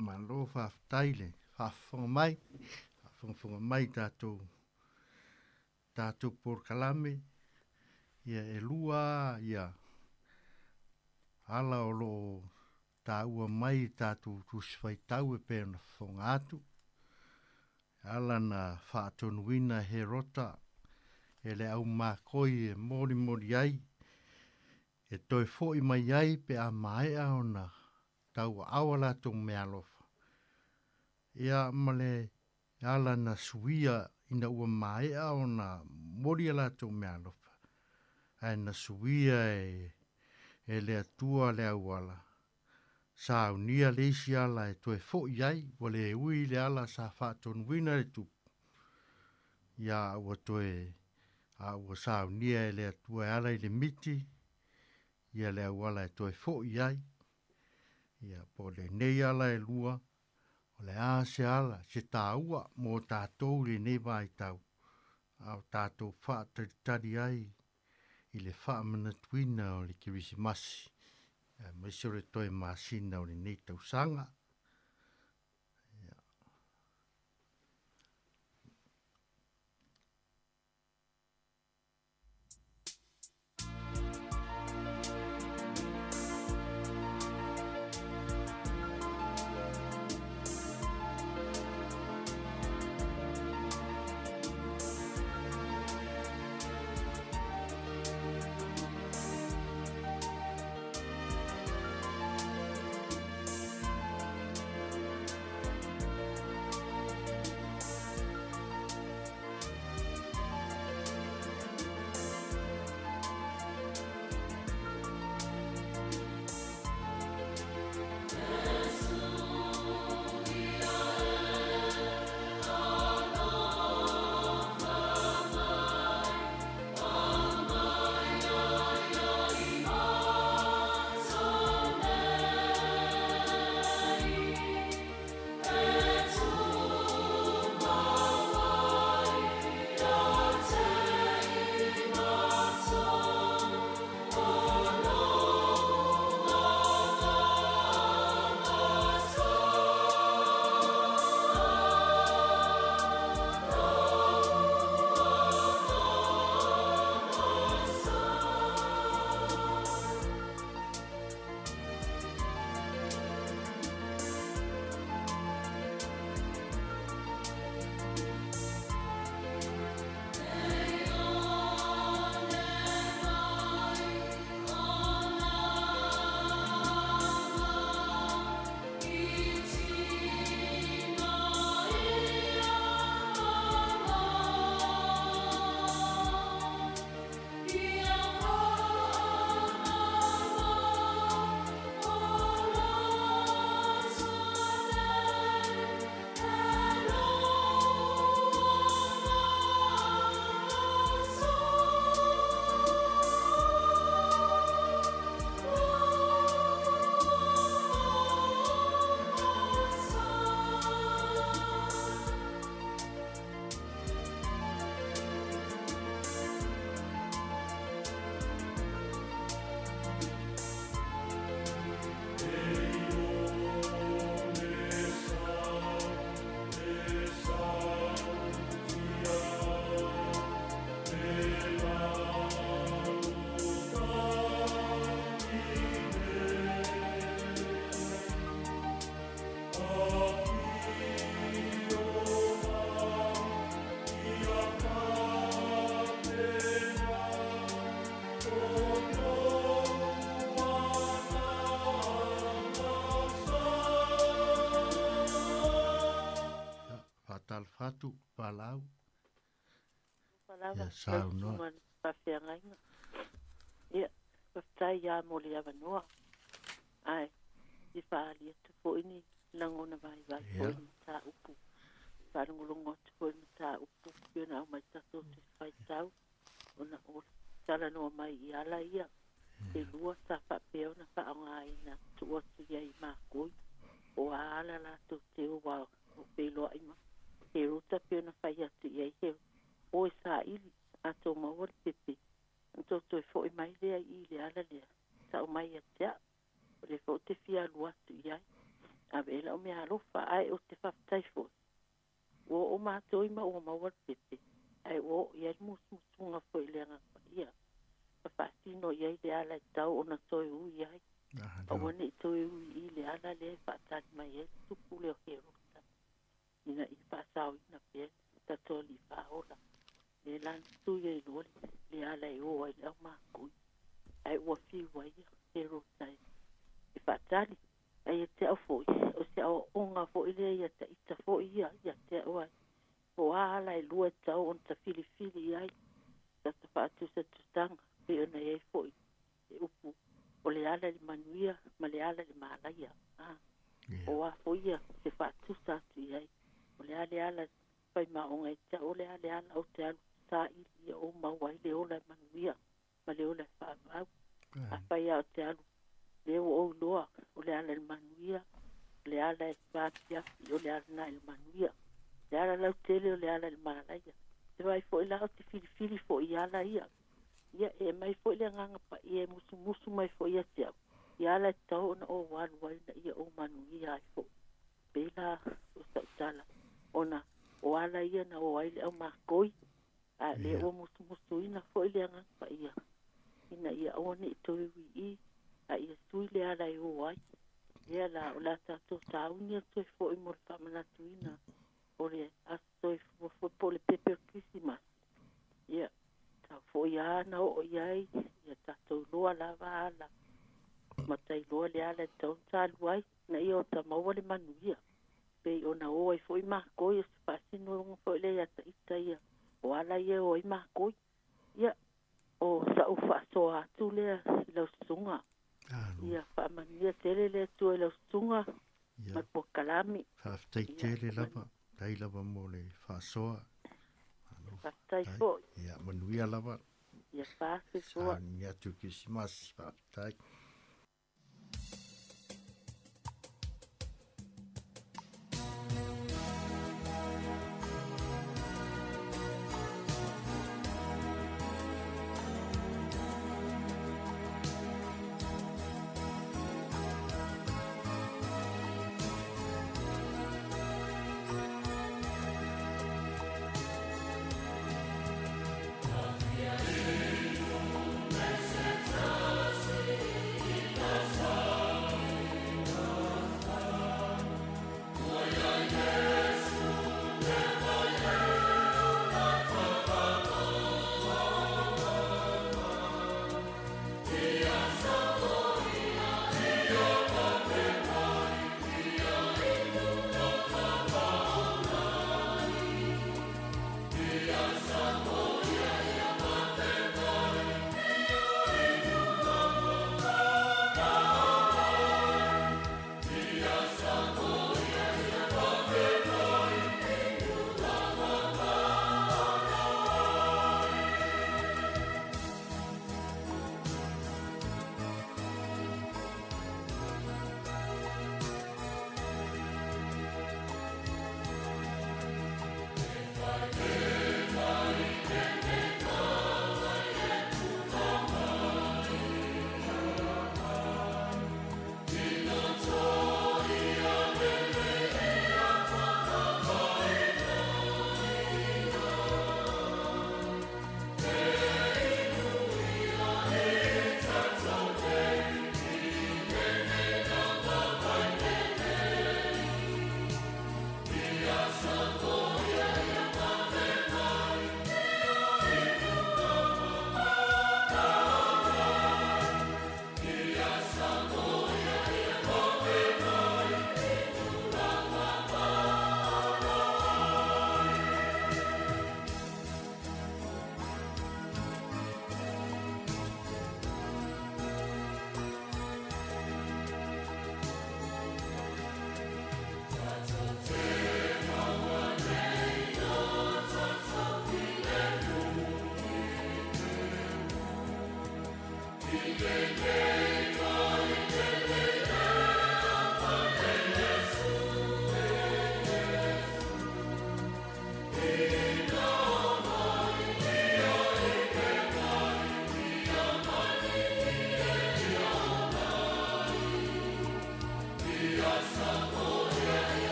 Malo faafetai le faafofoga mai, faafogafoga mai tatou tatou polokalame ia e lua ia ala o loo taua mai i tatou tusi faitau e pei ona fofoga atu, e ala na faatonuina e Herota e le aumakoi e molimoli ai, e toe fo'i mai ai pe a maea ona tauaao a latou meaalofa. Ia ma le ala na suia ina ua maea ona moli a latou meaalofa, ae na suia e e le Atua le auala, saunia le isi ala e toe fo'i ai, ua le ui i le ala sa faatonuina e le Tupu, ia ua toe a ua saunia e le Atua e ala i le miti, ia le auala e toe fo'i ai. Ia po o lenei ala e lua, o le a se ala, se taua mo tatou i lenei vaitau, a o tatou faatalitali ai i le faamanatuina o le Kerisimasi, aemaise o le toe masina o lenei tausaga. Ia. Faatalofa atu, Palau. Lava, Ia, saunoa. lau susuga faafeagaiga. Ia, faafetai lava mo le avanoa. Ae, i faaali atu foi ni lagona vaivai foi i le mataupu. Faalogologo atu foi i le mataupu pei ona aumai tatou te faitau ona o le talanoa mai i ala ia e lua sa faapea ona faaaogaina tuu atu i ai i makoi o a ala latou te o ua o feiloai ma Herota pei ona fai atu i ai he o e saili a tou maua le pepe ona tou toe foi mai lea i i le ala lea tau mai ia te au o lea foi ou te fia alu atu i ai ave ai lau meaalofa ae ou te faafetai foi ua oo matou i ma ua maua le pepe ae ua oo i ai le musumusuga foi i le Agaga Paia ma faatino i ai le ala e tatau ona toe ui ai. Aua neʻi toe uiʻi le ala lea e faatali mai ai le tupu lea o Herota ina ia faasaoina pea le tatou alii faaola. Lea la na tui ai loa le ala e ō ai le aumakui, ae ua fiu ai ia Herota e faatali. Ae ia te au foi, o se aoaoga foi lea ia taita foi ia ia te au ai. Po o a ala e lua e tatau ona tafilifili i ai tata faatusatusaga pei ona i ai foi le upu o le ala i le manuia ma le ala i le malaia. A o a foi ia se faatusa atu i ai, o le a le ala fai maoga i te au, o le a le ala ou te alu saili ia ou maua ai le ola e manuia ma le ola e faavau. Afai a o te alu lea ua ou iloa o le ala i le manuia, o le ala e vaapiapi, o le ala na i le manuia. Le ala lautele o le ala i le malaia. Te vaai foi la o te filifili foi i ala ia. Ia, e aumai foi le Agaga Paia e musumusu mai foi ia te au, ia ala e tatau ona ou alu ai ina ia ou manuia ai foi. Pei la o sau tala, ona o ala ia na o ai le aumakoi, a o lea ua musumusuina foi le Agaga Paia, ina ia aua ne i toe uiī, a ia sui le ala e o ai. Lea la, o le a tatou sauni atu ai foi mo le faamanatuina o le Aso Soifua foi po o le pepe o le Kerisimasi. Ia, tau foi lava na oo i ai, ia tatou iloa lava ala, matailoa le ala e tatau ona talu ai, ina ia ota maua le manuia. Pei ona o ai foi makoi, o se faasinoga foi lea ia taita ia, o ala ia e o ai makoi. Ia, o sa'u faasoa atu lea i lau susuga. Ia faamanuia tele le Atua i lau susuga ma le polokalame. Faafetai tele lava, faafetai lava mo le faasoa. Faafetai foi. Ia, manuia lava. Ia faasoa. Sauni atu i Kerisimasi, faafetai.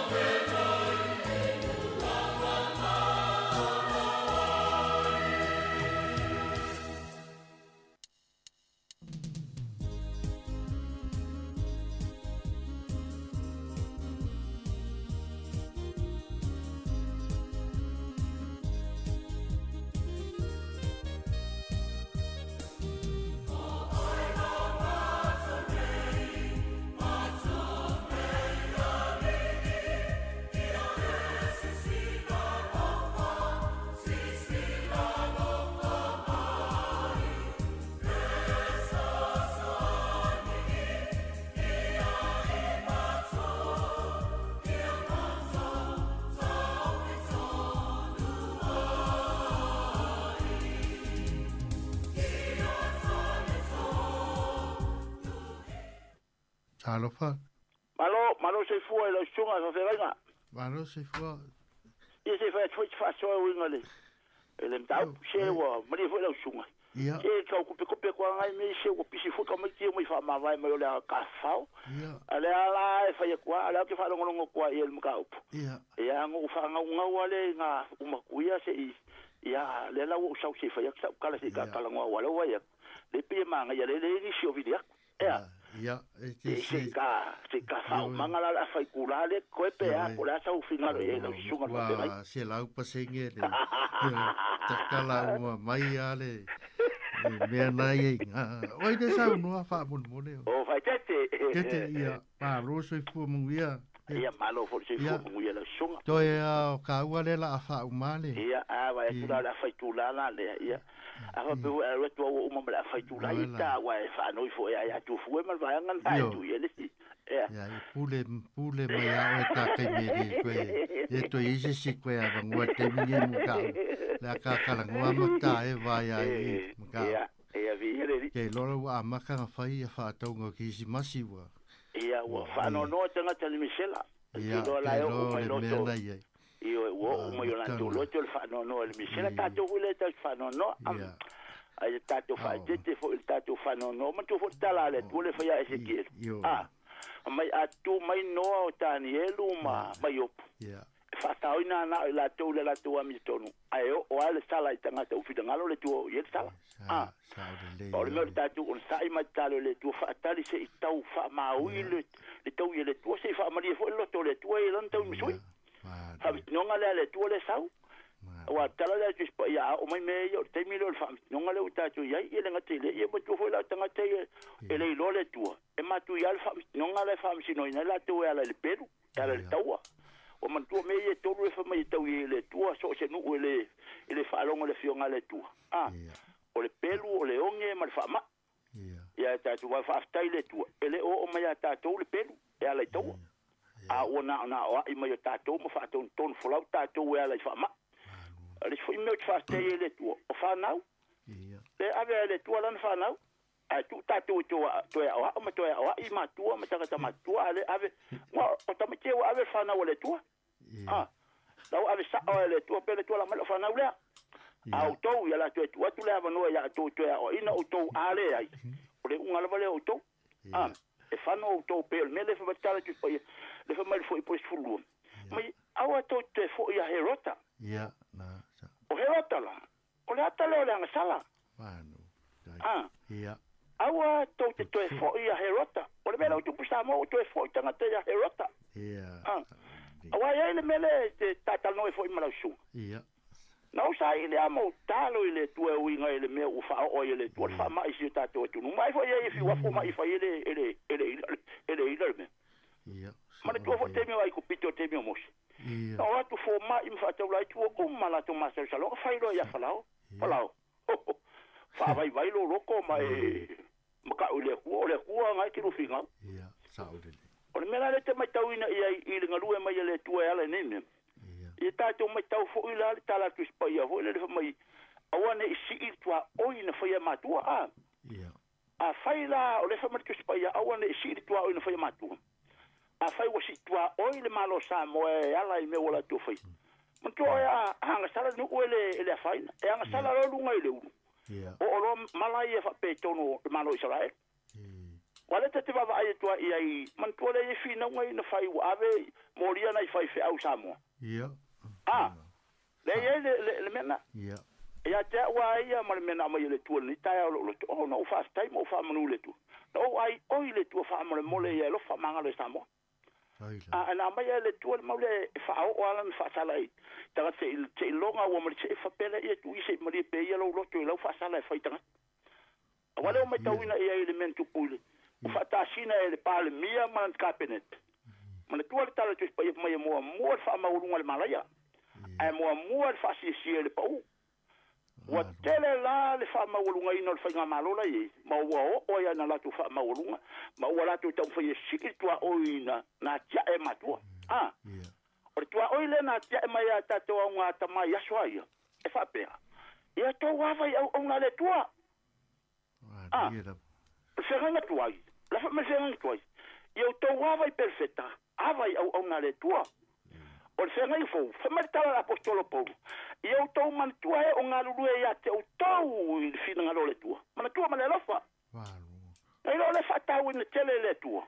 Amen. Alofa. Malo, malo soifua i lau susuga i faafeagaiga. Malo soifua. Ia se i fai atu foi se faasoa e uiga i le i le mataupu se ua malie foi lau susuga. Ia. Se tau kopekope atu lava nai mea se ua pisi foi tamaiti ia mai faamavae mai o le tafafao. Ia. A o lea la e fai atu lava, a o lea ou te faalogologo atu lava i ai i le mataupu. Ia. Ia na ou faagaugau lava lea i na uma atu ia se i, ia lea la ua ou sau se i fai atu sau tala se i talanoa aua o lea ua vaai atu, lea e pei e manaia lea e leai nisi o vili atu. Ea. Ia, e te se i ta, se i ta faaomaga la o le a fai itulā lea totoe pe a, po o le a sau finagalo i ai lau susuga le faafeagai. Ua 100% le tatala uma mai a le mea na ia i ngā. Oi te saunoa faamolemole. O, faaeteete. Tete, ia, malo soifua manuia. Ia, malo foi le soifua manuia lau susuga. Toe a o kāua lea la a faauma le. Ia, a vaai atu la o le a fai itulā la lea, ia. A faapea foi a alu atu a ua uma ma le a fai itulā, ia ta aua e faanoi foi ia ia Tufue ma le vaega lena e tuu i ai le isi. Ea. Ia, e pule, pule mai a oe ta taimi e le toe, le toe i ai se isi koe avanoa i le taimi nei mo kāua. Le a ka talanoa ma ta e vae ai i ma kāua. Ia, ia, viia le Alii. Kei loa ua amata ona fai ia faatauga o Kerisimasi ua. Ia, ua faanoanoa tagata i le misela. Ia, Te iloa la te e oo iloa mai le mea loto. na i ai. Ioe, ua oo mai o latou loto le faanoanoa i le misela. Tatou foi lea tatou te faanoanoa. A ia tatou faaeteete foi i le tatou faanoanoa. Manatua foi le tala a le Atua lea e fai ia Esekielu. A, mai a tu mai Noa o Tanielu ma Iopu. E faataoina ana o i latou i le latou amiotonu, ae oo lava le sala i tagata ua finagalo le Atua o i ai le sala. A, o le mea o le tatou onosai ma tatalo i le Atua faatali se i tau faamaui le taui e le Atua, se i faamalie foi le loto o le Atua i lana taui masui. Faamasinoga lea a le Atua lea e sau. Aua o le tala lea a le Tusi Paia, a oo mai mea ia, o le taimi lea o le faamasinoga lea ua tatou i ai, ia le gata i lea, ia matua foi la o tagata ia e le iloa le Atua, e matuia le faamasinoga lea e faamasinoina ai latou e ala i le pelu, e ala i le taua. Ua manatua mea ia e tolu e fai mai e tau i ai e le Atua, so o se nuu e le, e le faalogo i le Afioga a le Atua. A, o le pelu, o le oge ma le faamai. Ia e tatou vaai, faafetai i le Atua, e le o oo mai ia tatou le pelu e ala i taua. A ua naonaoai mai o tatou ma faatonutonu folau tatou e ala i faamai. O le isi foi mea ou te faafetai ai i le Atua, o fanau. Le ave ai e le Atua lana fanau, ae tuu tatou e toe aoao ma toe aoai matua ma tagata matutua, a le ave, o tamaiti ia ua ave le fanau a le Atua. A, la ua ave sao e le Atua, pe le Atua la mai lau fanau lea. A outou, ia la toe tuu atu le avanoa ia outou e toe aoaina outou, a leai, o le iuga lava lea o outou. A, e fano outou pei o le mea lea e fai mai le tala Tusi Paia, le fai mai le fuaiupu 12, mai aua tou te toe foi ia Herota. O Herota la, o le ata lea o le agasala. A, aua tou te toe foi ia Herota. O le mea lea ua tupu i Samoa, ua toe foi tagata ia Herota. A, aua e i ai le mea lea e te talatalanoa ai foi ma lau susuga. Na ou saili lava ma ou tatalo i le Atua e uiga i le mea ua faaoo ai e le Atua le faamai i si o tatou atunuu. Ma ai foi ia i fiu afu mai fai e le, e le, e le ila, e le ila le mea. Manatua foi le taimi o Aikupito, le taimi o Mose. Na o atu fomai ma faataula ai tua uma latou masalosaloga, fai loa ia Falao, Falao, faavaivai lou loto ma e matau i le Atua, o le Atua na e te lufiga. O le mea la lea e te matauina i ai i le galue mai a le Atua e ala i nei mea. Ia tatou matau foi la le tala a le Tusi Paia foi lele fai mai, aua ne i sii le tuaoi na faia e matua, a. Afai la o lea fai mai le Tusi Paia, aua ne i sii le tuaoi na faia e matua. Afai ua sii tuaoi le Malo o Samoa e ala i mea ua latou faia. Manatua oe a agasala le nuu e le, e le afaina. E agasala loa luga i le ulu. Oo loa mala ia faapetonu o le Malo o Isaraelu. Ua lea ta te vaavaai atu ai i ai, manatua lea i ai finauga ia na fai ua ave molia nai faifeau Samoa. A, lea i ai le, le, le mea na. Ia te au a ia ma le mea na aumai e le Atua i lenei taeao o lou loto, oh, na ou faafetai ma ou faamanu i le Atua. Na ou ai oi i le Atua faamolemole ia alofa magalo e Samoa. A, na aumai e le Atua le mau lea e faaoo lava lana faasala i tagata se i, se i loga ua ma le see faapea lea ia tuu i se i malie pea ia lou loto i lau faasala e fai tagata. Aua lea ua matauina i ai i le mea na tupu i le ua faatasina e le Palemia ma lana Kapeneta. Manatua le tala a le Tusi Paia fai mai e muamua le faamaualuga i le malaia, ae muamua le faasiasia i le pau. Ua tele la le faamaualugaina o le faigamalo la i ai, ma ua oo ai ana latou faamaualuga, ma ua latou taumafai e sii le tuaoi na atiae e matua. A, o le tuaoi lea na atiae mai a tatou augatama i aso a ia, e faapea, Ia tou ava i auauna a le Atua. A, o le feagaiga tuai, o le a fai mai le feagaiga tuai? Ia outou ava i perofeta, ava i auauna a le Atua. O le feagaiga fou, fai mai le tala a le Aposetolo Paulo, Ia outou manatua e o galulue ia te outou i le finagalo o le Atua. Manatua ma le alofa. Na iloa o le faatauaina tele e le Atua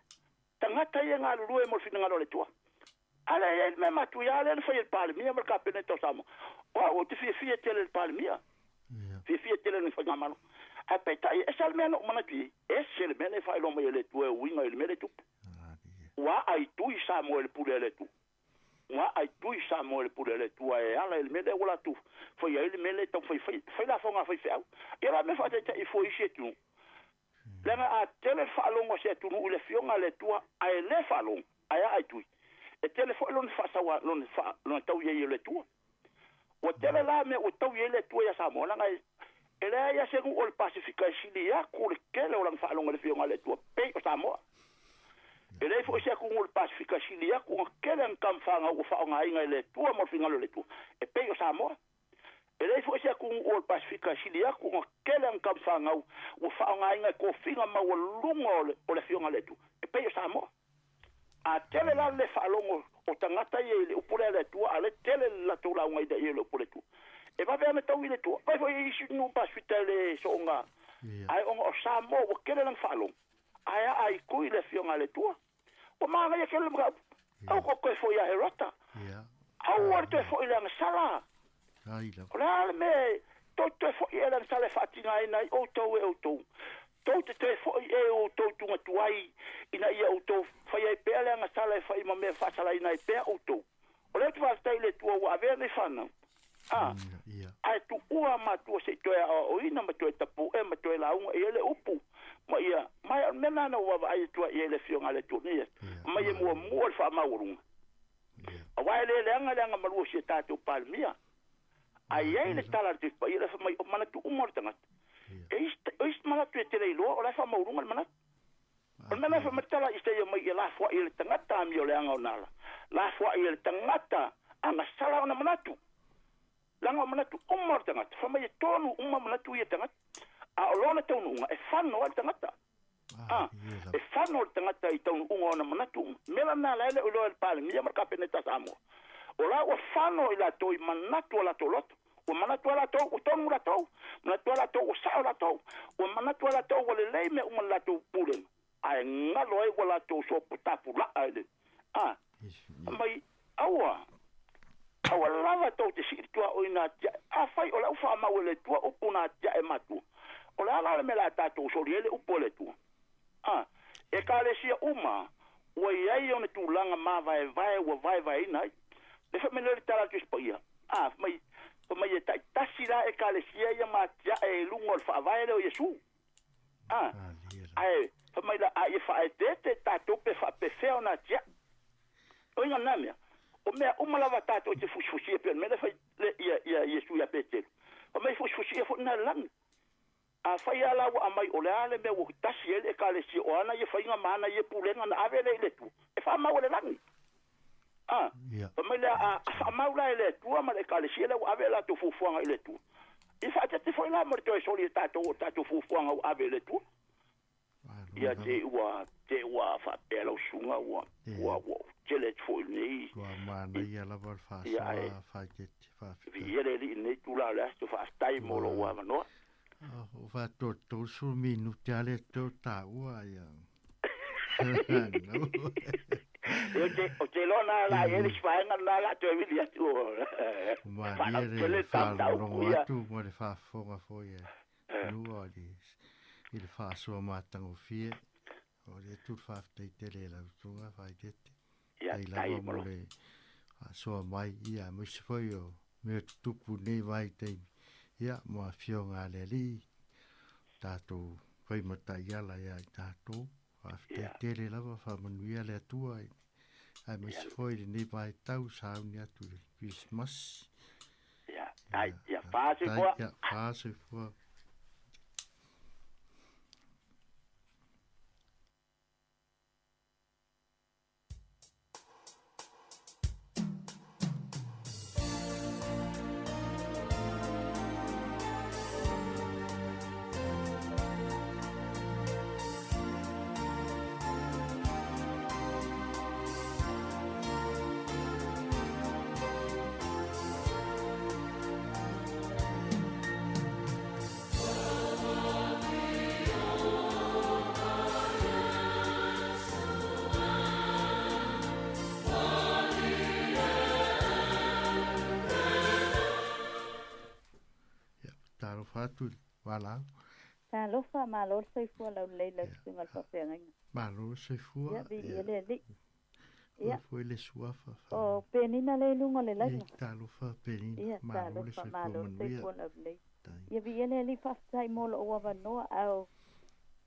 tagata ia e galulue mo le finagalo o le Atua. A lea e i ai le mea matuia lea na fai e le Palemia ma le Kapeneta o Samoa. O au ou te fiafia tele i le Palemia. Fiafia tele i le Faigamalo. Ae peitai, e ese lava le mea na ou manatu i ai, ese le mea lea e faailoa mai e le Atua e uiga i le mea lea e tupu. Ua aaitui Samoa i le pule a le Atua. Ua aaitui Samoa i le pule a le Atua e ala i le mea lea ua latou faia ai le mea lea e taumafai e fai, fai lafoga a faifeau. Ia la mea faataitai fua i isi atunuu. Leaga a tele le faalogo a se atunuu i le Afioga a le Atua ae le faalogo, ae aaitui, e tele foi lona faasaua, lona faa, lona tau i ai o le Atua. Ua tele la mea ua tau i ai le Atua ia Samoa, leaga e leai lava se nuu o le Pasefika e sili atu le tele o lana faalogo i le Afioga a le Atua pei o Samoa. E leai foi se atunuu o le Pasefika e sili atu ona tele ana tama fanau ua faaaogaina e le Atua mo le finagalo o le Atua e pei o Samoa. E leai foi se atunuu o le Pasefika e sili atu ona tele ana tama fanau ua faaaogaina e tofiga maualuga o le Afioga a le Atua e pei o Samoa. A tele la le faalogo o tagata ia i le upu lea a le Atua, a o lea e tele le latou lauga ina ia i le upu a le Atua. E vave ana taui i le Atua. Vaai foi i isi nuu Pasefika e le soona, ae ona o Samoa ua tele lana faalogo, ae aa i tui le Afioga a le Atua. Ua manaia tele le mataupu. Aua tou toe foi ia Herota. Aua le toe foi i le agasala. O le a le mea tou te toe foi ea i le agasala e faatigaina ai outou e outou? Tou te toe foi ea i outou tuga tuai ina ia outou fai ai pea le agasala e fai ma mea e faasalaina ai pea outou? O lea ou te faafetai i le Atua ua avea nei fanau, a, ae tuua matua se i toe aoaoina ma toe tapu'e ma toe lauga i ai le upu ma ia, ma o le mea lena na ou vaavaai atu ai i ai le Afioga a le Atua nei, mai e muamua le faamaualuga. Aua e le leaga le agamalu o si a tatou Palemia. Ae i ai le tala a le Tusi Paia lea fai mai, o manatu uma o le tagata. E isi, o isi manatu e te le iloa o la e faamaualuga le manatu. O le mea lena fai mai le tala a Isaia mai ia lafoai e le tagata amio leaga ona ala, lafoai e le tagata agasala ona manatu. Leaga o manatu uma o le tagata, fai mai e tonu uma manatu ia tagata, a o lona taunuuga e fano ai le tagata. A, e fano le tagata i taunuuga o ona manatu uma. Mea la lena la e le o iloa e le Palemia ma le Kapeneta a Samoa. O la ua fano i latou i manatu o latou loto. Ua manatu lava latou ua tonu latou, manatu lava latou ua sao latou, ua manatu lava latou ua lelei mea uma i le latou pulega, ae galo ai ua latou sopo tapulaa i le, a, mai, aua, aua lava tou te sii le tuaoi na atiae. Afai o le au faamau e le Atua upu na atiae matua, o le a la le mea o le a tatou soli ai le upu a le Atua? A, Ekalesia uma ua i ai ona tulaga mavaevae ua vaevaeina ai. Le fai mai lea o le tala a le Tusi Paia, a, fai mai, fai mai e taitasi la Ekalesia ia ma atiae i luga o le faavae lea o Iesu. A, ae fai mai la, a ia faaeteete tatou pe faapefea ona atiae. O uiga na mea, o mea uma lava tatou te fusifusia pei o le mea lea fai le, ia, ia Iesu ia Petelu. Fai mai fusifusia foi na le lagi. Afai lava la ua aumai o le a le mea ua tasi ai le Ekalesia o ana ia faiga ma ana ia pulega na ave lea i le Atua, e faamau e le lagi. A, fai mai lea, a faamau la e le Atua ma le Ekalesia lea ua ave a latou fuafuaga i le Atua, ia faaeteete foi la ma le toe soli e tatou o tatou fuafuaga ua ave i le Atua. Ia te ua te ua faapea lau susuga ua ua ua tele atu foi lenei. Ua manaia lava le faasoa faaeteete faafetai. Viia le Alii i lenei itula o le aso, faafetai mo lou avanoa. Ua faatolutolu minute lava lea toe o taua ia. Ou te iloa na la i ai le isi vaega lena o le a toe vili atu. Ua malie le faalogologo atu ma le faafofoga foi a Nua i le faasoa matagofie. O le atu le faafetai tele i lau susuga Faaeteete. Faafetai lava mo le faasoa mai, ia aemaise foi o mea tutupu i lenei vaitaimi, ia ma Afioga a le Alii, tatou fai ma taiala ia i tatou. Faafetai tele lava, faamanuia le Atua aemaise foi i lenei vaitau sauni atu i le Kerisimasi. Ia, ai, ia, faasoifua. Ia, faasoifua. atu i le valaau. Talofa, malo le soifua laulelei i lau susuga i le faafeagaiga. Malo le soifua. Ia, viia le Alii. Ia. Foi le suafa. O Penina lea i luga o le laina. Ia, talofa Penina. Ia, Malo le talofa, soifua malo le manuia. soifua laulelei. Ia, viia le Alii, faafetai mo lou avanoa, a o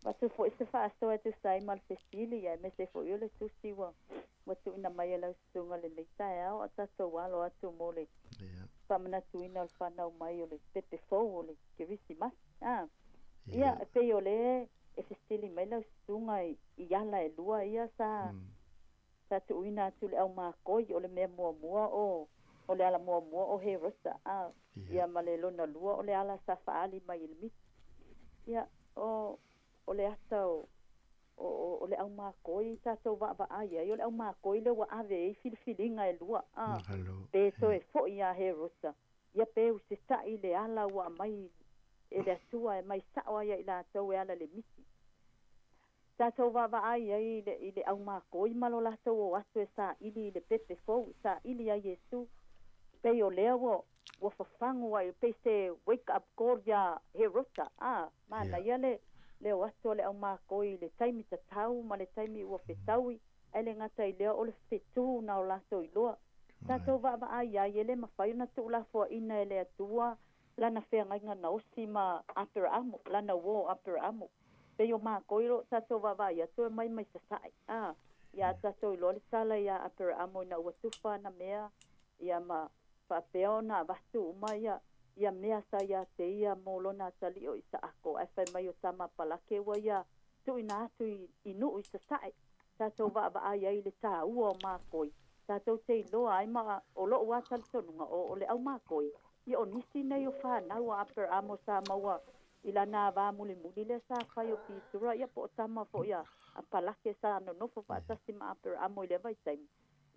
avatu foi se faasoa e tusa ai ma le fesili, aemaise foi o le tusi ua ua tuuina mai e lau susuga i lenei taeao, a tatou alo atu mo le faamanatuina o le fanau mai o le pepe fou o le Kerisimasi. A, ia, e pei o lea e fesili mai lau susuga i ala e lua ia sa sa tuuina atu i le aumakoi, o le mea muamua o o le ala muamua o Herosa, a, ia ma le lona lua o le ala sa faaali mai i le miti. Ia, o o le ata o o o le aumakoi tatou vaavaai ai, o le aumakoi lea ua ave ai filifiliga e lua, a, pe toe foi iā Herosa, ia pe usitai i le ala ua aumai e le Atua e mai sao ai ia i latou e ala i le miti. Tatou vaavaai ai i le, i le aumakoi ma lo latou o atu e saili i le pepe fou, saili ia Iesu. Pei o lea ua, ua fafagu ai, pei se wake up call iā Herota, a, manaia le, le o atu o le aumakoi i le taimi tatau ma le taimi ua fetaui, ae le gata i lea o le fetu na o latou iloa. Tatou vaavaai ai, e le mafai ona tuulafoaina e le Atua lana feagaiga na osi ma Aperaamo, lana uō Aperaamo. Pei o mākou i lo tatou vaavaai atu e mai mai sasae, a, iā tatou iloa le tala iā Aperaamo ina ua tufa ana mea, ia ma faapea ona avatu uma ia, ia mea sa iā te ia mo lona atalii o Isaako, ae fai mai o tama Palake ua ia tuuina atu i, i nuu i sasae. Tatou vaavaai ai i le tāua o mākoi, tatou te iloa ai ma o lo'u a talitonuga o, o le au mākoi, ia o nisi nei o fanau a Aperamo sa maua i lana avā mulimuli lea sa fai o Pitura, ia po o tama foi a, a Palake sa nonofo faatasi ma Aperamo i lea vaitaimi.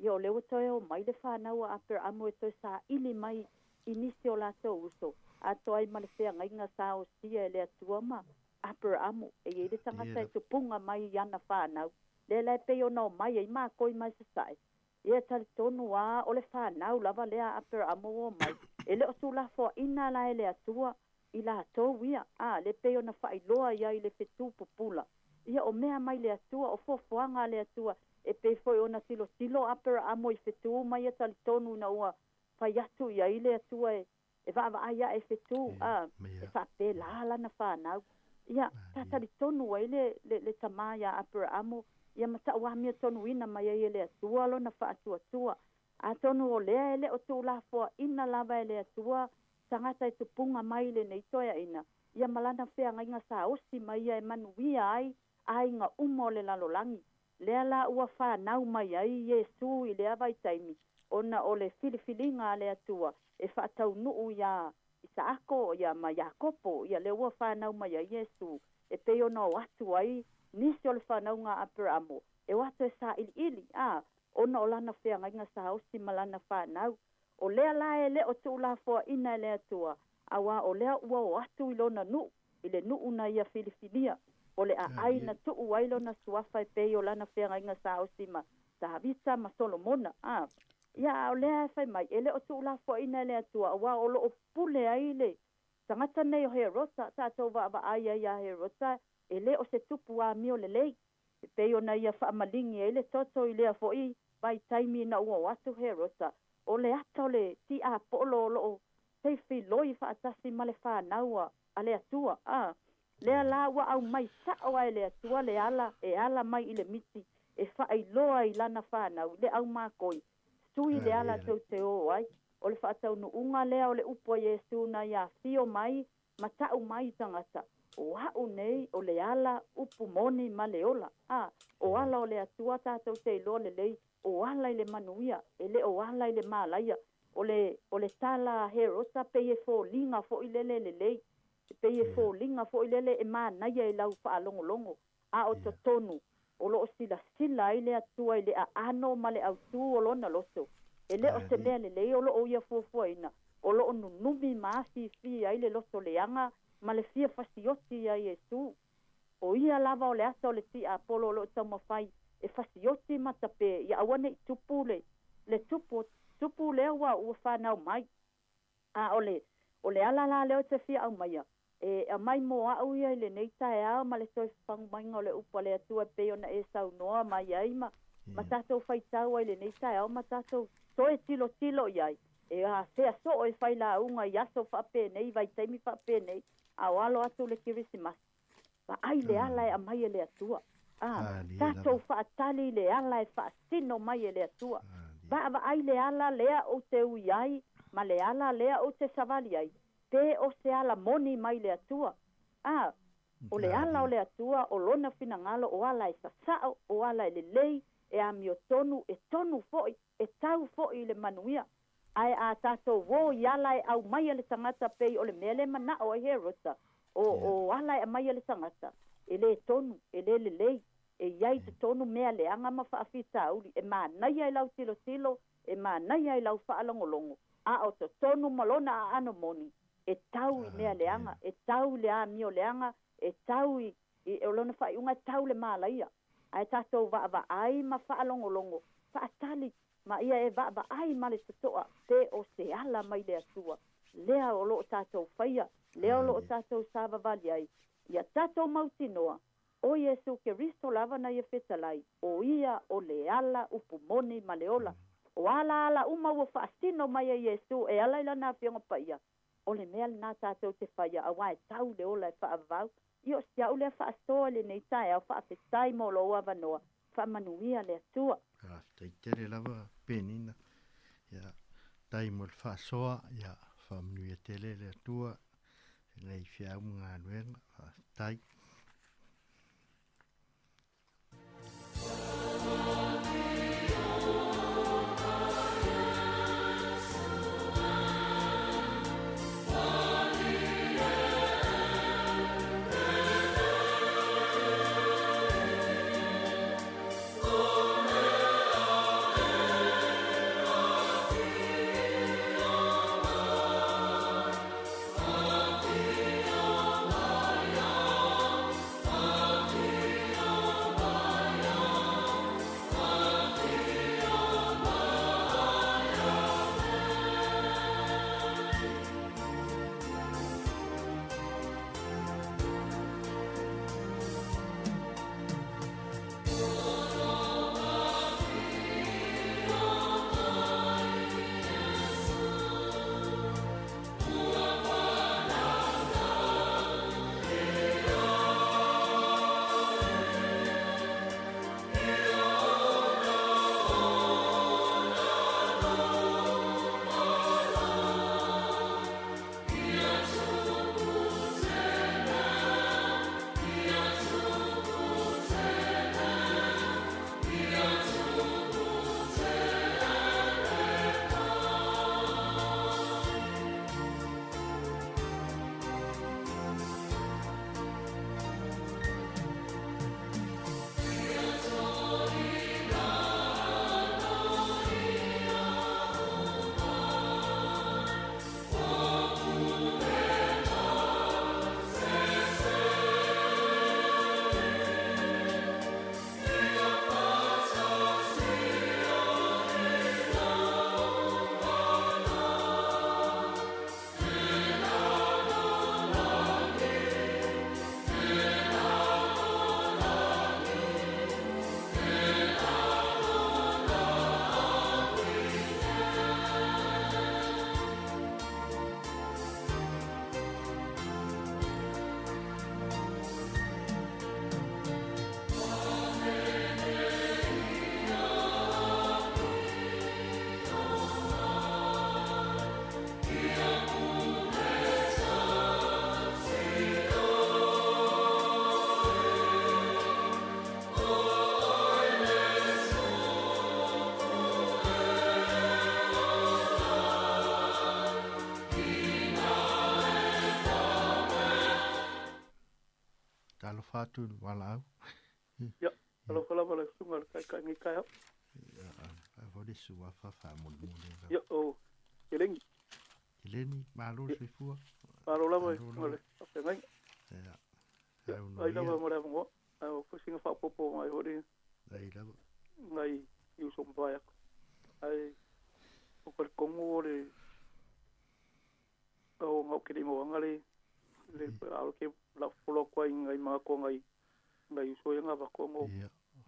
Ia o lea ua toe o mai le fanau a Aperamo e toe saili mai i nisi o latou uso, atoa ai ma le feagaiga sa osia e le Atua ma Aperamo, e i ai le tagata e tupuga mai i ana fanau, lea la e pei ona omai ai mākou mai sasae. Ia e talitonu a o le fanau lava lea a Aperamo ua omai, e le o tulafoaina la e le Atua i latou ia, a le pei ona faailoa ia i le fetu pupula. Ia o mea mai le Atua, o fuafuaga a le Atua, e pei foi ona tilotilo Aperamo i fetu ma ia talitonu ina ua fai atu i ai le Atua e e vaavaai ae i fetu, a e faapelā lana fanau. Ia, sa talitonu ai le, le, le tamā iā Aperaamo, ia ma tauamiatonuina mai ai e le Atua lona faatuatua. Atonu o lea e le o tuulafoaina lava e le Atua tagata e tupuga mai i lenei toeaina, ia ma lana feagaiga sa osi mai ia e manuia ai aiga uma o le lalolagi. Lea la ua fanau mai ai Iesu i lea vaitaimi, ona o le filifiliga a le Atua e faataunuu iā Isaako ia ma Iakopo, ia lea ua fanau mai ai Iesu, e pei ona o atu ai nisi o le fanauga a Aperaamo, e o atu e sailiili, a, ona o lana feagaiga sa osi ma lana fanau. O lea la e le o tuulafoaina e le Atua, auā o lea ua o atu i lona nuu, i le nuu na ia filifilia, o le aai na tuu ai lona suafa e pei o lana feagaiga sa osi ma Tavita ma Solomona, a. Ia, a o lea e fai mai, e le o tuulafoaina e le Atua, auā o lo o pule ai le tagata nei o Herota, tatou vaavaai ai iā Herota, e le o se tupu amio lelei, e pei ona ia faamaligi ai le toto i lea foi vaitaimi ina ua o atu Herota, o le ata o le tiapolo o lo o feifeiloi faatasi ma le fanau a le Atua, a lea la ua aumai sao a e le Atua le ala e ala mai i le miti e faailoa i lana fanau i le aumakoi, sui le ala tou te o ai. O le faataunuuga lea o le upu a Iesu na ia afio mai ma tau mai i tagata, O a'u nei o le ala upu moni ma le ola. A, o ala o le Atua tatou te iloa lelei, o ala i le manuia, e le o ala i le malaia. O le, o le tala a Herota pei e foliga foi lele lelei, e pei e foliga foi lele e manaia i lau faalogologo, a o totonu, o lo o silasila ai le Atua i le aano ma le autū o lona loto. E le o se mea lelei o lo o ia fuafuaina, o lo o nunumi ma afifi ai le loto leaga ma le fia fasioti iā Iesu. O ia lava o le ata o le tiapolo o lo o taumafai e fasioti ma tape ia aua ne i tupu le, le tupu, tupu lea ua, ua fanau mai. A o le, o le ala la lea ou te fia aumaia, E aumai mo a'u ia i lenei taeao ma le toe fafagumaiga o le upu a le Atua e pei ona e saunoa mai ai ma ma tatou faitau ai i lenei taeao ma tatou toe tilotilo i ai. E afea soo e fai lauga i aso faapenei, vaitaimi faapenei, a o alo atu le Kerisimasi. Vaai le ala e aumai e le Atua. A, tatou faatali i le ala e faasino mai e le Atua. Vaavaai le ala lea ou te ui ai ma le ala lea ou te savali ai, pe o se ala moni mai le Atua. A, o le ala o le Atua, o Lona finagalo, o ala e sasao, o ala e lelei, e amiotonu, e tonu foi, e tau foi i le manuia. Ae a tatou o i ala e aumaia le tagata pei o le mea lea e manao ai Herota, o, o ala e aumaia le tagata, e lē tonu, e lē lelei, e i ai i totonu mea leaga ma faafitauli, e manaia i lau tilotilo, e manaia i lau faalogologo, a o totonu ma lona aano moni, e tau i mea leaga, e tau i le amio leaga, e tau i, i, o lona faaiuga e tau i le malaia. Ae tatou vaavaai ma faalogologo, faatali, ma ia e vaavaai ma le totoa, pe o se ala mai le Atua, lea o lo o tatou faia, lea o lo o tatou savavali ai, ia tatou mautinoa, o Iesu Keriso lava na ia fetalai, o Ia o le ala upu moni ma le ola. O ala ala uma ua faasino mai e Iesu e ala i Lana Afioga Paia, o le mea lena tatou te faia auā e tau le ola e faavavau. Ia o si au lea faasoa i lenei taeao, faafetai mo lou avanoa, faamanuia le Atua. Faafetai tele lava Penina, ia tai mo le faasoa, ia faamanuia tele le Atua i lei feau ma galuega, faafetai. Talofa atu i le valaau. Ia, alofa lava le susuga i le Taitai nei taeao. Ia, a foi le suafa faamolemole lava. Ia, o Eleni. Eleni, malo le soifua. Malo lava i susuga i le faafeagaiga. Ia, Ia, ai lava mo le avanoa. Ae o foi sina faaopoopo mai foi le Ai lava. Nai uso mavae atu. Ae o talitonu o le o na o ke le i mauaga le Le a ke la folo ko ai ngai ma ko ngai ngai so nga va ko ngo.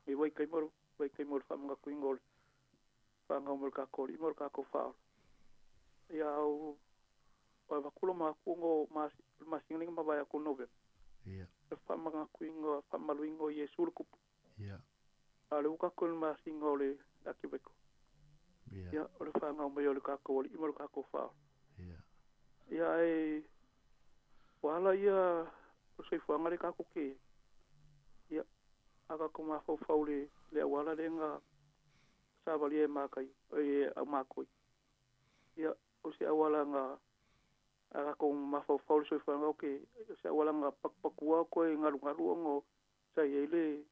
E vai kai mo vai kai mo fa nga ku ngol. Fa nga mo ka ko mo ka ko fa. Ia au o va kulo ma ku ngo ma ma singa ma vai ko nove. Ia. Fa ma nga ku ngo fa ma lu ngo Yesu ku. Ia. A le uka ko ma singa le akibeko. Ia. Ia o le fa nga mo le ka ko le mo ka ko fa. Ia. Ia e wala ia o se fuanga le ka ko ke. Ia aka ko ma fo fau le le wala le nga sa vali e makai e a makoi. Ia o se awala nga aka ko ma fo fau le soifuaga o ke se awala nga pakupakua koe galugalu ogo sa iai le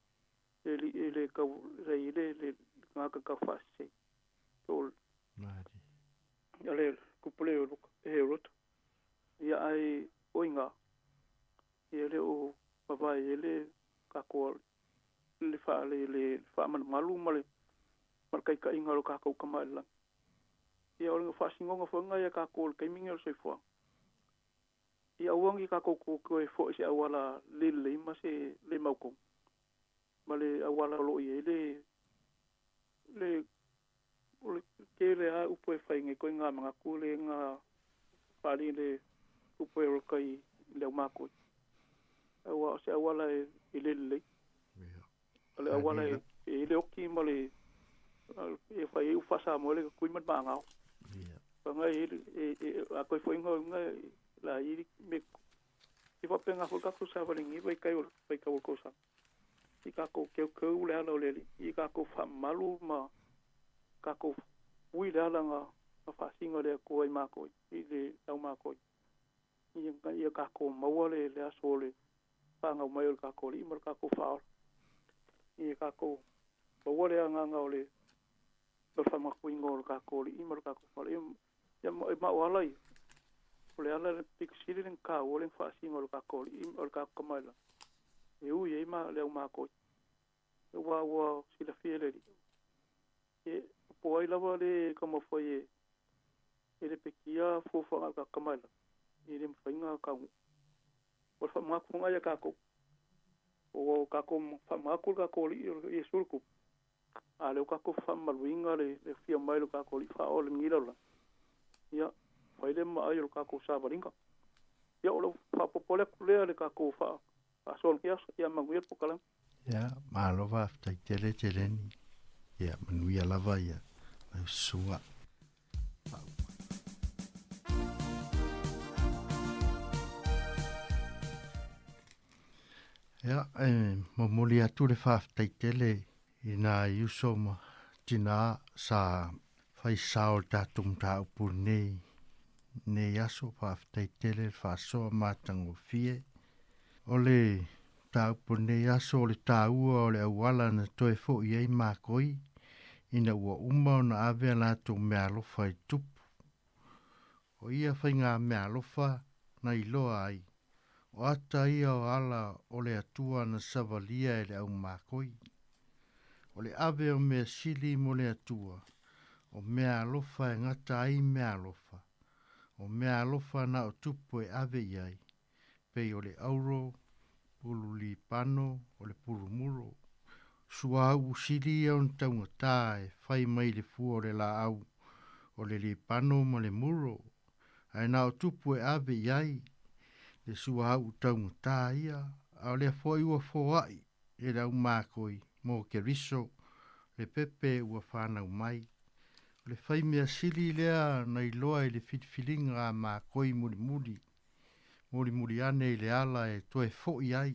le le kau sa iai le le gaka kaufa'asesei so o le kupu le e roto ia ae oiga ia le o mavae e le kakou le fa le le fa'amalumalu ma le ma le kaika'iga o lo kakou kama'i lagi ia o le fa'asinoga fo'iga ia kakou le taimiga o le soifuaga ia auagi kakou koe fo'i se auala lelelei ma se le maukoga ma le auala o lo'o i ai le le o le kele a upu e faiga koe ngā mangaku le ngā fa'ali le upu e rokai le aumakoi aua o se auala e lelelei o le auala e le oki ma le e fai ai ufasa mo le kui ma le ma'agao faga e a koe fo'iga uga la i me i fa'apegafo'i kakou savaligi vai kai o vai kau o kosaga i kakou keukeu le ala o le ali'i i kakou fa'amalu ma kakou ui le ala ga fa'asiga le Atua i makoi i le au makoi ia ia kakou maua le le aso o le fa'agau mai o le kakou ali'i ma le kakou fa'aola ia kakou maua le agaga o le o le fa'amakuiga o le kakou ali'i ma le kakou fa'aola ia e ma'o ala ia o le ala le pikisili le kāua le fa'asiga o le kakou ali'i o le kakou kamaʻilagi e ui ai ma le au makoi ua ua silafia le ali'i e po ai lava le kamafai e e le pekia fuafuaga a le kakou kamaʻilagi i le mafaiga kauga o le fa'amagakuga ia kakou o kakou fa'amagaku le kakou ali'i o Iesu le kupu a le o kakou fa'amaluiga le le fia mai lo kakou ali'i fa'aoa le gilalagi ia fai le ma'ai o le kakou savaliga ia o lou fa'apopo le aku lea le kakou fa'a fa'asoa le aso ia manuia le pokalame. Ia, malo fa'afetai tele Teleni. Ia, manuia lava ia lau susuga. Ia, e momoli atu le fa'afetai tele i nā uso ma tinā sa fai sao le tatou mataupu lenei nei aso fa'afetai tele le fa'asoa matagofie. O le mataupu lenei aso o le tāua o le auala na toe fo'i ai makoi ina ua uma ona ave a latou meaalofa i tupu. O ia faiga meaalofa na iloa ai o ata ia o ala o le Atua na savalia e le aumakoi. O le ave o mea sili mo le Atua, o meaalofa e gata ai meaalofa, o meaalofa na o tupu e ave i ai, pei o le auro, pulu lipano, o le pulumuro. Suauu sili ia ona taugatā e fai mai le fua o le laau o le lipano ma le muro, ae na o tupu e ave i ai le suauu taugatā ia, a o lea fo'i ua foa'i e le aumakoi mo Keriso le pepe ua fanau mai. O le fai mea sili lea na iloa i le filifiliga a makoi mulimuli, mulimuli ane i le ala e toe fo'i ai,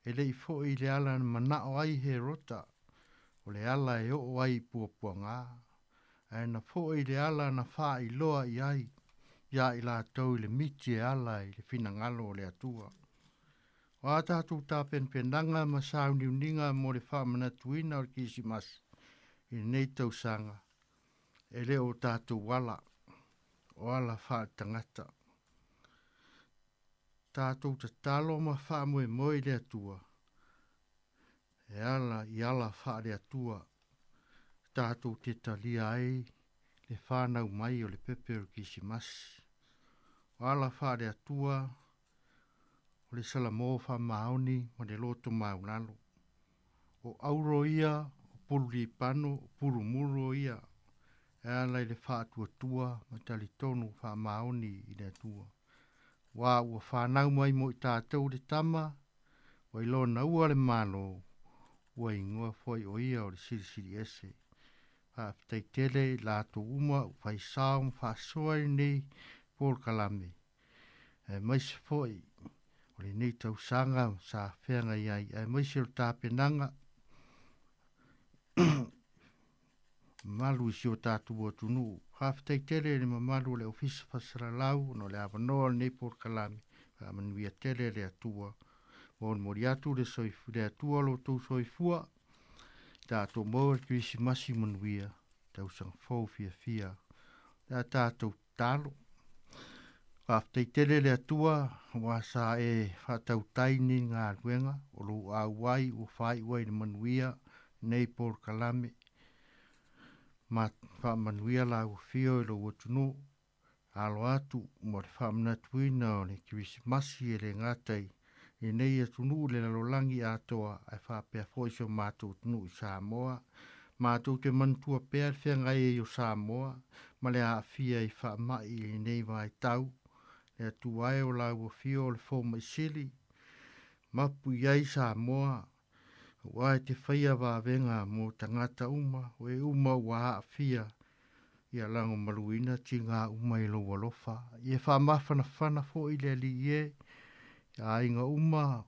e le'i fo'i i le ala na mana'o ai Herota, o le ala e o'o ai i puapuagā, ae na fo'i i le ala na fa'ailoa i ai iā i latou i le miti e ala i le finagalo o le Atua. O a tatou tapenapenaga ma sauniuniga mo le fa'amanatuina o le Kerisimasi i lenei tausaga, e le o tatou ala, o ala fa'aletagata. Tatou tatalo ma fa'amoemoe i le Atua, e ala i ala fa'ale-Atua, tatou te talia ai le fanau mai o le pepe o le Kerisimasi. O ala fa'ale-Atua, o le salamo faamaoni ma le loto maulalo. O auro ia, o pululipano, o pulumuro ia, e ala i le faatuatua ma talitonu faamaoni i le Atua. Ua ua whanau mai mo i tātou le tama, ua i lona ua le malo, ua ingoa foi o ia o le silisili ese. Faafetai tele i latou uma ua faisao ma faasoa i lenei polokalame. Aemaise foi o lenei tausaga sa feagai ai, aemaise o le tapenaga mamalu i si o tatou atunuu. Faafetai tele i le mamalu o le Ofisa Faasalalau ona o le avanoa o lenei polokalame. Faamanuia tele le Atua. Molimoli atu le, soifu, le Atua lo outou soifua. Tatou maua le Kerisimasi manuia, tausaga fou fiafia. Le a tatou tatalo. Faafetai tele le Atua ua sa e faatautai ni galuega o lou auai ua faaiu ai le manuia nei polokalame. Ma faamanuia lau afio i lou atunuu. Alo atu mo le faamanatuina o le Kerisimasi e le gata i lenei atunuu le lalolagi atoa ae faapea foi si o matou atunuu i Samoa. Matou te manatua pea le feagai ai o Samoa ma le aafia i faamai i lenei vaitau. Le Atua e o lau afio o le fomaisili, mapu i ai Samoa, aua e te faia vavega mo tagata uma, o e uma ua aafia, ia lagomaluina tiga uma i lou alofa. Ia faamafanafana foi le Alii e, aiga uma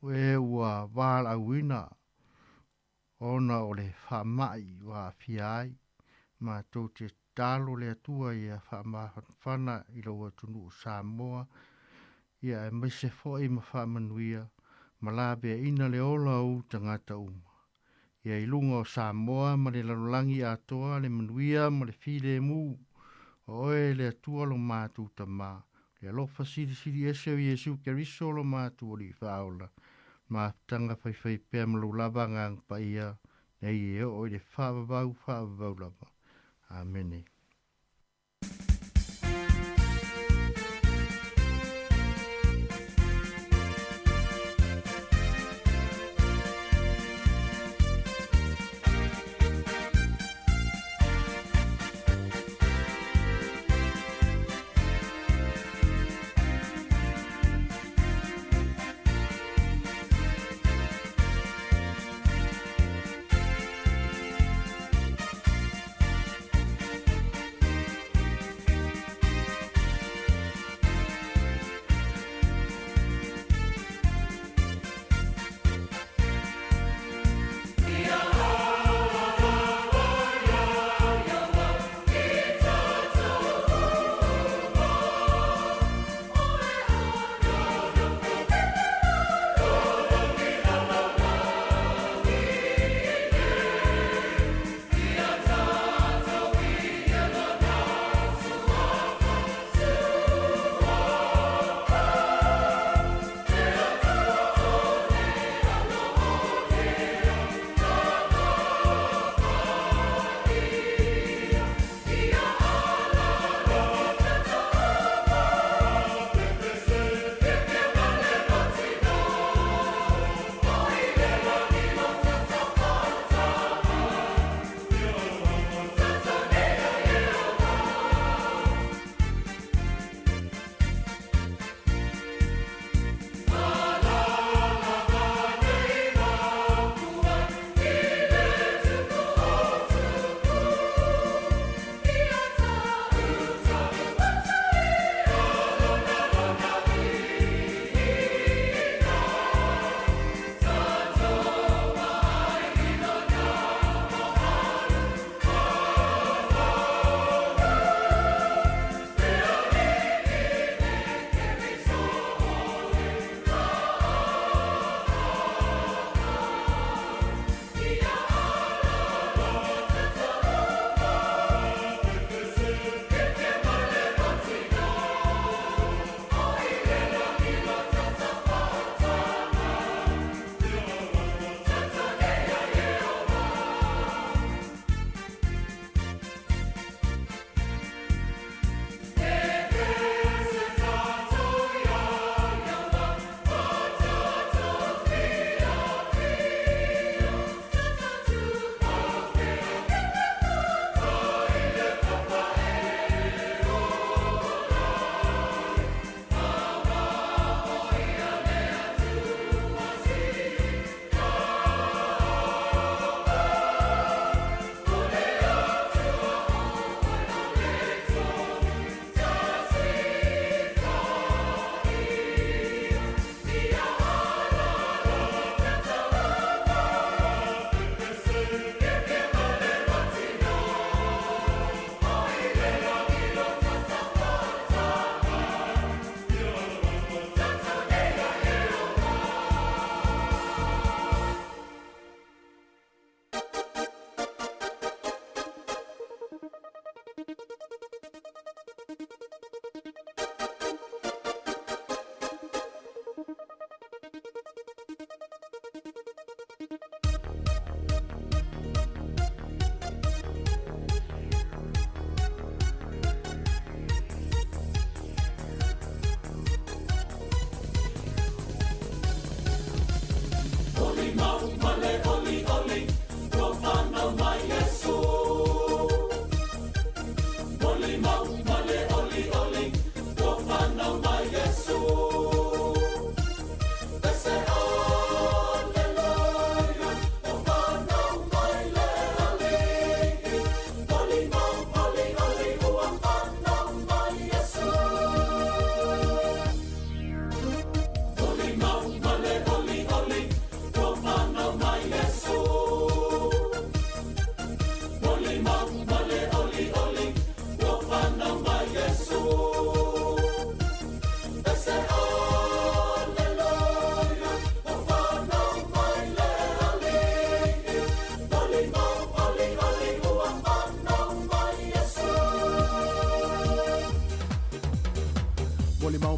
o e ua valaauina ona o le faamai ua aafia ai. Matou te tatalo le Atua ia faamafanafana i lou atunuu Samoa, ia aemaise foi ma faamanuia ma laveaina le ola o ou tagata uma. Ia i luga o Samoa ma le lalolagi atoa le manuia ma le filemu, o oe le Atua lo matou Tamā, le alofa silisili ese o Iesu Keriso lo matou Alii Faaola, mafutaga faifaipea ma lou lava Agaga Paia, nei e oo i le faavavau faavavau lava. Amene.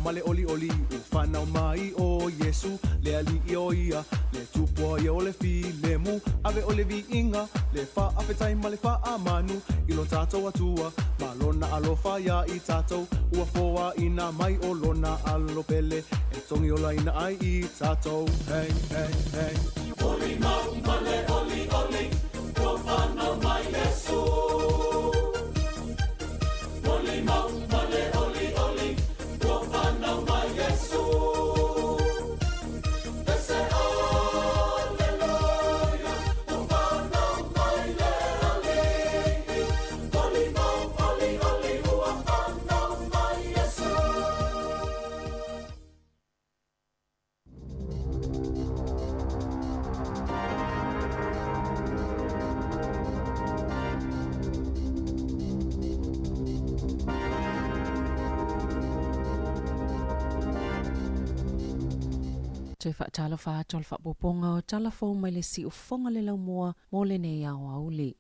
ma le olioli Ua fanau mai ʻo Iesū Le Aliʻi ʻo ia Le Tupua ia o le filemu ʻAwe ʻoe le viiga Le faafetai ma le faamanu I lo tatou Atua Ma lona alofa iā i tatou Ua foaina mai ʻo lona alo pele E togi olaina ai i tatou Hey, hey, hey. Molimau ma le olioli Ua fanau mai Iesu Molimau ma le olioli Ua fanau mai Iesu Pese Aleluia Ua fanau mai le Alii Molimau olioli Ua fanau mai Iesu. Toe faatalofa atu o le faaopoopoga o tala fou mai le siufofoga le laumua mo lenei aoauli.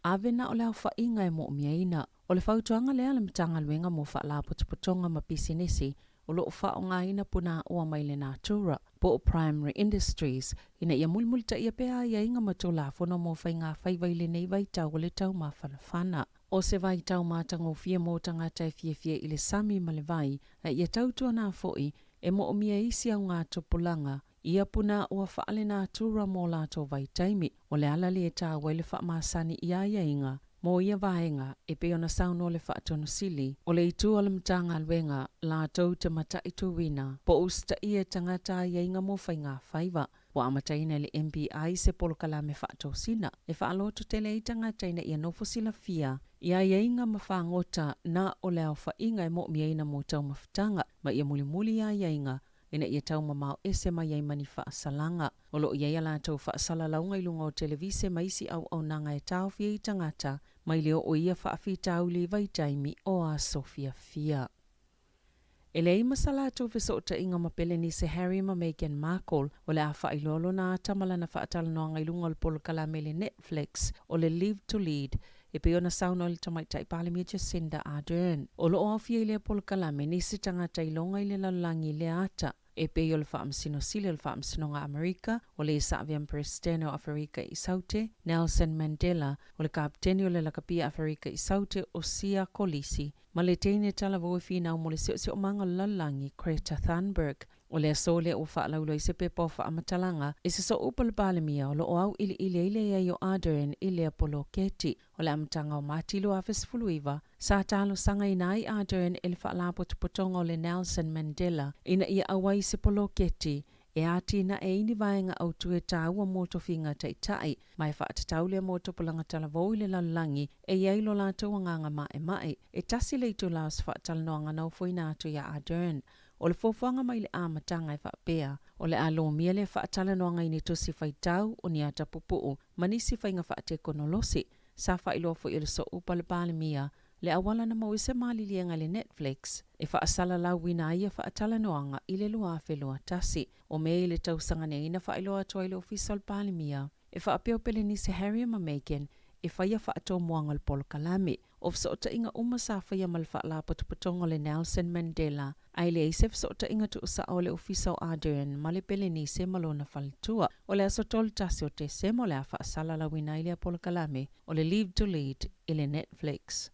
Ave na o le aofaiga e moomiaina. O le fautuaga lea a le Matagaluega mo Faalapotopotoga ma Pisinisi o lo o faaaogaina punaaoa mai le natura, po o Primary Industries, ina ia mulimulitaia pea aiaiga ma Tulafono mo faigafaiva i lenei vaitau o le taumafanafana. O se vaitau matagofie mo tagata e fiafia i le sami ma le vai, a ia tautuana foi e moomia isi augatupulaga ia punaaoa faalenatura mo latou vaitaimi. O le ala lea e taua ai le faamasani i aiaiga mo ia vaega e pei ona saunoa le Faatonusili o le itu a le Matagaluega latou te mataituina po o usitaia e tagata aiaiga mo faigafaiva. Ua amataina e le MPI se polokalame faatosina e faalototele ai tagata ina ia nofo silafia i aiaiga ma fagota na o le aofaiga e moomiaina mo taumafataga ma ia mulimuli i aiaiga ina ia taumamao ese mai ai ma ni faasalaga. O lo o i ai a latou faasalalauga i luga o televise ma isi auaunaga e taofi ai tagata mai le oo i ia faafitauli i vaitaimi o aso fiafia. E leai ma sa latou fesootaiga ma Pelenise Harry ma Meghan Markle, o le a faailoa lona ata ma lana faatalanoaga i luga o le polokalame i le Netflix o le Live to Lead, e pei ona saunoa le Tamaitai Palemia Jacinda Ardern. O lo o aofia i lea polokalame nisi tagata iloga i le lalolagi i lea ata, e pei o le Faamasino Sili o le Faamasinoga Amerika, o le Saaveam Peresetene o Aferika i Saute, Nelson Mandela, o le Kaputeni o le Lakapi Aferika i Saute o Siya Kolisi, ma le teine talavou e finau mo le siosiomaga o le lalolagi, Greta Thunberg. O le aso lea ua faalauiloa ai se pepa o faamatalaga i se sooupu a le Palemia o lo o auiliili ai le i ai o Ardern i lea poloketi. O le amataga o Mati 2019, sa talosagaina ai Ardern e le Faalapotopotoga o le Nelson Mandela ina ia auai i se poloketi e atinae ai ni vaega autu e taua mo tofiga taitai ma e faatatau lea mo tupulaga talavou i le lalolagi e i ai lo latou agaga maemae. E tasi le itula o se faatalanoaga na ofoina atu iā Ardern. O le fuafuaga mai le amataga e faapea, o le a lomia lea faatalanoaga i ni tusi faitau, o ni ata pupuu, ma nisi faiga faatekonolosi. Sa faailoa foi e le Sooupu a le Palemia le auala na maua ai se maliliega i le Netflix e faasalalauina ai ia faatalanoaga i le 2021. O Me i le tausaga nei na faailoa atu ai le Ofisa o le Palemia e faapea o Pelenise Harry ma Meghan e faia faatomuaga o le polokalame. O fesootaiga uma sa faia ma le Faalapotopotoga o le Nelson Mandela, ae leai se fesootaiga tuusao o le Ofisa o Ardern ma le Pelenise ma lona faletua. O le aso 31 o Tesema o le a faasalalauina ai lea polokalame o le Live to Lead i le Netflix.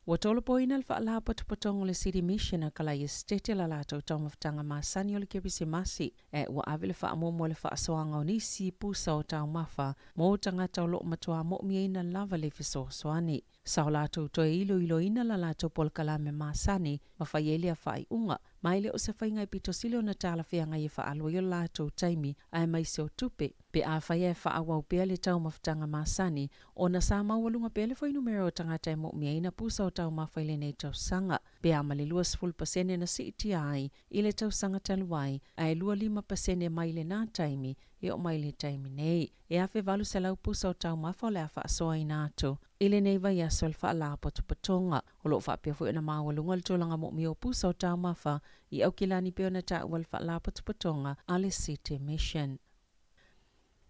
Ua tolopoina le Faalapotopotoga o le City Mission a Kalaia Setete la latou taumafataga masani o le Kerisimasi, ae ua ave le faamuamua i le faasoaga o nisi pusa o taumafa mo tagata o lo o matua moomiaina lava le fesoasoani. Sa o latou toe iloiloina la latou polokalame masani ma fai ai lea faaiuga, ma e le o se faiga e pito sili ona talafeagai e faaalu ai o latou taimi aemaise o tupe, pe afai e faaauau pea le taumafataga masani ona sa maualuga pea le fuainumera o tagata e moomiaina pusa o taumafa i lenei tausaga, pe a ma le 20% na siitia ai i le tausaga talu ai, ae 25% mai lenā taimi e oo mai i le taimi nei. E 1800 pusa o taumafa o le a faasoaina atu i lenei vaiaso i le Faalapotopotoga. O lo o faapea foi ona maualuga le tulaga moomia o pusa o taumafa i Aukilani pei ona taua e le Faalapotopotoga a le City Mission.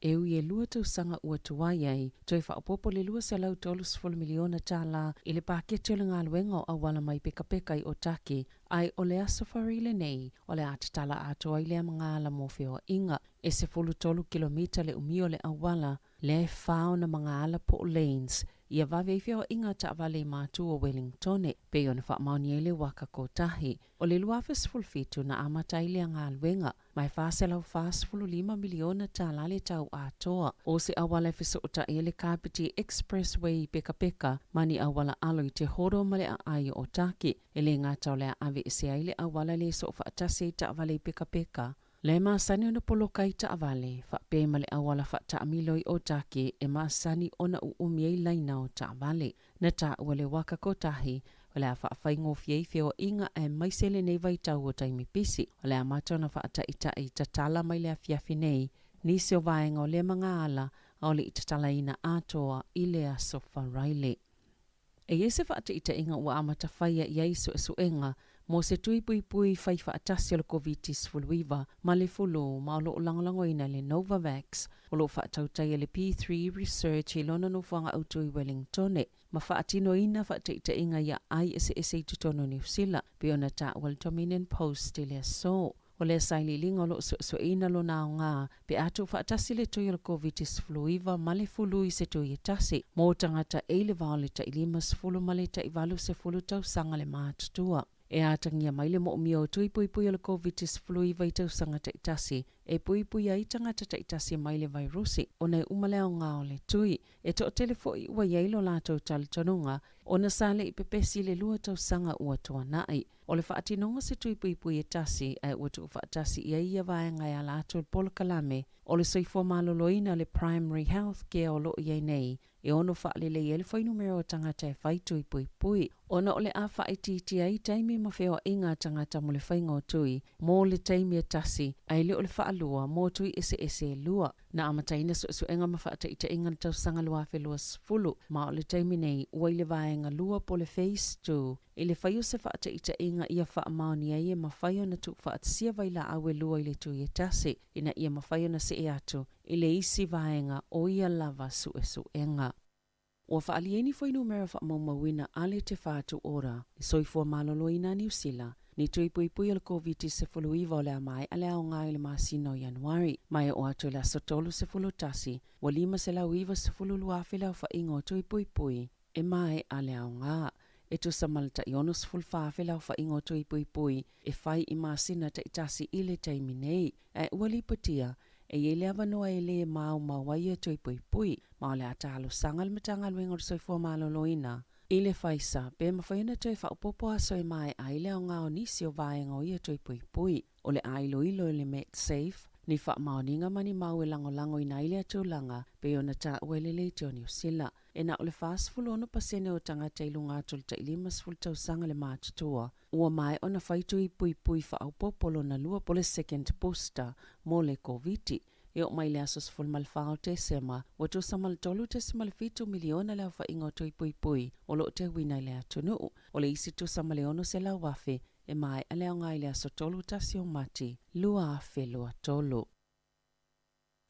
E ui e 2 tausaga ua tuai ai, toe faaopoopo le $230 miliona tala i le paketi o le galuega o auala mai pekapeka i Otaki, ae o le Aso Faraile nei, o le a tatala atoa ai lea magaala mo feoaiga. E 13 kilomita le umi o le auala, lea e 4 ona magaala po o lanes, ia vave ai feoaiga a taavale i matu o Wellingtone, pei ona faamaonia ai le Waka Kotahi. O le 2017 na amata ai lea galuega, ma e $445 miliona tala le tau atoa. O se auala e fesootai ai le Kapiti Expressway i Pekapeka ma ni auala alo i Te Horo ma le aai o Otaki. E le gata o le a aveese ai le auala lea e soofaatasi ai taavale i Pekapeka, lea e masani ona poloka ai taavale, faapea ma le auala faataamilo i Otaki e masani ona uumi ai laina o taavale. Na taua le Waka Kotahi, o le a faafaigofie ai feoaiga aemaise lenei vaitau o taimi pisi. O le amata ona faataita'i tatala mai le afiafi nei, nisi o vaega o lea magaala a o le i tatalaina atoa i le Aso Faraile. E i ai se faataitaiga ua amata faia i ai suesuega mo se tui puipui fai faatasi o le Koviti-19 ma le fulu ma o lo o lagolagoina e le Novavax o lo o faatautaia le P3 Research i lona nofoaga autu i Wellingtone ma faatinoina faataitaiga i aai eseese i totonu o Niu Sila, pei ona taua le Dominion Post i le aso. O lea sailiiliga o lo o suesueina lona aoga pe a tuufaatasi le tui o le Koviti-19 ma le fulu i se tui e tasi mo tagata e i le va o le tai 50 ma le tai 80 tausaga le matutua. E atagia mai le moomia o tui puipui o le Koviti-19 i tausaga taitasi e puipui ai tagata taitasi mai le vairusi ona e uma le aoga o le tui. E toatele foi ua i ai lo latou talitonuga ona sa le i pepesi le 2 tausaga ua tuanai. O le faatinoga se tui puipui e tasi ae ua tuufaatasi i ai ia vaega e ala atu i le polokalame o le soifua maloloina le Primary Health Care o lo o i ai nei e ono faalelei ai le fuainumera o tagata e fai tui puipui. Ona o le a faaitiitia ai taimi ma feoaiga a tagata mo le faiga o tui mo le taimi e tasi ae le o le faalua mo tui eseese e 2. Na amataina suesuega ma faataitaiga i le tausaga 2020 ma o le taimi nei ua i le vaega 2 po o le Phase 2 i le fai o se faataitaiga ia faamaonia ai e mafai ona tuufaatasia vailaau e 2 i le tui e tasi ina ia mafai ona see atu i le isi vaega o ia lava suesuega. Ua faaalia ai ni fuainumera faamaumauina a le Te Whatu Ora, le soifua maloloina a Niu Sila, ni tui puipui o le Koviti-19 o le a maea le aoga i le masina o Ianuari. Ma e oo atu i le aso 31, ua 592,000 le aofaiga o tui puipui e maea le aoga. E tusa ma le tai 64,000 le aofaiga o tui puipui e fai i masina taitasi i le taimi nei. Ae ua lipotia, e i ai le avanoa e lē maumau ai ia tui puipui, ma o le a talosaga le Matagaluega o le Soifua Maloloina i le Pfizer pe mafai ona toe faaopoopo aso e maea ai le aoga o nisi o vaega o ia tui puipui. O le a iloilo e le Medsafe ni faamaoniga ma ni mau e lagolagoina ai lea tulaga pei ona taua e le Leitio Niu Sila. E na o le 46% o tagata i luga atu o le tai 50 tausaga le matutua ua maea ona fai tui puipui faaopoopo lona lua po o le second booster mo le Koviti. E oo mai le aso 14 o Tesema, ua tusa ma le 3.7 miliona le aofaiga o tui puipui o lo o teuina i le atunuu. O le isi tusa ma le 600,000 e maea le aoga i le aso 31 o Mati 2023.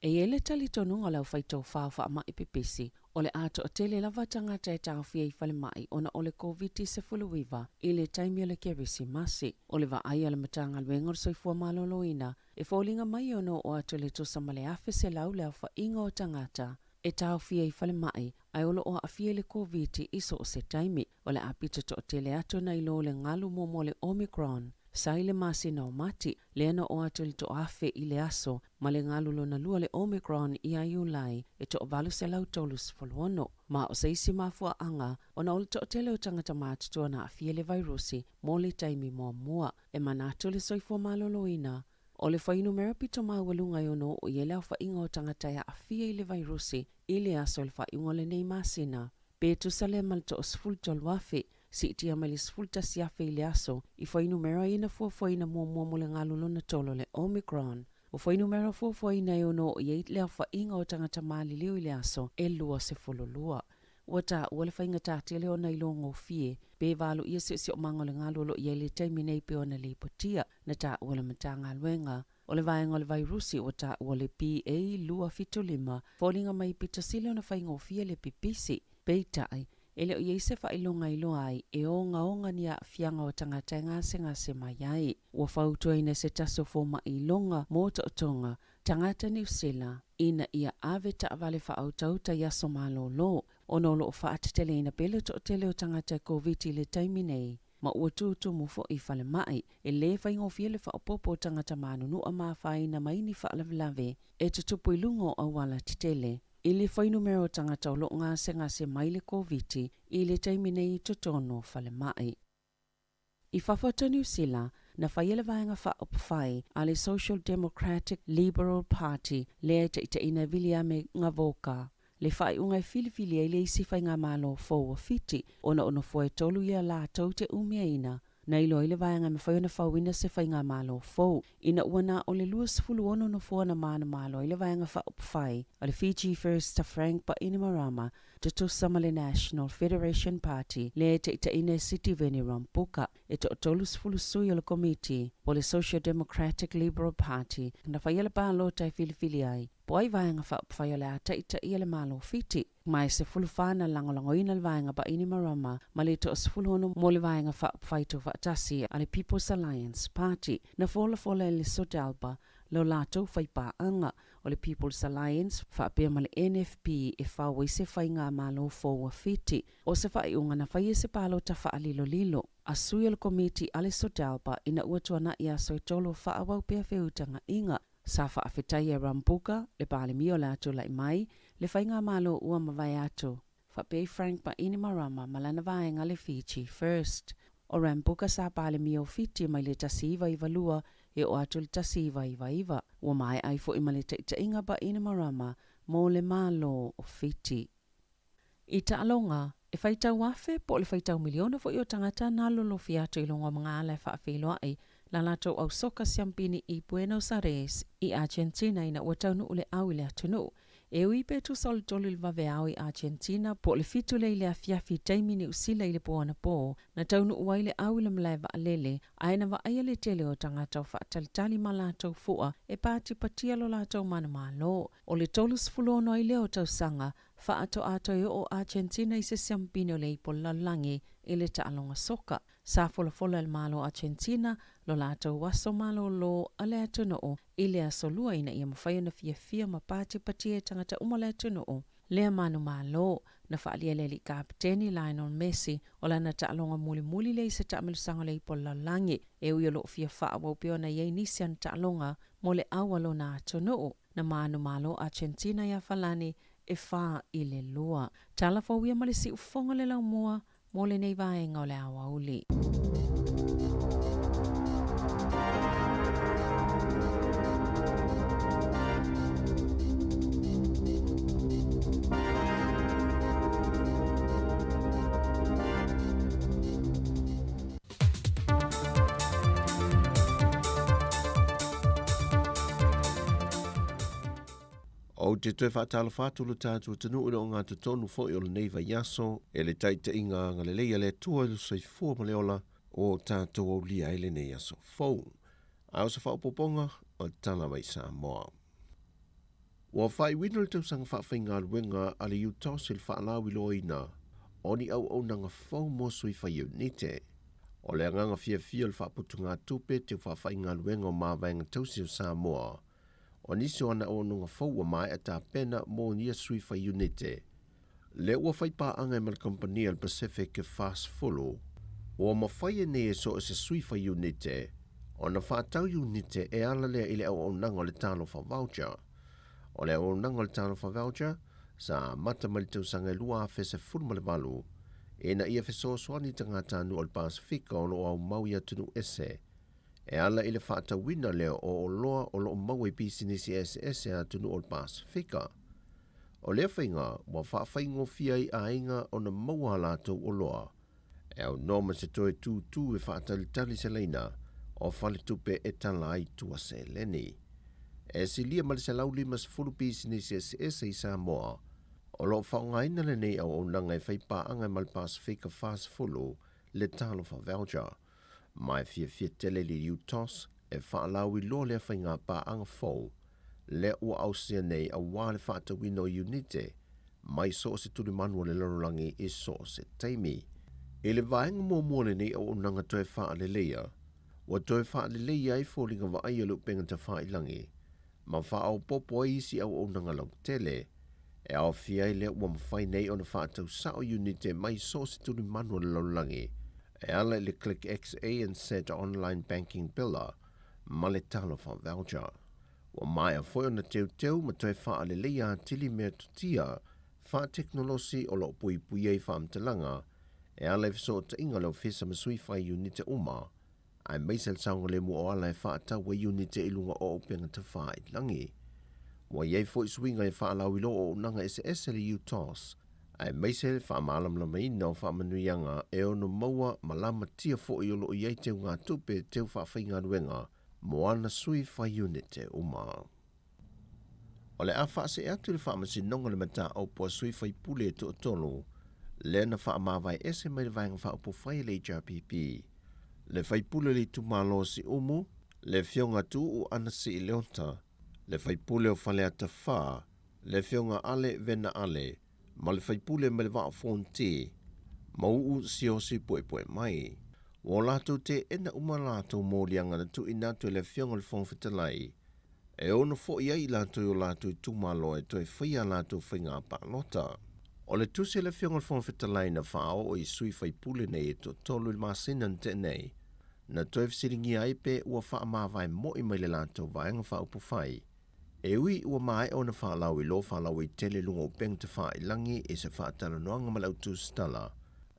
E i ai le talitonuga o le aufai tofā o faamai pepesi, o le a toatele lava tagata e taofia i falemai ona o le Koviti-19 i le taimi o le Kerisimasi. O le vaai a le Matagaluega o le Soifua Maloloina, e foliga mai e ono oo atu i le tusa ma le 1,100 le aofaiga o tagata e taofia i falemai ae o lo o aafia i le Koviti i so o se taimi. O le a pito toatele atu nai lo le galu muamua o le Omicron sa i le masina o Mati, lea na oo atu i le 1,000 i le aso ma le galu lona lua le Omicron ia Iulai e 836. Ma o se isi mafuaaga ona o le toatele o tagata matutua na aafia le vairusi mo le taimi muamua. E manatu le soifua maloloina o le fuainumera pito maualuga e ono oo i ai le aofaiga o tagata e aafia i le vairusi i le aso o le faaiuga o lenei masina. Pe tusa lea ma le 13,000, siitia mai le 11,000 i le aso i fuainumera ia na fuafuaina muamua mo le galu lona tolu o le Omicron. O fuainumera fuafuaina e ono oo i ai le aofaiga o tagata maliliu i le aso e 22. Ua taua le faigata tele ona iloa gofie pe valoia siosiomaga o le galu o lo o i ai i le taimi nei pei ona lipotia. Na taua le Matagaluega O le vaega o le vairusi ua taua le BA.2.75, foliga mai pito sili ona faigofie le pipisi. Peitai, e le o i ai se faailoga e iloa ai e ogaoga ni aafiaga o tagata e gasegase mai ai. Ua fautuaina e se tasi o fomai iloga mo tootoga tagata Niu Sila ina ia ave taavale faautauta i aso malolo ona o lo o faateteleina pea le toatele o tagata e Koviti i le taimi nei ma ua tutumu foi i falemai. E lē faigofie le faaopoopo o tagata manunua ma afaina mai ni faalavelave e tutupu i luga o auala tetele. I le fuainumera o tagata o lo o gasegase mai le Koviti i le taimi nei i totonu o falemai. I fafo atu o Niu Sila, na faia le Vaega Faaupufai a le Social Democratic Liberal Party lea e taitaiina e Viliame Gavoka le faaiuga e filifili ai le isi faigamalo fou o Fiti ona o nofoa e tolu ia latou te umiaina na iloa ai le vaega e mafai ona fauina se faigamalo fou ina ua na o le 26 nofoa na manumalo ai le Vaega Faaupufai a le Fiji First Frank Bainimarama tutusa ma le National Federation Party lea e taitaiina e Sitiveni Rambuka. E toa-30 sui o le Komiti po le Social Democratic Liberal Party na faia le palota e filifili ai po ai Vaega Faaupufai o le a taitaia le Malo o Fiti. Ma e 14 na lagolagoina le Vaega Bainimarama ma le toa-16 mo le Vaega Faaupufai Tuufaatasi a le People's Alliance Party. Na folafola e le Sodelpa lo latou faipaaga o le People's Alliance faapea ma le NFP e fau ai se faigamalo fou a Fiti. O se faaiuga na faia i se palota faalilolilo a sui o le Komiti a le Sodelpa ina ua tuanai aso e tolu o faaauau pea feutagaiga. Sa faafetaia e Rambuka, le Palemia o le a tulai mai, le faigamalo ua mavae atu. Faapea i Frank Bainimarama ma lana vaega le Fiji First. O Rambuka sa Palemia o Fiti mai le 1992 e oo atu i le 1999. Ua maea ai foi ma le taitaiga Bainimarama mo le Malo o Fiti. I taaloga, e faitau afe po o le faitau miliona foi o tagata na lolofi atu i luga o magaala e faafeiloai la latou au soka siampini i Buenos Aires i Argentina ina ua taunuu le au i le atunuu. E ui pe tusa o le tolu i le vaveao i Argentina po o le fitu lea i le afiafi i taimi Niu Sila i le po anapō, na taunuu ai le au i le malae vaalele, ae na vaaia le tele o tagata o faatalitali ma latou fua e patipatia lo latou manumalo. O le 36 ai lea o tausaga faatoa toe oo Argentina i se siampini o le ipo lalolagi i le taaloga soka. Sa folafola e le Malo o Argentina lo latou aso malōlō a le atunuu i le aso Lua ina ia mafai ona fiafia ma patipatia e tagata uma o le atunuu lea manumalo. Na faaalia e le alii kapeteni Lionel Messi o lana taaloga mulimuli lea i se taamilosaga o le ipo lalolagi e ui o lo o fia faaauau pea ona i ai nisi ana taaloga mo le au a lona atunuu. Na manumalo Argentina iā Falani e 4-2. Tala fou ia ma le siufofoga o le laumua mo lenei vaega o le aoauli. Ou te toe faatalofa atu lo tatou atunuu i le ogatotonu foi o lenei vaiaso e le taitaiga agalelei a le Atua i le soifua ma le ola o tatou aulia ai lenei aso fou. A o se faaopoopoga o Tala mai Samoa. Ua faaiuina le tausaga faafaigaluega a le UTOS i le faalauiloaina o ni auaunaga fou mo sui faiunite. O le agaga fiafia o le faaputugatupe teu faafaigaluega o mavaega tausi o Samoa, O nisi o ana auaunaga fou ua maea tapena mo ia sui faiunite. Lea ua fai paaga ai ma le kamupani a le Pacific 40, ua mafai ai nei e so o se sui faiunite ona faatau iunite e ala lea i le auaunaga o le Talofa Voucher. O le auaunaga o le Talofa Voucher sa amata mai le tausaga e 2018 ina ia fesoasoani i tagatanuu o le Pasefika o lo o aumau i atunuu ese E ala i le faatauina lea o oloa o lo o maua i pisinisi eseese a atunuu o le Pasefika. O lea faiga ua faafaigofie ai aiga ona maua a latou oloa e aunoa ma se toe tūtū e faatalitali se laina o faletupe e tala ai tua seleni. E silia ma le 150 pisinisi eseese i Samoa o lo o faaaogaina lenei auaunaga e fai paaga ma le Pasefika 40 le Talofa Voucher. Ma e fiafia tele le UTOS e faalauiloa lea faigapaaga fou lea ua ausia nei auā le faatauina o iunite mai so o se tulimanu o le lalolagi i so o se taimi. I le vaega muamua o lenei auaunaga toe faaleleia, ua toe faaleleia ai foliga vaaia o le upega tafailagi ma faaopoopo ai isi auaunaga lautele e aofia ai lea ua mafai nei ona faatau sao iunite mai so o se tulimanu o le lalolagi e ala i le Click XANZ Online Banking Biller ma le Talofa Voucher. Ua maea foi ona teuteu ma toe faaleleia atili mea tutia faatekonolosi o loo puipuia ai faamatalaga e ala i fesootaiga o le ofisa ma sui fai iunite uma, aemaise le saogalemu o ala e faatau ai iunite i luga o upega tafailagi. Ua i ai foi suiga e faalauiloa auaunaga eseese a le UTOS, aemaise le faamalamalamaina o faamanuiaga e ono maua ma lamatia foi o loo i ai teugatupe teu faafaigaluega mo ana sui fai iunite uma. O le a faasee atu i le Faamasinoga le mataupu a sui faipule e toatolu lea na faamavae ese mai le Vaega Faaupufai a le HRPP. Le faipule o le itumalo o Siumu, le Afioga Tuuu Anasii Leota, le faipule o Faleata 4, le Afioga Ale Vena Ale, ma le faipule mai le Vaa o Fonoti, Mau'u Siaosi Puepuemai. Ua latou teena uma latou moliaga na tuuina atu e le Afioga i le Fofoga Fetalai e ono fo'i ai i latou i o latou itumalo e toe faia a latou faiga palota. O le tusi a le Afioga i le Fofoga Fetalai na faaoo i sui faipule nei e toatolu i le masina na tea nei, na toe fesiligia ai pe ua faamavae mo'i mai le latou Vaega Faaupufai, e ui ua maea ona faalauiloa faalauaitele i luga o upega tafailagi i se faatalanoaga ma le au tusitala,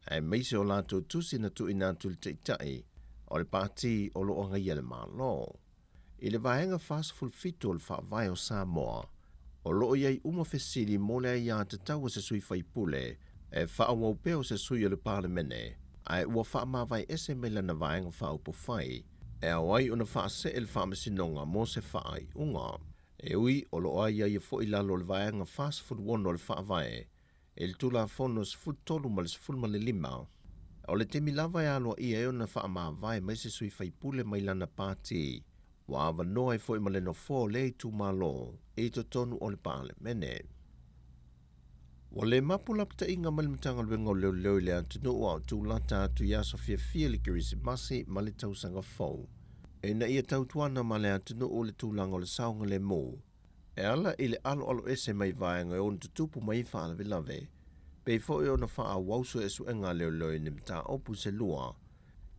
aemaise o latou tusi na tuuina atu i le Taitai o le Pati o loo agaia le Malo. I le Vaega 47 o le Faavae o Samoa, o loo i ai uma fesili mo le aiatatau a se sui faipule e faaauau pea o se sui o le Palemene ae ua faamavae ese mai lana Vaega Faaupufai, e ao ai ona faasee le Faamasinoga mo se faaiuga. E ui o loo aiaia foi i lalo o le Vaega 46 o le Faavae i le Tulafono 13 ma le 15, o le taimi lava e aloaia ai ona faamavae mai se sui faipule mai lana pati, ua avanoa ai foi ma le nofoa o lea itumalo i totonu o le Palemene. Ua le mapu lapataiga mai le Matagaluega o Leoleo i le atunuu a o tulata atu i aso fiafia le Kerisimasi ma le Tausaga Fou, ina ia tautuana ma le atunuu le tulaga o le saogalemu e ala i le aloaloese mai vaega e ono tutupu mai ai faalavelave, pei foi ona faaauau suesuega a leoleo i ni mataupu se lua,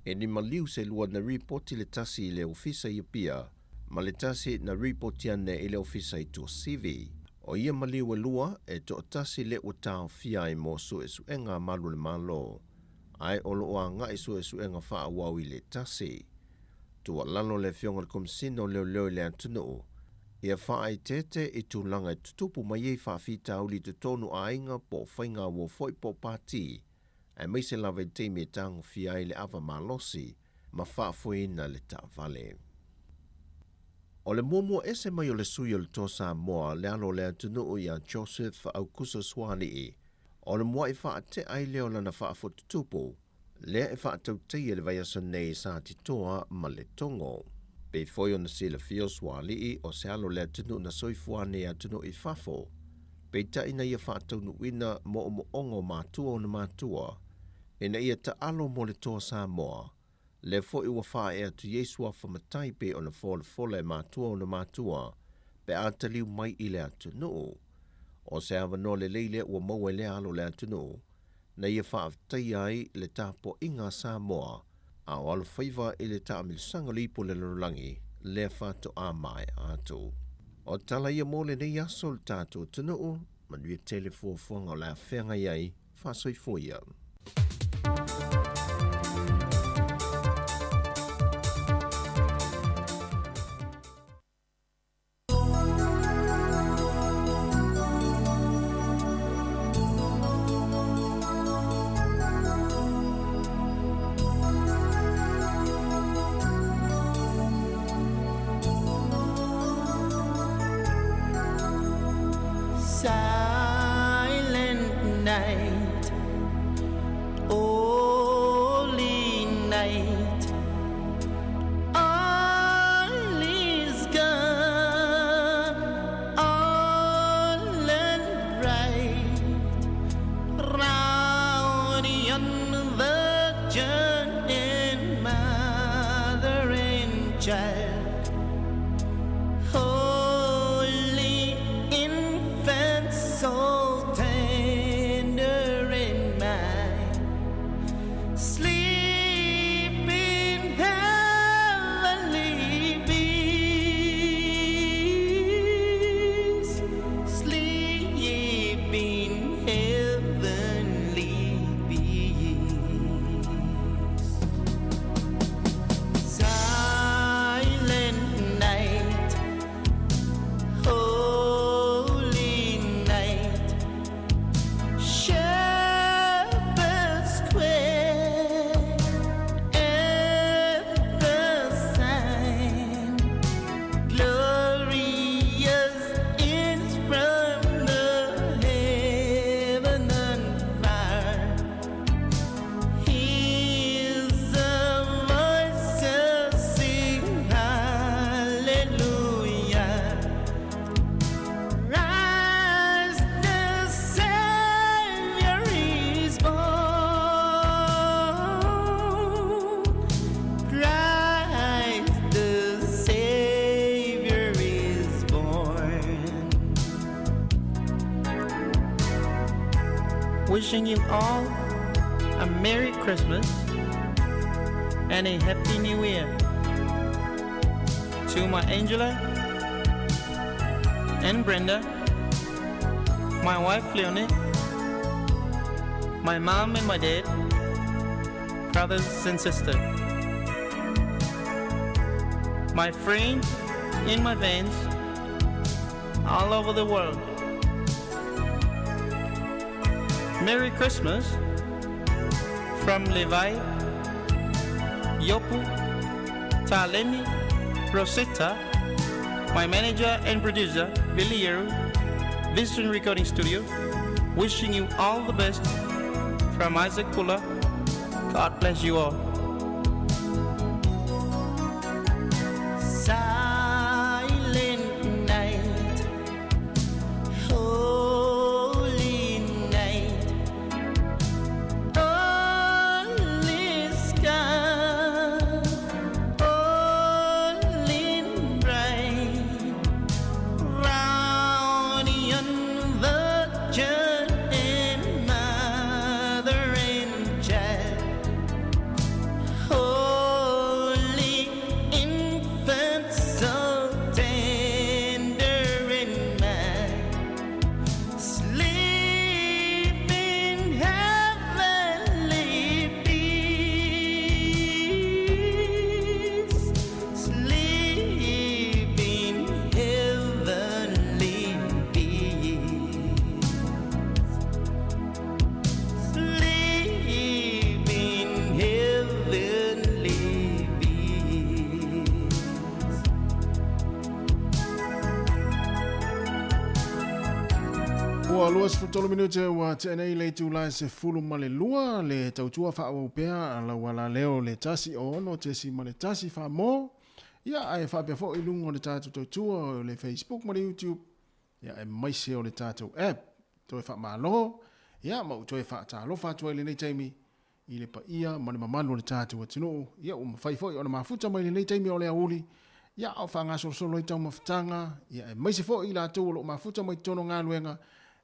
e ni maliu se lua na ripoti le tasi i le ofisa i Apia ma le tasi na ripoti ane i le ofisa i Tuasivi. O ia maliu e lua, e toatasi lea ua taofia ai mo suesuega a malu o le Malo, ae o loo agai suesuega faaauau i le tasi. Tuualalo le Afioga i le Komesina o Leoleo i le atunuu ia faaeteete i tulaga e tutupu mai ai faafitauli i totonu aiga po o faiga uo foi po o pati, aemaise lava i le taimi e tagofia ai le ava malosi ma faafoeina le taavale. O le muamua ese mai o le sui o le Toa Samoa le alo o le atunuu ia Joseph Aukuso Suali'i, o le mua'i faate'a ai lea o lana faafotutupu lea e faatautaia i le vaiaso nei i Satitoa ma Letogo. Pei foi ona silafia o Suali'i o se alo o le atunuu na soifua ane i atunuu i fafo, peitai na ia faataunuuina moomooga o matua ona matua ina ia taalo mo le Toa Samoa, lea foi ua faaee atu i ai suafa matai pei ona folafola e matua ona matua pe a taliu mai i le atunuu. O se avanoa lelei lea ua maua i lea alo o le atunuu na ia faafetaia ai le tapuaiga a Samoa a o alofaiva i le taamilosaga o le Ipu o le Lalolagi lea faatoa maea atu. O tala ia mo lenei aso le tatou atunuu, manuia tele fuafuaga o le a feagai ai, faasoifua ia. Silent night, holy night, all child. Holy infant, so tender and mild, sleep in heavenly peace, sleep in heavenly peace. Silent night, holy night, shepherds quake at the sign, glorious is from the heaven and fire. Hears the voices sing hallelujah. Rise, the Savior is born. Christ the Savior is born. Wishing you all a Merry Christmas and a Happy New Year. To my Angela and Brenda, my wife Leonie, my mom and my dad, brothers and sisters, my friends in my fans all over the world. Merry Christmas from Levi, Yopu, Taleni, Rosetta, my manager and producer, Billy Yeru, Vision Recording Studio, wishing you all the best from Isaac Pula. God bless you all. Silent night, holy night, all is calm, all in bright, round yon virgin and mother and child. Holy infant, so tender and mild, sleep in heavenly peace, sleep in heavenly peace. Sleep in heavenly peace. Ua 23 minute ua tea nei le itula e 12 le tautua faaauau pea lau alaleo le 1 6.1 faa-mo. Ia, ae faapea foi i luga o le tatou tautua o le Facebook ma le YouTube, ia aemaise o le tatou app. Toe faamalo, ia ma ou toe faatalofa atu ai i lenei taimi i le paia ma le mamalu o le tatou atunuu. Ia ua mafai foi ona mafuta mai i lenei taimi o le aoauli, ia a o faagasolosolo ai taumafataga, ia aemaise foi i latou o lo o mafuta mai totonu o galuega.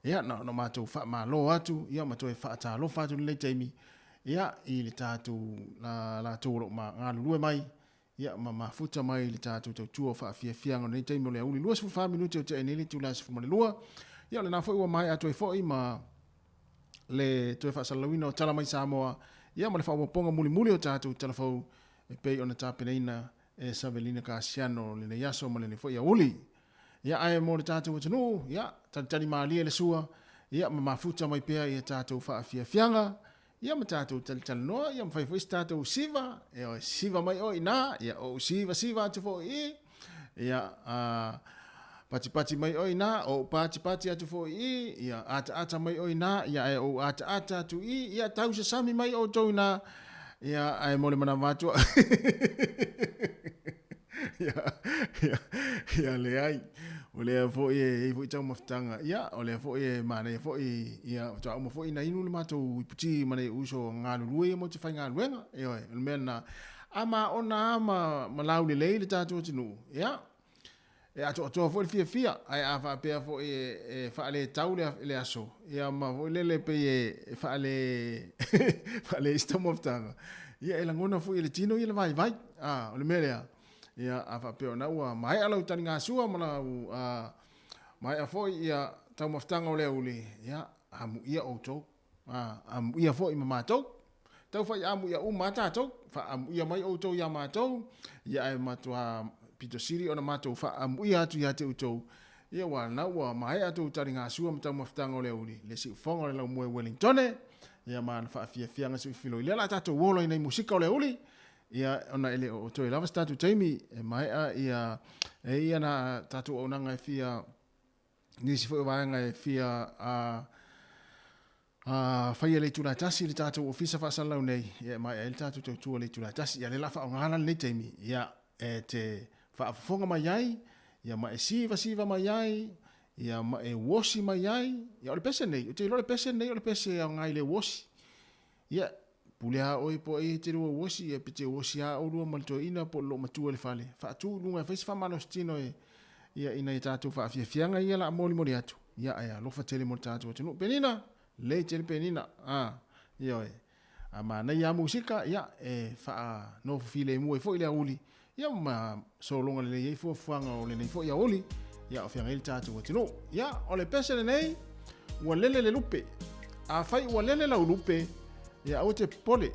Ia na ona matou faamalo atu, ia ma toe faatalofa atu i lenei taimi, ia i le tatou latou o lo o galulue mai, ia ma mafuta mai i le tatou tautua o faafiafiaga o lenei taimi o le aoauli. 24 minute o tea nei le itula e 12. Ia o lena foi ua maea atu ai foi ma le toe faasalalauina o Tala Mai Samoa, ia ma le faaopoopoga mulimuli o tatou tala fou e pei ona tapenaina e Savelina Kasiano lenei aso ma lenei foi aoauli. Ia ae mo le tatou atunuu, ia talitali malie le sua, ia ma mafuta mai pea ia tatou faafiafiaga, ia ma tatou talitalanoa, ia ma fai foi se tatou siva, e oe siva mai oe i ina, ia ou siva siva atu foi i, ia patipati mai oe i ina, ou patipati atu foi i, ia ataata mai oe i ina, ia ae ou ataata atu i, ia tausasami mai outou i ina, ia ae mo le manawa atu. Ia, ia, ia leai. O lea foi e i ai foi taumafataga. Ia, o lea foi e manaia foi, ia, faatoa uma foi ona inu le matou iputi ma nai uso galulue ia mo te faigaluega. Ioe, o le mea lena. A maona lava ma, ma laulelei le tatou atunuu, ia, e atoatoa foi le fiafia, ae a faapea foi e, e faaletau le, le aso, ia ma foi lele pei e, e faale, faaleai se taumafataga, ia e lagona foi e le tino ia le vaivai. A, o le mea lea, ia, a faapea o na ua maea lau taligasua ma lau, a, maea foi ia taumafataga o le aoauli, ia, amuia outou. A, amuia foi ma matou. Tau fai amuia uma lava tatou. Faaamuia mai outou iā matou, ia ae matuā pito sili ona matou faaamuia atu ia te outou, ia ua lena ua maea tou taligasua ma taumafataga o le aoauli, le siufofoga o le laumua i Wellingtone, ia ma ana faafiafiaga suifiloi. Lea o le a tatou ola i nai musika o le aoauli, ia ona e le o toe lava se tatou taimi e maea ia e i ai na tatou auaunaga e fia nisi foi o vaega e fia a a faia le itula e tasi i le tatou ofisa faasalalau nei, ia e maea ai le tatou tautua i le itula e tasi. Ia lea o le a faaaoga la lenei taimi, ia e te faafofoga mai ai, ia ma e sivasiva mai ai, ia ma e uosi mai ai. Ia o le pese nei, ou te iloa o le pese nei o le pese e aoga i le uosi. Ia, pule lava oe po o ai e te lua uosi, ia pe te uosi lava oulua ma le toeaina po o le loomatua i le fale. Faatu i luga e fai se faamalositino e, ia, ina ia tatou faafiafiaga ia la a molimoli atu, ia ae alofa tele mo le tatou atunuu. Penina, lelei tele Penina, a, ioe. A manaia lava musika, ia, e faanofo filemu ai foi le aoauli, ia ma sologa lelei ai fuafuaga o lenei foi aoauli, ia o feagai le tatou atunuu. Ia, o le pese lenei, ua lele le lupe. Afai ua lele lau lupe, ia aua te popole.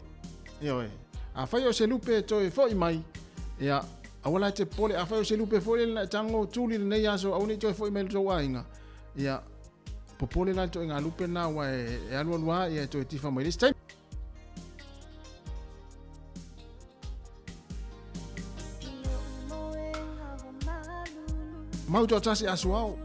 Ioe. Afai o se lupe e toe foi mai, ia aua la e te popole. Afai o se lupe foi lele na e tago tuli lenei aso, aua ne i toe foi mai i le tou aiga. Ia, popole la i le toaiga lupe lena, aua e alualu lava, ia e toe tifa mai le isi taimi. Mau toatasi aso ao.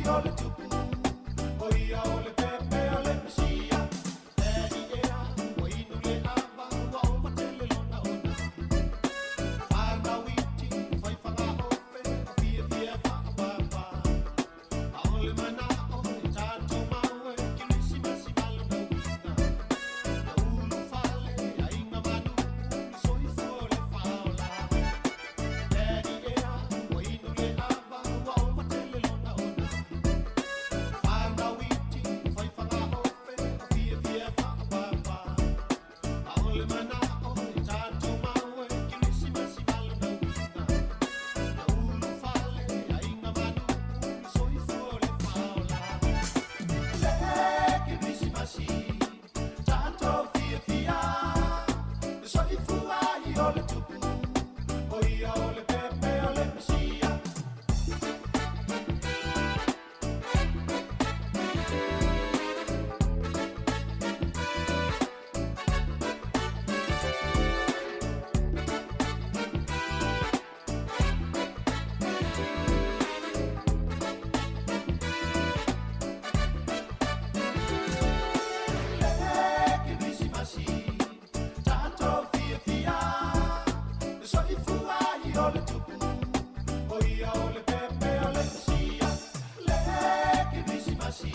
o le tupu, o ia o le pepe o le Mesia. E i ea, ua inu le ava, ua ova tele lona ona. Whānau iti, whai whangaofe, a fia fia whaapapa. A ole mana o i tātou maue, Kirisimasi malo na uina. Na ulu fale, a inga manu, le soifua o le whaola. E i ea, ua inu le ava, ua ova tele lona ona. Whānau iti, whai whangaofe, a fia fia whaapapa. A ole mana o i tātou maue, Kirisimasi malo na uina. Na ulu fale, a inga manu, le soifua o le whaola. Le Kirisimasi, tātou fia fia, le soifua i o le tupu, o ia o le pepe o le Mesia. Le Kirisimasi, tātou fia fia, le soifua i o le tupu, o ia o le pepe o le Mesia. Le Kirisimasi,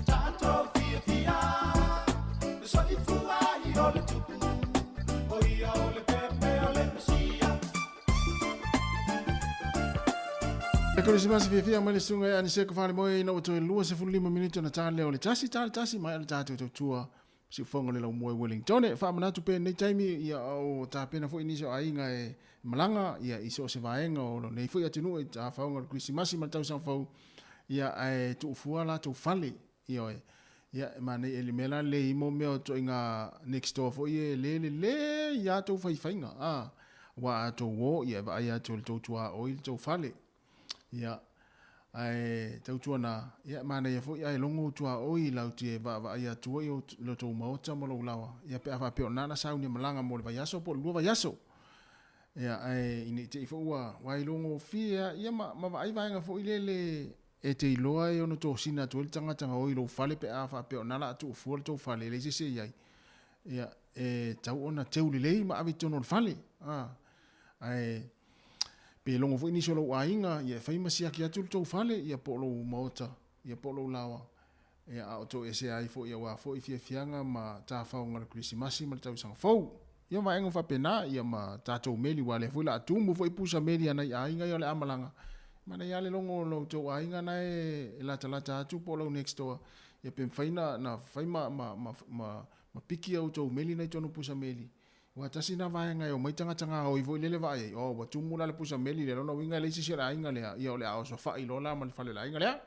tātou fia fia, le soifua i o le tupu, o ia o le pepe o le Mesia. Le Kerisimasi fiafia mai le susuga ia Aniseko Falemoe ina ua toe 25 minute ona ta lea o le tasi ta le tasi mai o le tatou tautua siufoga o le laumua i Wellington. E faamanatu pea lenei taimi ia o tapena foi nisi o aiga e malaga ia i so o se vaega o lenei foi atunuu i tafaoga o le Kerisimasi ma le tausaga fou ia ae tuufua latou fale ioe. Ia e manei e le mea la lelei mo mea o ituaiga next door foi e le lelei lava tou faifaiga a aua a tou o ia e vaai atu e le tou tuaoi le tou fale. Ia, ae tautuana, ia, e manaia foi ae logo ou tuaoi i lau te vaavaai atua i lo tou maota ma lou laoa, ia, pe a faapea o na na sauni e malaga mo le vaiaso po o le lua vaiaso. Ia, ae ina i te i foi ua wailogofie a, ia, ma, ma vaai vaega foi lele e te iloa e ono tosina atu ai le tagata gaoi i lou fale pe a faapea o na la a tuufua le tou fale, e leai se isi e i ai. Ia, e tau ona teu lelei ma ave i totonu o le fale, a, ae Pe logo foi nisi o lou aiga, ia e fai ma siaki atu le tou fale, ia po o lou maota, ia po o lou laoa, ia a o tou esea ai foi aua foi fiafiaga ma tafaoga o le Kerisimasi ma le tausaga fou. Ia vaega faapena, ia ma tatou meli, aua o lea foi o le a tumu foi pusa meli a nai aiga ia o le a malaga. Manaia lava le logo o lo outou aiga na e latalata atu po o lau next door, ia pe mafai na fai ma ma ma ma piki a outou meli na i totonu o pusa meli. Ua tasi na vaega e omai tagata gaoi foi lele vaai ai, oh, ua tumu la le pusa meli lea, lona uiga e leai se isi o le aiga lea, ia o le a osofai loa la ma le fale o le aiga lea.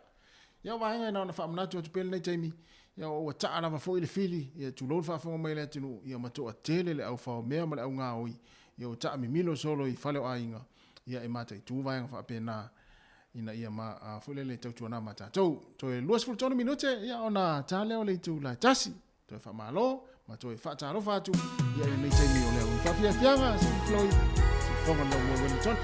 Ia o vaega e na ona faamanatu atu pea lenei taimi, ia ua taa lava foi le fili, ia tulou le faafofoga mai a le atunuu, ia matoatele le au faomea ma le au gaoi, ia ua taa mimilo solo i fale o aiga, ia e mataitu vaega faapena ina ia ma, a, foi lele tautuana ma tatou. Toe 23 minute, ia ona ta lea o le itula e tasi. Toe faamalo ma toe faatalofa atu ia i lenei taimi o le au i faafiafiaga, Sir Floyd, Siufofoga le Laumua Wellington.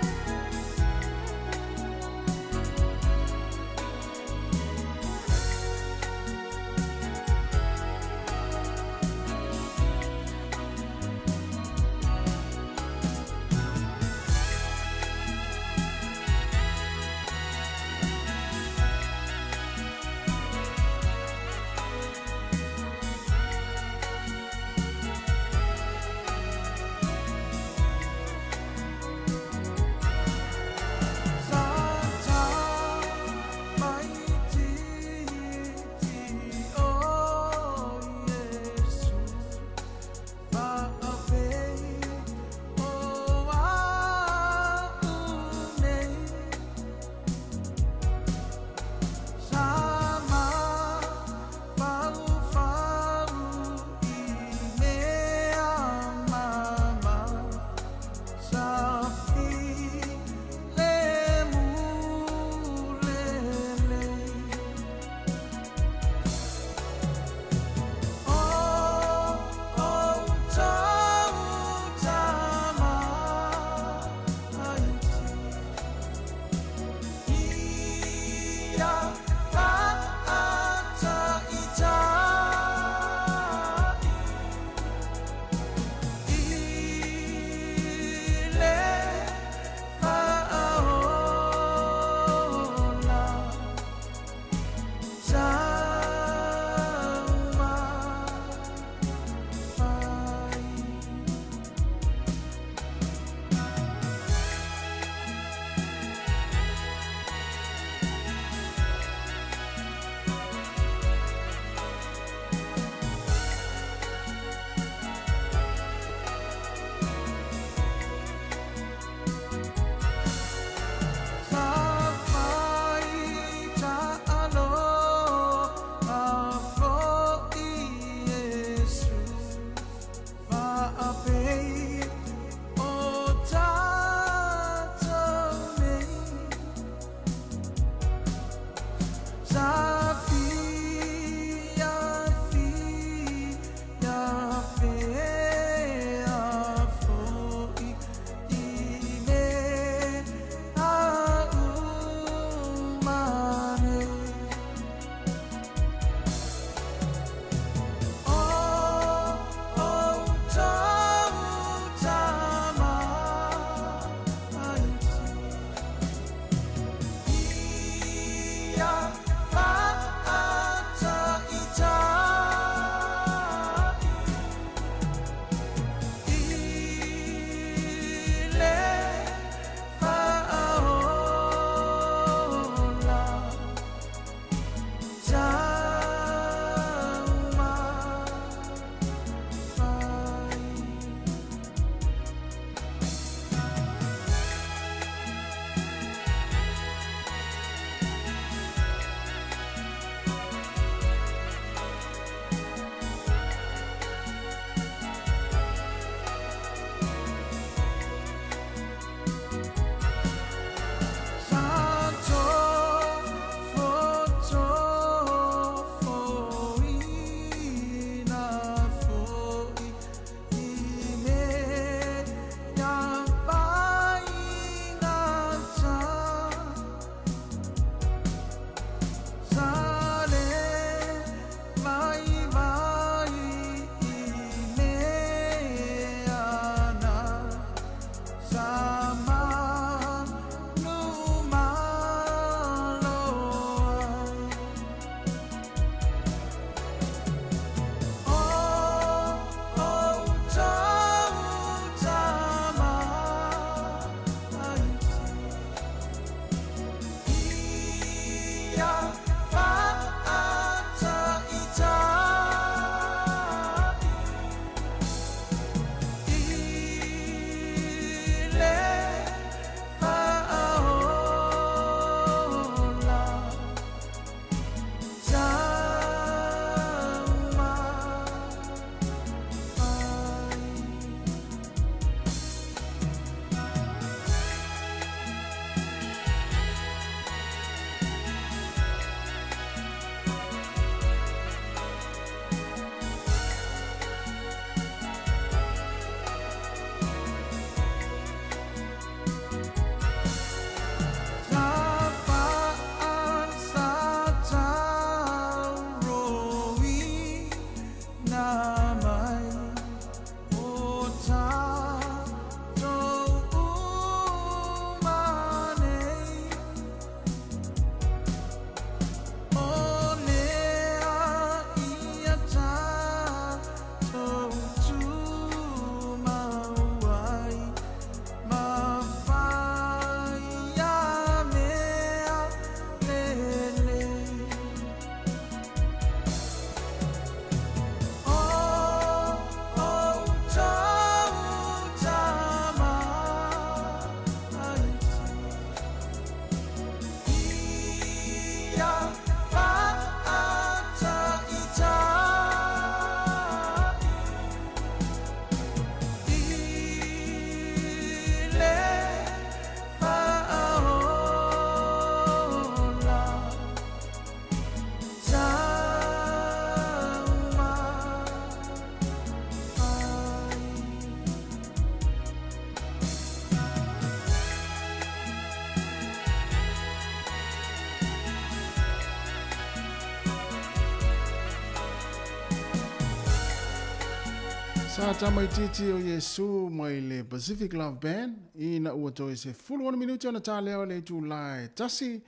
Sa tamaitiiti o Iesu mai le Pacific Love Band ina ua toe 16 minute ona ta lea o le itulā e tasi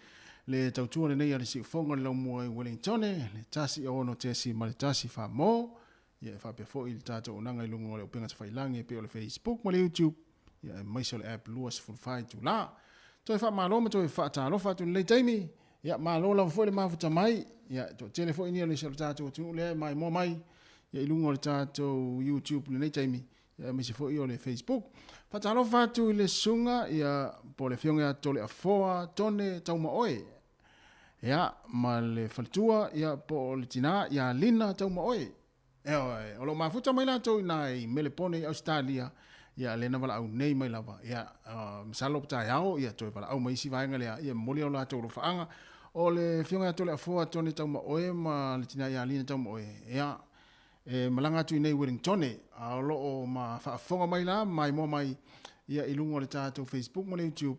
le tautua lenei a le siufoga o le laumua i Wellingtone le 1 6.1 famo ia e faapea foi le tatou auaunaga i luga o le upega tafailagi e pei o le Facebook ma le YouTube ia aemaise o le app 24 itulā. Toe faamalo ma toe faatalofa atu i lenei taimi. Ia malo lava foi le mafuta mai. Ia toatele foi ni o le isi o le tatou atunuu lea e maimoa mai ia i luga o le tatou YouTube i lenei taimi ia aemaise foi o le Facebook. Faatalofa atu i le susuga ia po o le Afioga ia Toleafoa Tone Taumaoe. Ia ma le faletua ia po o le tinā ia Lina Taumaoe. Ioe, o lo o mafuta mai latou i ina i Melepone i Ausetalia, ia lea na valaau nei mai lava. Ia, masalo taeao ia toe valaau mai isi vaega lea, ia momoli o latou alofaaga. O le Afioga ia Toleafoa Tone Taumaoe ma le tinā ia Lina Taumaoe, ia, e malaga atu i inei i Wellingtone, a o lo o ma faafofoga mai la, ma maimoa mai ia i luga o le tatou Facebook ma le YouTube,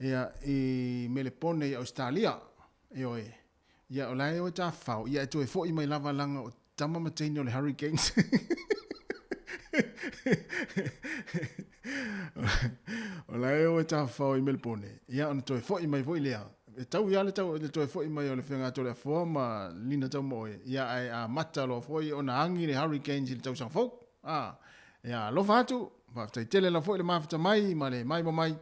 ia, i Melepone i Ausetalia. Ioe. Ia, o la e o e tafafao, ia e toe foi mai lava leaga o tama ma teine o le Hurricanes. O la e o e tafafao i Melbourne, ia ona toe foi mai foi lea. E tau ia le, tau, le toe foi mai o le Afioga ia Toleafoa ma Lina Taumaoe, ia ae amata loa foi ona agi le Hurricanes i le tausaga fou. Ah, ia alofa atu, faafetai tele lava foi le mafuta mai ma le maimoa mai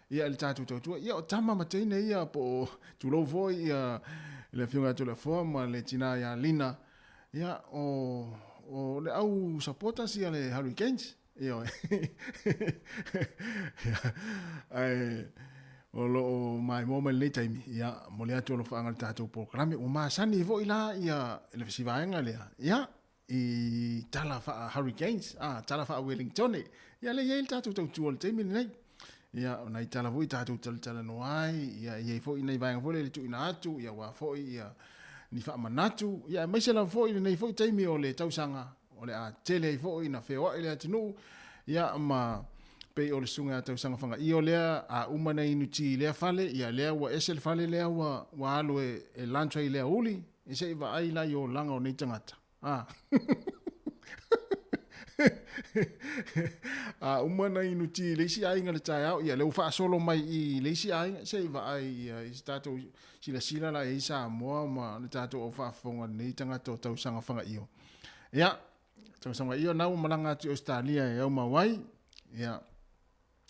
ia i le tatou tautua. Ia o tama ma teine ia po o tulou foi ia le Afioga ia Toleafoa ma le tina ia Lina, ia o, o le au supporters ia le Hurricanes. Ioe. Ae o lo o maimoa mai lenei taimi, ia momoli atu alofaaga i le tatou polokalame. Ua masani foi la ia le vaega lea, ia i tala faa Hurricanes, a, tala faa Wellingtone. Ia lea e i ai le tatou tautua i le taimi lenei. Ia, o nai tala foi tatou talatalanoa ai, ia e i ai foi nai vaega foi lea le tuuina atu, ia aua foi ia ni faamanatu, ia aemaise lava foi lenei foi taimi o le tausaga o le a tele ai foi na feoai le atunuu, ia ma pei o le susuga ia Tausaga Fagaio lea, a uma na inu ti i lea fale, ia lea ua ese le fale lea ua, ua alu e, e lunch ai i le aoauli, E se i vaai la i olaga o nei tagata. A. A uma na inu ti i le isi aiga i le taeao, ia lea ua faasolo mai i le isi aiga, se i vaai ia i se tatou silasila la i ai Samoa ma le tatou au faafofoga i lenei tagata o tausaga fagaio. Ia, tausaga fagaio na ua malaga atu i Ausetalia e aumau ai, ia,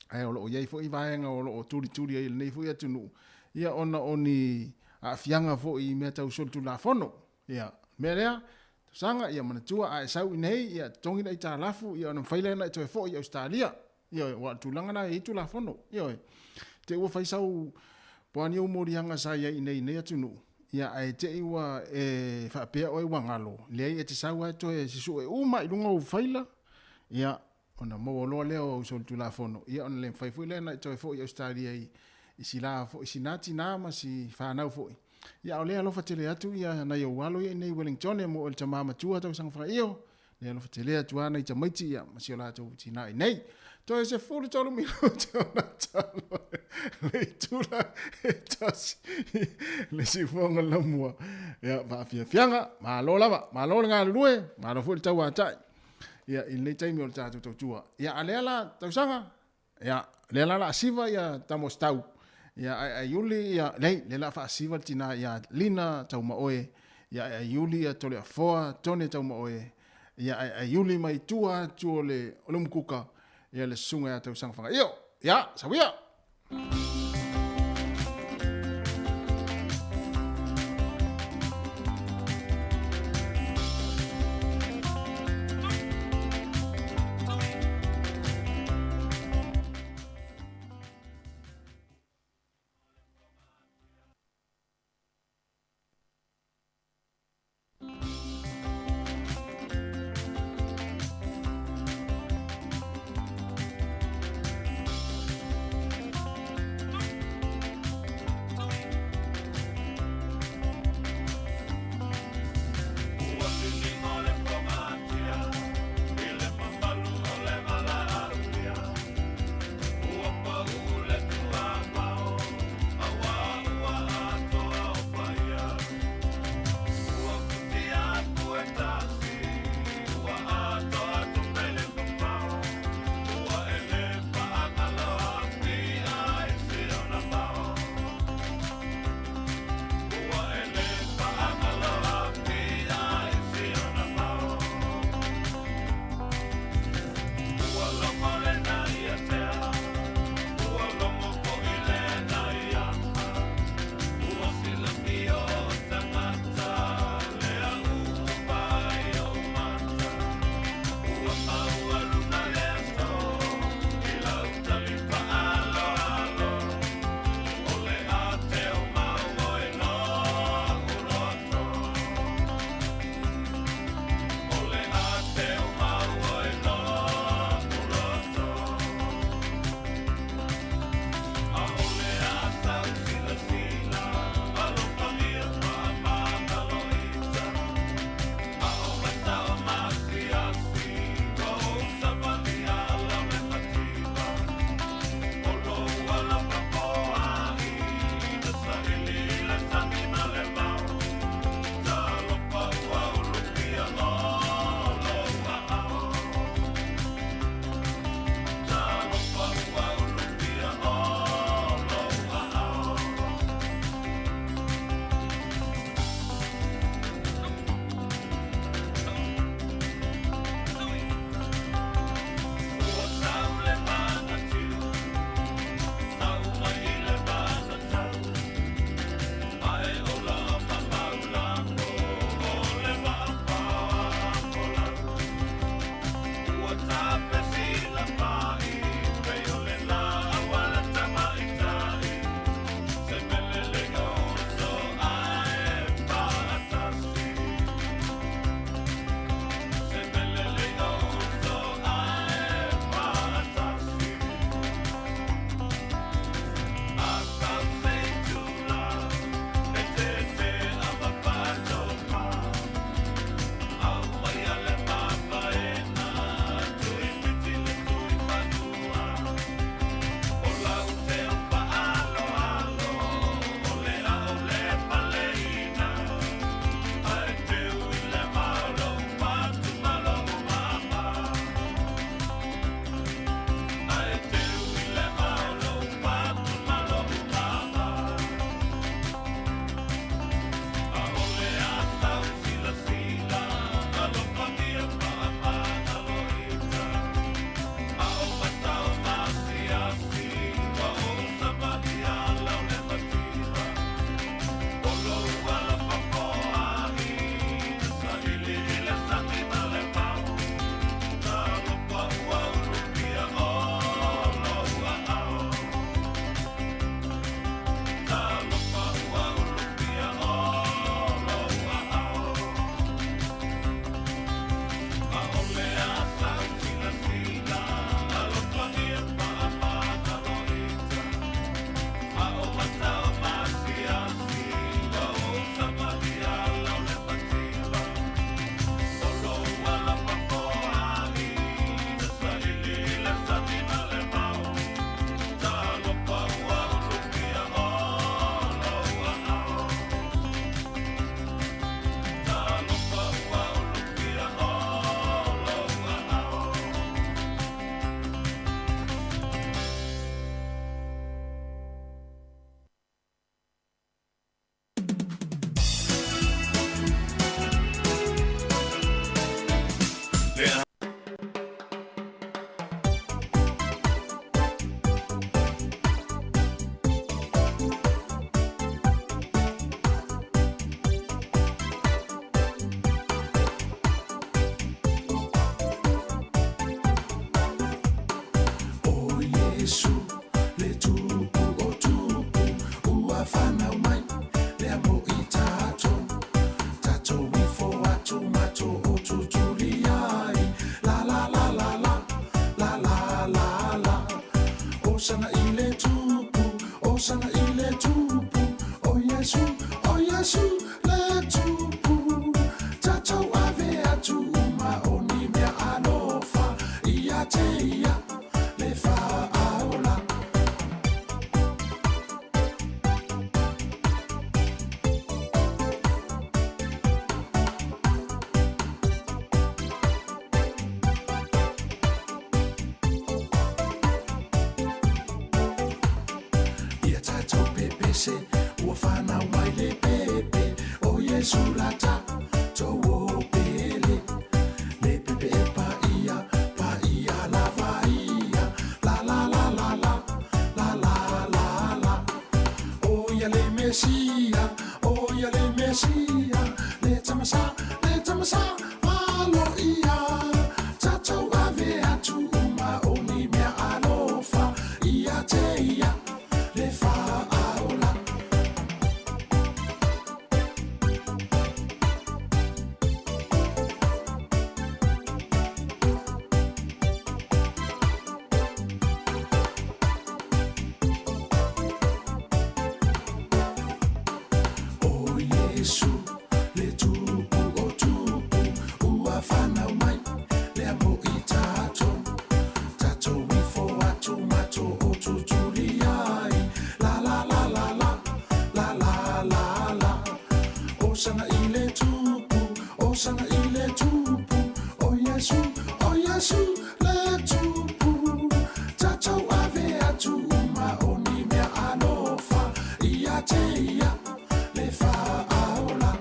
ae o lo o i ai foi vaega o lo o tulituli ai e lenei foi atunuu, ia ona o ni aafiaga foi i mea tau solitulafono. Ia, mea lea, tausaga, ia manatua a e sau i nei, ia totogi le aitalafu, ia ona mafai lea ona e toe foi i Ausetalia. Ioe, aua o le tulaga lena e i ai Tulafono. Ioe. Te i ua fai sau, po o a ni ou moliaga sa i ai i nei i nei atunuu, ia ae te i ua e faapea oe ua galo, leai e te sau lava e toe susue uma i luga o ou faila, ia, Ona maua loa lea o au solitulafono, ia ona le mafai foi lea ona e toe foi i Ausetalia i, i si la foi, si na tinā ma si fanau foi. Ia a o lea alofa tele atu ia nai ou alo ia i nei Wellingtone mo oe le tamā matua tausaga fagaio, lea alofa tele atu a nai tamaiti ia ma si o latou tinā i nei. Toe 13 minute ona talo le itula e tasi le siufoga lamua. Ia, faafiafiaga, malo lava, malo le galulue, malo foi le tauatai. Ia, i lenei taimi o le tatou tautua. Ia, a lea la tausaga, ia, lea la la siva ia Tamostau. Ia, ai ai uli, ia, lei, lea la faasiva le tina ia Lina Taumaoe. Ia, ai ai uli ia Toleafoa, Tone Taumaoe. Ia, ai ai uli mai tua atu o le, o le umukuka, ia le susuga ia Tausaga Fagaio. Ia, sauia! pepese ua fanau mai le pepe o Iesu la tatou o pele. Le pepe e paia, paia lava ia, la la la la la, la la la la. O ia le Mesia, o ia le Mesia, le tamasa, le tamasa, malo ia. Tatou ave atu uma o ni mea alofa, ia te ia, le faaola. O Iesu, le tupu o tupu, ua fanau mai, lea mo i tatou. Tatou ifo atu matou o tutuli ai, la la la la la, la la la la. Osana i le tupu, osana i le tupu, o Iesu, o Iesu, le tupu. Tatou ave atu uma o ni mea alofa, ia te ia, le faaola.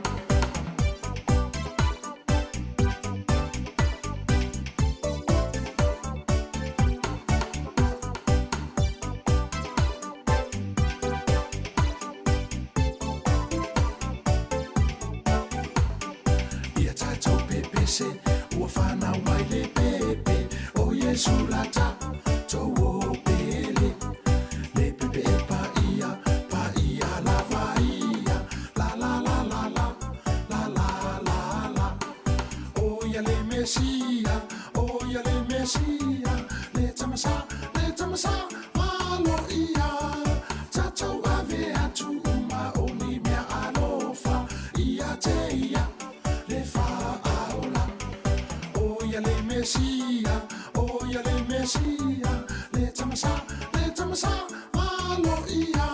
Ia tatou pepese ua fanau mai le pepe o Iesu la tatou o pele. Le pepe e paia, paia lava ia, la la la la la, la la la la. O ia le Mesia, o ia le Mesia, le tamasa, le tamasa, malo ia. Tatou ave atu uma o ni mea alofa, ia te ia, le faaola. O ia le Mesia, o ia le Mesia, le tamasa, le tamasa, malo ia.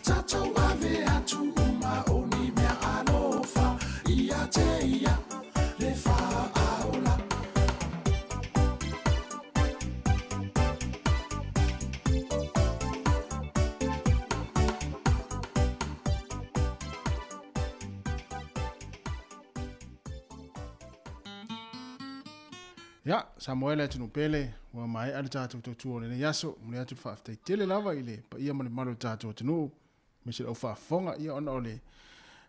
Tatou ave atu uma o ni mea alofa, ia te ia, le faaola. Ia, Samoa e le atunuu pele, ua maea le tatou tautua o lenei aso, momoli atu le faafetai tele lava i le paia ma le mamalu o le tatou atunuu, aemaise le au faafofoga, ia ona o le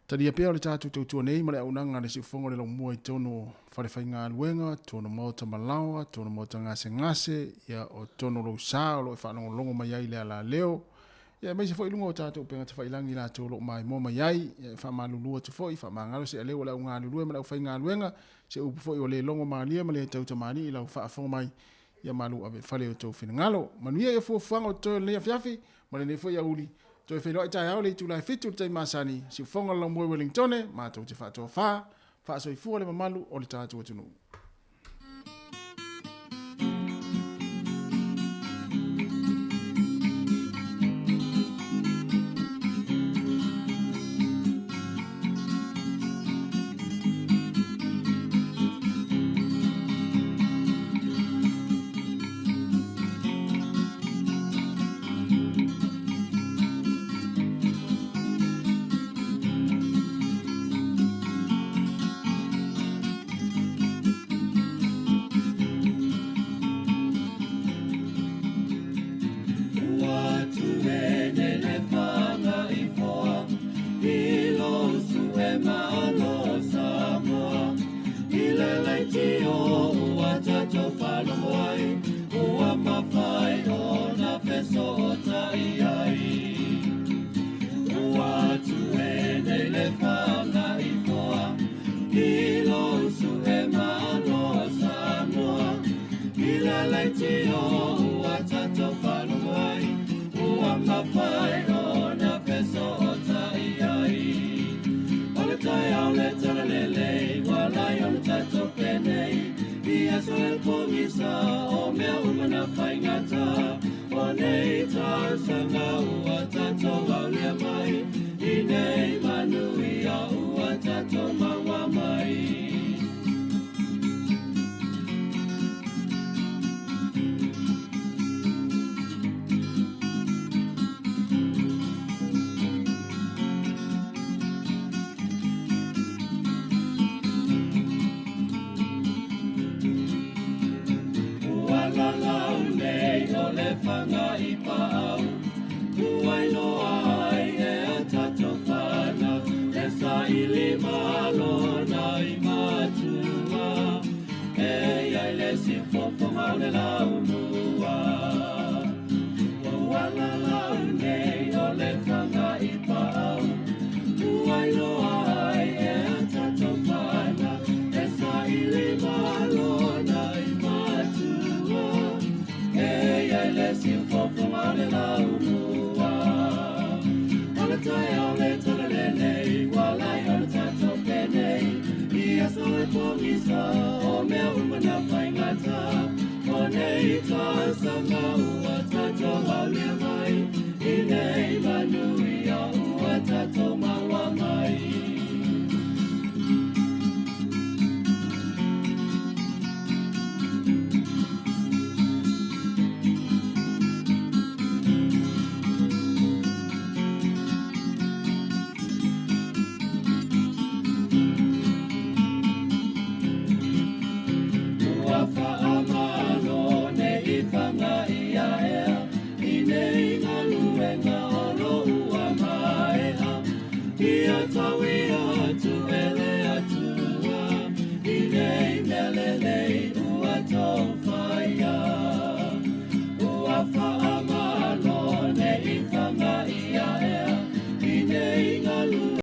talia pea o le tatou tautua nei ma le auaunaga a le siufofoga o le laumua i totonu o falefaigaluega, totonu o maota malaoa, totonu o maota gasegase, ia o totonu o lou sa o lo o e faalogologo mai ai i le alaleo, ia aemaise foi i luga o tatou upega tafailagi i latou o lo o maimoa mai ai, ia e faamalulu atu foi, faamagalo se aleu o le au galulue ma le aufaigaluega, se upu foi ua le logo malie ma le tau tamalii i lau faafofoga mai, ia malu ave i fale i o outou finagalo. Manuia ia fuafuaga o totoe o lenei afiafi ma lenei foi aoauli. Toe feiloai taeao i le itula e 7 i le taimi masani, siufofoga o le laumua i Wellingtone, matou te faatoafa, faasoifua le mamalu o le tatou atunuu. Ua tuene le fanga i foa, i lo sue malo Samoa. I le leitio ua tatou faalogo ai, ua mafai ona fesootai ai. Ua tuene le fanga i foa, i lo sue malo Samoa. I le leitio ua tatou faalogo ai, ua mafai ona fesootai ai. O le taeao le talalelei, ua lai ona tatou penei, i aso e pogisa, o mea uma na faigata. O nei tausaga ua tatou aulia mai, i nei manuia ua tatou maua mai. O mea uma na faigata, o nei tausaga ua.